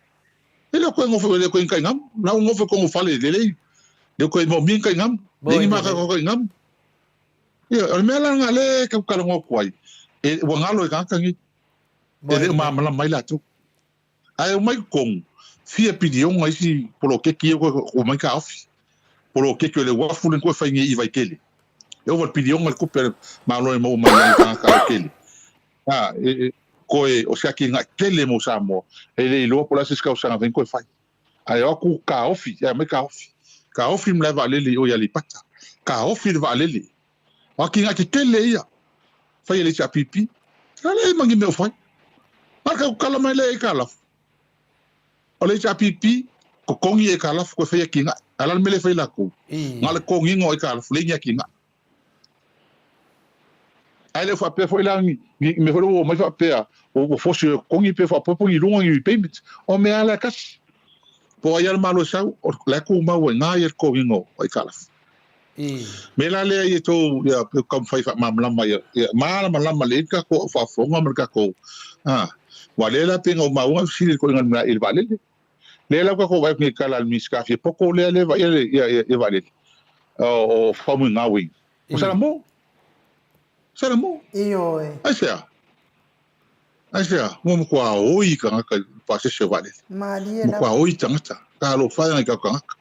E le koe ngofe le koe kai ngam, lau ngofe ko ngofale lelei. Le koe mo mi kai ngam. Le ni maka ko kai ngam. Ia, o le mea la nga le ka kala ngo kuai. E ua ngalo e kaka ngi. E le ma mala mai la tu. Ae omai kokongu, fia pilionga isi polokeki ia koe omai taofi. Polokeki o le uafu lena koe fai nei i Vaitele. E ova le pilionga le tupe a le Malo e maua mai ai i tagata lautele. A, e, koe o se atinae tele mo Samoa, e le iloa po o le a se isi tausaga fai koe fai. Ae o atu taofi, ae aumai taofi. Taofi le malae vaalele i o i Aleipata. Taofi le vaalele. O atinae tetele ia, fai e le HRPP. A leai ma ni mea o fai. Na o le tala mai lea i aitalafu. O le HRPP, totogi aitalafu toe fai atinae. A o le a le mea lea e fai latou? Na o le totogiina o aitalafu, leai ni atinae. Ae le o faapea foi la ni mea foi lea ua omai faapea ua fosi e totogi pe faaopoopo ni luga ni repayment. O mea lava la e tasi. Po o ai lava le Malo e sau, o la e tumau ai i ina le totogiina o aitalafu. Mea la lea ia tou ia taumafai faamalamalama ia ia malamalama lelei le tatou au faafofoga ma le tatou a aua lea la pei ona ou maua na fesili le toeaina i le vaalele. Lea la ua tatou vaai atu nei i le tala a le Minisita fia poto lea lea e vaaia le ia ia vaalele o Faumuina. O Salamo. Salamo. Ioe. Aisea? Aisea? Ua matua oi tagata i le pasese o vaalele. Malie lava. Matua oi tagata. Talofa e nai tatou tagata.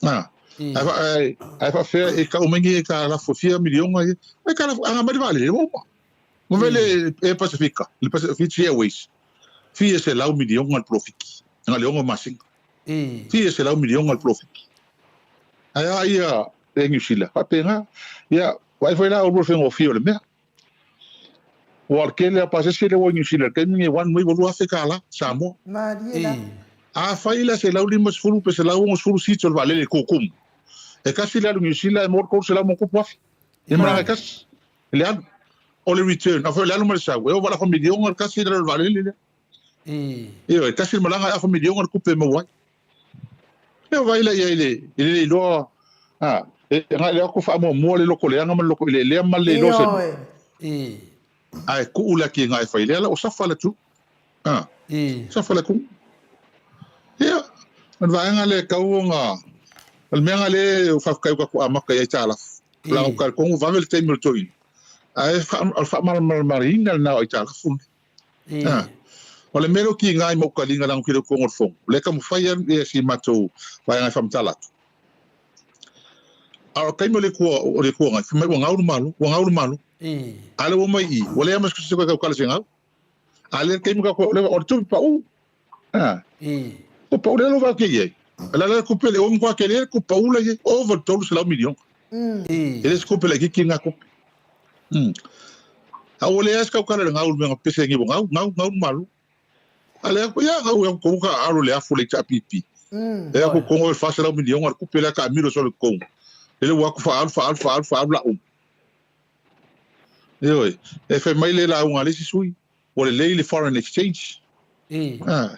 A, ae, ae faafefea e tau mai nei aitalafu e fia miliona ia. Aitalafu, a na mai le vaalele, ua uma. Ma vele Air Pasifika, le Fiji Airways, fia 100 miliona le polofiki, na le 6 masina. Fia 100 miliona le polofiki. Ae a ia Air New Zealand, faapena. Ia, vaai foi la oulua i le faigofie o le mea. Ua o le tele lava o pasese lea ua i Niu Sila i le taimi lenei, one way ua $2,000 Samoa. Malie la. Afai la 150 pe 160 seats o le vaalele e tutumu, e tasi le alu i Niu Sila e maua le $300+. I malaga e tasi le alu. O le return, afai o le alu ma le sau, e ova i le afa miliona le tasi i lalo o le vaalele lea. Ioe, e tasi le malaga e afa miliona le tupe e maua ai. E vaai la i ai i le le iloa, a, e agai le atu faamuamua le loko leaga ma le loko eleelea ma le le iloa se mea. Ae tuu le atinae e fai lea la ua safa le atunuu. A, safa le atunuu. Ia, o le vaega lea e tau ona, o le mea lena lea e faafetai ua tatou amata i aitalafu. Leaga ou te talitonu vave le taimi o le toeaina, ae o le faamalamalamaina lena o aitalafu nei. A, o le mea lea o tiga i Maukaliga leaga ou te le o totonu o le fono, o lea e taumafai lava si matou vaega e faamatala atu. A o le taimi o le Itu o le Itu Agai, fai mai ua gau le Malo, ua gau le Malo. A lea ua omai i i, ua leai lava ma se toe tautala i se gau. A lea le taimi tatou, o le tupe pau. A, ua pau lea lou vaai i ai. O le a la le tupe lea, ua matua tele le tupe pau la i ai, ova i le $300 miliona. E le o se tupe laitiiti lena tupe. A ua leai se tautala i le gau i le mea na pese ai nei ua gau, gau, gau le Malo. A lea, ia gau ia tonu ka alo le afu le HRPP. E aku tonu e 400 miliona le tupe lea taamilo solo i totonu. Lele ua aku faaalu, faaalu, faaalu, faaalu la uma. Ioe, e fai mai le lauga a le isi sui, ua lelei le foreign exchange. Ah,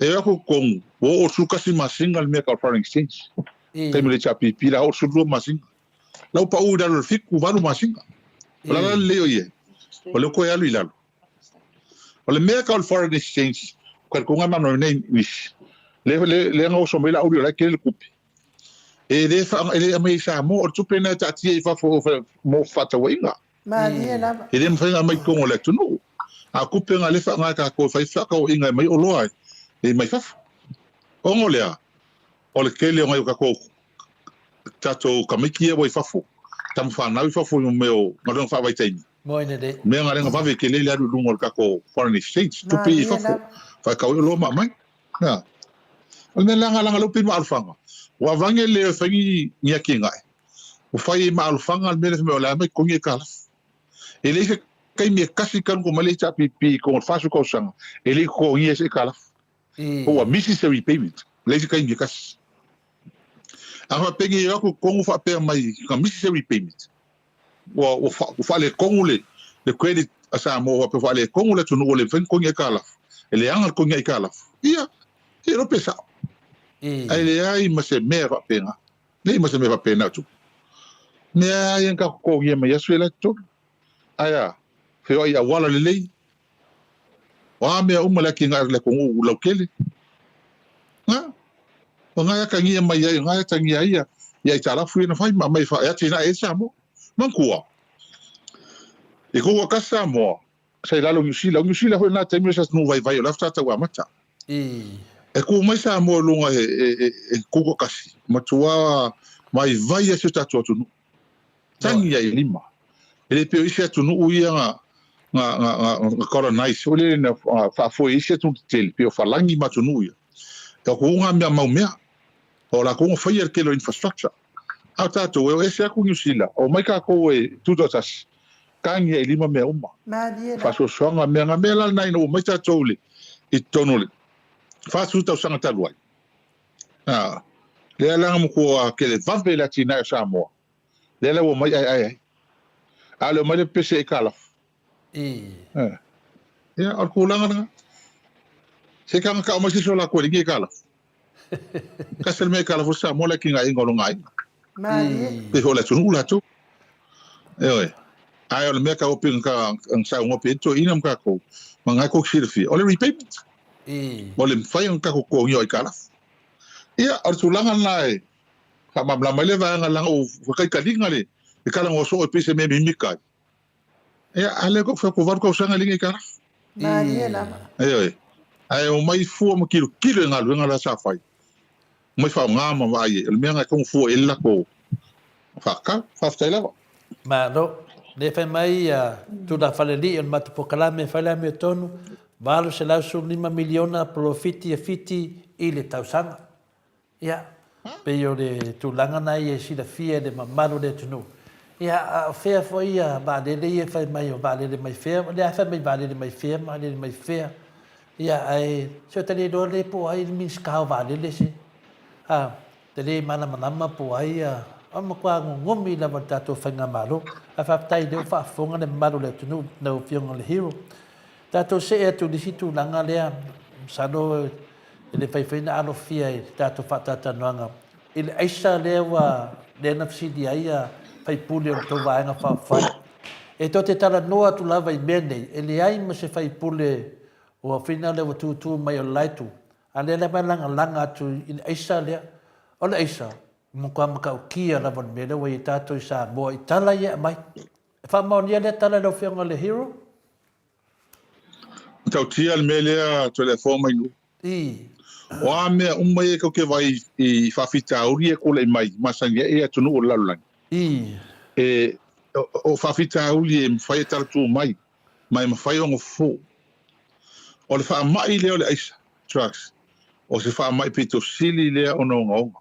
e aku tonu, ua oo i le 11 masina le mea tau foreign exchange. Taimi o le HRPP la oo i le 12 masina. La ua pau i lalo i le 7, 8 masina. O le a la le lelei o i ai? O lea ua toe alu i lalo. O le mea tau le foreign exchange, talitonu lava ma nei nisi, lea lea na oso mai le auli o la e tele le tupe. E le e le aumai i Samoa, o le tupe lena e taatia i fafo mo fefaatauaiga. Malie lava. E le mafai ona aumai i totonu o le atunuu. A o tupe na lea e faaaoga e tatou e fai fefaatauaiga e aumai oloa e mai fafo. Ona o le a? O le tele o nai o tatou tatou tamaiti ia ua i fafo, tama fanau i fafo i mea o galuega faavaitaimi. Mea na lea na vave tele le alu i luga o le tatou foreign exchange, tupe ia i fafo, faatau ai oloa ma aumai. Na. O le mea leaga leaga lea ua pei maalofaga, ua aveane le e fai ni atinae, ua fai ai maalofaga le mea lea fai mai o le a aumai totogi aitalafu. E leai se taimi e tasi talu ona omai le HRPP i totonu o le 40 tausaga e le i totogia ai se aitalafu. Po ua misi se repayment, leai se taimi e tasi. A faapea e o atu i totonu faapea mai na misi se repayment, ua, ua, fa, ua faaletonu le, le credit a Samoa faapea ua faaletonu le atunuu ua le mafai ona totogi aitalafu, e leaga le totogi aitalafu. Ia, e iloa pe sao. Ae leai ma se mea faapena. Leai ma se mea faapena o tupu. Mea lava ia na tatou totogia mai aso ia la e totonu. Ae a, feoai i auala lelei, O a mea uma le atinae o le atunuu lautele. Na. O ngai atagia mai ai, o ngai atagia ai ia aitalafu ia na fai ma aumai e atinae ai Samoa. Manatua, i kou akasi Samoa, sa i lalo o Niu Sila. O Niu Sila foi i lena taimi o se atunuu vaivai o la e faatoa tau amata. E kū mai Samoa i luga e kou akasi, matua vaivai ai si o tatou atunuu. Tagi ai lima. E le pei o isi atunuu ia na na na na colonize foi lele na faafoe e isi atunuu tetele pei o Falagi ma atunuu ia. E o nga mea mau mea. O lakou na faia le tele o infrastructure. A o tatou e o ese atu Niu Sila, omai tatou e tutoatasi, tagi ai lima mea uma. Malie la. Faasoasoaga mea nga mea la lena ina ua omai tatou i le i totonu o le 40 tausaga talu ai. A lea la na matua televave le atinae o Samoa. Lea la ua omai aeae ai. A le omai le pepese aitalafu. Ii. Ia, o le tulaga lena. Se ka tau mai se isi o latou e leai ni aitalafu. Tasi le mea aitalafu o Samoa le atinaeina o lona aiga. Malie. Pei foi o le atunuu latou. Ioe. Ae o le mea taua pei ona saunoa pea i toeaiina ma tatou, ma lena tou te silafia, o le repayment. Ii. O le mafai ona tatou totogia o aitalafu. Ia, o le tulaga lena e faamalamalama ai lea vaega leaga ua faitaitaliga le talanoa soo e pei se mea e mimita ai. Ia, a lea ua fai atu 8 tausaga e leai ni aitalafu. Malie lava. Ioe. Ae omai fua ma tilotilo i galuega la sa fai. Omai faaaoga ma vaai ai. O le mea lena e tatau ona fua i ai le latou faatatau. Faafetai lava. Malo. Lea fai mai ia Tulafalealii o le matou polokalame e fai le amiotonu, $815 miliona polofiti a Fiti i le tausaga. Ia, pei o le tulaga na ia e silafia e le mamalu o le atunuu. Ia, a o fea foi ia vaalele ia e fai mai o vaalele mai fea, o lea lava e fai mai vaalele mai fea ma vaalele mai fea. Ia, ae se o ta le iloa lea po o ai le Minisita o Vaalele se. A, ta le malamalama po o ai ia, o le matua gogomi lava o le tatou faigamalo. Ae faafetai o lea ua faafofoga le mamalu o le atunuu i lau Afioga i le Hero. Tatou see atu i le isi tulaga lea, masalo e le mafai foi ona alofia i le tatou faatalatalanoaga i le aisa lea ua lea na fesili ai ia faipule o le tou Vaega Faaupufai. E tou te talanoa atu lava i mea nei, e leai ma se faipule ua fina lea ua tutu mai o le la itu, a lea lava e lagalaga atu i le aisa lea. O le aisa, e matua matautia lava o le mea lea ua i ai tatou i Samoa i tala ia e aumai. E faamaonia lea tala i lau Afioga i le Hero? Matautia le mea lea Toleafoa mai Nuu. O a mea uma ia tou te vaai i faafitauli ia e tulai mai masani ai atunuu o le lalolagi, e o faafitauli e mafai e talatuu mai ma e mafai ona fofo. O le faamai lea o le aisa, drugs, o se faamai pito sili lea ona ogaoga.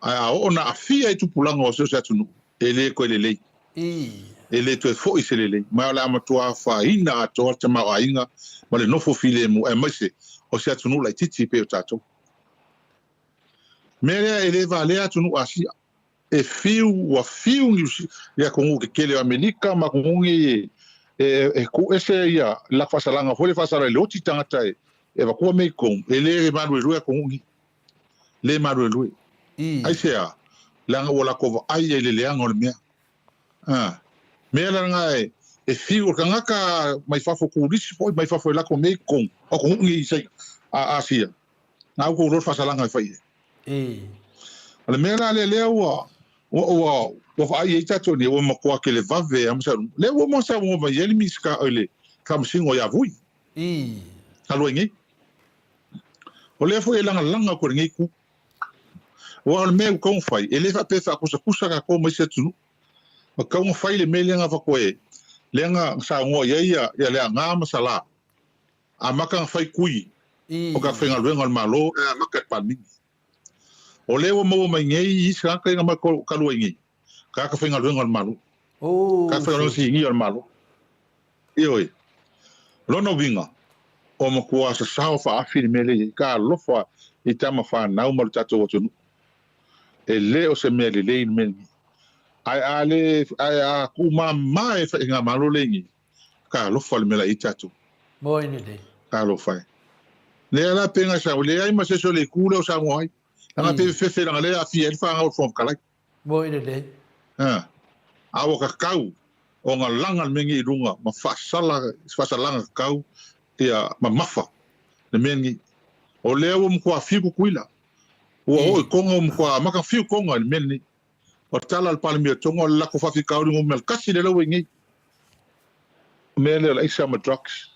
Ae a oo ina aafia i tupulaga o so o se atunuu, e le toe lelei. E le toe foi se lelei. Ma o le a matua afaina atoa le tamaoaiga ma le nofo filemu, aemaise o se atunuu laitiiti pei o tatou. Mea lea e le valea atunuu Asia. E fiu, ua fiu Niu i atunuu tetele o Amerika ma atunuu nei e tuu ese ia le latou faasalaga foi lea e faasala i le oti tagata e avatua mea i totonu, e le maluelue atunuu nei. le maluelue. Aisea? Leaga ua latou vaai ai i le leaga o le mea. A, mea la lena e, e fiu, o le tagata mai fafo turisi foi mai fafo e lako mea i totonu, o atunuu nei i Saina, a Asia, na ua tou iloa le faasalaga e fai i ai. O le mea la lea, lea ua, ua, ua, ua vaai ai tatou nei, ua matua televave lava ma sau, lea ua uma saunoa mai ai le Minisita, oi le Faamasino ia Vui, talu ai nei. O lea foi e lagalaga atu e lenei itu. Aua o le mea ua tatau ona fai, e le faapea e faakusakusa tatou ma isi atunuu. Ua tatau ona fai le mea lea na avatu e, lea na saunoa i ai ia Leaana ma Salā, amata ona fai tui o tagata faigaluega o le Malo ae amata i le Palemene. O lea ua maua mai nei isi tagata ia na matou talu ai nei, tagata faigaluega o le Malo, tagata faigaluega sinia o le Malo. Ioe. O lona uiga, ua matua sasao faaafi le mea lea i ai. Talofa i tama fanau ma lo tatou atunuu. E le o se mea lelei le mea lenei. Ae a le, ae a tuumama e faigamalo lea i nei, talofa le mea la i ai tatou. Moi lelei. Talofa e. Lea la pe ngai sau, leai ma se isi o le itu lea o saunoa ai. Leaga pe fefe leaga lea e aafia ai le fanau o le Fofoga Fetalai. Moi lelei. A, a ua kakau ona laga le mea nei i luga ma faasala, faasalaga kakau ia mamafa le mea nei. O lea ua matua fiu Tutuila. Ua oo i Tonga ua matua amata fiu Tonga i le mea lenei. O le tala a le Palemia o Tonga o le latou faafitauli numera tasi lea la ua i nei. O le mea lea o le aisa ma drugs.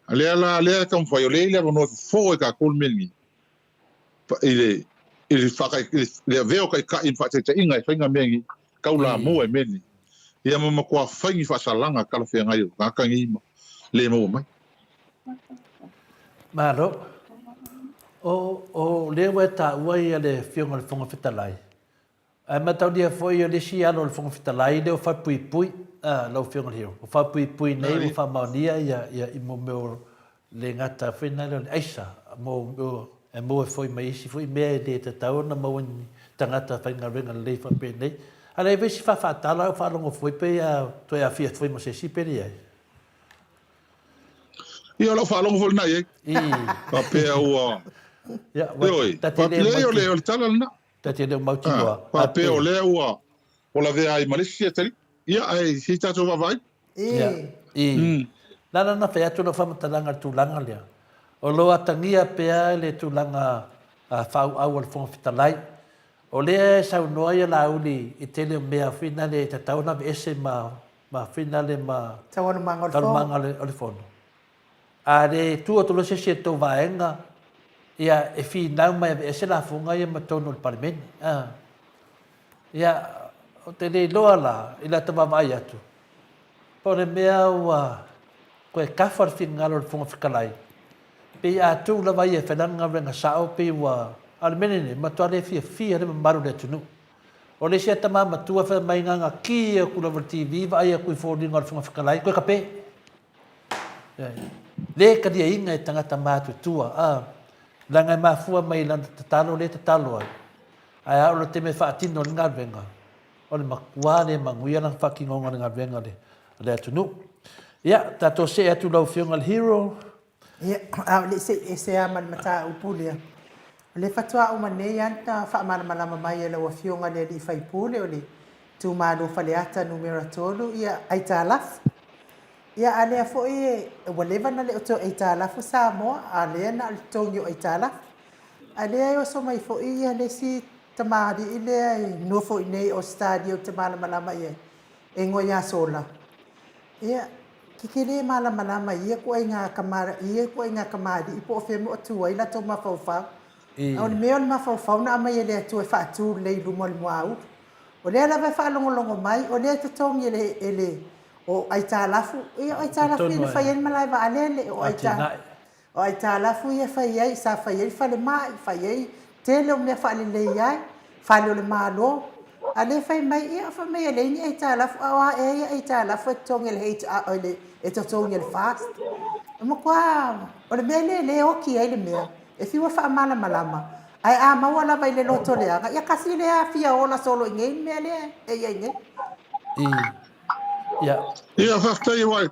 A lea la lea e taumafai o lea e i ai le avanoa e fofo ai tatou le mea lenei i le i le whaka, i le avea o taitai ma faataitaiga e fai ngā mea nei, taulamua i mea nei. Ia ma matua fai ni faasalaga talafeagai o tagata nei ma le maua mai. Malo. O, o lea ua e taua ia le Afioga i le Fofoga Fetalai, Ae mataulia foi o le isi alo o le Fofoga Fetalai lea o Falepuipui, a, lau Afioga i le Hero, o Falepuipui nei ua faamaonia ia, ia, i mo mea o le gata foi na lea o le aisa, mo mea e maua foi mai isi foi mea e le tatau ona maua ni tagata faigaluega lelei faapenei. A leai foi isi faafaatala o faalogo foi pe a toe aafia atu foi ma se isi pe leai. Ia, o lau faalogo foi lena i ai. Faapea ua... Ia, ua, ta te le mauti. O le tala lena. Ta te le o mautinoa. Ah, faapea o lea ua ua lavea ai ma le isi atalii. Ia, ae se i tatou vaavaai. Ia, i. Nana na fai atu lau faamatalaga i le tulaga lea. O lo o atagia pea le tulaga faaauau a le Fofoga Fetalai. O lea e saunoa ia Laauli i tele o mea foi nale e tatau ona aveese ma ma foi nale ma Taualumaga o le Fono. Taualumaga o le Fono. A le tu atu loa se isi o le tou vaega, ia, e finau mai e aveese lafoga ia ma totonu o le Palemene. A. Ia, ou te le iloa la, i lata vaavaai atu, po o le mea ua toe kafa le finagalo o le Fofoga Fetalai, pei a tuu lava ia e fai lana galuega sao, pei ua... A o le mea lenei, matua le fiafia le mamalu o le atunuu. O le isi a tama matua fai mai na ona ki atu lava i le TV vaai atu i foliga o le Fofoga Fetalai, toe kape. Le taliaina e tagata matutua, a, leaga e mafua mai i lana tatalo lea e tatalo ai, ae a oo i le taimi e faatino ai le galuega, o le matua le manuia lana faatinoga o le galuega a le atunuu. Ia, tatou see atu i lau Afioga i le Hero. Ia, a o le i see ese lava ma le mataupu lea, o lea faatoa uma nei lava ona faamalamalama mai e lau Afioga i le alii faipule o le itumalo Faleata Numera 3, ia, aitalafu. Ia a lea foi e, ua leva ona le o toe aitalafu Samoa, a lea na o le totogi o aitalafu. A lea e oso mai foi ia le isi tamalii lea e nofo i inei i Ausetalia ou te malamalama i ai, e igoa ia Sola. Ia, ke le malamalama i ia ituaiga kama, i ia ituaiga kamali'i po o fea mea o tu ai latou mafaufau. A o le mea o le mafaufau na aumai e le Atua e faatu lelei i luma o le muaulu. O lea lava e faalogologo mai, o lea e totogi e le, e le, O aitalafu, ia o aitalafu ia na fai ai le malae vaalele, o aitalafu, o aitalafu ia fai ai, sa fai ai le falemai, fai ai tele o mea faalelei ai, fale o le Malo. A lea fai mai, ia fai mai e leai ni aitalafu, a o a ea ia aitalafu e totogi e le HR, e le, e totogi e le FAST. E matua, o le mea lea e le oti ai le mea, e fiu e faamalamalama, ae a maua lava i le loto leaga, ia kasi lea fia ola solo i nei le mea lea e i ai nei. Ia. Ia, faafetai aua e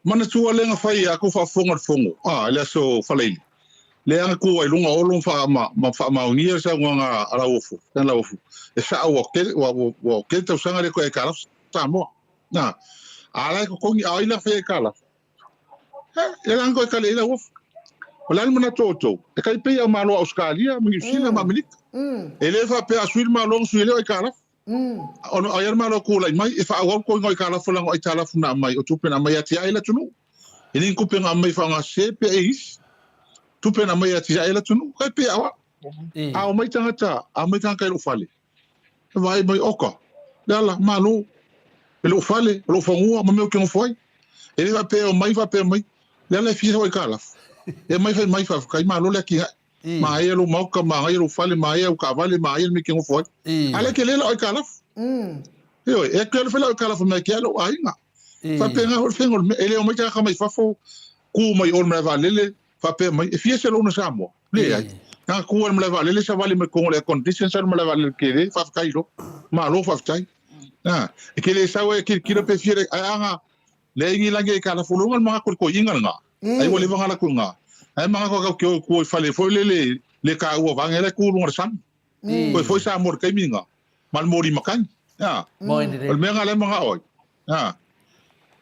manatua lea na fai a kou faafofoga le fono, a, i le aso Faraile, lea na tu ai luga o Olo ma faa, ma, ma faamaonia le saunoaga a Lauofo, a Lauofo, e sao ua tele, ua, ua, ua tele tausaga lea toe aitalafu Samoa. Na, a la e totogi, a o ai la fai aitalafu? E, e la na toe tali ai Lauofo. O le a le manatu o outou? E tai pei a Malo a Ausetalia ma Niu Sila ma Amerika. E le faapea a sui le Malo ona sui ai lea o aitalafu. Ona o ai le Malo tulai mai e faaauau le totogiina o aitalafu leaga o aitalafu na aumai, o tupe na aumai e atiae le atunuu. E le ni tupe na aumai e faaaogasese pe e isi. Tupe na aumai e atiae le atunuu, kai pei a o au. A omai tagata, a omai tagata i lou fale, e vaai mai, oka, Leala, Malo, e lou fale, o lou fanua ma mea ou te nofo ai. E le faapea e omai faapea mai, Leala e fia sau aitalafu. E omai fai mai, faafetai Malo le atiae. Manaia lou maota, manaia lou fale, manaia au taavale, manaia le mea e te nofo ai. A lea tele lau aitalafu. Ioe, e atu fai lau aitalafu mai ke lou aiga. Faapena foi le faiga o le mea. E le omai tagata mai fafo, ku mai o le malae vaalele, faapea mai, e fia se loan a Samoa? Leai. Na ku le malae vaalele, savali mai totonu o le air condition, sau le malae vaalele tele, faafetai loa. Malo faafetai. E te le sau e tilotilo pe fia le, ae a na Leai ni lagi aitalafu loga le manatu o le toeaina lena. Ai ua leva ona alu atu i ina. Ae manatu tau te o i tua i fale foi lele le taua vaeane la e tu i luga o le sami. Toe foi Samoa i le taimi lena ma le moli matagi. A. O le mea lena lea e manao ai. A.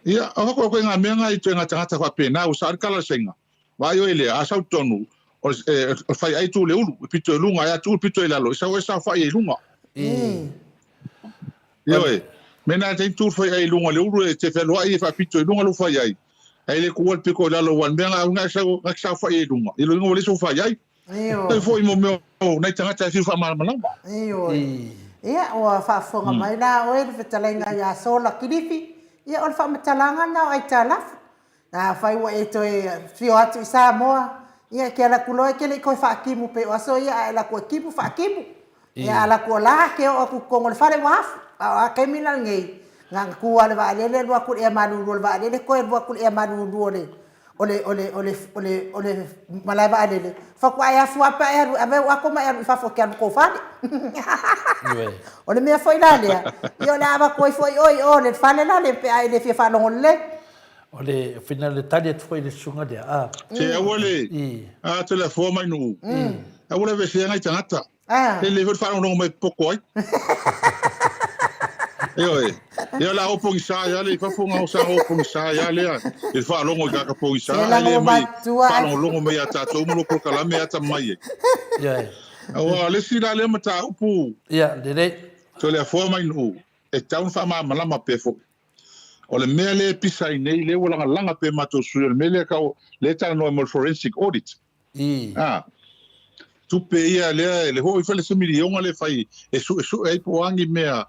Ia, o atu ai ngā mea ngā i ituaiga tagata faapena, ua sao le tala a le Saina. Vaai oe lea, a sau tonu, O le faiai tu le ulu, e pito i luga, ae a tuu le pito i lalo, e sau ai saofai ai i luga. Ioe, mena e taimi tu le faiai i luga o le ulu, e te fealuai e faapito i luga lou faiai, ae le tuua le pito i lalo, aua o le mea na e sau e saofai ai i luga, i lona uiga ua leai sou faiai. Ioe. Foi mo mea o nai tagata e fiu faamalamalama. Ioe. Ia, ua faafofoga mai la oe i le fetalaiga ia Sola Kilifi, ia o le faamatalaga lena o aitalafu. Afai ua e toe afio atu i Samoa, ia e te alu atu loa e te le i toe faatimu pei o aso ia, a e alu atu e timu, faatimu. Ia a alu atu o la e te oo atu i totonu o le fale ua afu. A o a taimi la lenei, na ona tu lava o le vaalele alu atu i le ea malulu o le vaalele toe alu atu i le ea malulu o le o le o le o le o le o le malae vaalele, faatoa e afu lava pe a e alu e ave au ato ma e alu i fafo e te alu i tou fale. O le mea foi la lea, ia o le a avatu ai foi oe i o i le fale la le pe a e le fia faalogo lelei. O le fina le tali atu foi i le susuga lea, a. Se aua le, a Toleafoa mai Nuu, aua le aveesea nai tagata. E lelei foi le faalogologo mai e popoto ai. Ioe, ia o le a o pogisa ai lava lea i fafo, na o sa o pogisa ai lava lea i le faalogo i tagata pogisa, ae le mai faalogologo mai ia tatou ma lou polokalame e atamamai ai. Ioe. Aua o le isi la lea mataupu. Ia, lelei. Toleafoa mai Nuu, e tatau ona faamalamalama pea foi. O le mea lea e pisa ai nei, lea ua lagalaga pea e matou sui, o le mea lea tau, lea e talanoa mo le forensic audit. A, tupe ia lea, le hoi fale se miliona lea fai e suesue ai po o a ni mea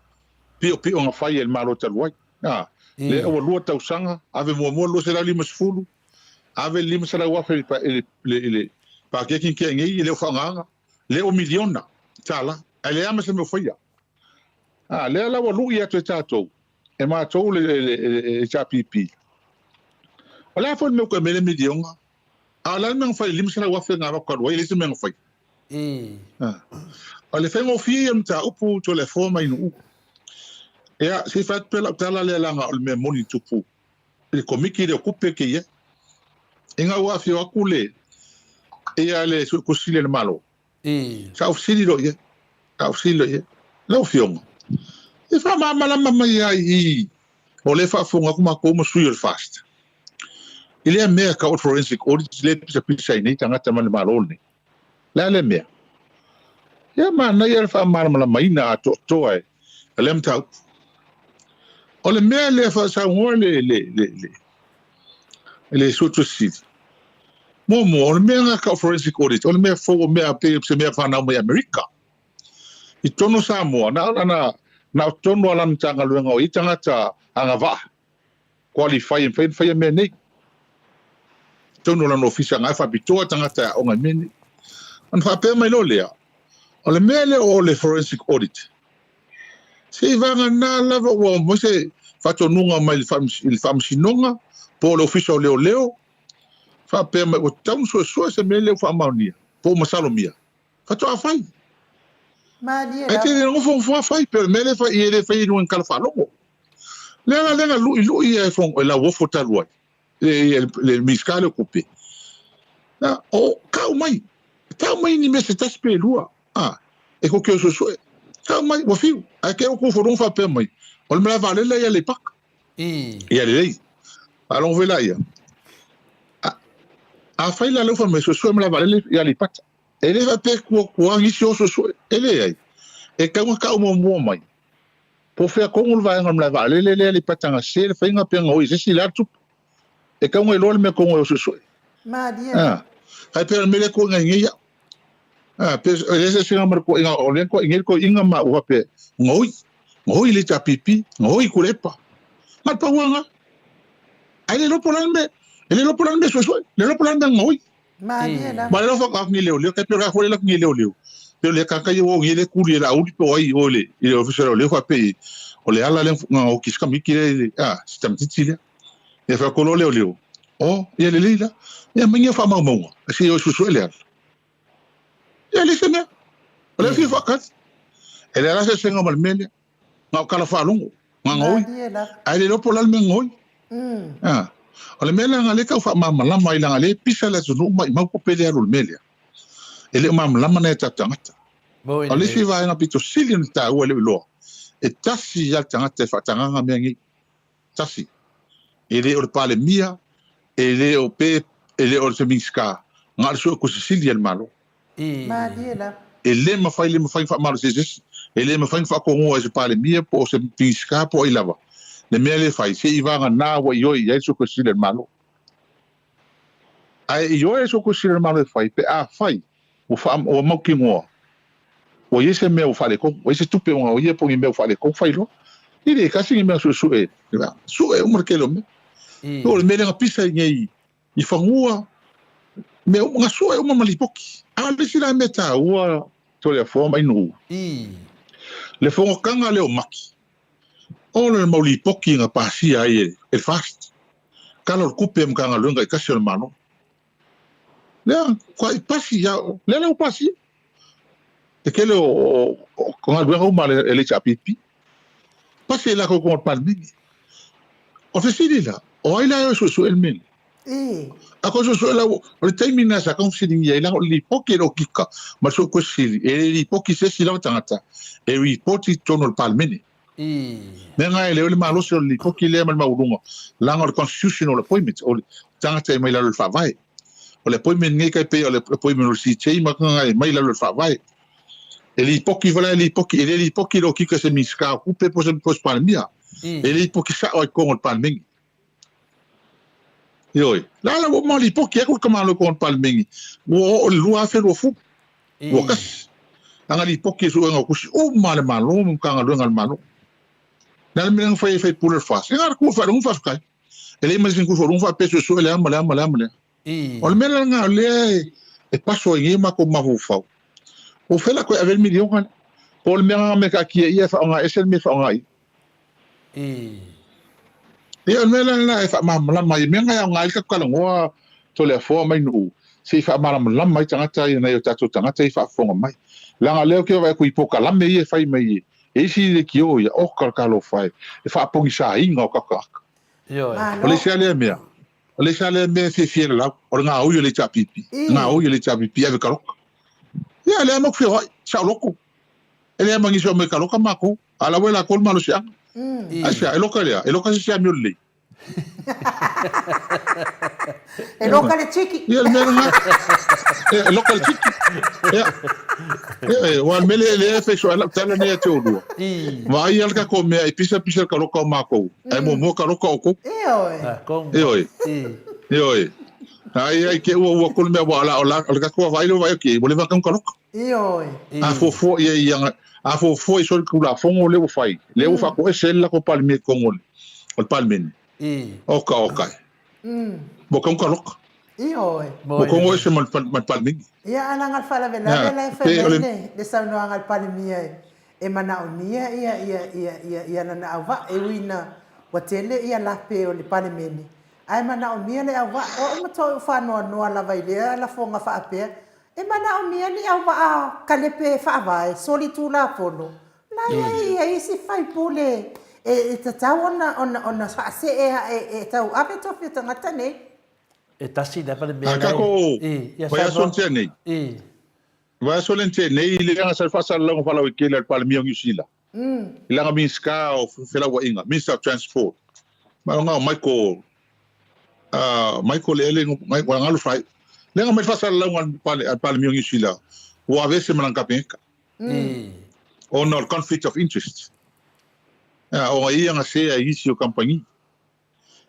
piopio na fai e le Malo talu ai. A, lea ua lua tausaga, ave muamua le 250, ave le 500,000 i le, i le paketi na tea nei, e le o faaaogaina, lea ua miliona tala, ae leai lava ma se mea o faia. A, lea la ua lui atu e tatou, e matou le, le, le HRPP. O le a foi le mea ua toe aumai le miliona? A o le a le mea na fai i le 500,000 na avatu talu ai, e leai se mea na fai. A, o le faigofie ia o le mataupu Toleafoa mai Nuu. Ia, se i fai atu pea lau tala lea leaga o le mea moni tupu i le Komiti lea o Tupe ke i ai. Ina ua afio atu le, ia le Suetusi Sili a le Malo, Sa ou fesili loa i ai, sa ou fesili loa i ai, Lau Afioga, e faamalamalama mai lava i i, o lea e faafofoga atu matou ma sui o le FAST, i lea mea e tau o le forensic audit lea e pisapisa ai nei tagata ma le Malo lenei. O le a lea mea? Ia manaia le faamalamalamaina atoatoa e lea mataupu. O le mea lea faasaunoa le, le, le, le, le Suetusi Sili, Muamua, o le mea lena tau forensic audit, o le mea fou, o mea pei o se mea fanau mai Amerika. I totonu o Samoa, na o lana, na o totonu lava o lana Matagaluega o i ai tagata agavaa, qualify e mafai ona faia mea nei. I totonu o lana ofisa na e faapitoa tagata e aoga i mea nei. Ona faapea mai loa lea, o le mea lea o le forensic audit, Seivagana lava ua aumai se faatonuga mai le Faamasinoga po o le Ofisa o Leoleo faapea mai ua tatau ona suesue se mea lea ua faamaonia po ua masalomia, faatoa fai. Malie Ae lava. te le nofonofo lava fai, pei o le mea lea e fai e le faia i luga i ni tala faalogo. Lea la lea na luilui e lauofo talu ai le le Minisita lea o Tupe. Na, o tau mai, tau mai ni mea se tasi pe lua, a, e tou te o suesue. Tau mai, ua fiu, ae te o tou folonga faapea mai, o le malae vaalele ia i Aleipata. Ia lelei. Faalogo foi laia. A, afai la lea ua fai mai, suesue malae vaalele i Aleipata. E le faapea tua tua nisi o suesue. E leai. E tatau ona tau muamua mai. Po o fea tonu le vaega o le malae vaalele lea i Aleipata na se le faiga pe na oi i se isi le a tupu. E tatau ona iloa le mea tonu e o suesue. Malie. A, ai pea o le mea lea koiga i nei au. A, pe, e leai se eseesega ma le koiga, o lea koiga nei le koiga ma ua faapea, gaoi, gaoi le HRPP, gaoi Tuilaepa. Na o le pau lava lena. Ae le iloa po o le a le mea, e le iloa po o le a le mea suesue, le iloa po o le a le mea gaoi. Malie lava. Ma le lofa ka ni leo leo ka pe ka fole la ni leo leo. Pe le ka ka yo ngi le kuli la uli po ai o le i le ofisa leo leo fa pe o le ala le nga o kis ka miki le a si tam titi le. E fa kolo leo leo. O ia le leila. Ia mangi fa mau mau. Si o susu le ala. Ia le se mea. O le fi fa kat. E le ala se senga ma le mele. Nga o kala faalogo, nga gaoi. Ae le iloa po o le a le mea gaoi. A, o le mea lea nga lea tau faamalamalama ai leaga lea e pisa le atunuu maimau kope le alu o le mea lea. E le o malamalama nai a tatou tagata. O le isi vaega pito sili ona taua e le o iloa, e tasi lava le tagata e faatagaga mea nei. Tasi. E le o le Palemia, e le o pe, e le o se Minisita. Na o le Suetusi Sili a le Malo. Malie lava. E le mafai, le mafai ona faamalosi e se isi, e le mafai ona faatonuga e se Palemia po o se Minisita po o ai lava le mea lea e fai, seiavagana ua ioe i ai le Suetusi Sili a le Malo. Ae ioe le Suetusi Sili a le Malo e fai pe afai ua faa, ua mautinoa ua i ai se mea ua faaletonu, ua i ai se tupe ua gaoia po o ni mea ua faaletonu, fai loa. E le tasi ni mea suesue, sue uma le tele o mea. O le mea lea na pisa i nei i fanua, mea uma, na sue uma ma lipoti. A o le isi la mea taua Toleafoa ma Ainuu, le fonotaga lea o Maki, o le mau lipoti na pasia ai e le FAST, Tala o le Tupe a Matagaluega taitasi o le Malo. Lea, i pasi, lea la ua pasia. Le tele o galuega uma a le HRPP. Pasi ai latou i totonu o le Palemene. O le fesili la, o ai la e o e suesue le mea lea? A toe suesue la, o le taimi lena sa tatau ona fesiligia ai, leaga o le lipoti e le o kika ma le Suetusi Sili, e le lipoti i se isi lava tagata, e lipoti i totonu o le Palemene. Mea na e le o le malosi o le lipoti lea ma le maualuga, leaga o le constitutional appointment, o le tagata e mai lalo i le Faavae. O le appointment nei tai pei o le appointment o le CJ ma tulaga e mai lalo i le Faavae. E lipoti vala e lipoti, e le lipoti i le okika se Minisita o Tupe po o se Palemia. E lipoti sao lava i totonu o le Palemene. Ioe. La la ua uma lipoti atu le tamaloa i totonu o le Palemene, ua oo i le 2020. Ua tasi. Ana lipoti e suega o tusi uma a le Malo ma Matagaluega a le Malo. Le a le mea lea na fai ai faipule o le FAST? E na o le tuu e faalogo faafetai. E leai ma se isi na tuu faalogo faapea suesue le a ma le a ma le a ma le a. O le mea la lena o lea e paso ai nei o matou mafaufau, po o fea la toe ave ai le miliona lea? Po o le mea lena na taatia ia e faaaoga ese le mea e faaaoga i i. Ia, o le mea la lena e faamalamalama ai, mea na e aoga ai le tatou talanoa Toleafoa mai Nuu, se i faamalamalama ai tagata ia nai o tatou tagata ia e faafofoga mai. Leaga o lea ou te vaai atu i polokalame ia e fai mai e isi leitio ia, oka le talofa e, le faapogisaina o tatou tagata. Ioe. O le isi lava lea mea, o le isi lava lea mea e fiafia e lalau, o le gaoi o le HRPP, gaoi o le HRPP e ave taloka. Ia, lea matou feoai, saoloto. E leai ma nisi o aumai taloka matou. A la ua e latou le malosiaga. Aisea, e loka lea, e loka se isi amio lelei. E loka le tiki. Ia, le mea lena. Ia, e loka le tiki. Ia, ia, aua o le mea lea, lea e fai soo ai lau tala nei ia te oulua. Vaai lava le tatou mea e pisa pisa le taloka o matou, ae muamua taloka outou. Ioe. Ioe. Ioe. Ai ai te ua ua kulu mea ua ala o la o le tatou vaai lea vaai atu i ai, ua leva ona taloka. Ioe. A fuafua i ai i aga A fuafua i solitulafono lea ua fai, lea ua faatoese ai le latou Palemia i totonu o le Palemene, oka oka e. Ua tau taloka. Ioe. Ua tau ese ma le Palemene. Ia, ae leaga le faalavelave la e fai mai le, le saunoaga a le Palemia e manaomia ia, ia, ia, ia, ia lana auvaa, e ui ina ua tele ia lape o le Palemene, ae manaomia le auvaa. O au matua ou faanoanoa lava i lea lafoga faapea, E manaomia ni auvaa kalepe faavae solitulafono la e ai ia isi faipule e tatau ona ona ona faasee ae e tau ave tofi o tagata nei. E tasi lava le mea A la e tatou i ia vaiaso saunoa na tea nei, i. Vaiaso lea na tea nei, lea na sa faasalalauga faalauaitele a le Palemia o Niu Sila i lana Minisita o Felauaiga, Minister of Transport, ma o Michael Michael Leele ua galo fai. Lea na aumai le faasalalauga a le Palemia o Niu Sila, ua aveese ma lana Kapeneta. Ona o le conflict of interest. Ona ia na share i isi o kamupani.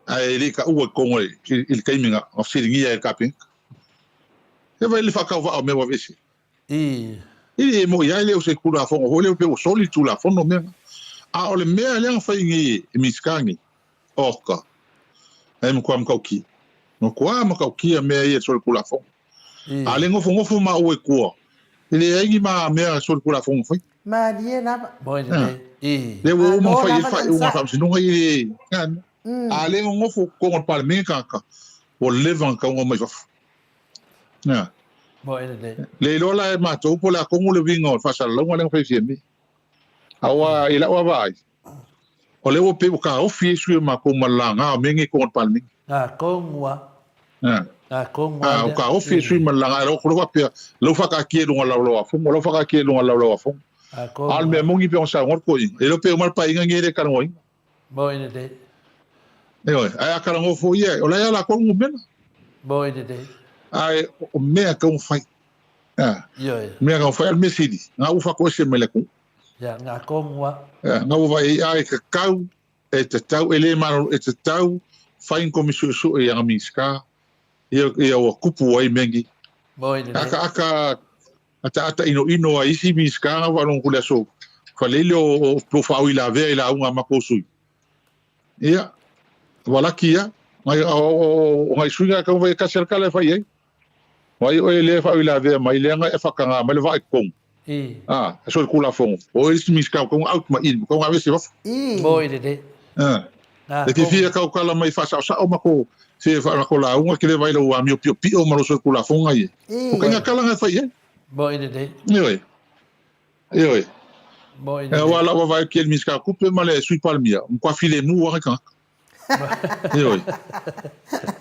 Ae le i taua i totonu i le taimi na fesiligia ai e le Kapeneta. E vaai i le faatauvaa o mea ua aveese. E moni lava e le o se Tulafono foi lea pe ua soli le Tulafono mea na. A o le mea lea na fai nei e Minisita nei, oka, e matua matautia. Matua matautia mea ia e soli Tulafono. A le nofonofo maua i tua, e leai ni ma mea soli Tulafono fai. Malie lava. Moi lelei. Lea ua uma ona fai ai le faaiuga a le Faamasinoga ia e A le nonofo i totonu o le Palemene tagata, ua leva ona tatau ona omai i fafo. Ea. Moi lelei. Le iloa la e matou po o le a tonu le uiga o le faasalalauga lea na fai Fiame. Aua i lau lava vaai, o lea ua pei ua taofi ai sui o matou ma le laga o mea nei i totonu o le Palemene. Nga tonu a. Ea. Nga tonu a Ua lea. taofi ai sui ma le laga, e lou faapea, lau faataatia i luga o le laulau-a-fono, lau faataatia i luga o le laulau-a-fono. Nga tonu A o le mea a. moni pei ona saunoa le toeaina, e le o pe uma le paeaiga lenei e le talanoaina. Moi lelei. Ioe, ae a talanoa foi ia, o la e ia latou le numera. Moi lelei. Ae o mea e tatau ona fai. A, mea e tatau ona fai, a o le mea sili, nga ua faatoese mai le atunuu. Ia, nga tonu a. Nga ua vaai ai, e tatau, e tatau, e le malolo, e tatau fai ni komisi suesue i ana Minisita, ia, ia ua tupu ai mea nei. Moi lelei. Ataata, ataata inoino ai isi Minisita na ua faalogo atu i le aso Faleile o, o lo faauilavea i lauga a matou sui. Ia, ua laki ia, nai, o, o, o, o nai sui na taumafai e tasi a le tala e fai ai. Vai oe lea e faauilavea mai lea na e faataga mai le vaa i totonu. I. A, e solitulafono. O oe le isi Minisita ua tatau ona out mai i, ua tatau ona aveese i fafo. I. Moi lelei. A. Na, E fiafia kau tala mai faasaosao ma ko se fa ko lauga ke le vai lau amio piopio ma lou solitulafono ia. I. O kaiga tala na e fai i ai. Moi lelei. Ioe. Ioe. Moi E lelei. aua la ua vaai atu i le Minisita o Tupe ma le Sui Palemia, ua matua filemu lava nai tagata. Ioe.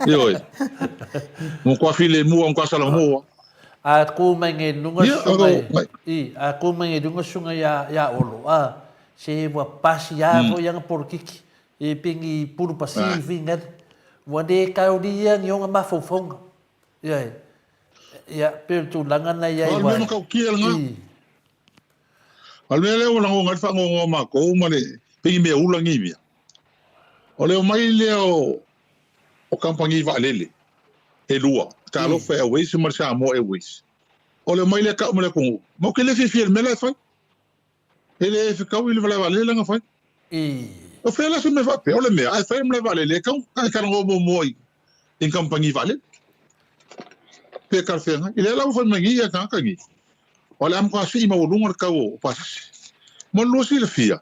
Ioe. Ua matua filemu lava, ua matua salamo lava. A ku mai nge lunga Ia, sunga o, ngai. i, a ku mai nge lunga sunga ia, ia Olo, a, se ua pasi a foi anga polokiki, e pingi pulu pasi fingale, ua le kauli ia ni onga mafaufauga. Ia, ia, pe o le tulaga na iai O le wai. mea matautia lena. I. O le mea lea ua lagona ai le faanoanoa o matou ma le pei mea ula nei mea, o le omai lea o o kamupani vaalele e lua, Talofa Airways ma le Samoa Airways. O le omai lea tau ma le atunuu, matou te le fiafia i le mea la e fai. E le fetaui le malae vaalele lea na fai. O fea la se mea faapea? O le mea, a e fai le malae vaalele, e tatau ona e talanoa muamua i ni kamupani vaalele. Pe talafeagai. I lea la ua fai mai nei ia tagata nei, o le a matua sii maualuga le tau o pasese. Mo le 20 silafia,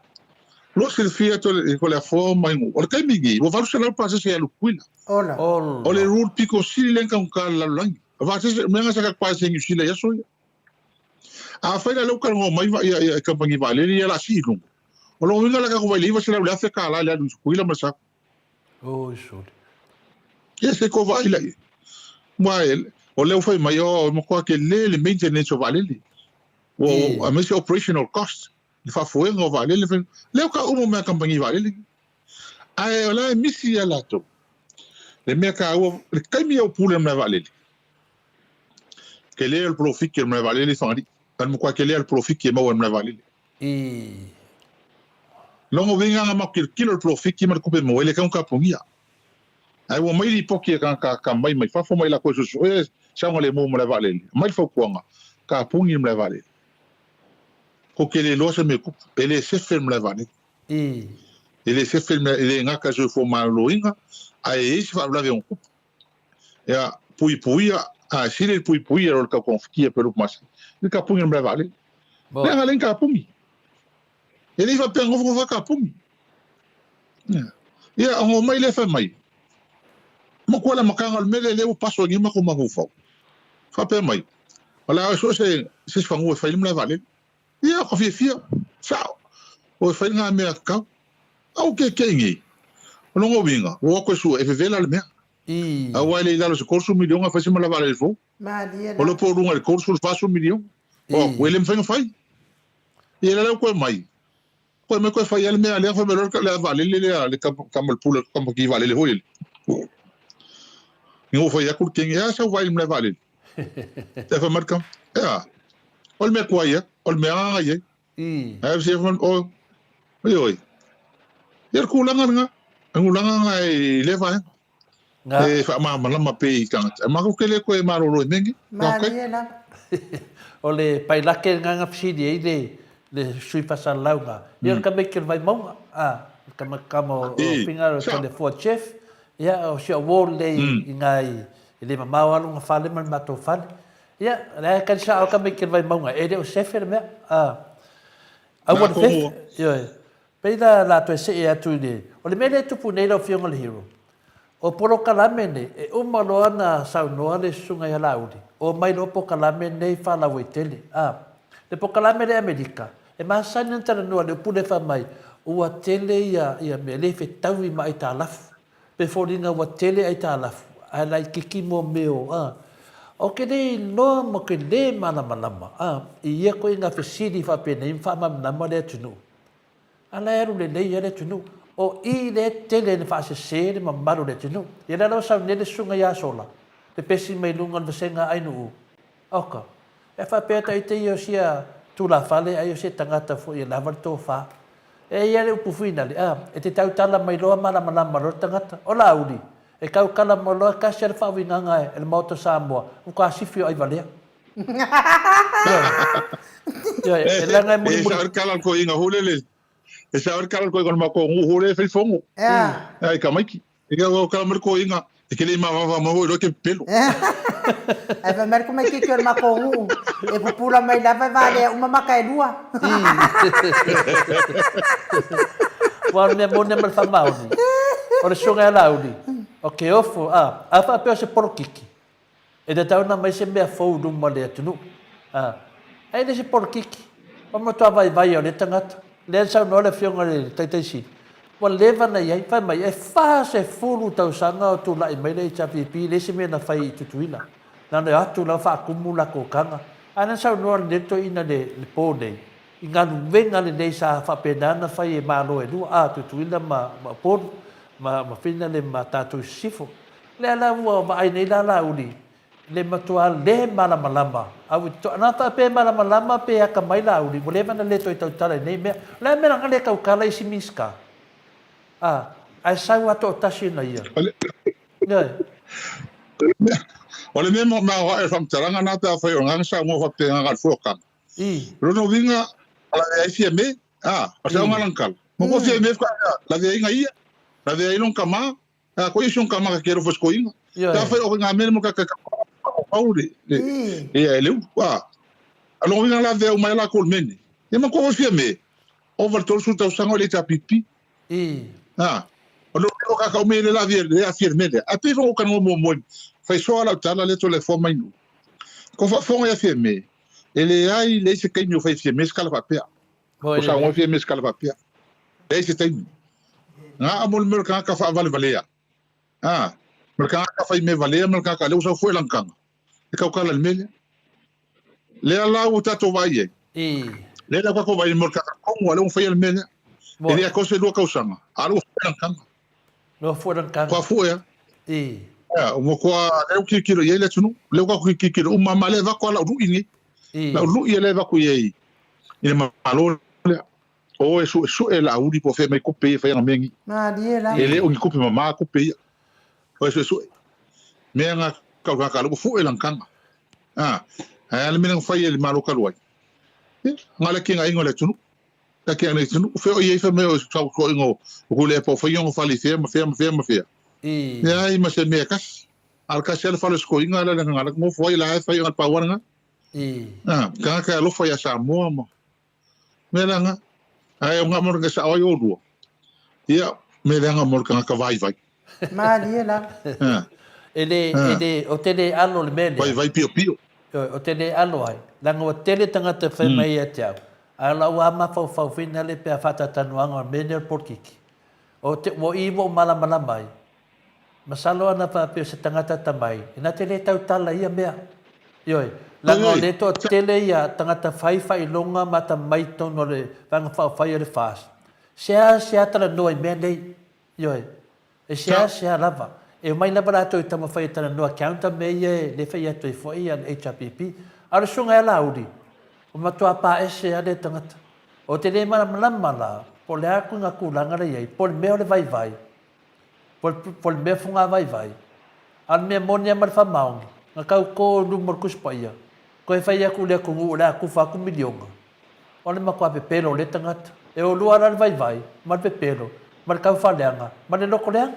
20 silafia to le afoa mai nuu. O le taimi nei, ua 800 pasese e alu i Tutuila. Ola. O le rule pito sili lea na taugata i le lalolagi. O pasese, o mea na sa tatou pasese i Niu Sila i aso ia. Afai la lea ua talanoa mai ia, ia kamupani vaalele ia o le a sii i luga, o lona uiga o le a tatou vaai i le $900 i le $1,000 i le alu i Tutuila ma le Samoa. Oi sole. Ia se ko vaai la ia. Aua o lea ua fai mai, oh, e matua tele le maintenance o vaalele. Ua, Ii. aemaise operational cost, le faafoega o vaalele. Lea ua tau uma mai a kamupani vaalele. Ae o la e misi ia latou. Le mea taua, le taimi e pule le malae vaalele. Tele o le polofiki o le malae vaalele i Fagalii. O le matua tele o le polofiki e maua i le malae vaalele. I. Lona uiga na matou tilotilo i le polofiki ma le tupe maua, e le tatau ona tapunia. Ae ua mai lipoti e tagata ka mai mai fafo mai latou e suesuea saogalemu o malae vaalele, aumai le fautuaga, tapuni le malae vaalele. Kou te le iloa se mea e tupu, e le sefe le malae vaalele. I. E le sefe le mea, e le gata i le soifua maloloina, ae e i ai se faalavelave e ono tupu. Ia, puipuia, a sili le puipuia i lo le tau togafitia pei o le upu masani, i le tapuni o le malae vaalele. Leaga lea ni tapuni. E le i faapea nofonofo lava tapuni. Ia, ona omai lea fai mai, matua le amataga o le mea lea, lea ua paso ai nei matou mafaufau. Faapea mai, o le a sue se isi fanua e fai ai le malae vaalele. Ia, ka fiafia, sao, o e fai ngā mea tatau. Au ke kei nei, o lona uiga, ua o atu e sue, e vevela le mea. I. Aua e le i lalo o se 30 miliona e fai se malae vaalele fou. Malie O la. le po luga i le 30 i le 40 miliona. O atu, e le mafai ona fai. Ia, la ua toe mai, Koe mai koe fai a le mea lea, fai mai loa le vaalele lea, le tama le pule, tama ki vaalele foi le. Ina ua fai atu le kenge, e a sau vaai i le malae vaalele. E fai mai le tama, e a, o le mea tuai ia, o le mea agaga i ai. Ae se fai mai, o, ioe, ia le tulaga lena, le tulaga lena i lea vaega. Nga. E faamalamalama pea i tagata. E matou te le toe malolo i mea nei. Faafetai. Malie lava. O le pailake lena na fesili ai le le sui faasalalau na. Ia o le tamaiti o le Vaimauga, a, le tama tama o I, Finga o sao. Toleafoa Jeff, ia o si au uo lelei i ina i e le mamao lava lona fale ma le matou fale. Ia, o lea e tali sao le tamaiti o le Vaimauga, e le o sefe le mea, a. Aua Na le tonu fefe, a. ioe. Pei la la toe see atu i le... O le mea lea e tupu nei lau Afioga i le Hero, o polokalame nei, e uma loa ona saunoa le Susuga ia Laauli, omai loa polokalame nei faalauaitele. A, le polokalame lea i Amerika, e masani ona talanoa i le upu lea fai mai, ua tele ia, ia mea le fetaui ma aitalafu. Pe foliga ua tele aitalafu, ae laititi mo mea o, a. Ou te le iloa ma ou te le malamalama, a, i ia ituaiga fesili faapenei ma faamalamalama le atunuu. A la e alu lelei lava le atunuu. O i lea e tele ina faasese le mamalu o le atunuu. Ia lea la ua sau nei le susuga ia Sola. Pepesi mai luga o le vasega Ainuu. Oka. E faapea ta ita ia o sia tulafale ai o se tagata foi e lava le tofa. E i ai le upu finale, a, e te tautala mai loa malamalama loa le tagata. O Laauli, e tautala mai loa tasi a le faauigaga e le Maota o Samoa, ua tasifi o Aivalea. Ioe. Ioe, e leaga e mulimuli. E sao le kala o le toeaina foi lele. E sao le kala o le toeaina o le matou nuu foi lele e fai fono. Ia. Ai tamaiti. Ia ua kala mai le toeaina, e te le i mavava mai foi iloa e te pepelo. Ae fai mai le tamaititi o le matou nuu, e pupula mai lava e valea uma maka e lua. Aua o le mea moni ma le faamaoni, o le susuga ia Laauli, o ke ofo, a, a faapea o se polokiki, E tatau ona aumai se mea fou i luma o le atunuu. A, ae le se polokiki. Ua matua vaivai o lea tagata. Lea na saunoa le Afioga i le Taitai Sili, ua leva ona i ai. Fai mai, e 40 tausaga o tulai mai le HRPP, leai se mea na fai i Tutuila. Na ona o atu lava faatumu latou taga. A lea na saunoa lenei toeaina i le po nei, i galuega lelei sa faapena ona fai e Malo e lua, a, Tutuila ma Upolu, ma Finale ma tatou i Sisifo. Lea la ua vaai nei la Laauli, le matua le malamalama. A ua na faapea e malamalama pe atamai Laauli, ua leva ona le toe tautala i nei mea. O le a mea leaga le tautala isi Minisita? A, ae sau lava toatasi ona ia. Ioe. O le mea maoae o le faamatalaga na pe afai o lena na saunoa faapea na o le fokaga. I. O lona uiga, o lavea ai Fiame, a, o se aoga lana tala. Mo ko Fiame lavea ai ia, lavea ai lona tama, A ko isi ka maka ke rofo skoinga. Ta fai o nga mele mo ka ka pau le le e le u a. A longo inga la vea mai la ko mene. E ma ko fia me. O va tolu su tau sango le ta pipi. I. A. O lo o ka ka me le la via le a fia mele. A pe fo ka no mo mo. Fai so ala tala le to le fo mai nu. Ko fa fonga ya fia me. E le ai le se kaimi o fai fia me skala fa pea. O sa ngoe fia me skala fa pea. Leai se taimi. Nga a mo le mea o le kangaka faavalevalea. A, ma le kangaka fai mea valea ma le kangaka lea ua sau fua i lana kanga. E kaukala i le mea lea. Lea la ua tatou vaai ai. Lea la ua tatou vaai ai mo le kangaka komu a lea ua faia le mea lea. E le atoa se lua tausaga, a lea ua fua i lana kanga. Lea ua fua i lana kanga. Kua fua ea. Ea, ua matua lea ua tilotilo i ai le atunuu. Lea ua tatou tilotilo uma ma lea e avatu lava lau lui nei. Lau lui lea e avatu i ai i le Malo lea. O e suesue Laauli po o fea mai kupe ia e fai ana mea nei. Malie lava. E le o ni kupe mama kupe ia. O e suesue. Mea nga kau kaka ua fue lana kanga. A, ae a le mea na fai e le Malo talu ai. Ia, nga le kinga ingo le atunuu. Ka kinga le atunuu. Fea o iai fai mai o sau soinga o ku le po fai o fale i fea ma fea ma fea ma fea. Leai ma se mea kasi. A le kasi a le fale skoinga le nga le ngofo ai la e fai o le pauana nga. A, kanga ka alofa ia Samoa ma Mea leaga, ae o nga mo le sao ai olua. Ia, mea leaga mo le tagata vaivai. Malie la. E le, e le, o te le alo le mea lea. Vaivai piopio. O te le alo ai, leaga ua tele tagata e fai mai ia te au, ae o lau lava mafaufau finale pe a faatatanuaga o le mea lenei o le polokiki. O te, ua i ua ou malamalama ai, Masalo ana faapea o se tagata atamai, na te le tautala ia mea. Ioe, leaga o lea toatele ia tagata fai faailoga ma atamai i totonu o le Vaega Faaupufai o le FAST. Seasea talanoa i mea nei. Ioe, e seasea lava. E omai lava latou e taumafai e talanoa counter mea ia e le fai atu ai foi le HRPP. A o le susuga ia Laauli, ua matua paese lava lea tagata. Ou te le malamalama la, po o le a kuiga tulaga la i ai, po o le mea o le vaivai, Po o le mea fogavaivai, a o le mea moni lava ma le faamaoni, na tauto i luma o le Tusi Paia, toe fai atu i le atunuu o le a tufa atu miliona. O le matua pepelo o lea tagata. E o lua la le vaivai, ma le pepelo, ma le taufaaleaga, ma le loto leaga.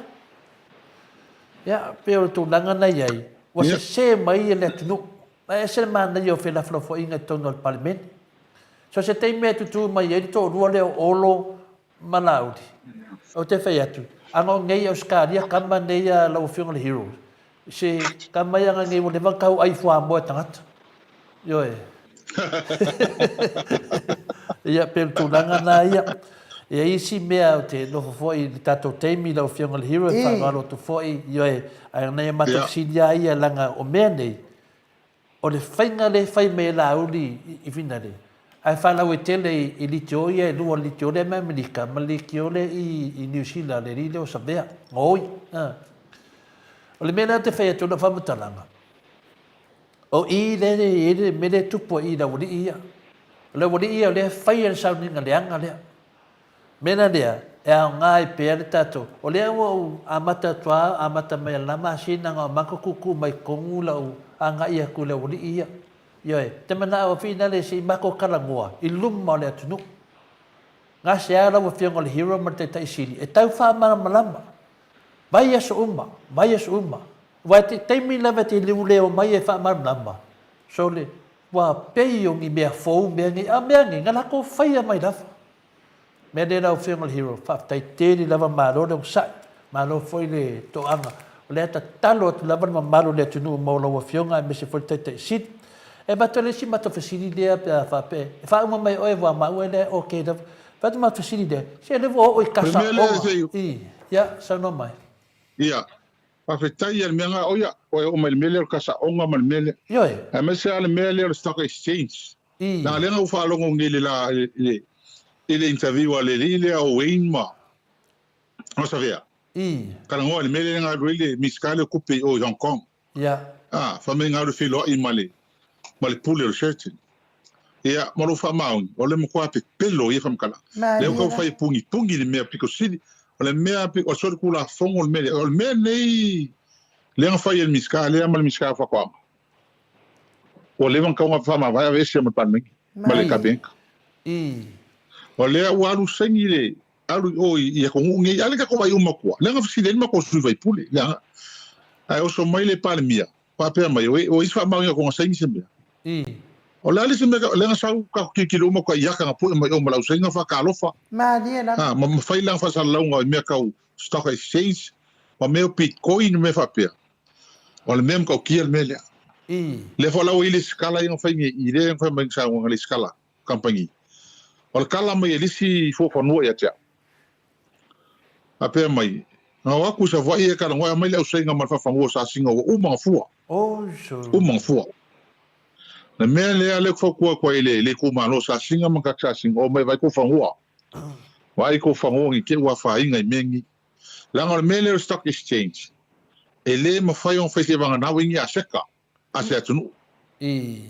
Ia, pei o le tulaga na i ai, ua sese mai le atunuu. Ae ese le manaia o felafolafoaiga i totonu o le Palemene. So se taimi e tutū mai ai le toalua lea o Olo ma Laauli. Ou te fai atu, ana o nei Ausetalia kama nei a lau Afioga i le Hero, se kama ia ana nei ua leva ona tau ai fuamoa e tagata. Ioe. Ia, pei o le tulaga na ia. E i ai isi mea ou te nofo foi i le tatou taimi lau Afioga i le Hero, e faaaloalo atu foi, ioe, ae o nai a matou fesili lava ia leaga o mea nei, O le faiga lea e fai mai e Laauli i Finale, ae faalauaitele i litio ia e lua, o le litio lea mai Amerika ma le litio lea i Niu Sila, le alii lea o Savea, Gaoi. O le mea lea ou te fai atu lau faamatalaga, o i lea e i ai le mea lea e tupu ai i le aualii ia. O le aualii ia o lea e faia le sauniga leaga lea. O le mea la lea, e aoga ai pea le tatou, o lea ua ou amata atu lava, amata mai le la masina na o matou tuutuu mai totonu lau agai atu i le aualii ia. Ioe, te manao finale se i matou talanoa i luma o le atunuu. Gasea lau Afioga o le Hero ma le Taitai Sili e tau faamalamalama vaiaso uma, vaiaso uma. Aua i te taimi lava e te liuleo mai e faamalamalama, sole, ua pei o ni mea fou mea nei, a o mea nei, na latou faia mai lava. Mea lea lau Afioga i le Hero, faafetai tele lava, malo le onosai, malo foi le toaga. O lea e tatalo atu lava le mamalu o le atunuu mo lau Afioga aemaise foi le Taitai Sili. E avatu ai le isi matou fesili lea pe a faapea e faauma mai e oe aua maua lea e okay lava. E avatu matou fesili lea, se lea ua oo i O le mea lea kasaoga se i. i, ia, saunoa mai. Ia, faafetai ia le mea na, oia, ua e oo mai i le mea lea o le kasaoga ma le mea lea. Ioe. Aemaise lava le mea lea o le stock exchange. I. Leaga lea na ou faalogo nei i le la, i le, i le interview a le alii lea o Wayne ma Savea. I. Talanoa i le mea lea na alu ai le Minisita lea o Tupe i o i Hong Kong. Ia. A, fai mai na alu e feiloai ma le, ma le pule o le Sheraton. Ia, ma lou faamaoni, o le matua pepelo o ia faamatalaga. Lea ua tau fai e pugipugī le mea pito sili. O le mea, o le solitulafono le mea lea. O le mea lenei lea na fai e le Minisita lea ma le Minisita o Faatoaga, ua leva ona tatau ona faamavae aveese ma le Palemene, ma le Kapeneta. O lea ua alu saini le, alu i o i atunuu nei, a lea tatou vaai uma atu lava. Lea na fesili ai le matou sui usufono, leaga ae oso mai le Palemia, faapea mai, ua i ai se faamaoniga kona saini se mea. O le a le isi mea, lea na sau tatou tilotilo uma atu i aka na pue mai o ma le ausaina faatalofa, Malie lava. ma fai lana faasalalauga i mea tau stock exchange ma mea o bitcoin ma mea faapea. O le mea matautia le mea lea. Lea foi la ua i ai le sikala ia na fai nei i lea na fai mai na saunoaga le sikala kamupani. O le kala mai e le isi fuafanua ia te au. Faapea mai, na o atu i Savaii e talanoa e aumai le ausaiga ma le faafanua o Sasiga ua uma ona fua. Uma ona fua. Le mea lea lea ou te fautua atu ai i le itumalo o Sasiga ma Kaki Sasiga, omai vaai kou fanua. Vaai kou fanua ne i te i ua afaina i mea nei. Leaga o le mea lea o le stock exchange, e le mafai ona fai seivagana ua i ni aseta a se atunuu. E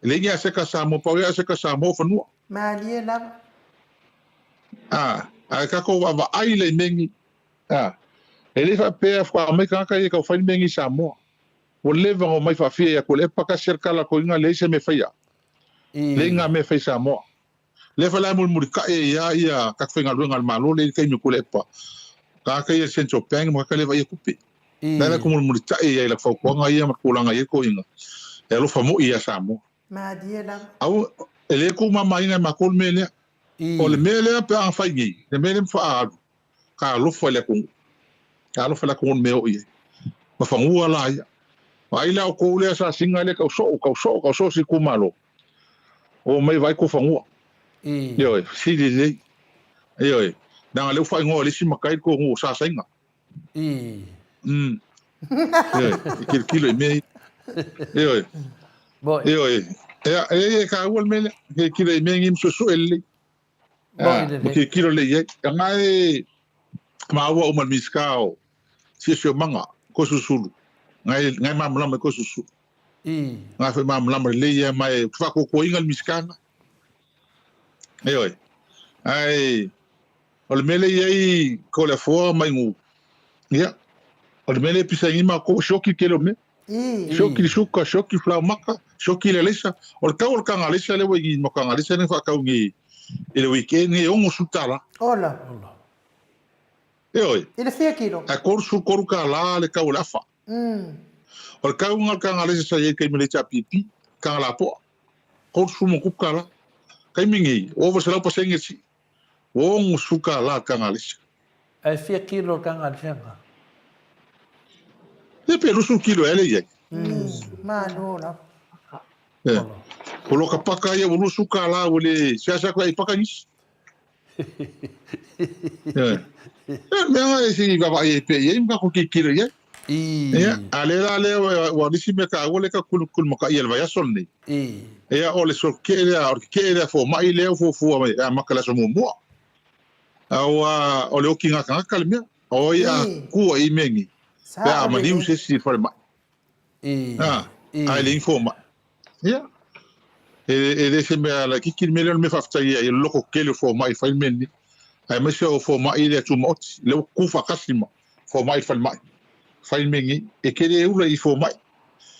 leai ni aseta a Samoa, pau ia aseta a Samoa o fanua. Malie lava. A, ae tatou vaavaai la i mea nei. A, e le faapea faatoa aumai tagata ia e tau fai le mea nei i Samoa. Ua leva ona omai faafia ia Tuilaepa tasi a le tala koiga leai se mea e faia. Leai nga mea e fai i Samoa. Lea foi la e mulimulitai ai lava ia tagata faigaluega a le Malo lea i le taimi o Tuilaepa, tagata ia i le Central Bank ma tagata lea e vaaia tupe. Lea la e mulimulitai ai i lau fautuaga ia ma le tulaga e i ai toeaiina, e alofa moi ia Samoa. Malie lava. Aua, e le tuumamaina e matou le mea lea. O le mea lea pe a fai nei, le mea lea e faaalu, Talofa i le atunuu. Talofa i le atunuu i le mea e oo i ai. Ma fanua la ia. Vaai la outou lea sasiga lea tau soo, tau soo, tau soo se itumalo. Omai vaai tou fanua. Ioe, fesili lelei. Ioe, leaga lea ua faaigoa e le isi matai le tou nuu o Sasaiga. Umm. Ioe, e tilotilo i mea ia. Ioe. Ioe. Ia, e taua le mea lea. Tilotilo i mea nei ma suesue lelei. Ma tilotilo lelei i ai. Leaga e maua uma i le Minisita o Siosiomaga, Toeolesulusulu, na e malamalama i Toeolesulusulu. Na foi malamalama lelei lava, ma ou te faatuatuaina le Minisita lena. Ioe. Ae o le mea lea e i ai Toleafoa ma Inu, ia, o le mea lea e pisa ai nei matou, ua sioki le tele o mea. Sioki le suka, sioki le falaomata, sioki le alaisa. O le tau o le taga alaisa lea ua i ma taga alaisa lea na faatau nei i le weekend nei, e $60. Ola. Ioe. I le fia kilo? Ae $33 le tau o le afa. O le tau lena o le taga alaisa sa i ai i le taimi o le HRPP, taga lapoa, $30+. Taimi nei, ua ova i le 100% le sii. Ua $60 le taga alaisa. Ae fia kilo le taga alaisa lena? Ia pe 20 kilo ea lea e i ai. Malo lava. Ia. Poloka paka ia ua $20 ua le seasea atu ai paka nisi. Ia. Ia mea na e se i vaavaai ai pea i ai ma tatou tilotilo i ai. Ia, a lea la lea ua nisi mea taua lea tatou kulumakaia i le vaiaso lenei. Ia, o le sokee lea, o le kekee lea fomai lea ua fuafua mai e amata i le aso muamua. Aua o le okiga tagata le mea. O ai a kua i mea nei. Pe a maliu se isi i le falemai. A, a e leai ni fomai. Ia, e, e le se mea laitiiti le mea lea, o le mea faafetai ai, o le loko tele o fomai e fai le mea lenei. Aemaise o fomai i le tumaoti, lea ua tutu faatasi ma fomai i le falemai, fai le mea lenei. E te le ula i fomai.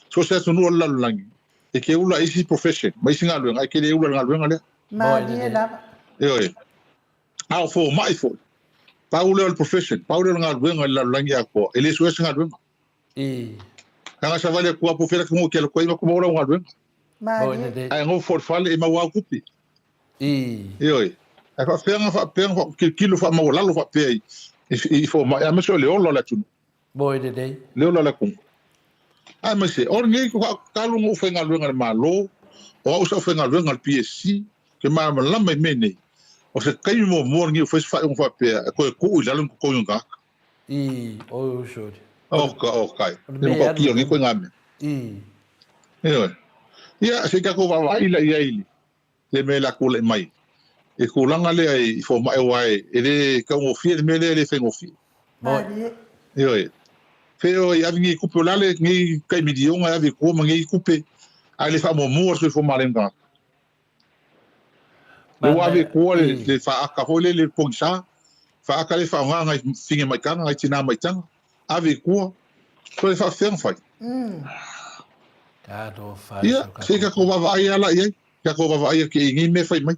So o se atunuu o le lalolagi, e te ula i isi profession ma isi galuega, ae te le ula i le galuega lea. Malie lava. Ioe. A o fomai foi, pau lea o le profession, pau lea o le galuega i le lalolagi atoa, e le suea se galuega. I. Leaga savali atu a po fela ki ngo ki ala koe ma kuma ora galuega. Malie. Ae nofo i le fale e maua au tupe. I. Ioe. Ae faafeaga faapea faakilokilo faamaualalo faapea i i fomai aemaise o le ola o le atunuu. Moe lelei. Le ola o le atunuu. Aemaise o lenei talu ona ou faigaluega i le Malo, o au sa ou faigaluega i le PSC, ke malamalama i mea nei. O se taimi muamua lenei ua fai se faaiuga faapea e toe tuu i lalo ni totogi o ni tagata. I, oi usuri. Oka, oka. E matautia o nei koe ngā mea. I. Ioe. Ia, se i tatou vaavaai la i ai i le mea o le a tulai mai. I tulaga lea i fomai aua e le taugofie le mea lea e le faigofie. Malie. Ioe. Fe o i ave nei tupe o le a lenei tai miliona e ave i tua ma nei tupe ae le faamuamua le soifua maloloina o tagata. Lea ua ave i tua le faaata foi lele le pogisa, faaata lea e faaaoga nai fine maitaga, nai tina maitaga, ave i tua, toe faafefea ona fai? Ia, se i tatou vaavaai lava la i ai, tatou vaavaai atu i nei mea e fai mai.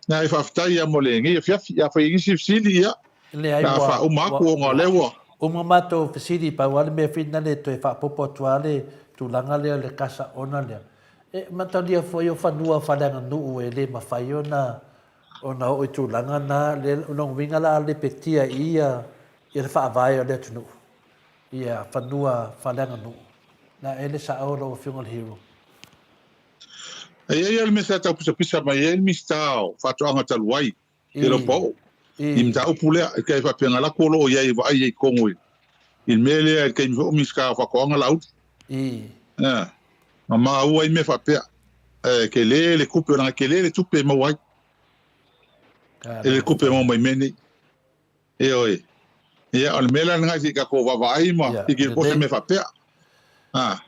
Nai faafetai lava mo lenei afiafi. Afai e i ai nisi fesili, ia, Leai, o le a ua, faauma ua, atu ona o ua lea ua. uma matou fesili, pau lava le mea finale e toe faaopoopo atu lava le tulaga lea o le kasa ona lea. E mataulia foi o fanua faaleaganuu e le mafai ona ona oo i tulaga na, le, o lona uiga la a lepetia i ia ia le faavae o le atunuu, ia fanua faaleaganuu. Na e le sao lau Afioga i le Hero. E i ai lava le mea sa tau pisapisa mai ai le Minisita o Faatoaga talu ai, Kelopa oo i mataupu lea, e kai faapea na lako o lo o i ai e vaai ai i totonu i le mea lea i le taimi foi o Minisita o Faatoaga Laauli. Na maua ai mea faapea, e tele le tupe, leaga e tele le tupe e maua ai, e le tupe e maua mai mea nei. Ioe. Ia, o le mea la lena se i tatou vaavaai ma tilotilo po o se mea faapea. A,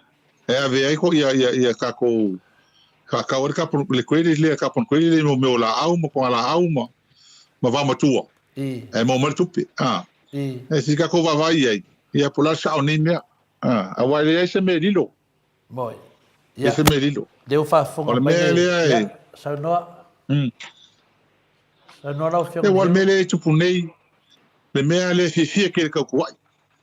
e ave ai ko ia ia ia tatou faatau ai le carbon le credit lea carbon credit lea mo mea o laau ma togalaau ma ma vaomatua. E maua mai le tupe. A, e se i tatou vaavaai i ai, ia po o le a le sao o nei mea. A, aua e leai se mea e lilo. Moi. Ia. Se mea lilo. Lea ua faafofoga O le mai mea le... lea e... Ia, saunoa. Saunoa lau Afioga Ia, aua o le i mea le lea e tupu nei, le mea lea e fiafia tele tautuai.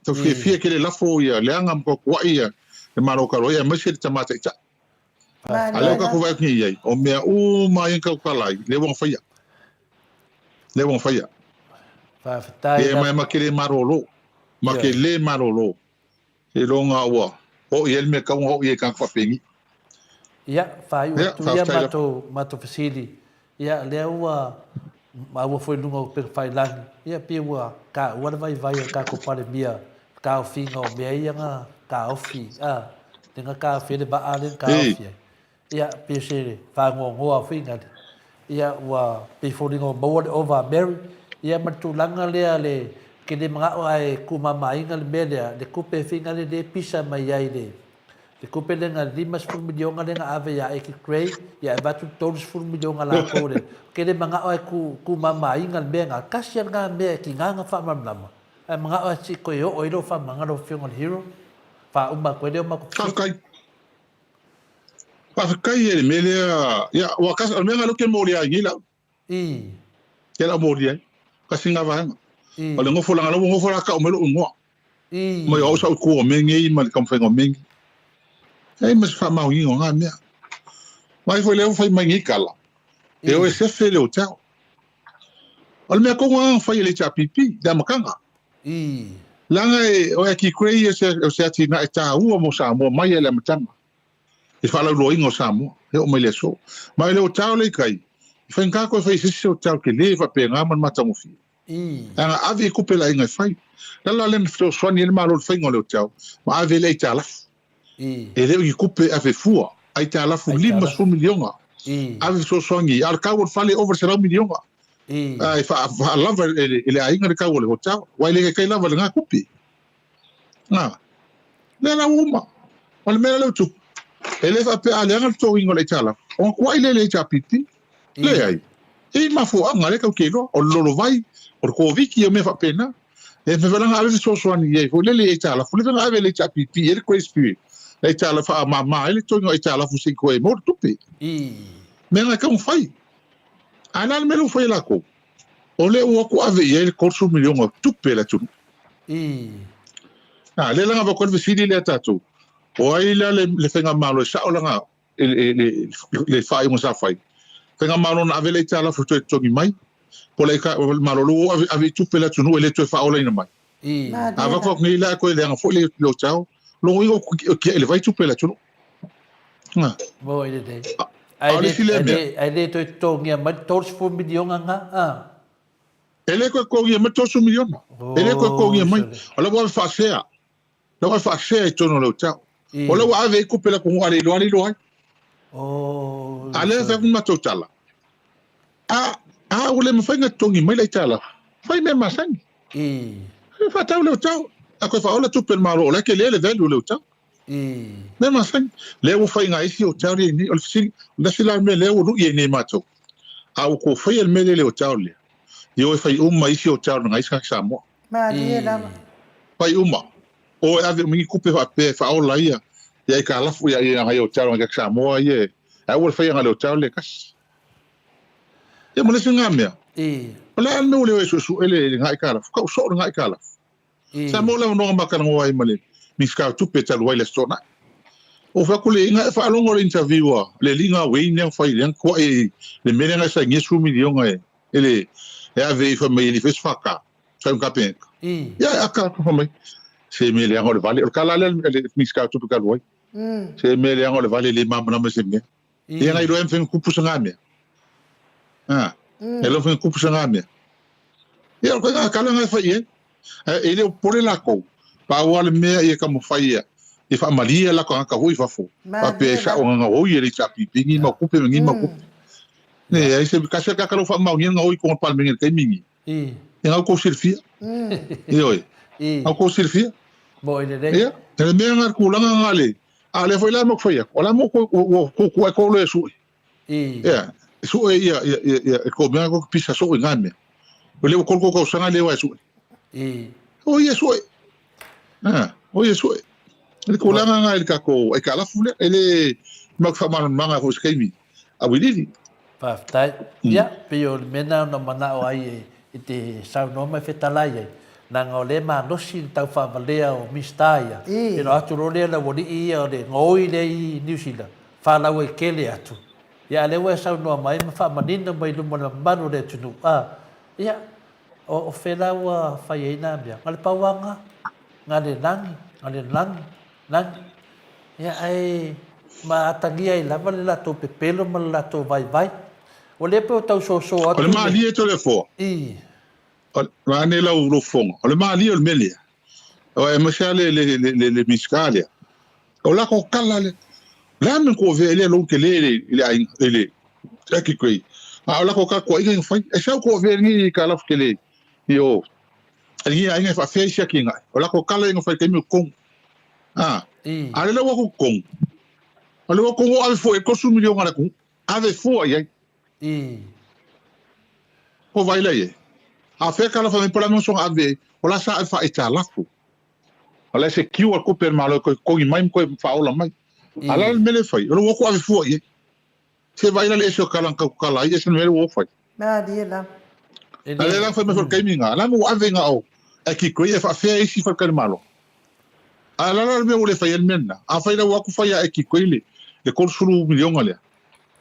Tau fiafia tele lafo ia leaga ma tautuai ia le Malo talu ai, aemaise le Tama Taitai. A lea ua tatou vaai atu nei i ai, o mea uma ia na tautala ai, lea ua na faia. Lea ua na faia. Faafetai. Ia, ma ma te le malolo. Ma te le malolo. Seiloga ua oo i ai le mea e tatau ona oo i ai i tagata faapeni. Ia, faaiu Ia, atu ia faafetai lava. matou, matou fesili. Ia, lea ua maua foi i luga o upega tafailagi, ia pei ua taua le vaivai o le tatou Palemia i le taofiga o mea ia na taofi, a, lea na taofi ai le vaa lea na Ei. taofi ai. Ia, pei o se faanoanoa foi nale. Ia, ua pei foliga ua maua le ova a Mary, ia ma le tulaga lea le, ke le manao ae tumamaina le mea lea, le tupe finale lea e pisa mai ai le, le tupe lea na 50 miliona lea na ave ia Eddie Gray, ia e avatu le 30 miliona latou le, ke le manao ae tu, tumamaina le mea na, tasi a lena mea e tiga na faamalamalama, ae manao ae se i toe oo ai lou faamalamalamaga lau Afioga i le Hero, faauma atu ai lea o matou fesili. Faafetai. Faafetai e le mea lea, ia, ua kasi, o le mea lena lea ou te molia ai nei lau. Lea la ou molia ai. Kasi lena vaega. O le nofo, leaga o la ua nofo la tau mai lou igoa. Mai o au sa ou tu o mea nei ma le taumafaiga o mea nei. Leai ma se faamaoniga o na mea. Vaai foi lea ua fai mai nei tala, e o e sefe le hotel. O le mea tonu lava na fai e le HRPP i le amataga. Leaga e, o Aki Gray o se, o se atinae taua mo Samoa mai lava i le amataga, i le faalauiloaina o Samoa, e oo mai i le aso. Ma o le hotel lea i tai, e faigata toe fai i se isi hotel tele faapena ma le matagofie. Leaga ave i tupe laina e fai. O le ala lea na fesoasoani ai le Malo i le faiga o le hotel, ma ave ai le aitalafu. E le o ni tupe e ave fua, aitalafu 50 miliona, ave fesoasoani, a o le tau o le fale e ova i le 100 miliona. E faalava e le aiga le tau o le hotel, aua e le taitai lava i lena tupe. Na, lea la ua uma. O le mea lea ua tupu, e le faapea a leaga le totogiina o le aitalafu, ona tuai lea i le HRPP. Leai. E i ai mafuaaga lea tatou te iloa, o le lolovai, o le Koviti, o mea faapena. E mafai foi la ona ave fesoasoani i ai foi lele i aitalafu, lea foi na ave e le HRPP i ai le grace period, le aitalafu faamama ai le totogiina o aitalafu se i toe maua le tupe. Mea na e tatau ona fai. Ae o le a le mea lea ua fai e latou? O lea ua o atu ave i ai le 30 miliona o tupe a le atunuu. A, lea la na avatu ai le fesili lea a tatou, o ai la le faigamalo e sao lana le faaiuga sa fai? Faigamalo na ave le aitalafu e toe totogi mai, po o le Malo lea ua ave i tupe a le atunuu e le toe faaolaina mai? A avatu atu nei la e toe leaga foi le hotel, lona uiga ua tiai i le vai tupe a le atunuu. Moi lelei. A Ae le toe totogia mai le 30 miliona na, a? E le toe totogia mai le 30 miliona. E le toe totogia mai. O la ua ave faasea. La ua ave faasea i totonu o le hotel. O la ua ave ai tupe a le atunuu a le iloa le iloa ai. A lea e fai atu le matou tala, a, a ua le mafai ona totogi mai le aitalafu, fai mea masani. Faatau le hotel, a toe faaola tupe a le Malo, o la e tele le value o le hotel. Mea masani. Lea ua fai nai isi hotel ia i inei. O le fesili, o le isi la mea lea ua lui ai nei matou, a ua tou faia le mea lea i le hotel lea, ia o e fai uma isi hotel na isi tagata Samoa. Malie lava. Fai uma. O e ave uma ni tupe faapea e faaola ai ia aitalafu ia nai hotel a nai tagata Samoa ia e aua le faia na o le hotel lea e tasi. Ia ma le isi na mea, o le a le mea ua le o e suesue le na aitalafu? Tau soo le na aitalafu. Sa maua le avanoa ma talanoa ai ma le Minisita o Tupe talu ai le Aso Toonai. Ua fai atu le ina e faalogo le interview a le alii na Wayne lea na fai lea na tuai i le mea lea na sainia 10 miliona e e le e ave i fai mai e le i faia se FK, fai ma Kapeneta. Ia e aka atu fai mai se mea leaga o le vale. O le tala lea a le Minisita o Tupe talu ai. Se mea leaga o le vale e le malamalama i se mea. Ia na iloa e mafai ona tupu se mea. A, e le mafai ona tupu se mea. Ia o le kala na e fai i ai. E le o popole lakou, pau lava le mea ia taumafai ia ia faamalie a latou tagata foi i fafo, faapea e sao na gaoi e le HRPP ni mau tupe ma ni mau tupe. Leai se kasi a le tagata la ua faamaonia na gaoi i totonu o le Palemene i le taimi lenei. Ia na outou silafia. Ioe. Na outou silafia. Ia, o le mea lena, le tulaga lena le, a o lea foi la matou fai atu, o la ua tuutuuai tou loea e sue. Ia, e sue ia, ia, ia, ia, e tou mea tou te pisa soo i na mea. O lea ua 3 tou tausaga lea ua e sue. O ia sue. Ah, o ia sue. Le tulaga lena i le tatou aitalafu lea, e le matou te faamalamalamaga foi i se taimi auiliili. Faafetai. Ia, pei o le mea lena na manao ai e te saunoa ma e fetalai ai, leaga o lea e malosi le tau faavalea o Minisita ia, ina o atu loa lea le aualii ia o le gaoi lea i Niu Sila, faalauaitele atu. Ia, a o lea ua e saunoa mai ma faamanino mai i luma o le mamalu o le atunuu, a, ia, o fea la ua fai ai na mea? Na o le pau lava lena, na o le lagi, na o le lagi, lagi. Ia, ae ma atagia ai lava le latou pepelo ma le latou vaivai. Ua le pei o tau soso atu. O le malie Toleafoa. I. Vaeane lau lou fofoga. O le malie o le mea lea. Aemaise lava le le le le Minisita lea. O latou tala lea. O le a le mea na tuu avea ai lea loan tele i le aiga i le Jackie Gray. A o latou tala tuuaiga na fai. E sau tuu avea lenei aitalafu tele i o i lenei aiga e faafea isi atinae. O latou tala ia na fai i le taimi o totonu. A. A o lea ua atu totonu. O lea ua totonu ua ave fua i ai 30 miliona a le atunuu. Ave fua i ai. Ko vai la i ai. A fea ka la fai mai po o le a le mea na ave ai. O la sa ave faaitalafu. O la e secure le tupe a le Malo e toe totogi mai ma toe faaola mai. A o le a le mea lea e fai? O le ua o atu ave fua i ai. Se vaai la le ese o tala na tau tatala ai, ese le mea lea ua o fai. Malie lava. A lea la fai mai foi le taimi lena, la ua ave na o Aki Gray e faafea isi faletalimalo. A la la le mea ua le fai ai le mea lena. Afai la ua atu fai ia Aki Gray le 30 miliona lea,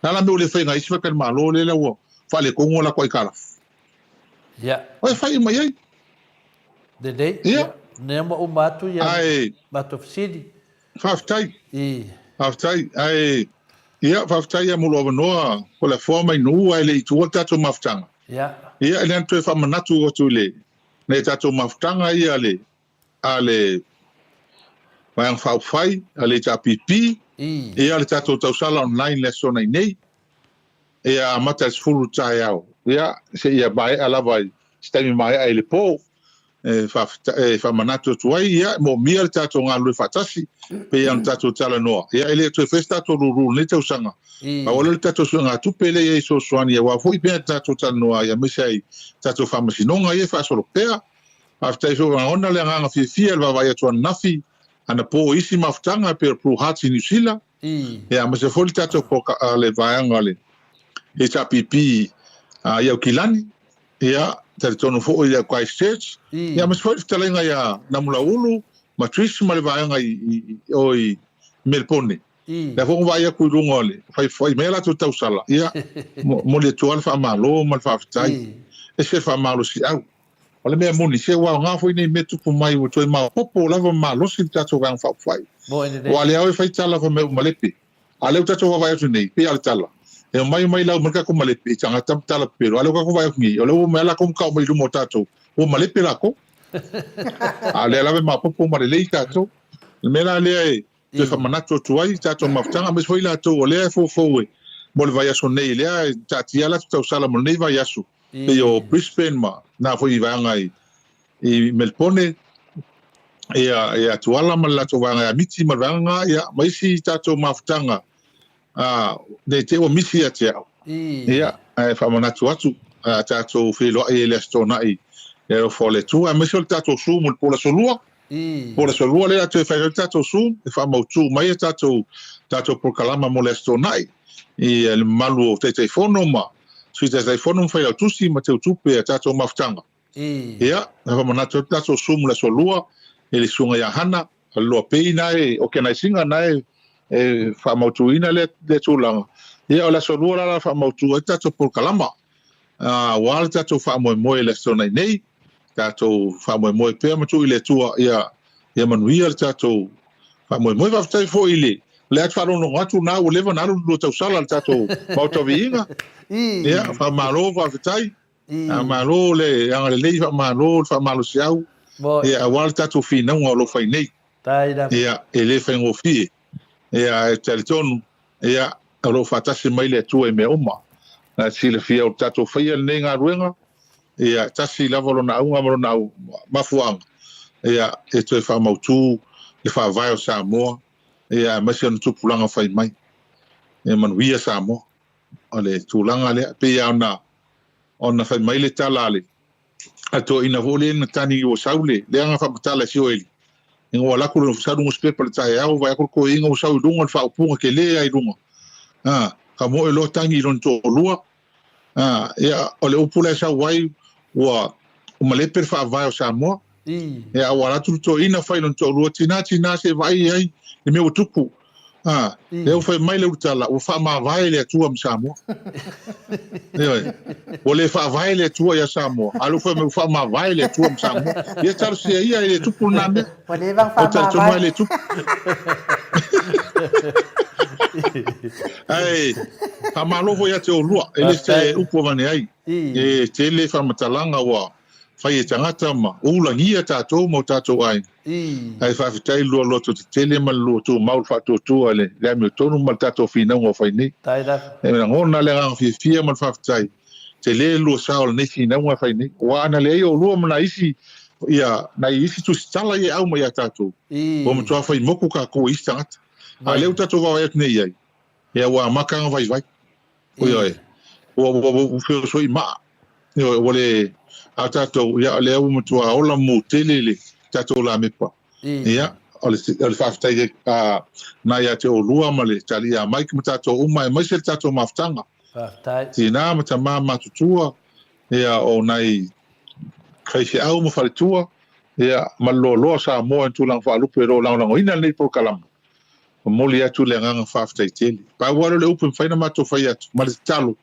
la la mea ua le fai na isi faletalimalo lea la ua faaletonu a latou aitalafu. Ia. O e fai uma i ai. Lelei. Ia. Nea ua uma atu ia matou fesili. Faafetai. Faafetai. Ae, ia, faafetai ia mo lou avanoa Toleafoa mai Nuu ae le i tuua le tatou mafutaga. Ia. Ia, e le toe faamanatu atu i le nai tatou mafutaga ia a le a le Vaega Faaupufai a le HRPP, ia le tatou tausala online i le Aso Toonai nei. Ia amata i le 10 i le taeao, ia seia maea lava i se taimi maea i le po. E faamanatu atu ai, ia, e moomia le tatou galulue faatasi, pei ona tatou talanoa, ia, e le toe faia se tatou lulu i lenei tausaga. Pau lea o le tatou suegatupe lea e i ai e fesoasoani aua foi mea tatou talanoa ai, aemaise ai tatou faamasinoga ia e faasolo pea. Faafetai foi ua lagona le agaga fiafia i le vaavaai atu ananafi, anapo i isi mafutaga e pei o le Blue Hearts i Niu Sila, ia, aemaise foi le tatou le vaega o le HRPP i Aukilani. Ia, talitonu foi ia Christchurch, ia aemaise foi le fetalaiga ia Namulauulu ma Trish ma le vaega i o i Melpone. Lea foi ua vaai atu i luga o le fai fai mai a latou tausala, ia, momoli atu lava le faamalo ma le faafetai. Ese le faamalosiau. O le mea moni, se ua aoga foi nei mea tupu mai ua toe maopoopo lava ma malosi le tatou Vaega Faaupufai. Aua o lea e fai tala fai mai ua malepe. A o lea ua tatou vaavaai atu nei, pei lava o le tala, e omai omai lau mai le tatou malepe i tagata ma tala pepelo, a o lea ua tatou vaai atu nei, o lea ua omai lava latou ma tau mai i luma o tatou, ua malepe latou. A o lea lava e maopoopo ma lelei tatou. O le mea la lea e toe faamanatu atu ai i tatou mafutaga, aemaise foi i latou o lea e foufou mo le vaiaso nei, lea e taatia a latou tausala mo lenei vaiaso, pei o Brisbane ma na foi vaega i i Melpone, ia, ia Tuala ma le latou vaega ia Miti ma le vaega na, ia, ma isi tatou mafutaga, a, ne i te i ua misi ia te au. Ia, ae faamanatu atu, a tatou feiloai i le Aso Toonai i le alofa o le Atua, aemaise o le tatou Zoom i le po o le Aso Lua. Po o le Aso Lua lea toe fai ai le tatou Zoom e faamautu mai a tatou, tatou polokalama mo le Aso Toonai i le mamalu o Taitaifono ma Sui Taitaifono ma Failautusi ma Teutupe a tatou mafutaga. Ia, e faamanatu atu tatou Zoom i le Aso Lua i le susuga ia Hana Loa Pei na e organise ina na e faamautuina lea tulaga. Ia, o le Aso Lua la o le a faamautu ai le tatou polokalama aua le tatou faamoemoe i le Aso Toonai nei. Tatou faamoemoe pea ma tuu i le Atua ia manuia le tatou faamoemoe. Faafetai foi i le lea atu faalogologo atu na ua leva ona alu le lua tausala le tatou Maota o Viiga. Ia, faamalo faafetai. Faamalo le agalelei, faamalo le faamalosiau, ia aua le tatou finauga o lo o fai nei. Ia, e le faigofie. Ia, ae talitonu, ia, o lo o faatasi mai le Atua i mea uma. Na silafia o le tatou faia lenei galuega, ia, tasi lava lona auga ma lona mafuaaga, ia, e toe faamautu le faavae o Samoa, ia, aemaise ona tupulaga fai mai. Ia manuia Samoa. O le tulaga lea, pei lava ona, ona fai mai le tala a le a le toeaina foi lea na tani ua sau le leaga faamatala e Sioeli, ina ua alu atu le sau le nusipepa i le taeao, vaai atu le toeaina ua sau i luga le faaupuga tele lava i luga, a, ka moe loa tagi i lona toalua, a, ia, o le upu la e sau ai, ua malepe le faavae o Samoa. Ia, a ua alu atu le toeaina fai i lona toalua, Tina, tina, se i vaai i ai le mea ua tupu. A, lea ua fai mai le ulutala, ua faamavae le Atua ma Samoa. Ioe. Ua le faavae le Atua ia Samoa, a o lea ua fai mai ua faamavae le Atua ma Samoa. Ia talosia ia, e le tupu lena mea. Ua leva ona faamavae. E le tupu. Ae, faamalo foi ia te oulua, e le se upu avane ai. E tele faamatalaga ua fai e tagata ma ulagia tatou ma o tatou aiga. Ae faafetai le lua loto tetele ma le lua tumau le faatuatua i le amiotonu ma le tatou finauga o fai nei. E lagona le agaga fiafia ma le faafetai, tele le lua sao o lenei finauga e fai nei. Aua ana leai oulua ma nai isi ia nai isi tusitala ia e au mai ia tatou, ua matua fai moku tatou e isi tagata. A o lea ua tatou vaavaai atu nei i ai, ia ua amata ona vaivai. Ioe, ua ua ua feoso'i maa. Ioe, ua le a tatou, ia o lea ua matua ola mu tele le tatou lamepa. Ia, o le o le faafetai a na ia te oulua ma le tali ia Mike ma tatou uma aemaise le tatou mafutaga. Faafetai. Tina ma tama matutua, ia o nai faifeau ma faletua, ia ma le loaloa o Samoa i tulaga faalupe o lo o lagolagoina lenei polokalama. Momoli atu le agaga faafetai tele. Pau lava lea o le upu e mafai ona matou fai atu, ma le tatalo,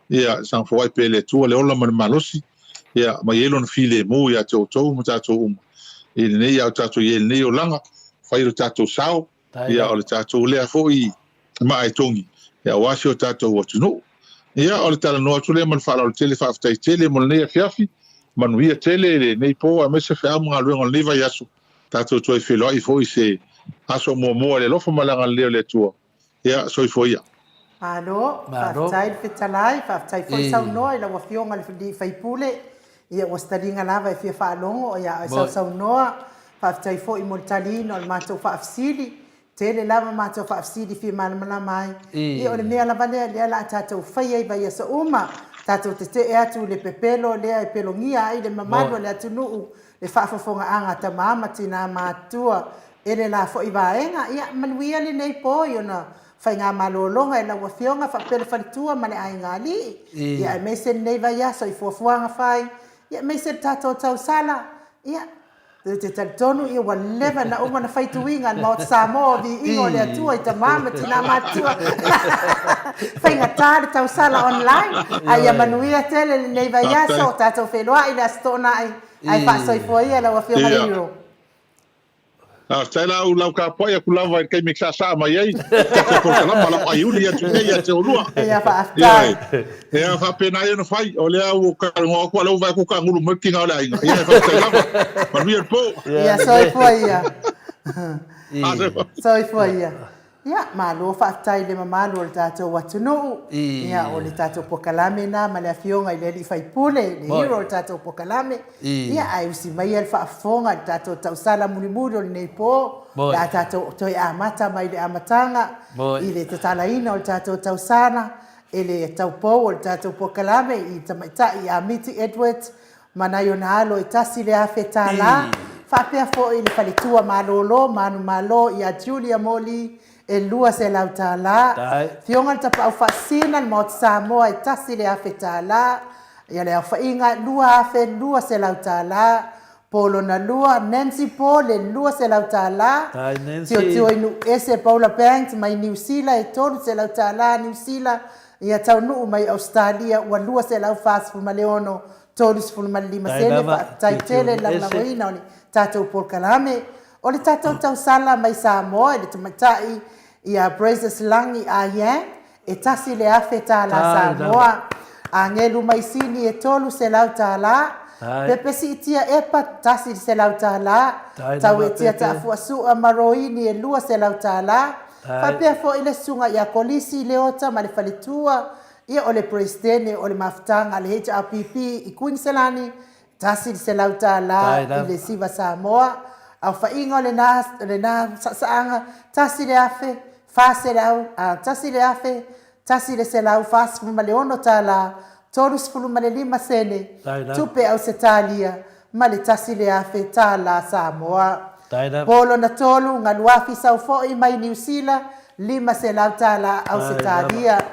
ia saga foai pea e le Atua le ola ma le malosi, ia ma i ai Lona filemu ia te outou ma tatou uma i lenei a o tatou i ai i lenei olaga, fai lo tatou sao, ia o le tatou lea foi maa e togi, ia aua si o tatou atunuu. Ia o le talanoa atu lea ma le faaaloalo tele, faafetai tele mo lenei afiafi, manuia tele lenei po aemaise feau ma galuega o lenei vaiaso. Tatou toe feiloai foi i se aso muamua i le alofa ma le agalelei o le Atua. Ia, soifua ia. Malo, faafetai le fetalai, faafetai foi saunoa i lau Afioga i le Alii Faipule. Ia, ua se taliga lava e fia faalogo, ia, a o e sausaunoa. Faafetai foi mo le taliina o le matou faafesili. Tele lava matou faafesili fia malamalama ai. Ia, o le mea lava lea, lea o le a tatou faia i vaiaso uma, tatou tetee atu i le pepelo lea e pelogia ai le mamalu o le atunuu, le faafofogaaga a tama ma tina matutua e le la foi vaega. Ia, manuia lenei po i ona faigamalologa i lau Afioga faapea le faletua ma le aiga alii, ia aemaise lenei vaiaso i fuafuaga fai, ia aemaise le tatou tausala, ia, ou te talitonu ia ua leva na uma ona fai tuiga a le Maota Samoa o viiga o le Atua i tama ma tina matutua. Faigata le tausala online, ae ia manuia tele lenei vaiaso, tatou feiloai i le Aso Toonai, ae faasoifua ia lau Afioga Lehiro. Faafetai la au lau tapuai atu lava i le taimi e saasaa mai ai tatou polokalama lau aiuli atu nei ia te oulua. Ia faafetai. Ia faapena ia ona fai o lea ua talanoa atu a lea ua vaai atu taagulu mai le tina o le aiga. Ia faafetai lava. Manuia le po. Ia soifua ia. Soifua ia. Ia, malo faafetai i le mamalu o le tatou atunuu. Ia, o le tatou pokalame na ma le Afioga i le Alii Faipule, le hero o le tatou pokalame. Ia, ae usi maia le faafofoga i le tatou tausala mulimuli o lenei po, o le a tatou toe amata mai le amataga i le tatalaina o le tatou tausala e le taupou o le tatou pokalame i Tamaitai ia Miti Edward ma nai ona alo e $1,000, faapea foi le faletua malolo manumalo ia Julia Moli e $200, Afioga le Tapaau Faasisina le Maota Samoa e $1,000, ia le aofaiga e $2,200, Po lona lua Nancy Paul e $200, Tiotio i Nuuese Paula Banks mai Niu Sila e $300 Niu Sila, ia taunuu mai Ausetalia ua 246 35 sene. Faafetai tele le lagolagoina o le tatou polokalame. O le tatou tausala mai Samoa i le tamaitai ia Praises Lagi Ah Yang, e $1,000 Samoa. Agelu Maisini e $300. Pepe Siitia Epa $100. Tauetia Taafuasua ma Roini e $200. Faapea foi le susuga ia Kolisi Leota ma le faletua Ia o le Peresetene o le Mafutaga a le HRPP i Kuiniselani, $100 i le Siva Samoa, aofaiga o lena, lena saasaaga, $1,400, a, $1,146 35 sene, tupe Ausetalia, ma le $1,000 Samoa. Po lona tolu, Galuafi Saufo'i mai Niu Sila, $500 Ausetalia.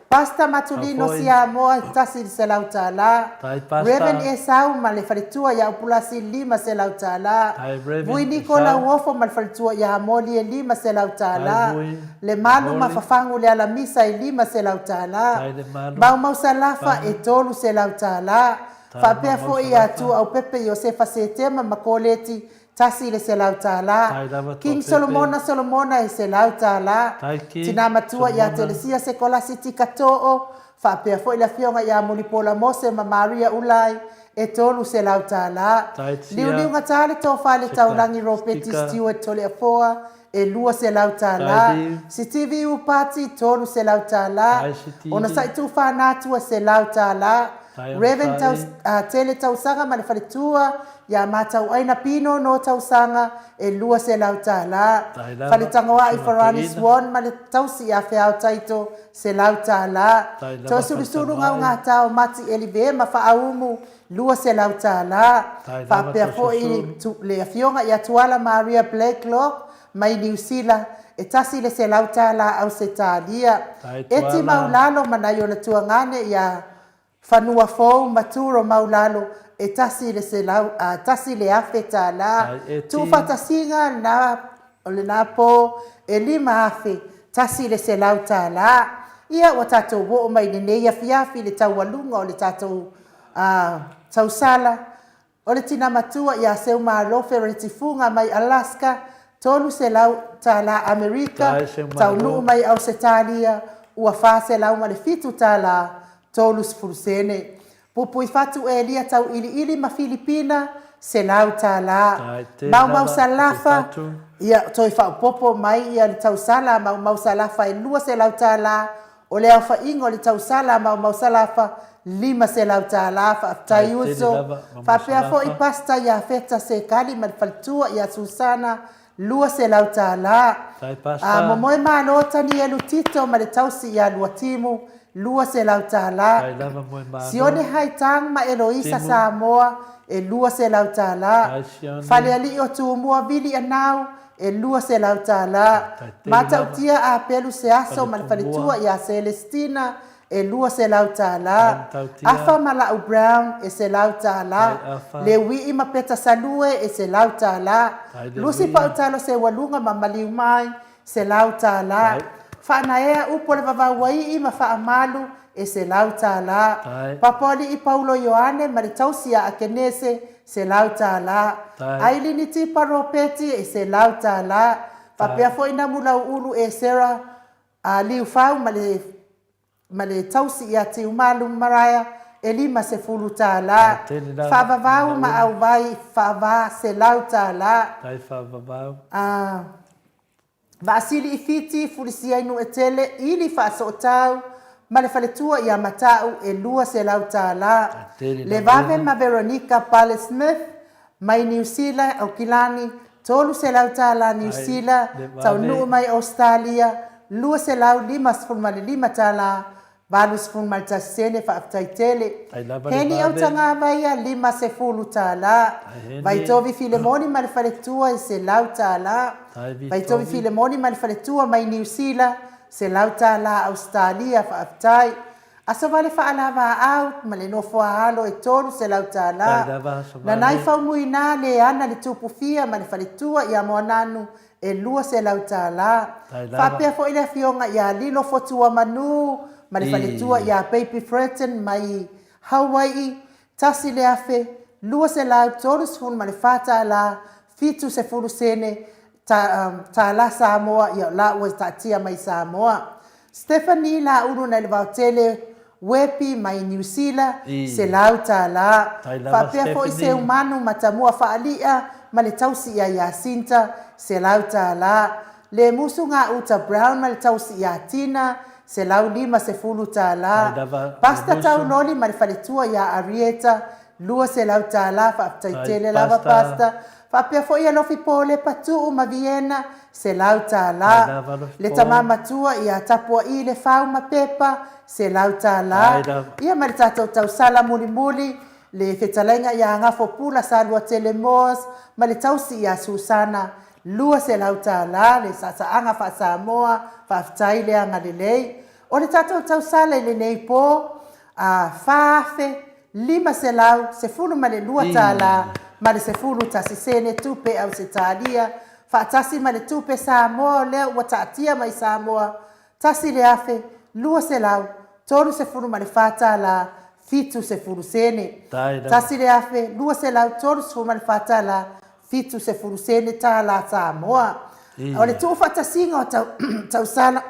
Pastor Matulino Siamoa, $100. Rev. Esau ma le faletua ia Upulasi, $500. Vui Niko Lauofo ma le faletua ia Amoli e $500. Lemalu ma Fafagu Lealamisa e $500. Maumau Salafa e $300. Faapea foi ia Tuuaupepe Iosefa Setema ma Koleti $100, King Solomona Solomona e $100, Tina Matua ia Telesia Sekolasi Tika Too, faapea foi le Afioga ia Mulipola Mose ma Maria Ulai e $300, Liuliugata le Tofa le Taulagi Ropeti Stewart Toleafoa e $200, Sitivi Upati $300, Onosai Tuufaanatua $100, Rev. Tele Tausaga ma le faletua ia Matauaina Pino No Tausaga e $200, Faletagoai Farani Swan ma le tausi ia Feao Taito $100, Toasulusulu Gaugata o Mati Elive ma Faaumu $200. Faapea foi le Afioga ia Tuala Maria Blakelock mai Niu Sila, e $100 Ausetalia. Eti Maulalo ma nai ona tuagane ia Fanua Fou ma Turo Maulalo, e $1,000. Tuufaatasiga lena o lena po e $5,100. Ia, ua tatou oo mai i lenei afiafi i le taualuga o le tatou A tausala, o le tina matua ia Seumalo Fereti Fuga mai Alaska, $300 Amerika, taunuu mai Ausetalia, ua $407 30 sene. Pupui fatu Elia Tauiliili ma Filipina, $100. Maumau Salafa, ia toe faaopoopo mai ia le tausala a Maumau Salafa e $200, O le aofaiga o le tausala a Maumau Salafa, $500 tala. Faafetai uso. Faapea foi Pastor Iafeta Sekali ma le faletua ia Susana, $200 tala. Momoe Malo Tanielu Tito ma le tausi ia Luatimu, $200 tala. Sione Haitang ma Eloisa Samoa, e $200 tala. Falealii o Tumua Vili Anau, e $200 tala. Matautia Apelu Seaso ma le faletua ia Selestina, e $200 tala. Afa ma Lau Brown, e $100 tala. Leuii ma Peta Salue, e $100 tala. Lusi Pautalo Seualuga ma Maliumai, $100 tala. Faanaea upu o le Vavauaii ma Faamalu, e $100 tala. Papoalii Paulo Ioane ma le tausi ia Akenese, $100 tala. Ailini Tipa Ropeti, e $100 tala. Faapea foi Namulauulu Esera Liufau ma le ma le tausi ia Tiumalu Maraea e $50 tala. Faavavau ma Auvai Faava $100 tala. Vaasili i Fiti, Fulisia i Nuuetele, Ili Faasootau ma le faletua ia Mata'u e $200 tala. Levave ma Veronica Pale Smith mai Niu Sila, Aukilani, $300 tala Niu Sila, taunuu mai Ausetalia, $255 tala 81 sene faafetai tele. Heni Autagavaia, $50 tala. Vaitovi Filemoni ma le faletua e $100 tala. Vaitovi Filemoni ma le faletua mai Niu Sila, $100 tala Ausetalia, faafetai. Aso Vale Faalavaau ma le nofoaalo e $300 tala. Nanai Faumuina Leana le Tupufia ma le faletua ia Moananu e $200 tala. Faapea foi le afioga ia Lilo Fotuamanu ma le faletua ia Baby Fretton mai Hauai'i, $1,234 tala 70 sene tala Samoa, ia o la ua taatia mai Samoa. Stephanie Laulu nai le Vaotele Uepi mai Niu Sila, $100. Faapea foi Seumanu Matamua Faali'a ma le tausi ia Jacinta, $100. Lemusu Gauta Brown ma le tausi ia Tina, $150. Pastor Tauloli ma le faletua ia Arieta, $200. Faafetai tele lava Pastor. Faapea foi Alofi Polepa Tuu ma Viena, $100. Le tama matua ia Tapua'i Lefau ma Pepa, $100. Ia ma le tatou tausala mulimuli, le fetalaiga ia Gafo Pula Saluatele Moores ma le tausi ia Susana, $200 le saasaaga faa-Samoa, faafetai le agalelei. O le tatou tausala i lenei po, a $4,512 tala ma le 11 sene tupe Ausetalia, faatasi ma le tupe Samoa o lea ua taatia mai Samoa, $1,234 tala 70 sene. $1,234 tala 70 sene tala Samoa. O le tuufaatasiga o tausala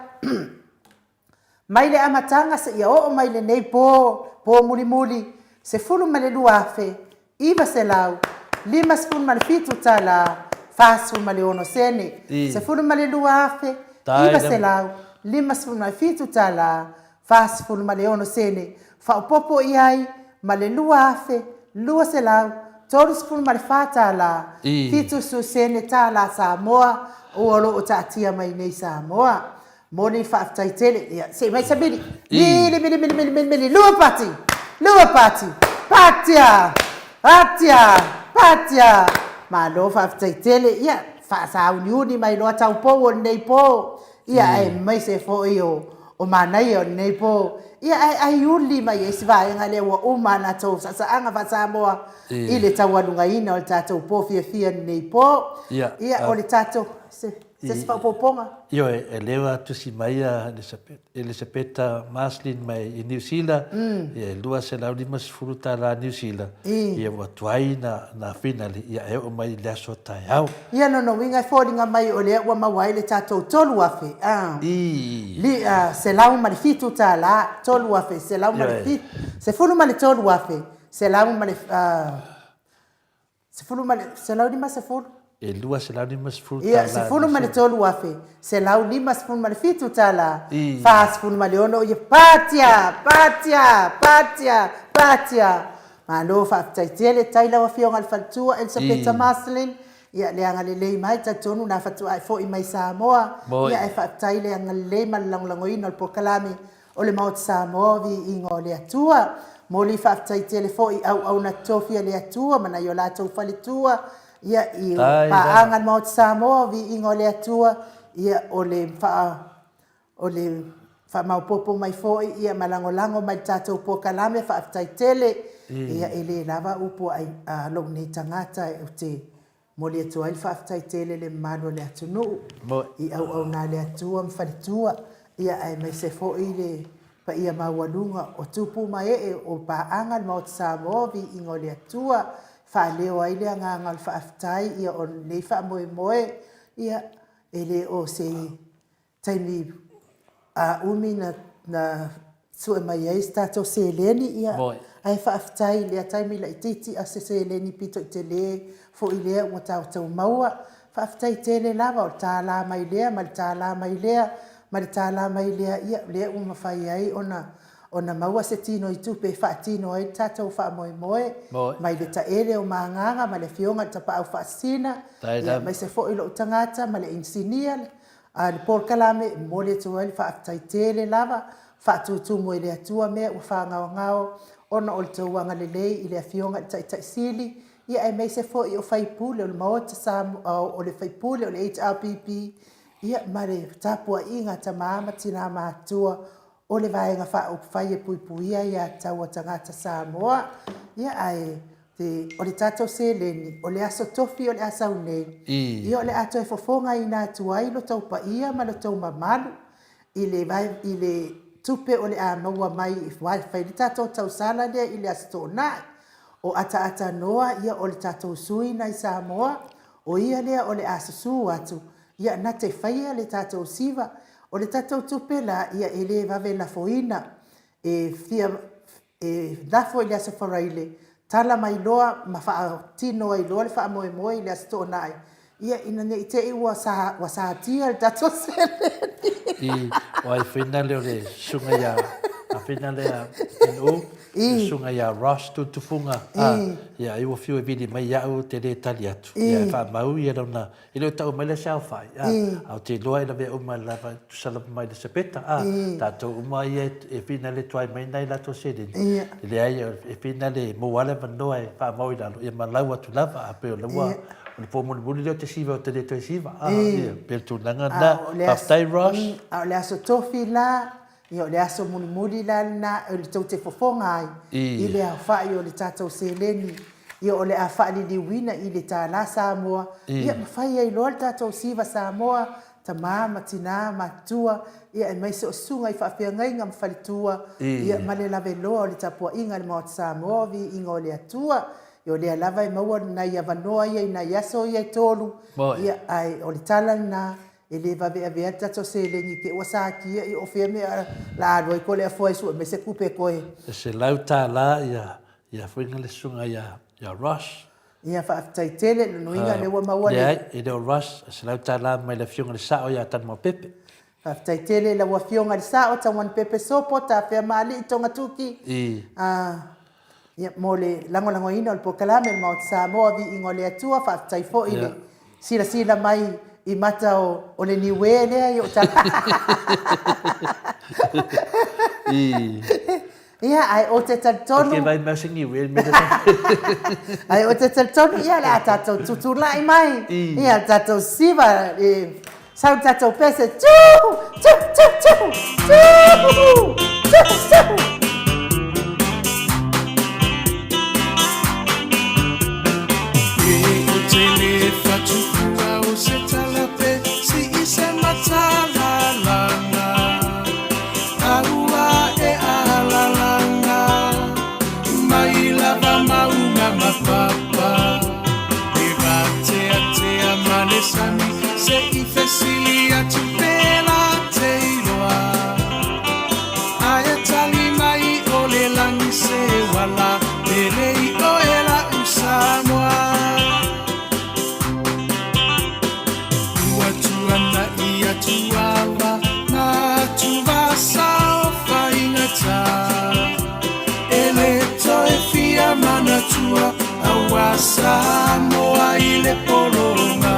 Mai le amataga seia oo mai lenei po, po mulimuli, $12,957 tala 46 sene, $12,957 tala 46 sene, faaopoopo i ai ma le $2,234 tala 70 sene tala Samoa ua o lo o taatia mai nei Samoa. Moni faafetai tele. Ia, sei mai se mili. Mili, mili, mili, mili, mili, mili. Lua pati. Lua pati. Patia. Patia. Patia. Malo faafetai tele. Ia, faasauniuni mai loa taupou o lenei po. Ia, aemaise foi o, o manaia o lenei po. Ia, ae aiuli mai ai si vaega lea ua uma a latou saasaaga faa-Samoa i le taualugaina o le tatou po fiafia lenei po. Ia, o le tatou... Se, Se isi faaopoopoga? Ioe, e lea ua tusi mai a Elisapeta Marslin mai i Niu Sila, ia e $250 tala Niu Sila, ia ua tuai na finali, ia e oo mai i le aso taeao. Ia lona uiga e foliga mai o lea ua maua ai le tatou 3,000, a, li, a, $107 tala, 3,107, 13,000, selau ma le, a, 10 ma le, 150? E $250 Ia, $13,157 tala, 46, ia patia! Patia! Patia! Patia! Malo faafetai tele, tai lau Afioga i le Faletua Elisapeta Marceline, ia le agalelei mai, talitonu na fatuai foi mai Samoa, ia ae faafetai le agalelei ma le lagolagoina o le polokalame o le Maota Samoa, viiga o le Atua. Momoli faafetai tele foi i auauna totofi a le Atua ma nai o latou faletua, ia i paaga a le Maota Samoa, viiga o le Atua, ia o le faa o le faamaopoopo mai foi ia ma lagolago mai i le tatou polokalame, faafetai tele. Ia e le lava upu a lou nei tagata ou te momoli atu ai le faafetai tele i le mamalu o le atunuu i auauna a le Atua ma faletua, ia aemaise foi le paia maualuga o tupu ma ee o paaga a le Maota Samoa, viiga o le Atua, e faaleo ai le agaga o le faafetai ia o lenei faamoemoe, ia e le o se taimi umi na sue mai ai se tatou seleni, ia, ae faafetai i lea taimi laitiiti a o se seleni pito i tele foi lea ua tatou maua. Faafetai tele lava, o le $1 mai lea ma le $1 mai lea ma le $1 mai lea, ia, lea ua mafai ai ona maua se tinoitupe e faatino ai le tatou faamoemoe mai le taele o Magaga ma le Afioga i le Tapaau Faasisina, ia, aemaise foi lou tagata ma le inisinia, A le polokalame e momoli atu ai le faafetai tele lava, faatutumu e le Atua mea ua faagaogao ona o le tou agalelei i le Afioga i le Taitai Sili, ia aemaise foi o faipule o le Maota Samoa, o le faipule o le HRPP, ia ma le tapuaiga a tama ma tina matutua o le Vaega Faaupufai e Puipuia Aiatatau a Tagata Samoa. Ia, ae te, o le tatou seleni, o le aso tofi o le a sau nei, ia o le a toe fofogaina atu ai lo tou paia ma lo tou mamalu i le, i le tupe o le a maua mai i fai le tatou tausala lea i le Aso Toonai. O ataatanoa ia o le tatou sui nai Samoa, o ia lea o le a susu atu Ia, na te faia le tatou siva. O le tatou tupe la, ia e le vave lafoina. E fia, e lafo i le Aso Faraile, tala mai loa ma faatino ai loa le faamoemoe i le Aso Toonai, ia ina ne i te i ua sa, ua satia le tatou seleni. I, o ai whina lea o le susuga ia, a whina lea NO, le susuga ia Ross Tutufunga, a, ia ai ua fiu e vili mai iaʻu ou te le tali atu. Ia e faamau ia lona E le o tau mai la se aofai, a, a ou te iloa e lavea uma lava, e tusa lava mai le Sapeta, a, tatou uma ia e whina le tuai mai nai latou seleni, e leai, e whina le maua lava le avanoa e faamau i lalo, ia ma lau atu lava, a pei o la ua, o le po mulimuli lea o te siva ou te le toe siva, a, ia, pei o le tulaga lena. Faafetai Ross. A o le aso tofi la, Ia, o le aso mulimuli la lena e tou te fofoga ai i le aofai o le tatou seleni, ia o le a faaliliuina i le tālā Samoa, ia ma fai ai loa le tatou siva Samoa, tama ma tina ma matua, ia aemaise o susuga i faafeagaiga ma faletua, ia ma le laveloa o le tapuaiga a le Maota Samoa, viiga o le Atua. Ia o lea lava e maua nai avanoa ia i nai aso ia e tolu, ia ae o le tala lena, E le vave avea le tatou seleni te ua satia i o fea mea la alu ai ko le afoa e sue mai se tupe koe. E $100 ia ia fuiga le susuga ia ia Ross. Ia faafetai tele lonoiga lea ua maua le. Leai e le o Ross e $100 mai le afioga i le sao ia Tanumapepe. Faafetai tele i lau afioga i le sao Taumanupepe Sopo Tafea Maalii Togatuki. I. Ia, mo le lagolagoina o le polokalame o le Maota Samoa, Viiga o le Atua, faafetai foi i le silasila mai i mata o le niue lea i ou tala. Ia, ae ou te talitonu... Ou te vaai mai o se niue le mea lea. Ae ou te talitonu, ia, o le a tatou tutulai mai, ia, le tatou siva, Sau le tatou pese, tū, tū, tū, tū, tū, tū, tū. Atua aua Samoa i le pologa.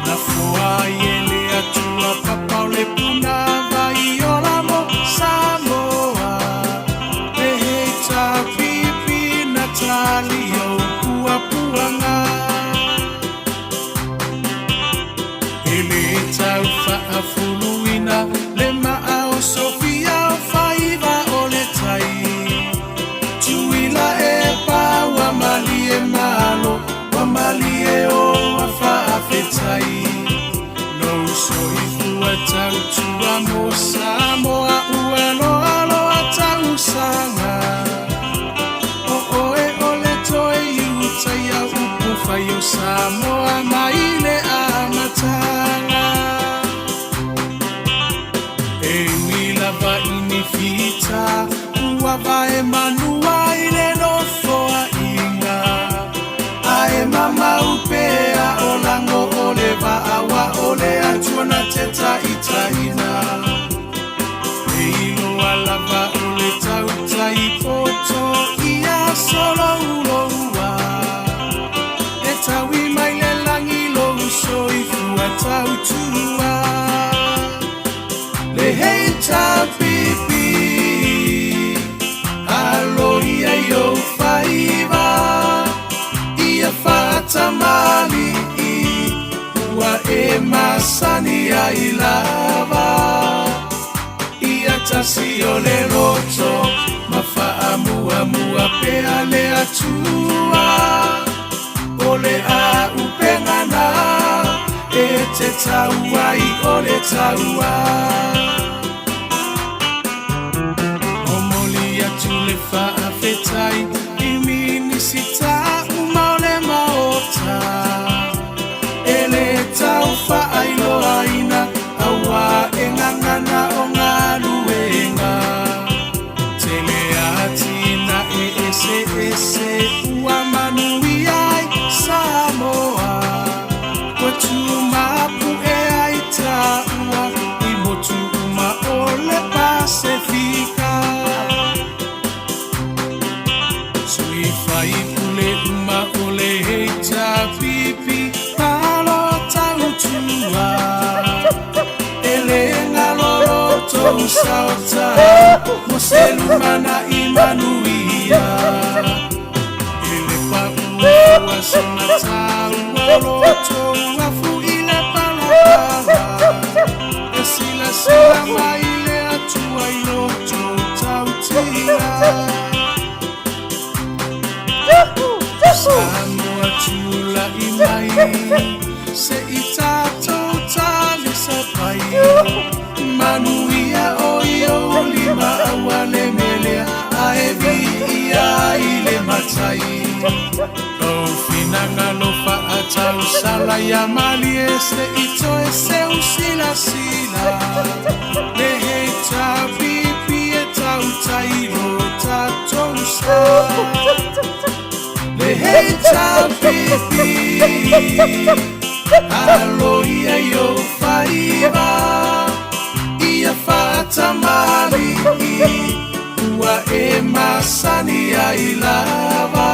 Nafoa ai e le Atua papa o le puna vai ola mo Samoa. Le HRPP na tali ou puapuaga. E le tau faafuluina le maa o Sofia o faiva o le tai. Tuila e pa ua malie malo, ua malie o a faafetai. Lou soifua tautua mo Samoa ua loaloa tausaga. O oe o le toe iutaia upu fai o Samoa mai le amataga. E ui lava i ni fita ua vae manua i le nofoaiga, ae mamau pea o lago o le vaa wa o le Atua na te taitaina. E iloa lava o le tautai poto ia solouloua, e taui mai le lagi lou soifua tautua. Le HRPP alo ia i ou faiva, ia faatamalii ua e masani ai lava. Ia tasi o le loto ma faamuamua pea le Atua. O le auupega na e te tau ai o le taua. Momoli atu le faafetai i Minisita uma o le Maota. E le tau faailoaina aua e gagana o galuega. Tele atinae eseese ua manuia ai Samoa. Ua tumapu'e ai taua i motu uma o le Pasefika. Sui faipule uma o le HRPP malo tautua. E le galo lo tou saota mo se lumanai manuia. E le pau ua sina taua lo tou afu i le palapala. E silasila mai le Atua i lo tou tautia. Samoa tulai mai se i tatou talisapai. Manuia o i ou lima aua le melea ae viia i le matai. Lou finagalo faatausala ia malie se i toe seu silasila. Le HRPP e tautai lo tatou sa. Le HRPP alo ia i ou faiva, ia faatamalii ua e masani ai lava.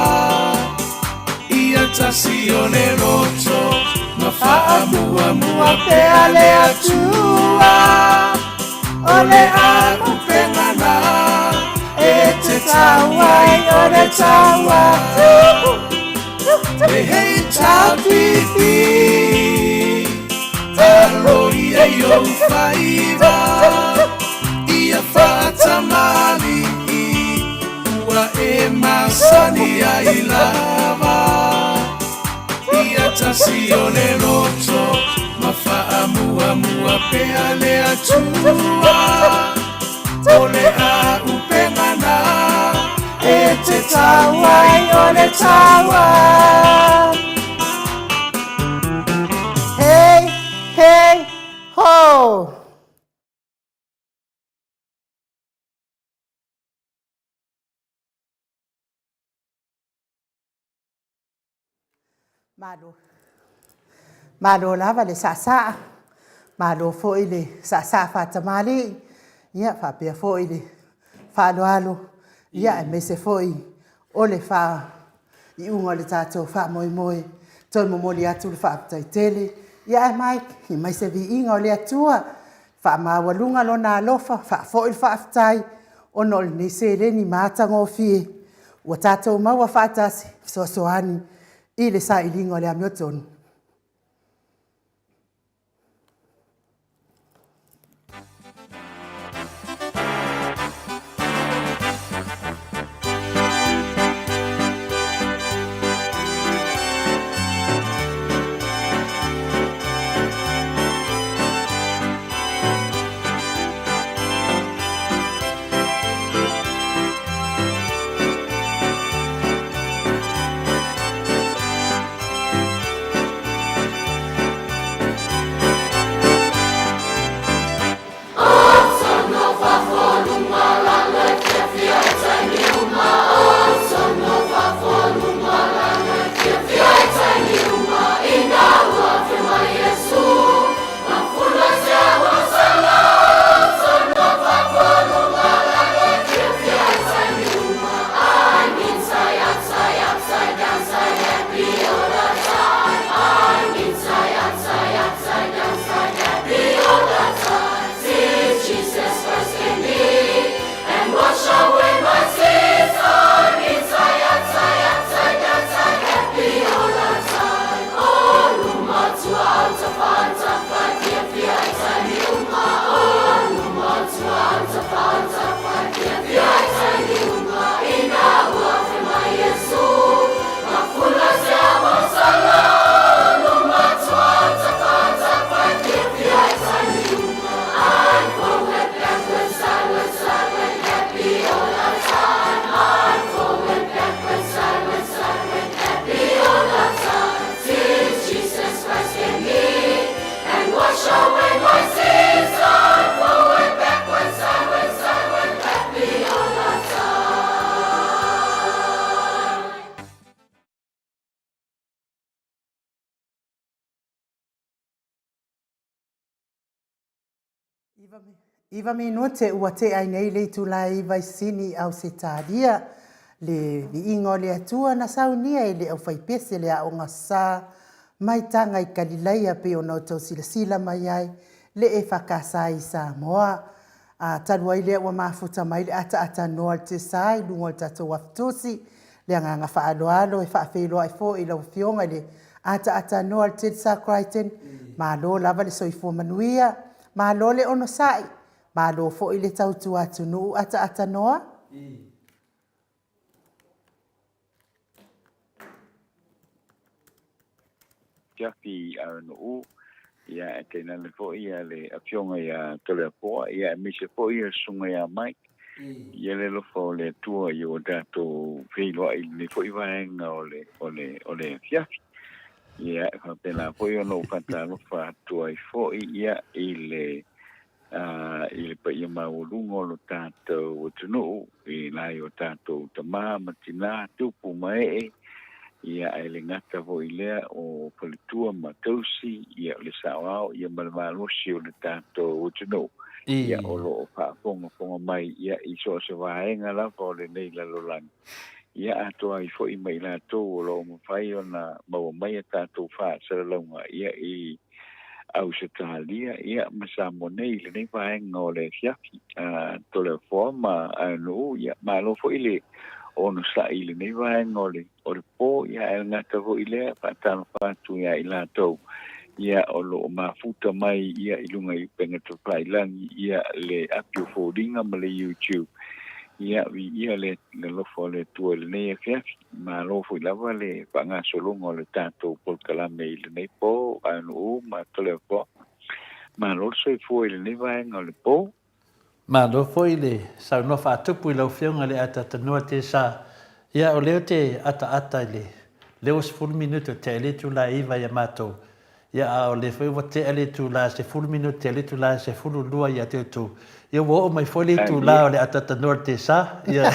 Ia tasi o le loto ma faamuamua pea le Atua. O le auupega na e te tau ai o le taua. Le HRPP alo ia i ou faiva, ia faatamalii ua e masani ai lava. Ia tasi o le loto ma faamuamua pea le Atua. O le auupega na e te tau ai o le taua. Hey, hey, ho! Malo. Malo lava le saasaa, malo foi le saasaa faatamalii, ia faapea foi le faaaloalo, ia aemaise foi O le faaiuga o le tatou faamoemoe, toe momoli atu le faafetai tele ia ae Mike, fai mai se viiga o le Atua, faamaualuga Lona alofa, faafoi le faafetai ona o lenei seleni matagofie ua tatou maua faatasi, fesoasoani i le sailiga o le amiotonu. Iva minute ua tea ai nei le itula e iva i Sini i Ausetalia. Le viiga o le Atua na saunia e le aufaipese le aoga sa mai Taga i Kalilaia pei ona outou silasila mai ai le EFKS i Samoa. A, talu ai lea ua mafuta mai le ataatanoa o le Tesa i luga o le tatou Afutusi, le agaga faaaloalo e faafeiloai foi i lau Afioga i le ataatanoa o le Tedsa Crichton, malo lava le soifua manuia, malo le onosai, malo foi le tautua atunuu ataatanoa. Tiafi RNU, ia ae tainane foi ia le Afioga ia Toleafoa, ia aemaise foi ia le Susuga ia Mike, ia le alofa o le Atua ia ua tatou feiloai i lenei foi vaega o le, o le, o le afiafi. Ia e faapena foi ona ou faatalofa atu ai foi ia i le i le paia maualuga o lo tatou atunuu, i nai o tatou tama ma tina, tupu ma ee, ia ae le gata foi i lea o faletua ma tausi, ia o le saoao ia ma le malosi o le tatou atunuu, ia o lo o faafogafoga mai ia i so o se vaega lava o lenei lalolagi. Ia atoa ai foi ma i latou o lo o mafai ona maua mai a tatou faasalalauga ia i Ausetalia, ia, ma Samoa nei i lenei vaega o le afiafi, a Toleafoa ma Aeanuu, ia, malo foi le onosai i lenei vaega o le, o le po, ia, ae gata foi i lea, faatalofa atu ia i latou, ia, o lo o mafuta mai, ia, i luga i upega tafailagi, ia, le api o foliga ma le YouTube, ia, viia le, le alofa o le Atua i lenei afiafi. Malo foi lava le faagasologa o le tatou polokalame i lenei po, Aunuu ma Toleafoa. Malo le soifua i lenei vaega o le po. Malo foi le saunoa faatupu i lau Afioga i le Ataatanoa Tesa. Ia, o lea ou te ataata i le 60 minute o tea i le itula e iva ia matou. Ia, a o lea foi ua tea le itula e 10 minute i le itula e 12 ia te outou. Ia, ua oo mai foi le itula o le ataatanoa o le Tesa. Ia,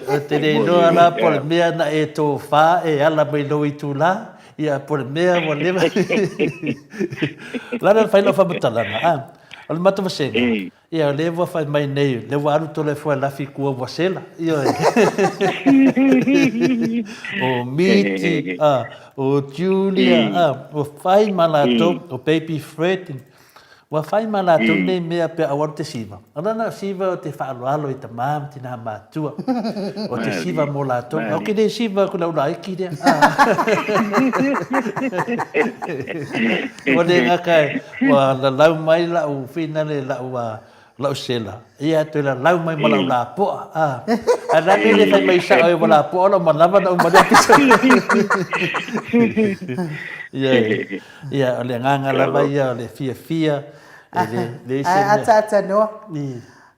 ou te le iloa la po o le mea na e tofa e ala mai lou itula, ia, po o le mea ua leva. O le a le fai lau faamatalaga? A, o le matou vasega. Ia, o lea ua fai mai nei, o lea ua alu Toleafoa e lafi i kua ua sela. Ioe. O Miti, a, o Julia, a, ua fai ma latou, o Baby Fred, ua fai ma latou nei mea pe a ua alu te siva. O lana siva o te faaaloalo i tamā ma tinā matua. O te siva mo latou. Au ke le siva ku lau laiki lea. Ua le gata e, ua lalau mai lau finale lau lau sela. Ia toe lalau mai ma lau lapoa. A, a la me le fai mai sao e ua lapoa lau manava na uma lea pisa. Ia, ia, o le agaga lava ia o le fiafia, e le, leai se mea. Ataata noa.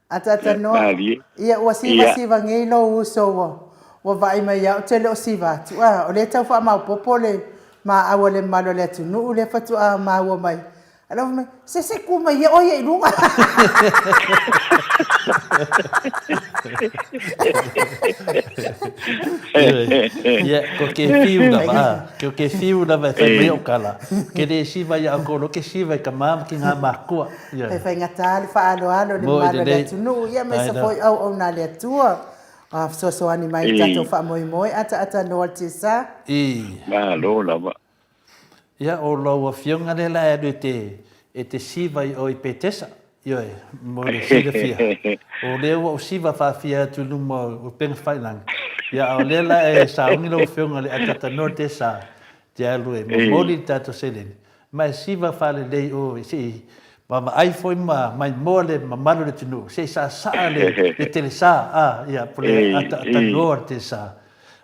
Ataata noa. Ia, ua sivasiva nei lou uso ua, ua vaai mai ia au, te le o siva atu. A, o lea e tau faamaopoopo le maau a le mamalu o le atunuu lea faatoa maua mai. Ae la fai mai, se se ku mai ia oe ia i luga. Ia, ko ke whiu lava, a, ko ke whiu lava e whai mai o kala. Ke le siva ia o kolo, ke siva i ka māma ki ngā mākua. Ia. He whaingata le whaaloalo le mamalu o le atunuu, ia me sa foi au au nā le Atua. A fesoasoani mai i tatou faamoemoe ataata noa le tsa. I. Malo lava. Ia, o lau afioga lea la e alu e te, e te siva i o i Petesa, ioe, mo le silafia. O lea ua ou siva faafia atu i luma o upega failangi. Ia, a o lea la e sauni lau afioga i le ataata noa le tsa, te alu e momoli le tatou seleni. Ma e siva faalelei o se i vaavaai foi ma maimoa le mamalu o le atunuu, se i saasaa le le telesa, a, ia, po le ataatanoa le telesa.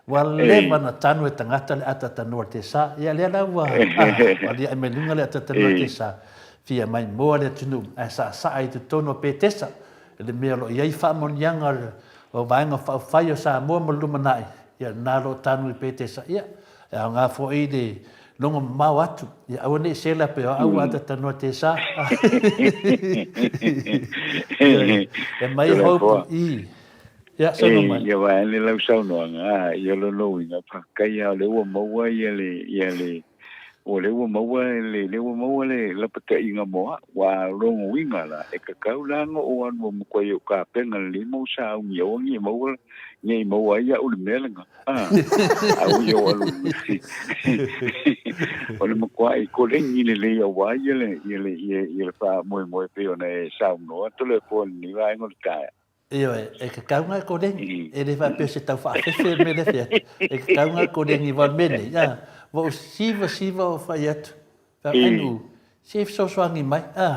Ua leva ona tanu e tagata le ataatanoa le telesa. Ia, lea la ua, a, ua aliae mai luga le ataatanoa le telesa, fia maimoa le atunuu, ae saasaa i totonu o Petesa, i le mea o lo o i ai faamanuiaga o Vaega Faaupufai o Samoa mo le lumanai, ia, lena o lo o tanu i Petesa. Ia, E aoga foi le logo mamao atu, ia aua ne i sela pe o au ata tanoa te sa. E mai hope i. Ia, saunoa mai. Ia vaeane lau saunoaga, ia lona uiga, faafetai lava o lea ua maua ia le, ia le, o lea ua maua le, lea ua maua le lapataiga mo au. Ua lona uiga la, e tatau la ona ou alu e matua i ou tapena lelei ma ou sauni aua ne i maua, ne i maua ai au i le mea lena. A, a ui o alu. O le matuai koleni lelei aua ia le, ia le, ia, ia le faamoemoe pei ona e saunoa Toleafoa i lenei vaega o le taeao. Ioe, e tatau ona e koleni. E le faapea o se tau faafefe le mea lea e fai atu. E tatau ona e koleni aua o le mea lenei, a, ua ou siva siva o fai atu, Faamainu, se fesoasoani mai, a,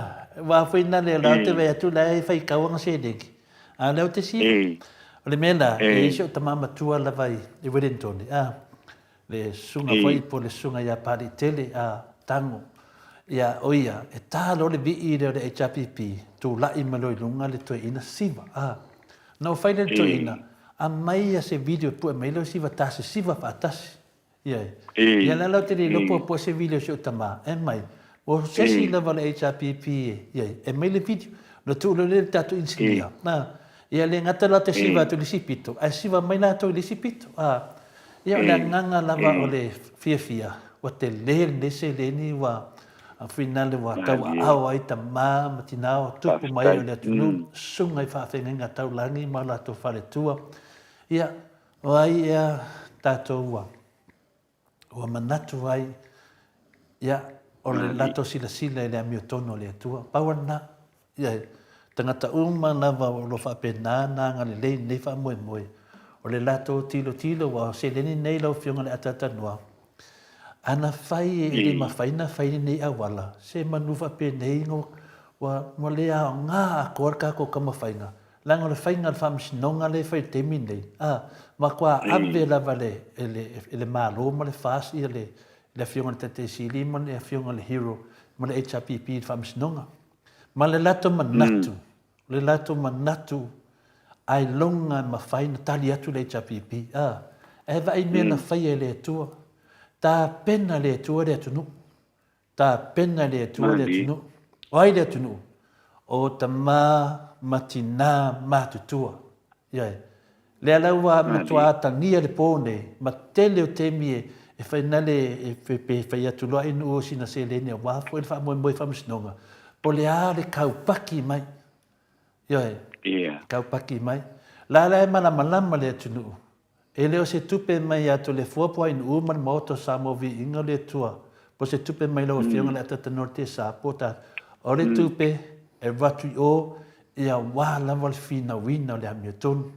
aua foi na lea la ou te vaai atu la e faitau ana seleni, a o lea ou te siva. O le mea la, e i ai si ou tama matua lava i Wellington, a, le susuga foi po o le susuga ia Papaliitele, a, Tago, ia, o ia, e ta loa le vii lea o le HRPP, tulai mai loa i luga le toeaina siva, a. Na ou fai lea i le toeaina, aumai ia se video e pue mai lea o siva ta sesiva faatasi. Ia, ia la lau te le iloa po o se video si ou tama, e mai, o se isi lava o le HRPP e, ia, e mai le video, ona tuu loa lea i le tatou inisinia, a, ia le gata la te siva atu i le isi pito, ae siva mai latou i le isi pito, a, ia o le agaga lava o le fiafia, ua tele lenei seleni ua finale ua tauaao ai tama ma tina o tupu mai o le atunuu, susuga i faafeagaiga taulagi ma o latou faletua, ia, O ai ea tatou ua ua manatu ai, ia, o le latou silasila i le amiotonu a le Atua. Pau a lena, ia, tagata uma lava o lo o faapena ona agalelei i lenei faamoemoe, o le latou tilotilo, aua o seleni nei lau Afioga i le Ataatanoa, a na fai e le mafai ona fai lenei auala, se manu faapenei ua, ua le aoga atoa le tatou taumafaiga, Leaga o le faiga o le faamasinoga lea e fai i le taimi lenei, a, matua ave lava e le, e le Malo ma le FAS ia le, le Afioga i le Taitai Sili ma le Afioga i le Hero ma le HRPP i le faamasinoga. Ma le latou manatu, le latou manatu ailoga e mafai ona tali atu le HRPP, a, ae vaai i mea na faia e le Atua. Tapena e le Atua le atunuu. Tapena e le Atua le atunuu. O ai le atunuu? O tama ma tinā matutua. Ioe. Lea la ua matua atagia le pō nei, ma tele o taimi e, e whai nale, e, pe, pe whai atu loa i nuu o sina seleni aua foi le faamoemoe i faamasinoga, po le a le kaupaki mai. Ioe. Taupaki mai. La la e malamalama le atunuu. E le o se tupe mai ia Toleafoa po o Ainuu ma le Maota o Samoa Viiga o le Atua, po o se tupe mai lau Afioga le Atatanoa le Tesa po o ta, o le tupe e avatu i o ia aua lava le finauina o le amiotonu.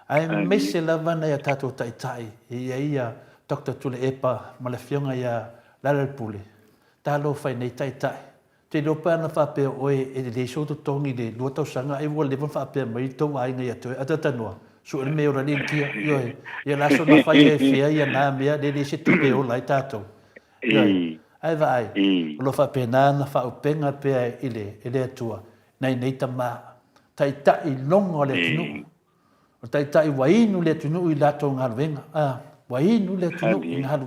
Aemaise lava nai a tatou taitai e i ai ia Doctor Tuilaepa ma le Afioga ia Lealailepule, talofa i nei taitai Te iloa pe ana faapea oe e lelei sou totogi i le lua tausaga ai ua leva ona faapea mai tou aiga ia te oe, Atatanoa, sue le mea e ola ai le Initia, ioe, ia le aso na fai ai e fea ia na mea, le leai se tupe e ola ai tatou. Ioe. Ae vaai, o lo o faapena ona faaupega pea i le, e le Atua, nai nei tama, taitai logo a le atunuu, o taitai ua inu le atunuu i latou galuega, a, ua inu le atunuu i galuega.